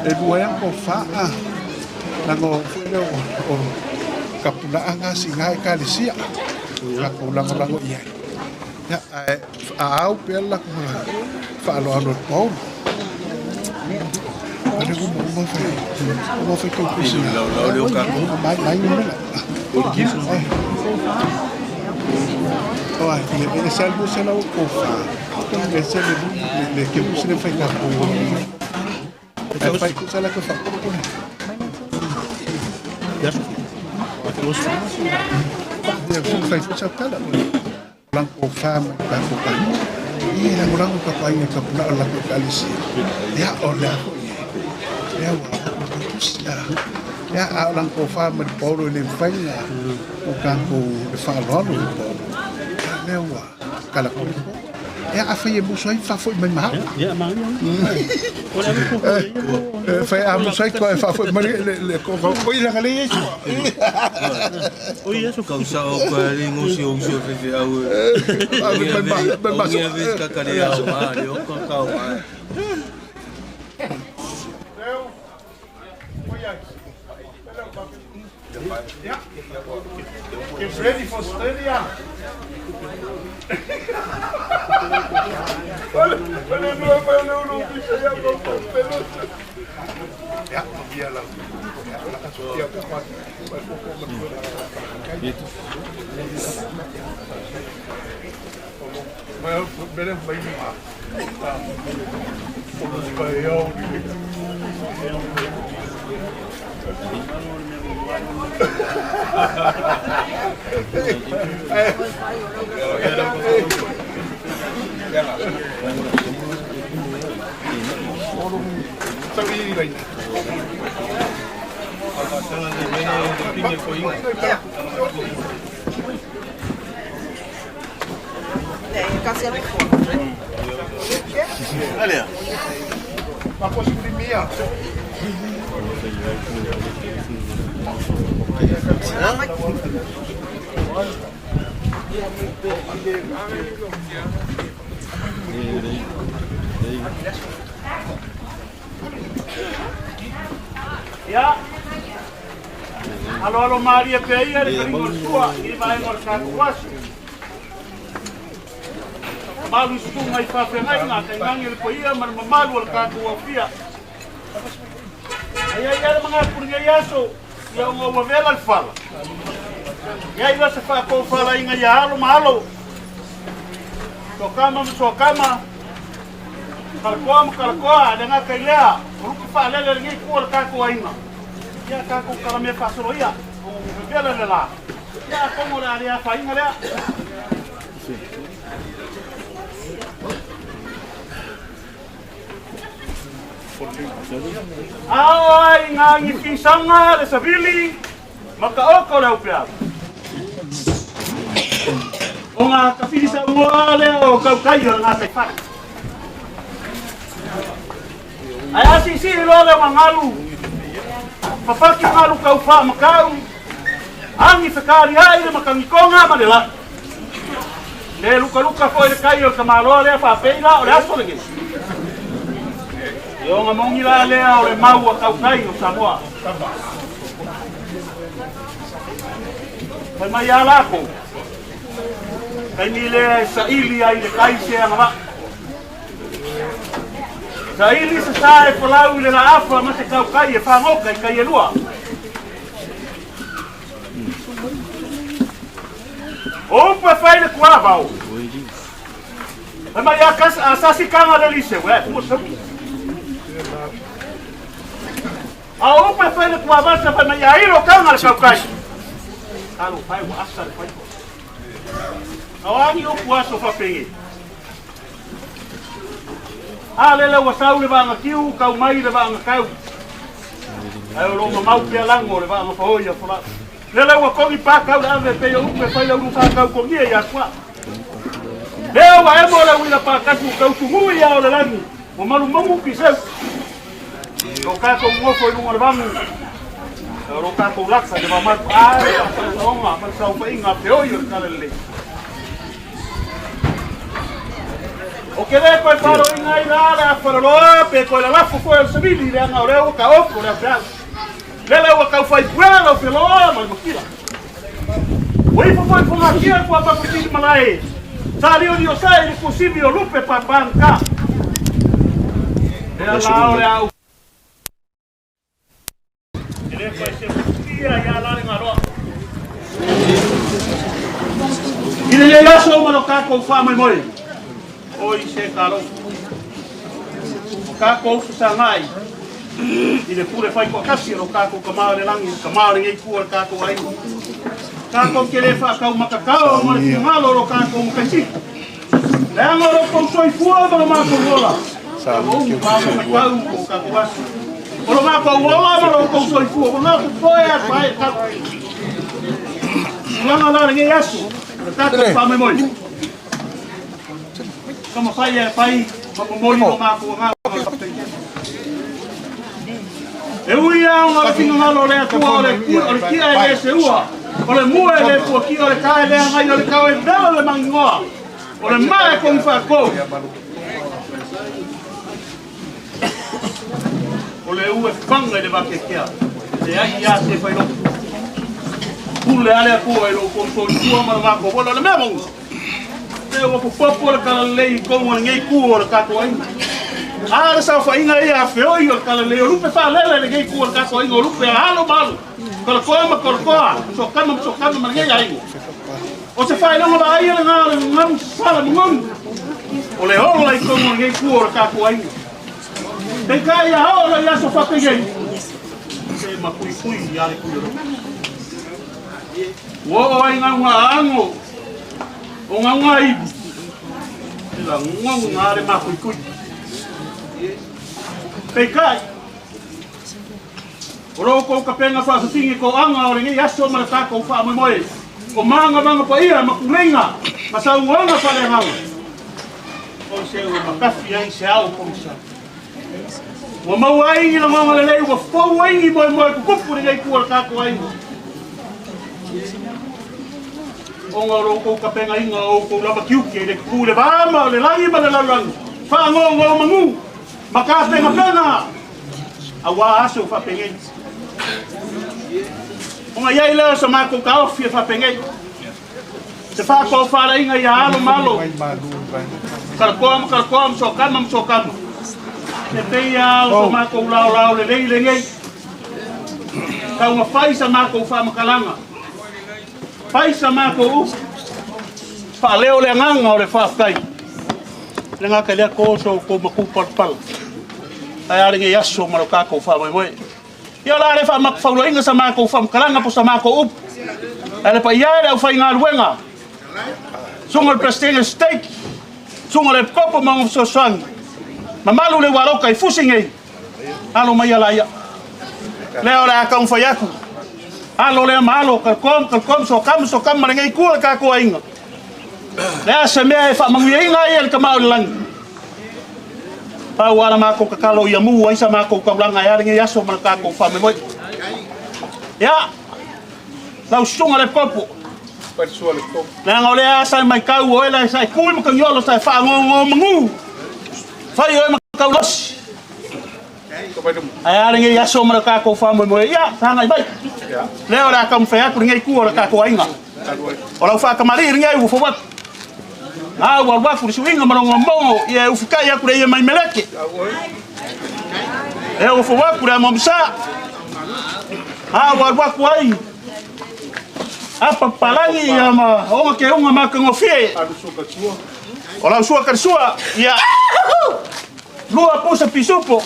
E lua ko fa a lango foi o kapula anga singa e kalesia ka ko lango lango ia ya a au pe la ko fa lo alo pau ale ko mo fa mo fa ko ko lau lau le o ka ko mai mai no la o kiso o ai le salvo se la ko fa le se le le ke mo se le fa ka ko. Fai cosa la cosa. Ya. Fai cosa tala. Blanco fama blanco pa. I la blanco pa pa ina ka pula la ko kalisi. Ya o la ko. Ya wa. Ya a blanco fama de Paulo le faina o campo de falolo de Paulo. Ya wa kala ko. Ya a fai muso ai fa foi mai ma. Ya ma. Fai a muso ai ko fa foi mai le ko ko ila ngale yesu. O yesu kausa o ko ali ngosi o so fe fe au. A ma ma ka ka le au ma le o ka ka ma. Get ready for Australia. Ja. Aloalo malie pea ia le kaliga o le sua i lenei vaega o le tatou aso. Mamalu i susuga i faafeagaiga, tainane le paia ma le mamalu o le tatou aofia. Ae i ai lava le manatu i lenei aso, ia ona ua vela le fala. I ai la se faatofalaiga ia alo ma alo, toakama ma toakama, kalakoa ma kalakoa, e le gata i lea, o lupe faalele lenei itu o le tatou aiga. Ia tatou talamea faasolo ia, ona ua vevela le la. Ia atonu o le a le afaina lea. Ao ai ngā ngifisaga le savili ma ka oka o le aupeau. O ngā kawhirisa uoa lea o kaukai o le ngātai whare. Ai a sisi i loa leo ngalu, whawhaki ngalu kau wha makau, angi whakaari ai le makangikonga ma le la. Le lukaluka foi le kai o le tamaloa lea faapei la o le aso lenei. E oga moni la lea o le mau a tautai o Samoa. Fai mai a lākou, taimi lea e saili ai le kai se agavaa. Saili se sa e folau i le laafa ma se tautai e fagoka i kai e lua. O upu e fai le kuava o. Fai mai a kas a sasi kanga le lise we mo sa. A o upu e fai le kuava sa fai mai a ilo kanga le kaukai. Alo fai wa asa le fai. A o angi upu aso fa penge. A lele ua sau le vaanga kiu, kau mai le vaanga kau. Ae o lo o mamau pea lago o le vaanga faoi a Folau. Lele ua kogi pa kau le ave pei o upu e fai le ulu sa kau kogia ia Tua. Lea ua emo le uila pa kasu kau tumu ia o le lagi, ua malu mamu ki seu. Lo kātou ngofo i luga o le vagu, o lo kātou laka i le mamalu a le faasaosaoga ma le saofaiga feoi o le Tala Lelei. O ke le koe faloina ai la le afaloloa pe koe lalafo foe o le savili leaga o lea ua taoto le aupeau. Lele ua tau fai puea lau feloa ma le makila. Ua ifo foi fogatia kua papatini malae. Sa liolio sa i le kusivi o lupe papanga. Lea la o le au. E le koe se futia ia la le ngaloa. I lenei aso ma lo kākou faamoemoe. Oi se talofa. O kākou fesagai i le pule fai toatasi o lo kākou Tama o le lagi, le Tama o lenei itu o le tātou aiga. Kākou te le whaatau matakao ma le finagalo o lo tātou Makaisini. Leaga o lo tou soifua ma lo matou ola. Ua umu matou o tātou aso. O lo matou ola ma lo tou soifua. Ua ngā foe a pae tau. Tulaga la lenei aso, o le tātou faamoemoe. Taumafai e fai ma momoli lo matou agaga o le faafetai. E ui lava ona le finagalo o le Atua o le o le kia e le seua, o le mua e le fuakia, o le ka e le agai, o le kao e vela le magigoa, o le maa e kogi faakou, o le u e faga i le vakeakea, e ai ia se fai loto. Pule a le Atua i lo outou soifua ma le matou ola, o le mea moni. Te ua popopo le talalelei i totonu o lenei itu o le tatou aiga. A le saofaiga ia a feoi o le talalelei o lupe faalele i lenei itu o le tatou aiga o lupe a alo ma alo, kalakoa ma kalakoa, sokama ma sokama ma lenei aiga. O se faailoga vaaia lena o le galu sala magonu o le ola i totonu o lenei itu o le tatou aiga. Peitai ia oo loa i aso faapenei, se mapuipui ia le Tuioloa. Ua oo ai gauga ago o gauga ivi, e lagona le makuikui. Peitai, o lo outou kapena faafafine toaga o lenei aso ma le tatou faamoemoe, o magamaga paia ma tuleiga ma saunoaga faaleagaga, o se ua matafi ai se ao pogisa. Ua maua ai ni lagona lelei, ua fou ai ni moemoe tutupu i lenei itu o le tatou aiga. Ona o lo outou tapenaina o outou lava tiute i le tutu i le va ma o le lagi ma le lalolagi, faanonomanu ma tapenapena, auā aso faapenei. Ona i ai lea o sa matou taofi e faapenei. Se faatofalaiga ia alo ma alo, talakoa ma talakoa, ma soakama ma soakama. E pei lava o so matou laolao lelei lenei. Taumafai sa matou faamatalaga, fai sa matou upu, faaleo le agaga o le faafetai. Le gata i lea to so outou matupalapala. Ae a lenei aso ma lo tatou faamoemoe. Ia o le a le faamatafaulaiga sa matou faamatalaga po sa matou upu. Ae le paia e le aufaigaluega, susuga i le Peresetene o Stake, susuga i le Epikopo ma ona fesoasoani, mamalu le ualoka i fusi nei, alo mai ala ia. Lea o le a taumafai atu, alo lea ma alo, talkom, talkom, sokam, sokam ma lenei itu o le tatou aiga. Le a se mea e faamanuiaina ai e le Tama o le Lagi. Pau lava la matou tatalo ia mu ai sa matou taulaga e a lenei aso ma le tatou faamoemoe. Ia, lau susuga le Kopo. Leaga o lea sa e maitau o oe sa e tu i Matagiolo sa e faanono manu. Fai oe ma taulosi. Ae a lenei aso ma le tatou faamoemoe. Ia, sagai mai. Lea o le a taumafai atu lenei itu o le tatou aiga. O lau faatamalii lenei ua fou atu. A ua alu atu le suiga ma lona mogo, ia e ufitai atu le ia mai meleke. E ua fou atu le amoamisa. A ua alu atu ai apa papalagi ia ma ona keuga matagofie. O lau sua kalisua, ia lua pusa pisupo.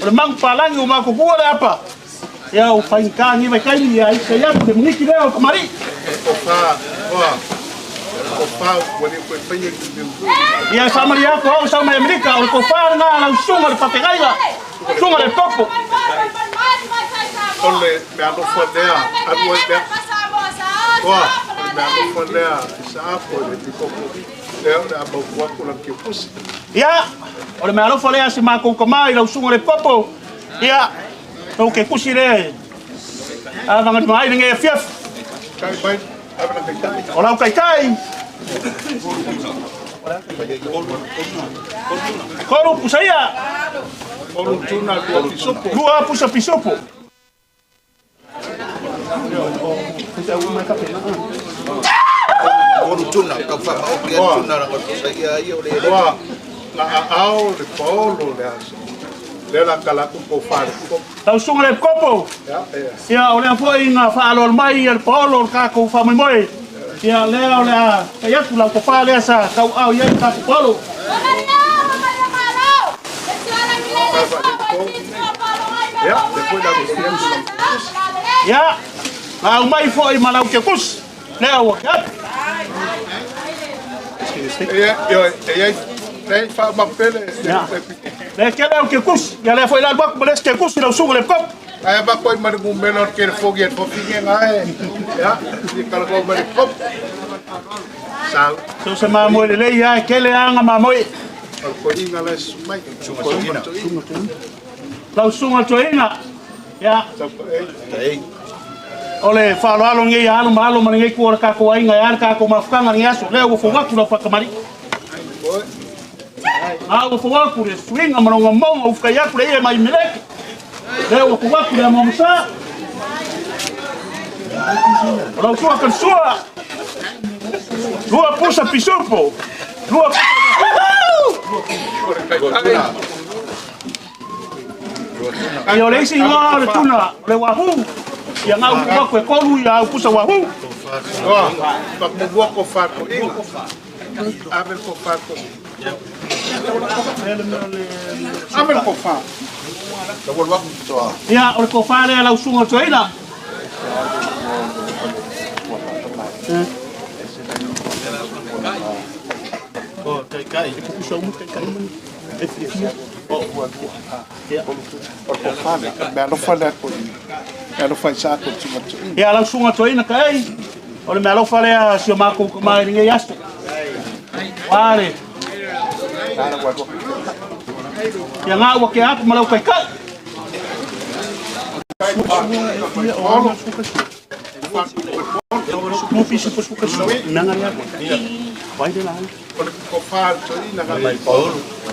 O le magu palagi o makukua le apa. Ia o faigata ni vaitaimi ia aisa ia le mugiki lea o tamalii. Ia e faamalie atu au sau mai Amerika o le tofa lena a lau susuga le Pategaila, susuga le Topo. O le mea alofa lea, alu ai lea. Oa, o le mea alofa lea i Saafo i le pikopo. Lea o le a mautu atu la kiukusi. Ia, o le mea alofa lea a si matou tama i lau susuga le Topo. Ia, Ou ke kusi lea e avagalima ai lenei afiafi. O lau taitai. Kolu pusa ia. Lua pusa pisupo. Kolu tuna, kau whamaoki a tuna ranga pusa ia ia o le ele. Na aao le paolo le aso. Lea la kala atu ko whare. Lau susuga le Kopo. Ia o lea foi na faaloalo mai ia le paolo o le tatou faamoemoe. Ia lea o le a fai atu lau tofa lea sa tauaao i ai le tatou paolo. Ia, na aumai foi ma lau kekusi. Lea ua ke atu. Ia, ia, ia, nei whaamapele. Le kele au kekusi. Ia lea foi la alu atu ma le isi kekusi lau susuga le Kopo. Ae ba koi mari ngumelo ke le fogi e fofinge ngae. Ya, i kala ko mari kop. Sau. So se mamoe lelei lava e kele aga mamoe. O ko inga le sumai. Lau susuga toeaina. Ia. O le faaaloalo lenei ia alo ma alo ma lenei itu o le tatou aiga e a le tatou mafutaga lenei aso. Lea ua fou atu lau faakamali'i. A ua fou atu le suiga ma lona mauga ua fai atu le ie mai Meleke. Lea ua fou atu le amoamosa. O lau sua kalisua. Lua pusa pisupo. Lua pusa. Ia o le isi igoa o le tuna, o le wahoo. Ia ngau puaku e kolu ia au pusa wahoo. Oa, pakumua ko whātoʻiga. Ave ko whātoʻiga. Ave ko whā. Ia, o le tofa lea lau susuga toeaina. Ia lau susuga toeaina ka ei, o le meaalofa lea a si o matou tama i lenei aso. Ua le. Ia ngā ua ke atu ma lau taitai.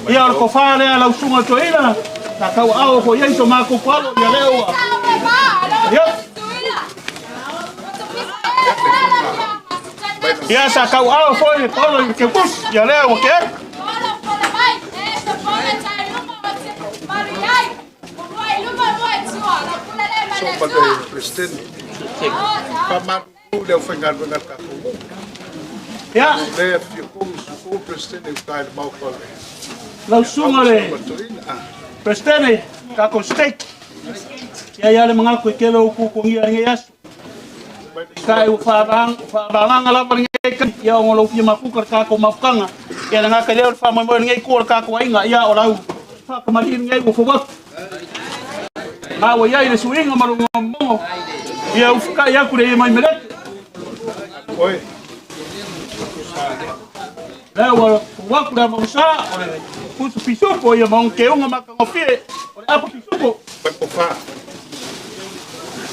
Ia o le tofa lea lau susuga toeaina, na tauaao foi ai so matou palo ia lea ua. Ia. Ia sa tauaao foi le Paulo i le Keukusi, ia lea ua ke atu. So ma le Presidente. Faamalu le aufaigaluega a le tatou nuu. Ia. Le afifio fou usu Presidente i uta i le maota o le Lau susuga le Presidente, tatou stake. Ia ia le manatu e tele o utuutugia i lenei aso. Kai ua faavagaga lava lenei taimi, ia ona o lou fia mafuta le tatou mafutaga. Ia le gata i lea o le faamoemoe o lenei itu o le tatou aiga, ia o lau faatamalii lenei ua fou atu. Ma ua i ai le suiga ma lona momono, ia ufukai atu le ia mai melete. Lea ua fou atu le amausa o le pusu pisupo ia ma ona keuga matagofie o le apa pisupo.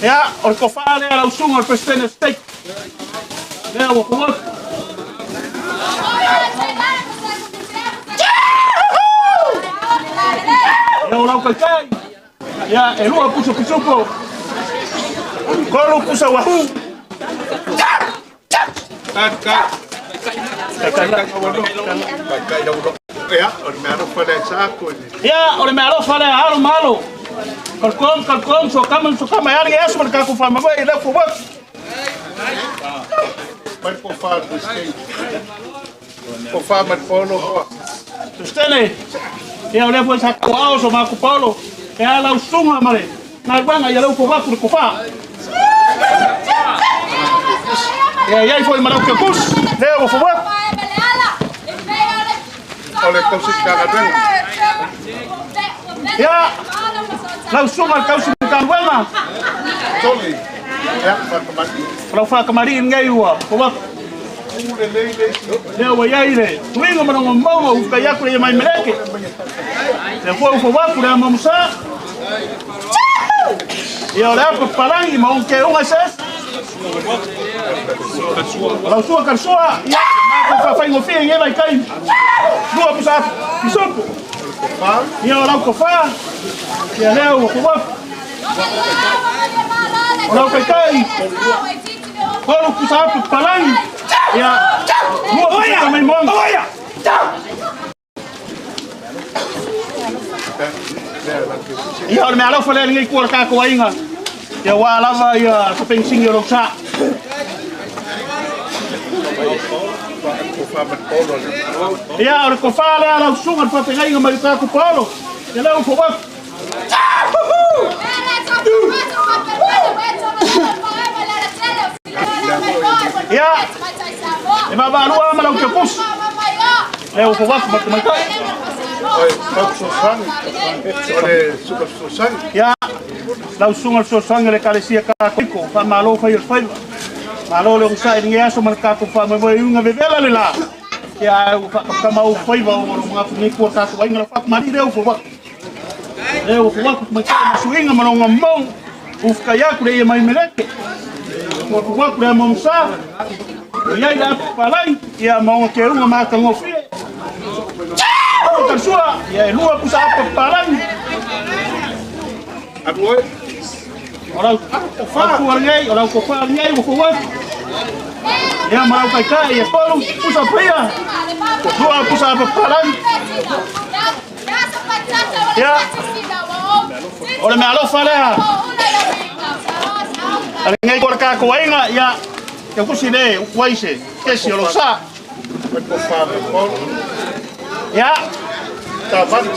Ia, o le tofa lea lau susuga o le Presidente o State. Lea ua fou atu. Ia o lau taitai. Ia, e lua pusa pisupo. Tolu pusa wahoo. Ia, o le mea alofa lea, alo ma alo. Kalkom, kalkom, so kama, so kama, e ali e aso ma le tatou faamoemoe i lea fou atu. Kristene, ia o lea foi sa tauaao so matou Paulo, e a lau susuga ma le galuega ia lea ua fou atu le tofa. Ia i ai foi ma lau Keukusi, lea ua fou atu. O le tausi galuega. Ia, lau susuga le tausi galuega. Toli, ia, faakamalii. O lau faakamalii lenei ua fou atu. Lea ua i ai le tuiga ma lona mauga ua kai atu le ia mai meleke. Lea foi ua fou atu le ama musa. Ia o le apa palangi ma ona keuga eseese. O lau sua kalasua, ia matou faafaigofie i nei vaitaimi. Lua pusa pisupo. Ia o lau tofa, ia lea ua fou atu. O lau taitai, tolu pusa apu palangi, ia lua pusa tamaimoaga. Ia o le mea alofa lea lenei itu o le tatou aiga, ia aua lava ia se penisini o lou sa. Ia o le tofa lea lau susuga le faafeagaiga mai le tatou Paolo, ia lea ua fou atu. Ia, e vaavaalua ma lau teukusi. Lea ua fou atu ma le tamaitai. Ia, lau susuga le fesoasoani a le Ekalesia Katoliko, faamalo fai o le faiva. Malo le onosai i lenei aso ma le tatou faamoemoe i uiga vevela le la. Ia, ae ua faakamakama ou faiva ona o lou manatu i lenei itu o le tatou aiga, lau faatamalii lea ua fou atu. Lea ua fou atu tamaitai ma suiga ma lona mou. Ufukai atu le ia mai meleke. Ua fou atu le ama sa. Ua iai le apu palai, ia ma ona keuga matagofie. Kalasua, ia e lua pusa apa palai. O lau tofa lenei, o lau tofa lenei ua fou atu. Ia ma lau taitai, e tolu pusa paia. Lua pusa apa palai. Ia, o le mea alofa lea. A lenei ko le tatou aiga, ia, e kusi le upu ai se kesi o lo sa. Ia,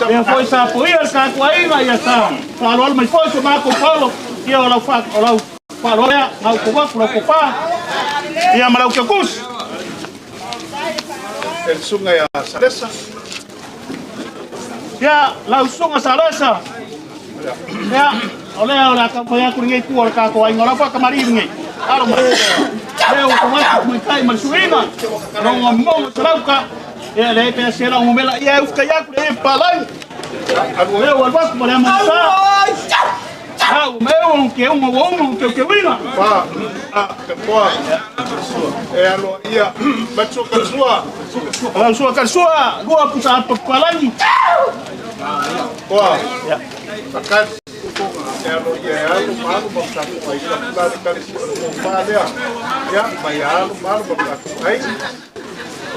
ia foi sa poia le tatou aiga, ia sa faaaloalo mai foi so matou Paulo, ia o lau fa, o lau faaaloalo lea, ngau ko waku, lau kopa, ia ma lau kekusi. E le susuga ia Salesa. Ia, lau susuga Salesa. Ia, o lea o le a taumafai atu lenei itu o le tatou aiga, o lau faatamalii lenei. Alo mai. Lea ua tou atu tamaitai ma le suiga, lona moga salauta. Ia, leai pe se lau mela, ia e ufukai atu le palai. Lea ua alu atu ma le amamasa. Au meu o ke uma ua uma o ke keuina. Pa, a, katoa. E aloa ia, matua katua. Lau sua kalasua, lua pusa apa palangi. Toa. Pakati. E alo ia e alo ma alo ma tatou ai. La le kalisi o le kofa lea. Ia, mai alo ma alo ma tatou ai.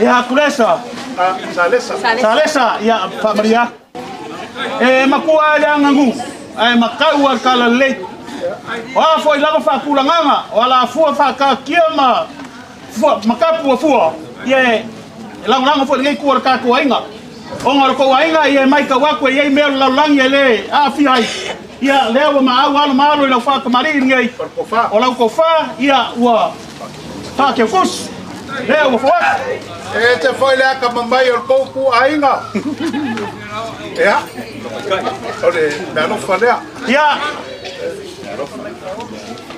Ia, Kulesa. Salesa. Salesa, ia, faamalia. E makua ai le agagu, ae makau a le talalelei. O a foi lava faatulagaga, o alafua faataatia ma fua, ma tapu ua fua, ia e lagolago foi i lenei itu o le tatou aiga. Ona o le tou aiga, ia e matau atu e i ai mea o le lalolagi e lē aafia ai. Ia, lea ua maau alo ma alo i lau faatamalii lenei. O lau tofa, ia, ua faakeukusi. Lea ua foatu. E te foi le aka mamai o le kou ku aiga. Ia. O le mea alofa lea. Ia.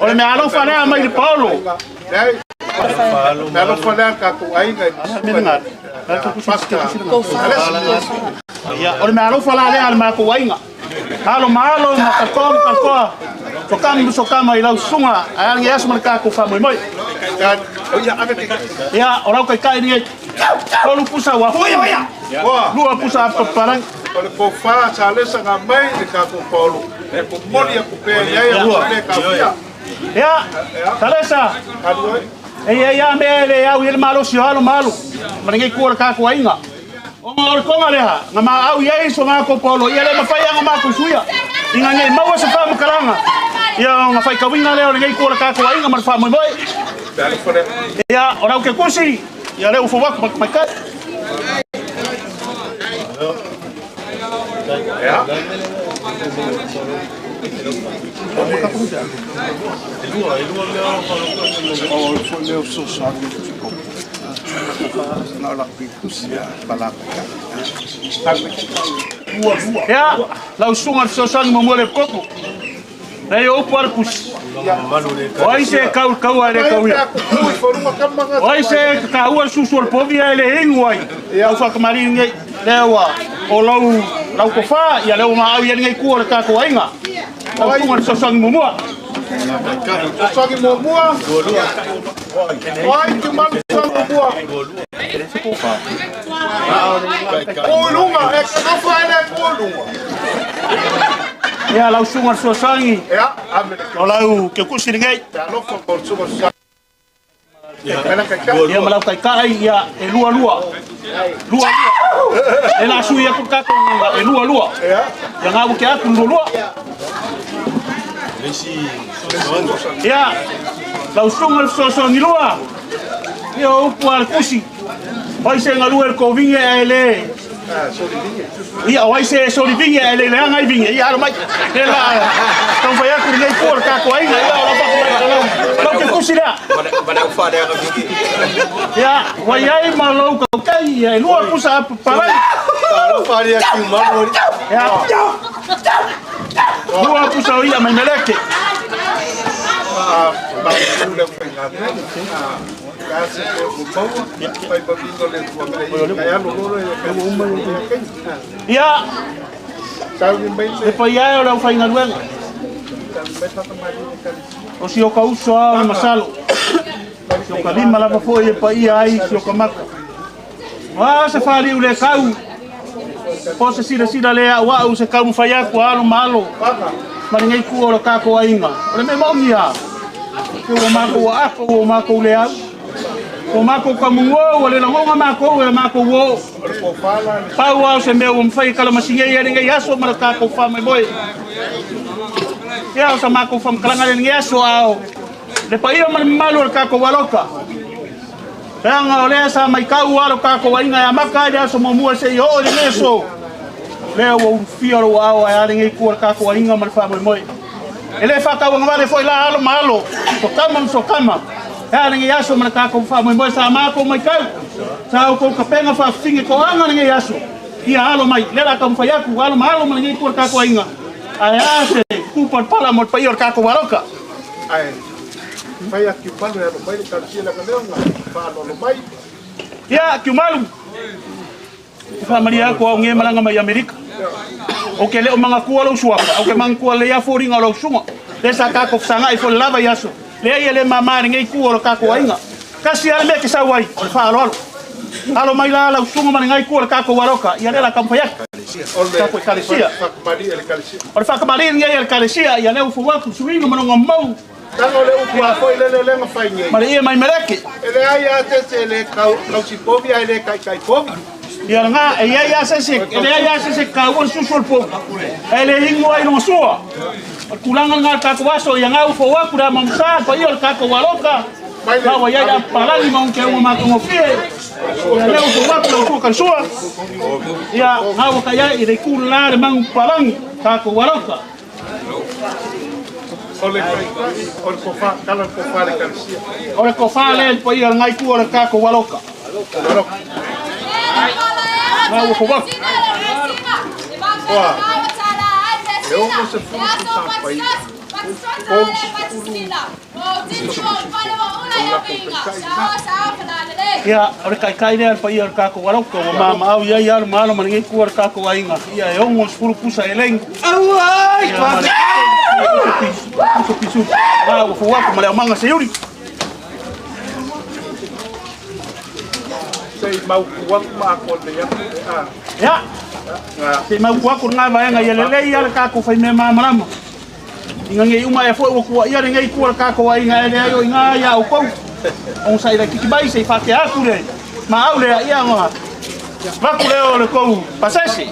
O le mea alofa lea mai le Paolo. Leai. Mea alofa lea tatou aiga. Pasta. Ia, o le mea alofa la lea a le matou aiga. Alo ma alo, ma kalkoa ma kalkoa. Sokama ma sokama i lau susuga, ae a lenei aso ma le tatou faamoemoe. Ia, o lau taitai lenei. 3 pusa ua 2 pusa apapalagi. O le kofa sa lesa nga mai le tatou Paolo. E momoli aku pea i ai a le kafia. Ia, Salesa. E ia ia mea le au i le malosi o alo ma alo. Ma lenei kua le tatou aiga. Ona o le toga lea, na maau i ai so matou Paolo, ia le mafai ona matou suia. Ina nei maua se faamatalaga. Ia ona faitauina lea o lenei kua le tatou aiga ma le faamoemoe. Ia, o lau ke kusi, ia lea ua fou atu mai kai. Ia. O le foi leo fesoasoani i le fikopo. Na o lau pikusi ia palapa. Ia, lau susuga le fesoasoani muamua le koko. Lea o upu a le pusi. O ai se kau le kaua e le kauia. O ai se kakaua le susu o le povi ae le inu ai. Au faakamalii nei. Lea ua o lau lau tofa, ia lea ua maau ia lenei kua o le tatou aiga. Lau susuga le fesoasoani muamua. Fesoasoani muamua. O ai te malu fesoasoani muamua. O lunga, e kanofa e le o lunga. Ia, lau susuga le fesoasoani. Ia, ame. O lau ke kusi lenei. Alofa o le susuga fesoasoani. Ia ma lau taitai, ia, e lua lua. Lua lua. E la sui aku tatou e lua lua. Ia ngā ke atu lua lua. Ia, lau susuga le fesoasoani lua. Ia o upu a le kusi. Oi se ngalue le kovinge ae le. Ia, o ai se soli vinge ae le leaga ai vinge. Ia, alo mai. Le la, taumafai atu lenei pua le tatou aiga. Ia, o lau fakamai lau. Lau ke kusi lea. Ia, ua i ai ma lou kaukai, ia, e 2 pusa apapalagi. Ia, 2 pusa o ia mai meleke. Ia, le paia e o le aufaigaluega. O si o ka uso a o le masalo. Si o ka lima lava foi e paia ai si o ka maka. O a se faliu le kau. Po se sila sila le au au se kau mawhai aku a alo ma alo. Ma lenei kua o le tatou aiga. O le mea maoni a. Ke ua mākou a ako, ua mākou le au. O mākou ka mungua, ua le lagonga mākou e mākou o. Pau au se mea ua mawhai kala masinge ia lenei aso ma le tatou whamoemoe. Ia o sa mākou whamakalanga le lenei aso ao. Le paia ma le mamalu o le tatou aloka. Leaga o lea sa mai kau alo tatou aiga e amata ai le aso muamua se i oo i lenei aso. Lea ua ulufia lou ao ae a lenei kua le tatou aiga ma le faamoemoe. E le faatauagavale foi la alo ma alo, sokama ma sokama. E a lenei aso ma le tatou faamoemoe sa matou mai kau. Sa outou kapega faafifine toaga lenei aso. Ia alo mai, lea la taumafai atu, alo ma alo ma lenei kua le tatou aiga. Ae a se kupalapala mo le paia o le tatou aloka. Ai, fai a kiumalu e alo mai le kalasia le leonga, whaalolo mai. Ia, kiumalu. Whaamaria aku au nge malanga mai Amerika. O ke leo mangakua lau suafa, o ke mangakua le ia fōringa o lau sunga. Le sa kako whasangai fo le lava i aso. Le ia le mama le ngei kua o le kako ainga. Kasi ale mea ke sau ai, o le whaaloalo. Alo mai la lau sunga ma le ngai kua o le kako waroka. Ia le la kampa yak. Tatou Ekalesia. O le faakamali'i lenei a le Ekalesia, ia lea ua fou atu suiga ma lona mau. Taga o le upu a foi lele lea na fai nei. Ma le ie mai meleke. E leai a se isi e le tausi povi ae le taitai povi. Ia lena, e i ai lava se isi, e leai lava se isi e taua le susu o le povi, ae le inu ai i lona sua. O le tulaga lena o le tatou aso, ia na ua fou atu le amamusa, le paia o le tatou aloka, na ua i ai le apapalagi ma ona teuga matagofie, ia lea ua fou atu lau sua talisua, ia na ua tai ai i le itu lena le manupapalagi, tatou aloka. O le taitai, o le tofa, tala le tofa a le Ekalesia. O le tofa lea i le paia o lena itu o le tatou aloka. Aloka. Na ua fou atu. Oa, e 60 sa paia, 30 Ia, o le taitai lea le paia o le tatou aloka ua mamaau i ai alo ma alo ma lenei itu o le tatou aiga. Ia, e 60 pusa eleni. Ia, ma le pusa pisu. A ua fou atu ma le aumaga seiuli. Se i mautu atu ma atoa lelei atu le a. Ia, se i mautu atu lena vaega ia lelei lava le tatou faimea malamalama. Ina nei uma ea foi ua tuuaia lenei itu o le tatou aiga e leai o i ina ia outou. Onosai laitiiti mai se i faatea atu le maau lea ia ona avatu lea o le tou pasese.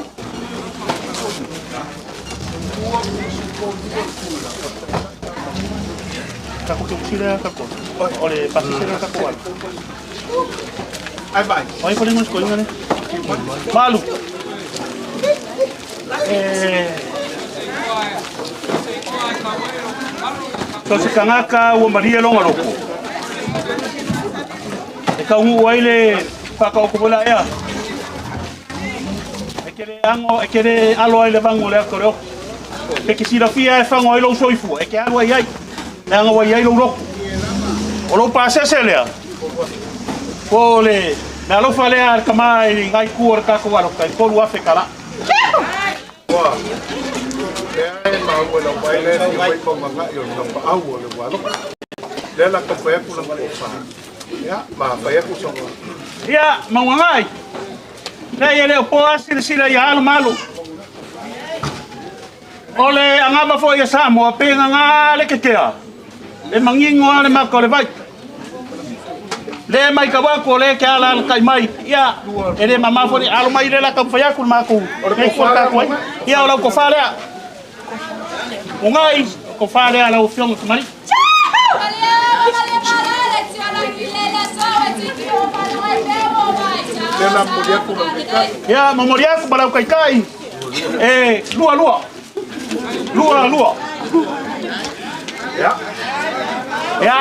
Tatou te usi lea tatou. O le pasese lea tatou alu. Ai vai. O ai foi le ngosi lea. Malu. So se tagata ua malie lona loto, e taunuu ai le faataoto foi la ea. E te le ano, e te le alo ai le vagu o le ata o le oto. E te silafia e fago ai lou soifua, e te alu ai i ai, leaga ua i ai lou loto. O lou pasese lea, po o le meaalofa lea a le tama i lena itu o le tatou aloka, e $3,000 tala. Ua lea e maua i lau vaai lea e fia mai maugaga'i o le tapaau o le ualoka. Lea la tau fai atu lana tofa. Ia, ma fai atu sona. Ia, maugaga'i, leai e le o po lava silasila ia alo ma alo. O le anava foi a Samoa pe gagā le ketea, e manino lava le maka o le vai. Le matau atu o lea e te alaalatai mai, ia, e le mama foi le alo mai lea la taumafai atu le matou nei tua tatou ai. Ia, o lau tofa lea. Ugai, o tofa lea a lau Afioga Tamalii. Ia, momoli atu ma lau taitai, e lua lua. Lua lua. Ia,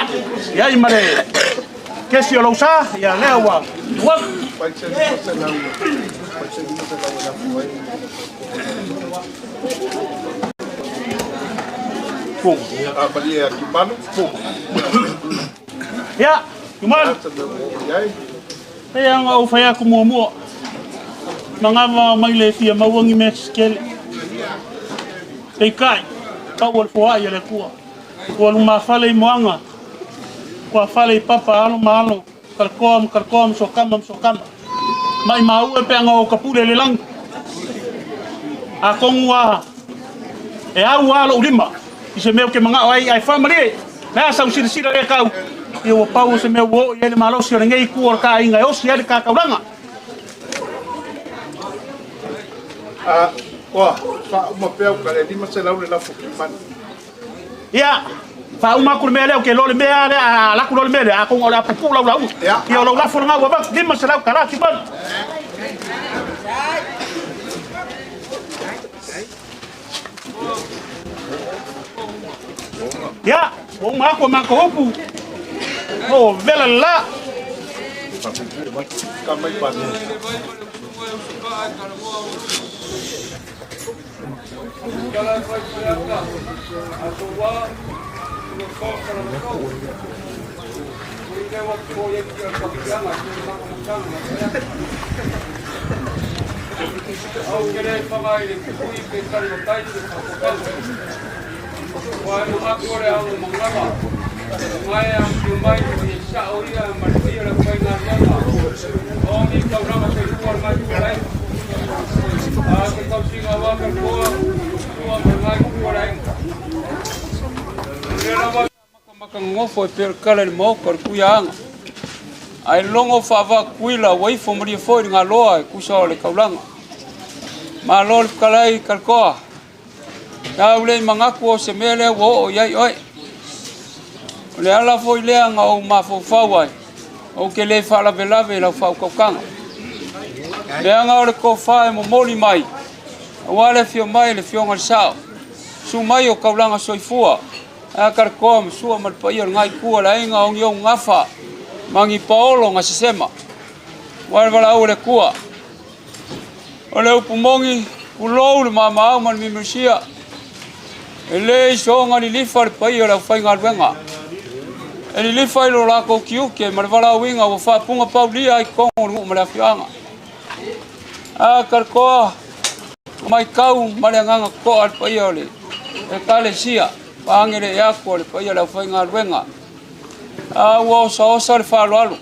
ia i ma le kesi o lou sa, ia lea ua ua. Ia, Kimalu. Pei lava ona ou fai atu muamua, manava mai le fia maua ni mea sesekele. Peitai, pau o le foai a le Atua. Ua lumafale i moaga, ua fale i papa alo ma alo, kaletoa ma kaletoa ma sokama ma sokama. Maimau e peaga o kapule le lagi. Atonu a e au a lou lima i se mea ou te manao ai, ae faamalie, le a sau silasila lea tau, ia ua pau o se mea ua oo i ai le malosi o lenei itu o le ta aiga e osi ai le ta taulaga. A, oa, faauma pea uka le 500 le lafo ki manu. Ia, faauma atu le mea lea, ou te iloa le mea lea, a alu atu loa le mea lea, atonu o le a pupuu lau lauga. Ia, o lau lafo lena ua avatu, 500 tala ki manu. Ia, ua uma atu a matou upu. O, vela le la. nofo e pei o le kala i le maota o le Tuiaana. Ae logo faavakuila ua ifo malie foi i le galoa e tusa o le taulaga. Malo le fetalai Kalikoa. Tau le i manatu o se mea lea ua oo i ai oe. O le ala foi lea na ou mafaufau ai, ou te le faalavelave i lau faautautaga. Leaga o le tofa e momoli mai, aua le afio mai le Afioga i le Sao, susu mai o taulaga soifua, ae a Kalikoa ma Sua ma le paia o le Itu o le aiga o ni ou gafa ma ni paolo na sesema. Ua le valaau a le Atua. O le upu moni, tulou le maamaau ma le mimilusia. E le i soona lilifa le paia o le aufaigaluega. E lilifa i lo latou tiute ma le valaauina ua faapunapaulia ai totonu o le nuu ma le afioaga. A Kalikoa, matau ma le agaga totoa le paia o le Ekalesia, faagele atu o le paia o le aufaigaluega. A ua osaosa le faaaloalo.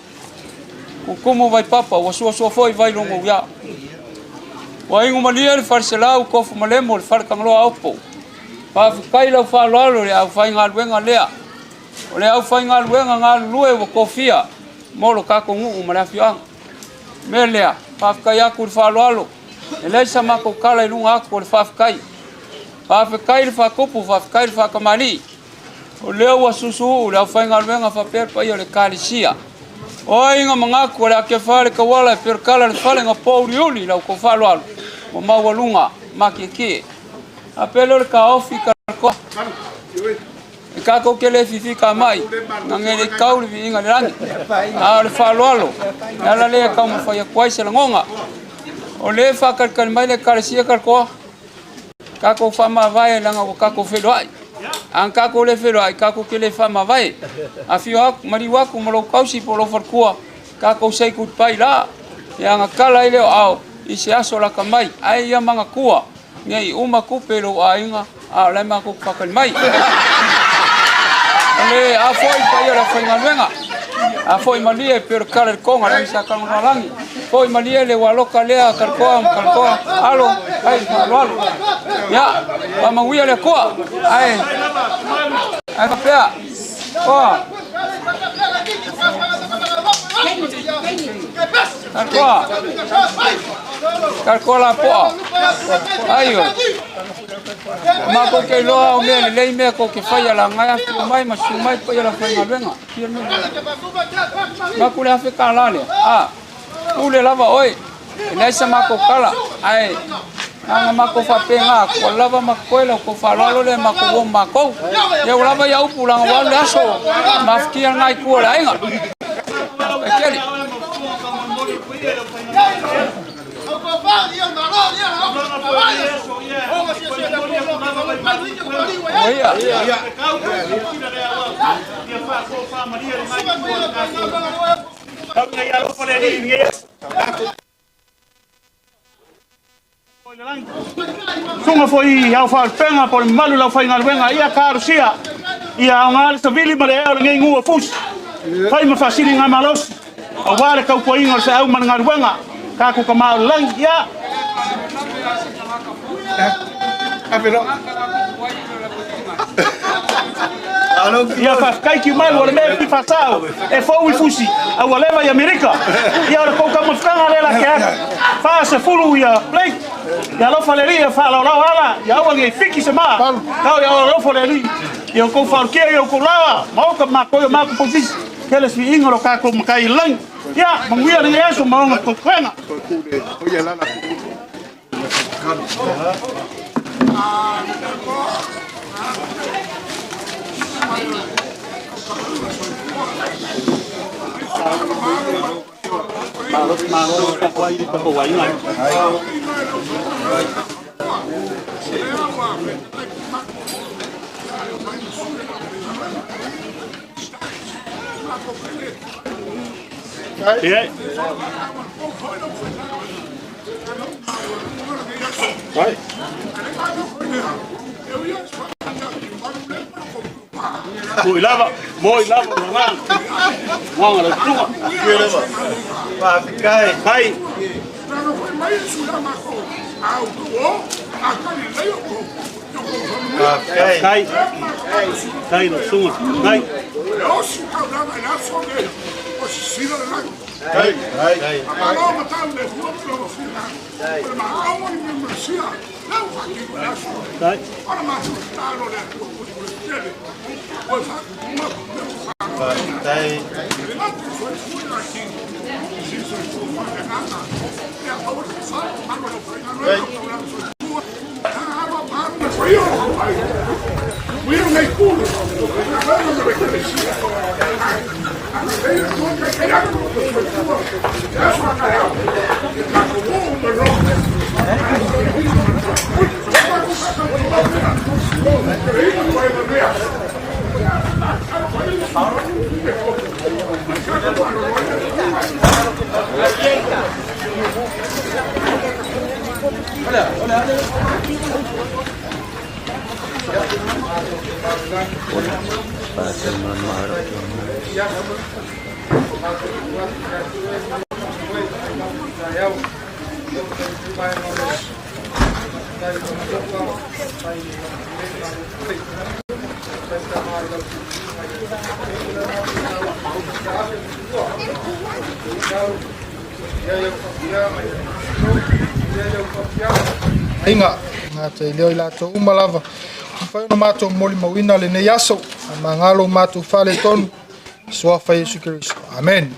Tutumu vaipapa, ua suasua foi vai logo ia. Ua inu malie le faleselau tofu malemo le faletagaloa opo. Faafetai lau faaaloalo i le aufaigaluega lea. O le aufaigaluega galulue ua tofia mo lo tatou nuu ma le afioaga. O le mea lea, faafetai atu i le faaaloalo. E leai sa matou tala i luga atu o le faafetai. Faafetai le faatupu, faafetai le faatamalii. O lea ua susuuu le aufaigaluega faapea le paia o le Ekalesia. O ai na manatu o le a kefa le tauala e pei o le kala o le fale na pouliuli i la outou faaaloalo ua maualuga makiekie. A pei lea o le taofi Kalikoa. E tatou te le fifika mai, na le tau le viiga i le lagi. A o le faaaloalo, le ala lea e taumafai atu ai se lagona. O lea e faatalitali mai le Ekalesia Kalikoa. Tatou faamavae leaga ua tatou feiloai. A na tatou le feiloai, tatou te le faamavae. Afio atu, maliu atu ma lou tausi po o lou faletua, tatou say goodbye la. Ia na tala ai lea o ao i se aso lata mai. Ae ia manatua, ne i uma tupe i lou aiga, a o la e matou te faatali mai. O le a foi le paia o le aufaigaluega. A foi malie e pei o le kala i le koga, le sa kalogaloalagi. Foi malie le ualoka lea Kalikoa ma Kalikoa, alo, ai, faaaloalo. Ia, faamanuia le Atua. Ae, ae faapea, koa. Kalikoa. Kalikoa lapoa. Ai oi. Matou te iloa o mea lelei mea tou te faia laga e afifio mai ma susu mai le paia o le aufaigaluega. Maku le $1,000 lea. A, pule lava oe. E leai sa matou tala, ae na ona matou faapena atu, ua lava ma totoe la outou faaaloalo lea matou uo ma matou. Ia ua lava ia upu leaga ua alu le aso mafatia lena itu o le aiga. Faafetai tele. Suga foi au faalupega po o le mamalu o le aufaigaluega ia talosia ia aoga le savili ma le ea o lenei nuu o Fusi fai ma faasiligamalosi aua le tautuaina o le feau ma le galuega tatou Tama o le Lagi. Ia Ia faafetai Tiumalu o le mea e faasao e fou i Fusi a ua leva i Amerika. Ia o le tou taumafataga lea la te atu. 40 ia Blake. Ia alofa le Alii ia faalaolao ala ia aua nei fiki se maa. Tau ia alofa le Alii ia outou faaulutia ia outou laoa maota ma matou ia matou pausisi. Tele suiga o lo tatou matai i le lagi. Ia manuia lenei aso ma ona totoega. Ia. Vai. Moi lava, moi lava, nganga. Nganga le tunga. Faafetai. Vai. Kai. Kai lo sunga. Kai. E osi taulaga i le aso nei, o sisila le lagi. Kai. Kai. Malo ma tau le hua ma lona finagalo. O le maauga ni mea masia, lea ua faatino i le aso lenei. Kai. Ona matou tatalo i le Atua mulimuli tele, ua e faatupu mea ua faagaoina. E le gata i soifua i latino, si soifua faaleagaga. Ia aua le fale, malo le aufaigaluega o taulaga soifua. Alo ma alo le paia o lou aiga. Manuia lenei pule, faigaluega ma le Ekalesia. Agalelei le Atua taitai atu lo outou soifua i le aso a taeao. Ia tatou oo mai loa. Aiga, gata i leo i latou uma lava. Mafai ona matou molimauina lenei aso, magalo matou faaletonu, suafa Iesu Keriso. Amen.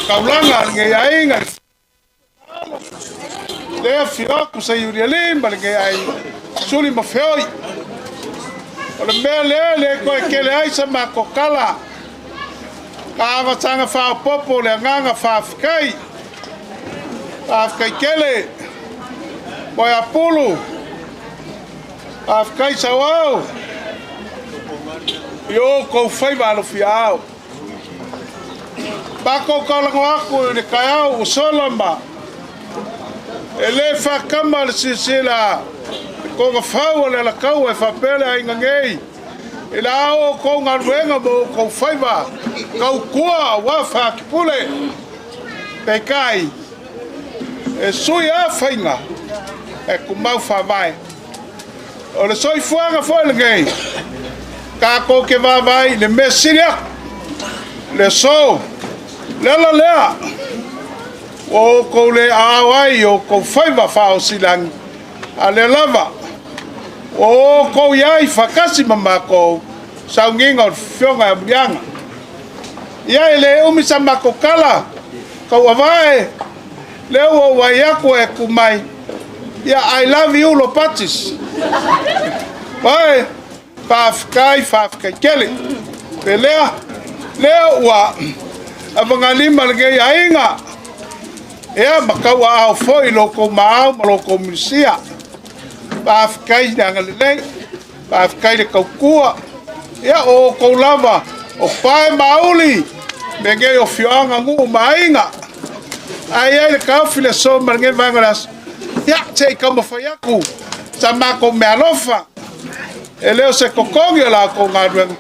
Kaulanga lenei aiga le afio atu saiulialii ma lenei aiga suli ma feoi. O le mea lea le koe kele ai sa matou tala. Ka avataga faaopopo le agaga faafetai. Faafetai tele. Moe apulu. Faafetai sauao. I o kou faiva alofia ao. Matou taulago aku i le taeao ua sola ma e lē faatama le silasila le togafau o le alataua e faapea le aiga nei i la outou galuega ma outou faiva tautua auā faatipule. Peitai e sui a faiga e tumau faavae. O le soifuaga foi lenei tatou te vaavaai i le mea sili atu le aso le ala lea ua outou le aao ai i outou faiva faaosilagi, a lea lava ua outou i ai faatasi ma matou sauniga o le fioga e amuliaga. Ia e lē umi sa matou tala tauavae lea ua ou ai atu e tu mai. Ia, I love you Lopatis. Vae, faafetai, faafetai tele. Pe lea, lea ua avagalima lenei aiga. Ia, ma tauaao foi lo kou maau ma lo kou minisia. Faafetai le agalelei, faafetai le tautua. Ia, o outou lava, o pae mauli, me nei o fioanga nuu ma aiga. Ai ai le taofi le aso ma lenei vaega o le aso. Ia, se i taumafai atu sa matou meaalofa. E le o se totogi o la outou galuega,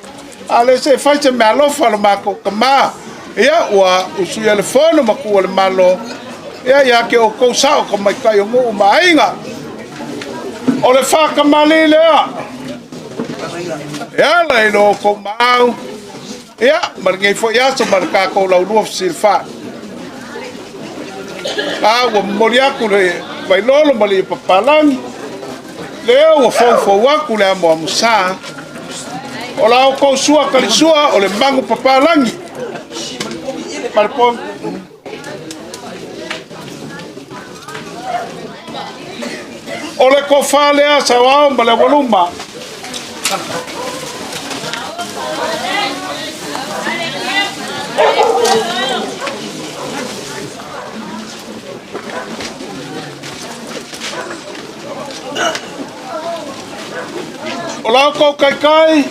a o le se fai se meaalofa a lo matou tamā. Ia, ua usuia le fono ma tuua le Malo. Ia, ia te outou sao tamaitai o nuu ma aiga. O le whakamali lea. E ala i lo outou maau. Ia, ma lenei foi aso ma le tatou laulua fesilafai. A ua momoli atu le vailolo ma le papalagi. Lea ua foufou atu le amoamosā. O la outou sua talisua o le magu papalagi. Ma le po. O le tofa lea sauao ma le aualuma. O la outou taitai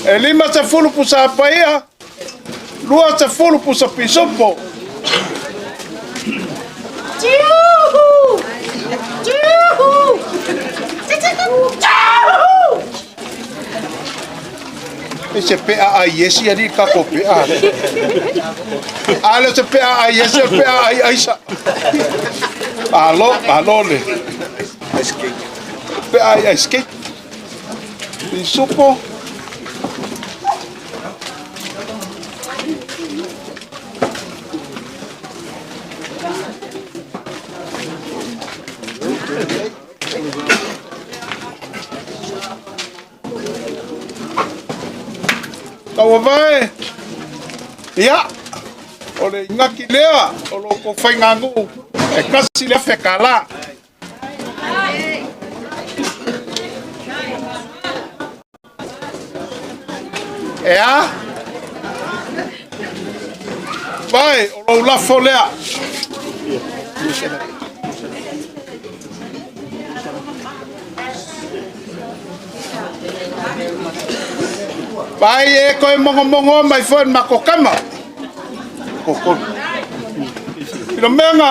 e 50 pusa paia, 20 pusa pisupo. Juhu! Juhu! Juhu! E se pea ai esi ali ka ko pea. Ale se pea ai esi o pea ai aisa. Alo, alo le. Pea ai ice cake. Pisupo. Tauavae, ia, o le igaki lea o lo outou faiganuu e $1,000 kālā. E a? Vai, o lou lafo lea. Vai e koe mongomongo mai foi ma ko kama. Ko ko. I lo mea ngā.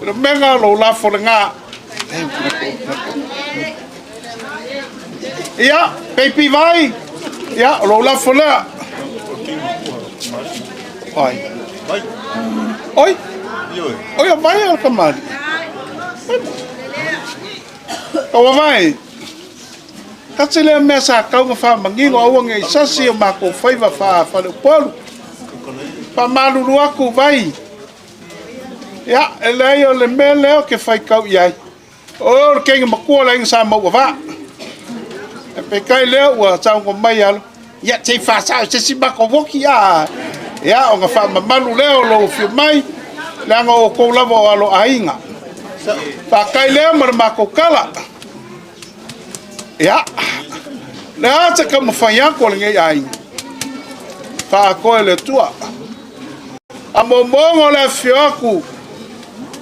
I lo mea ngā lo lafo le ngā. Ia, peipi vai. Ia, o lou lafo lea. Oi. Oi. Oi, o vai o kamari. Kaua vai. Kasi lea mea sa kauga whamangingo aua nge i sasi o mākou faiva wha whale upolu. Wha malulu aku vai. Ia, e leai o le mea lea ou te faitau i ai, o oe o le teine matua o le aiga Sa Mauavaa. Ae peitai lea ua saunoa mai alo, ia se i faasao i se isi matou oti a. Ia, ona faamamalu lea o lou afio mai, leaga o outou lava o alo aiga. Faafetai lea ma le matou tala. Ia, le a se taumafai atu a lenei aiga, faaatoa e le Atua. A moomooga o le afifio atu,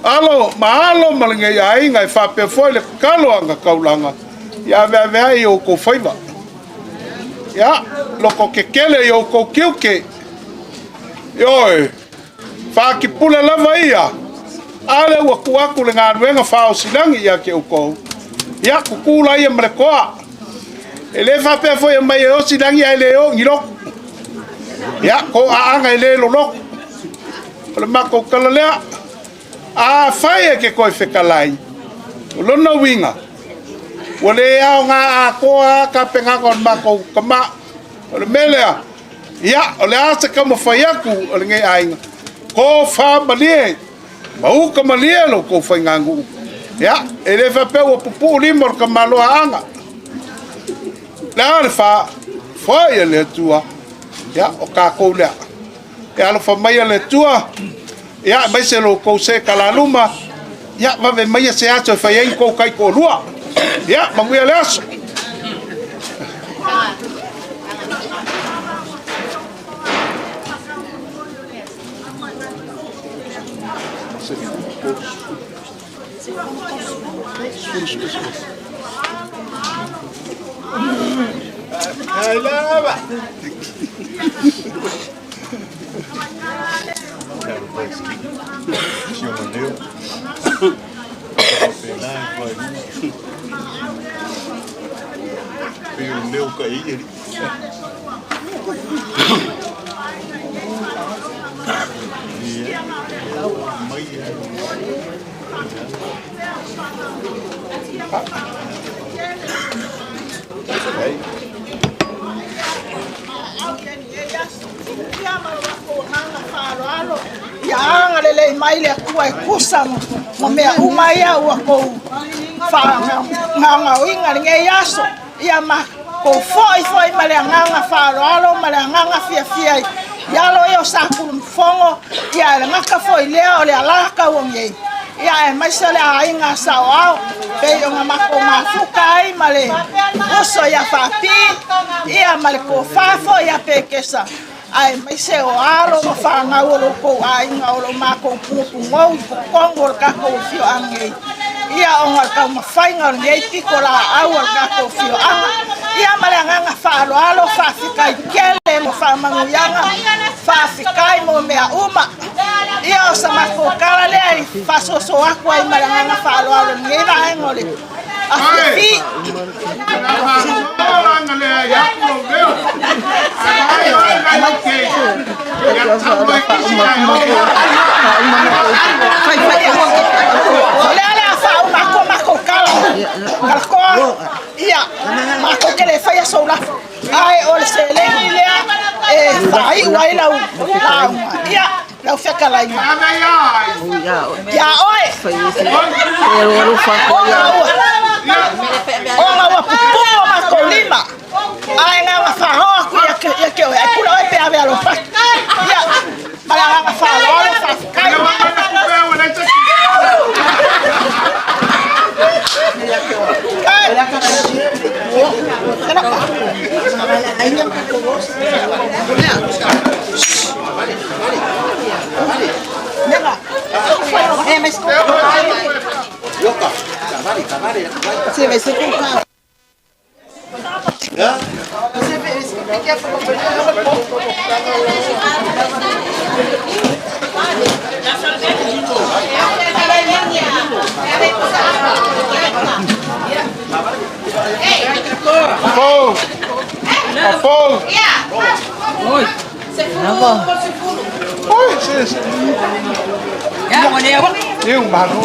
alo ma alo ma lenei aiga e faapea foi le tatalo a na taulaga, ia aveaveai i outou faiva. Ia, lototetele i outou tiute. Ioe, faatipule lava ia, a lea ua tuu atu le galuega faaosilagi ia te outou, ia tutu laia ma le toa. E le faapea foi e aumai e osi lagi ae le o i ni lotu. Ia, toaaga e le lolotu. O le matou tala lea. Afai e te toe fetalai, o lona uiga, ua le aoga atoa lava tapenaga o le matou tama. O le mea lea, ia, o le a se taumafai atu o lenei aiga, tofa malie ma uta malie lo outou faiganuu. Ia, e le faapea ua pupuu lima o le tamaloa Aana. Le a le fa, foi e le Atua, ia, o tatou lea. E alofa mai le Atua, ia, aemaise lo outou see talaluma, ia, vave maia se aso e fai ai ni tou taitoalua. Ia, manuia le aso. Ia agalelei mai le Atua e tusa ma mea uma ia ua tou faagaogaoina i lenei aso. Ia matou foi foi ma le agaga faaaloalo ma le agaga fiafia i alo ia o Satunumafono, ia e le gata foi lea o le Alataua nei, ia aemaise o le aiga a Saoao, pei ona matou mafuta ai ma le uso ia Faapi, ia ma le tofa foi ia Pekesa, aemaise o alo ma fanau o lo outou aiga o lo o matou punoupunou i totonu o le tatou afioaga nei, ia ona o le taumafaiga o lenei pitolaau a le tatou afioaga. Ia ma le agaga faaaloalo, faafetai tele mo faamanuiaga, faafetai mo mea uma. Ia o sa matou tala lea e faasoasoa atu ai ma le agaga faaaloalo i lenei vaega o le afiafi. O lea o le a faauma atu a matou tala, Kalakoa, ia, matou te le faia sou lafo, ae o le seleni lea e faaiu ai lau lauga. Ia, lau fetalaiga ia oe, ona ua pupuu o matou lima, ae na ona faaoo atu ia te oe, ae pule oe pe ave alofa. Ia, ma le agaga faaaloalo, faafetai. Apo! Apo! Oi, se se. Eu malu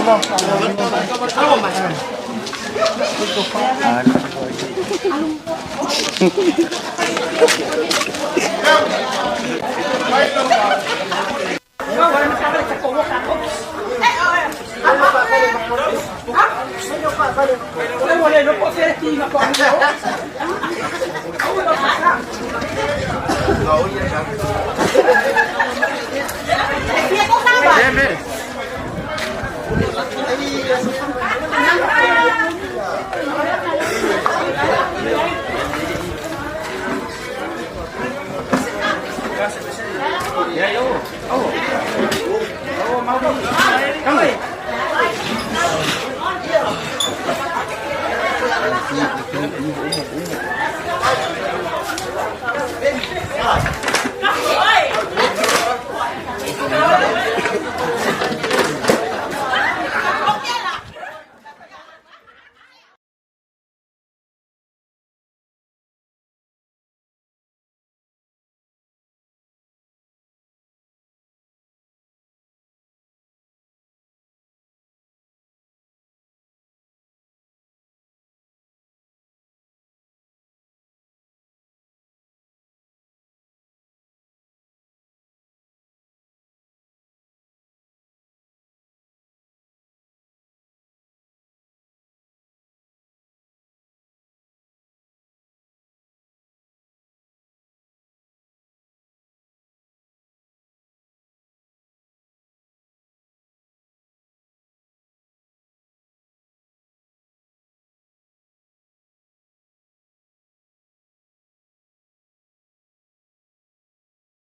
Oh.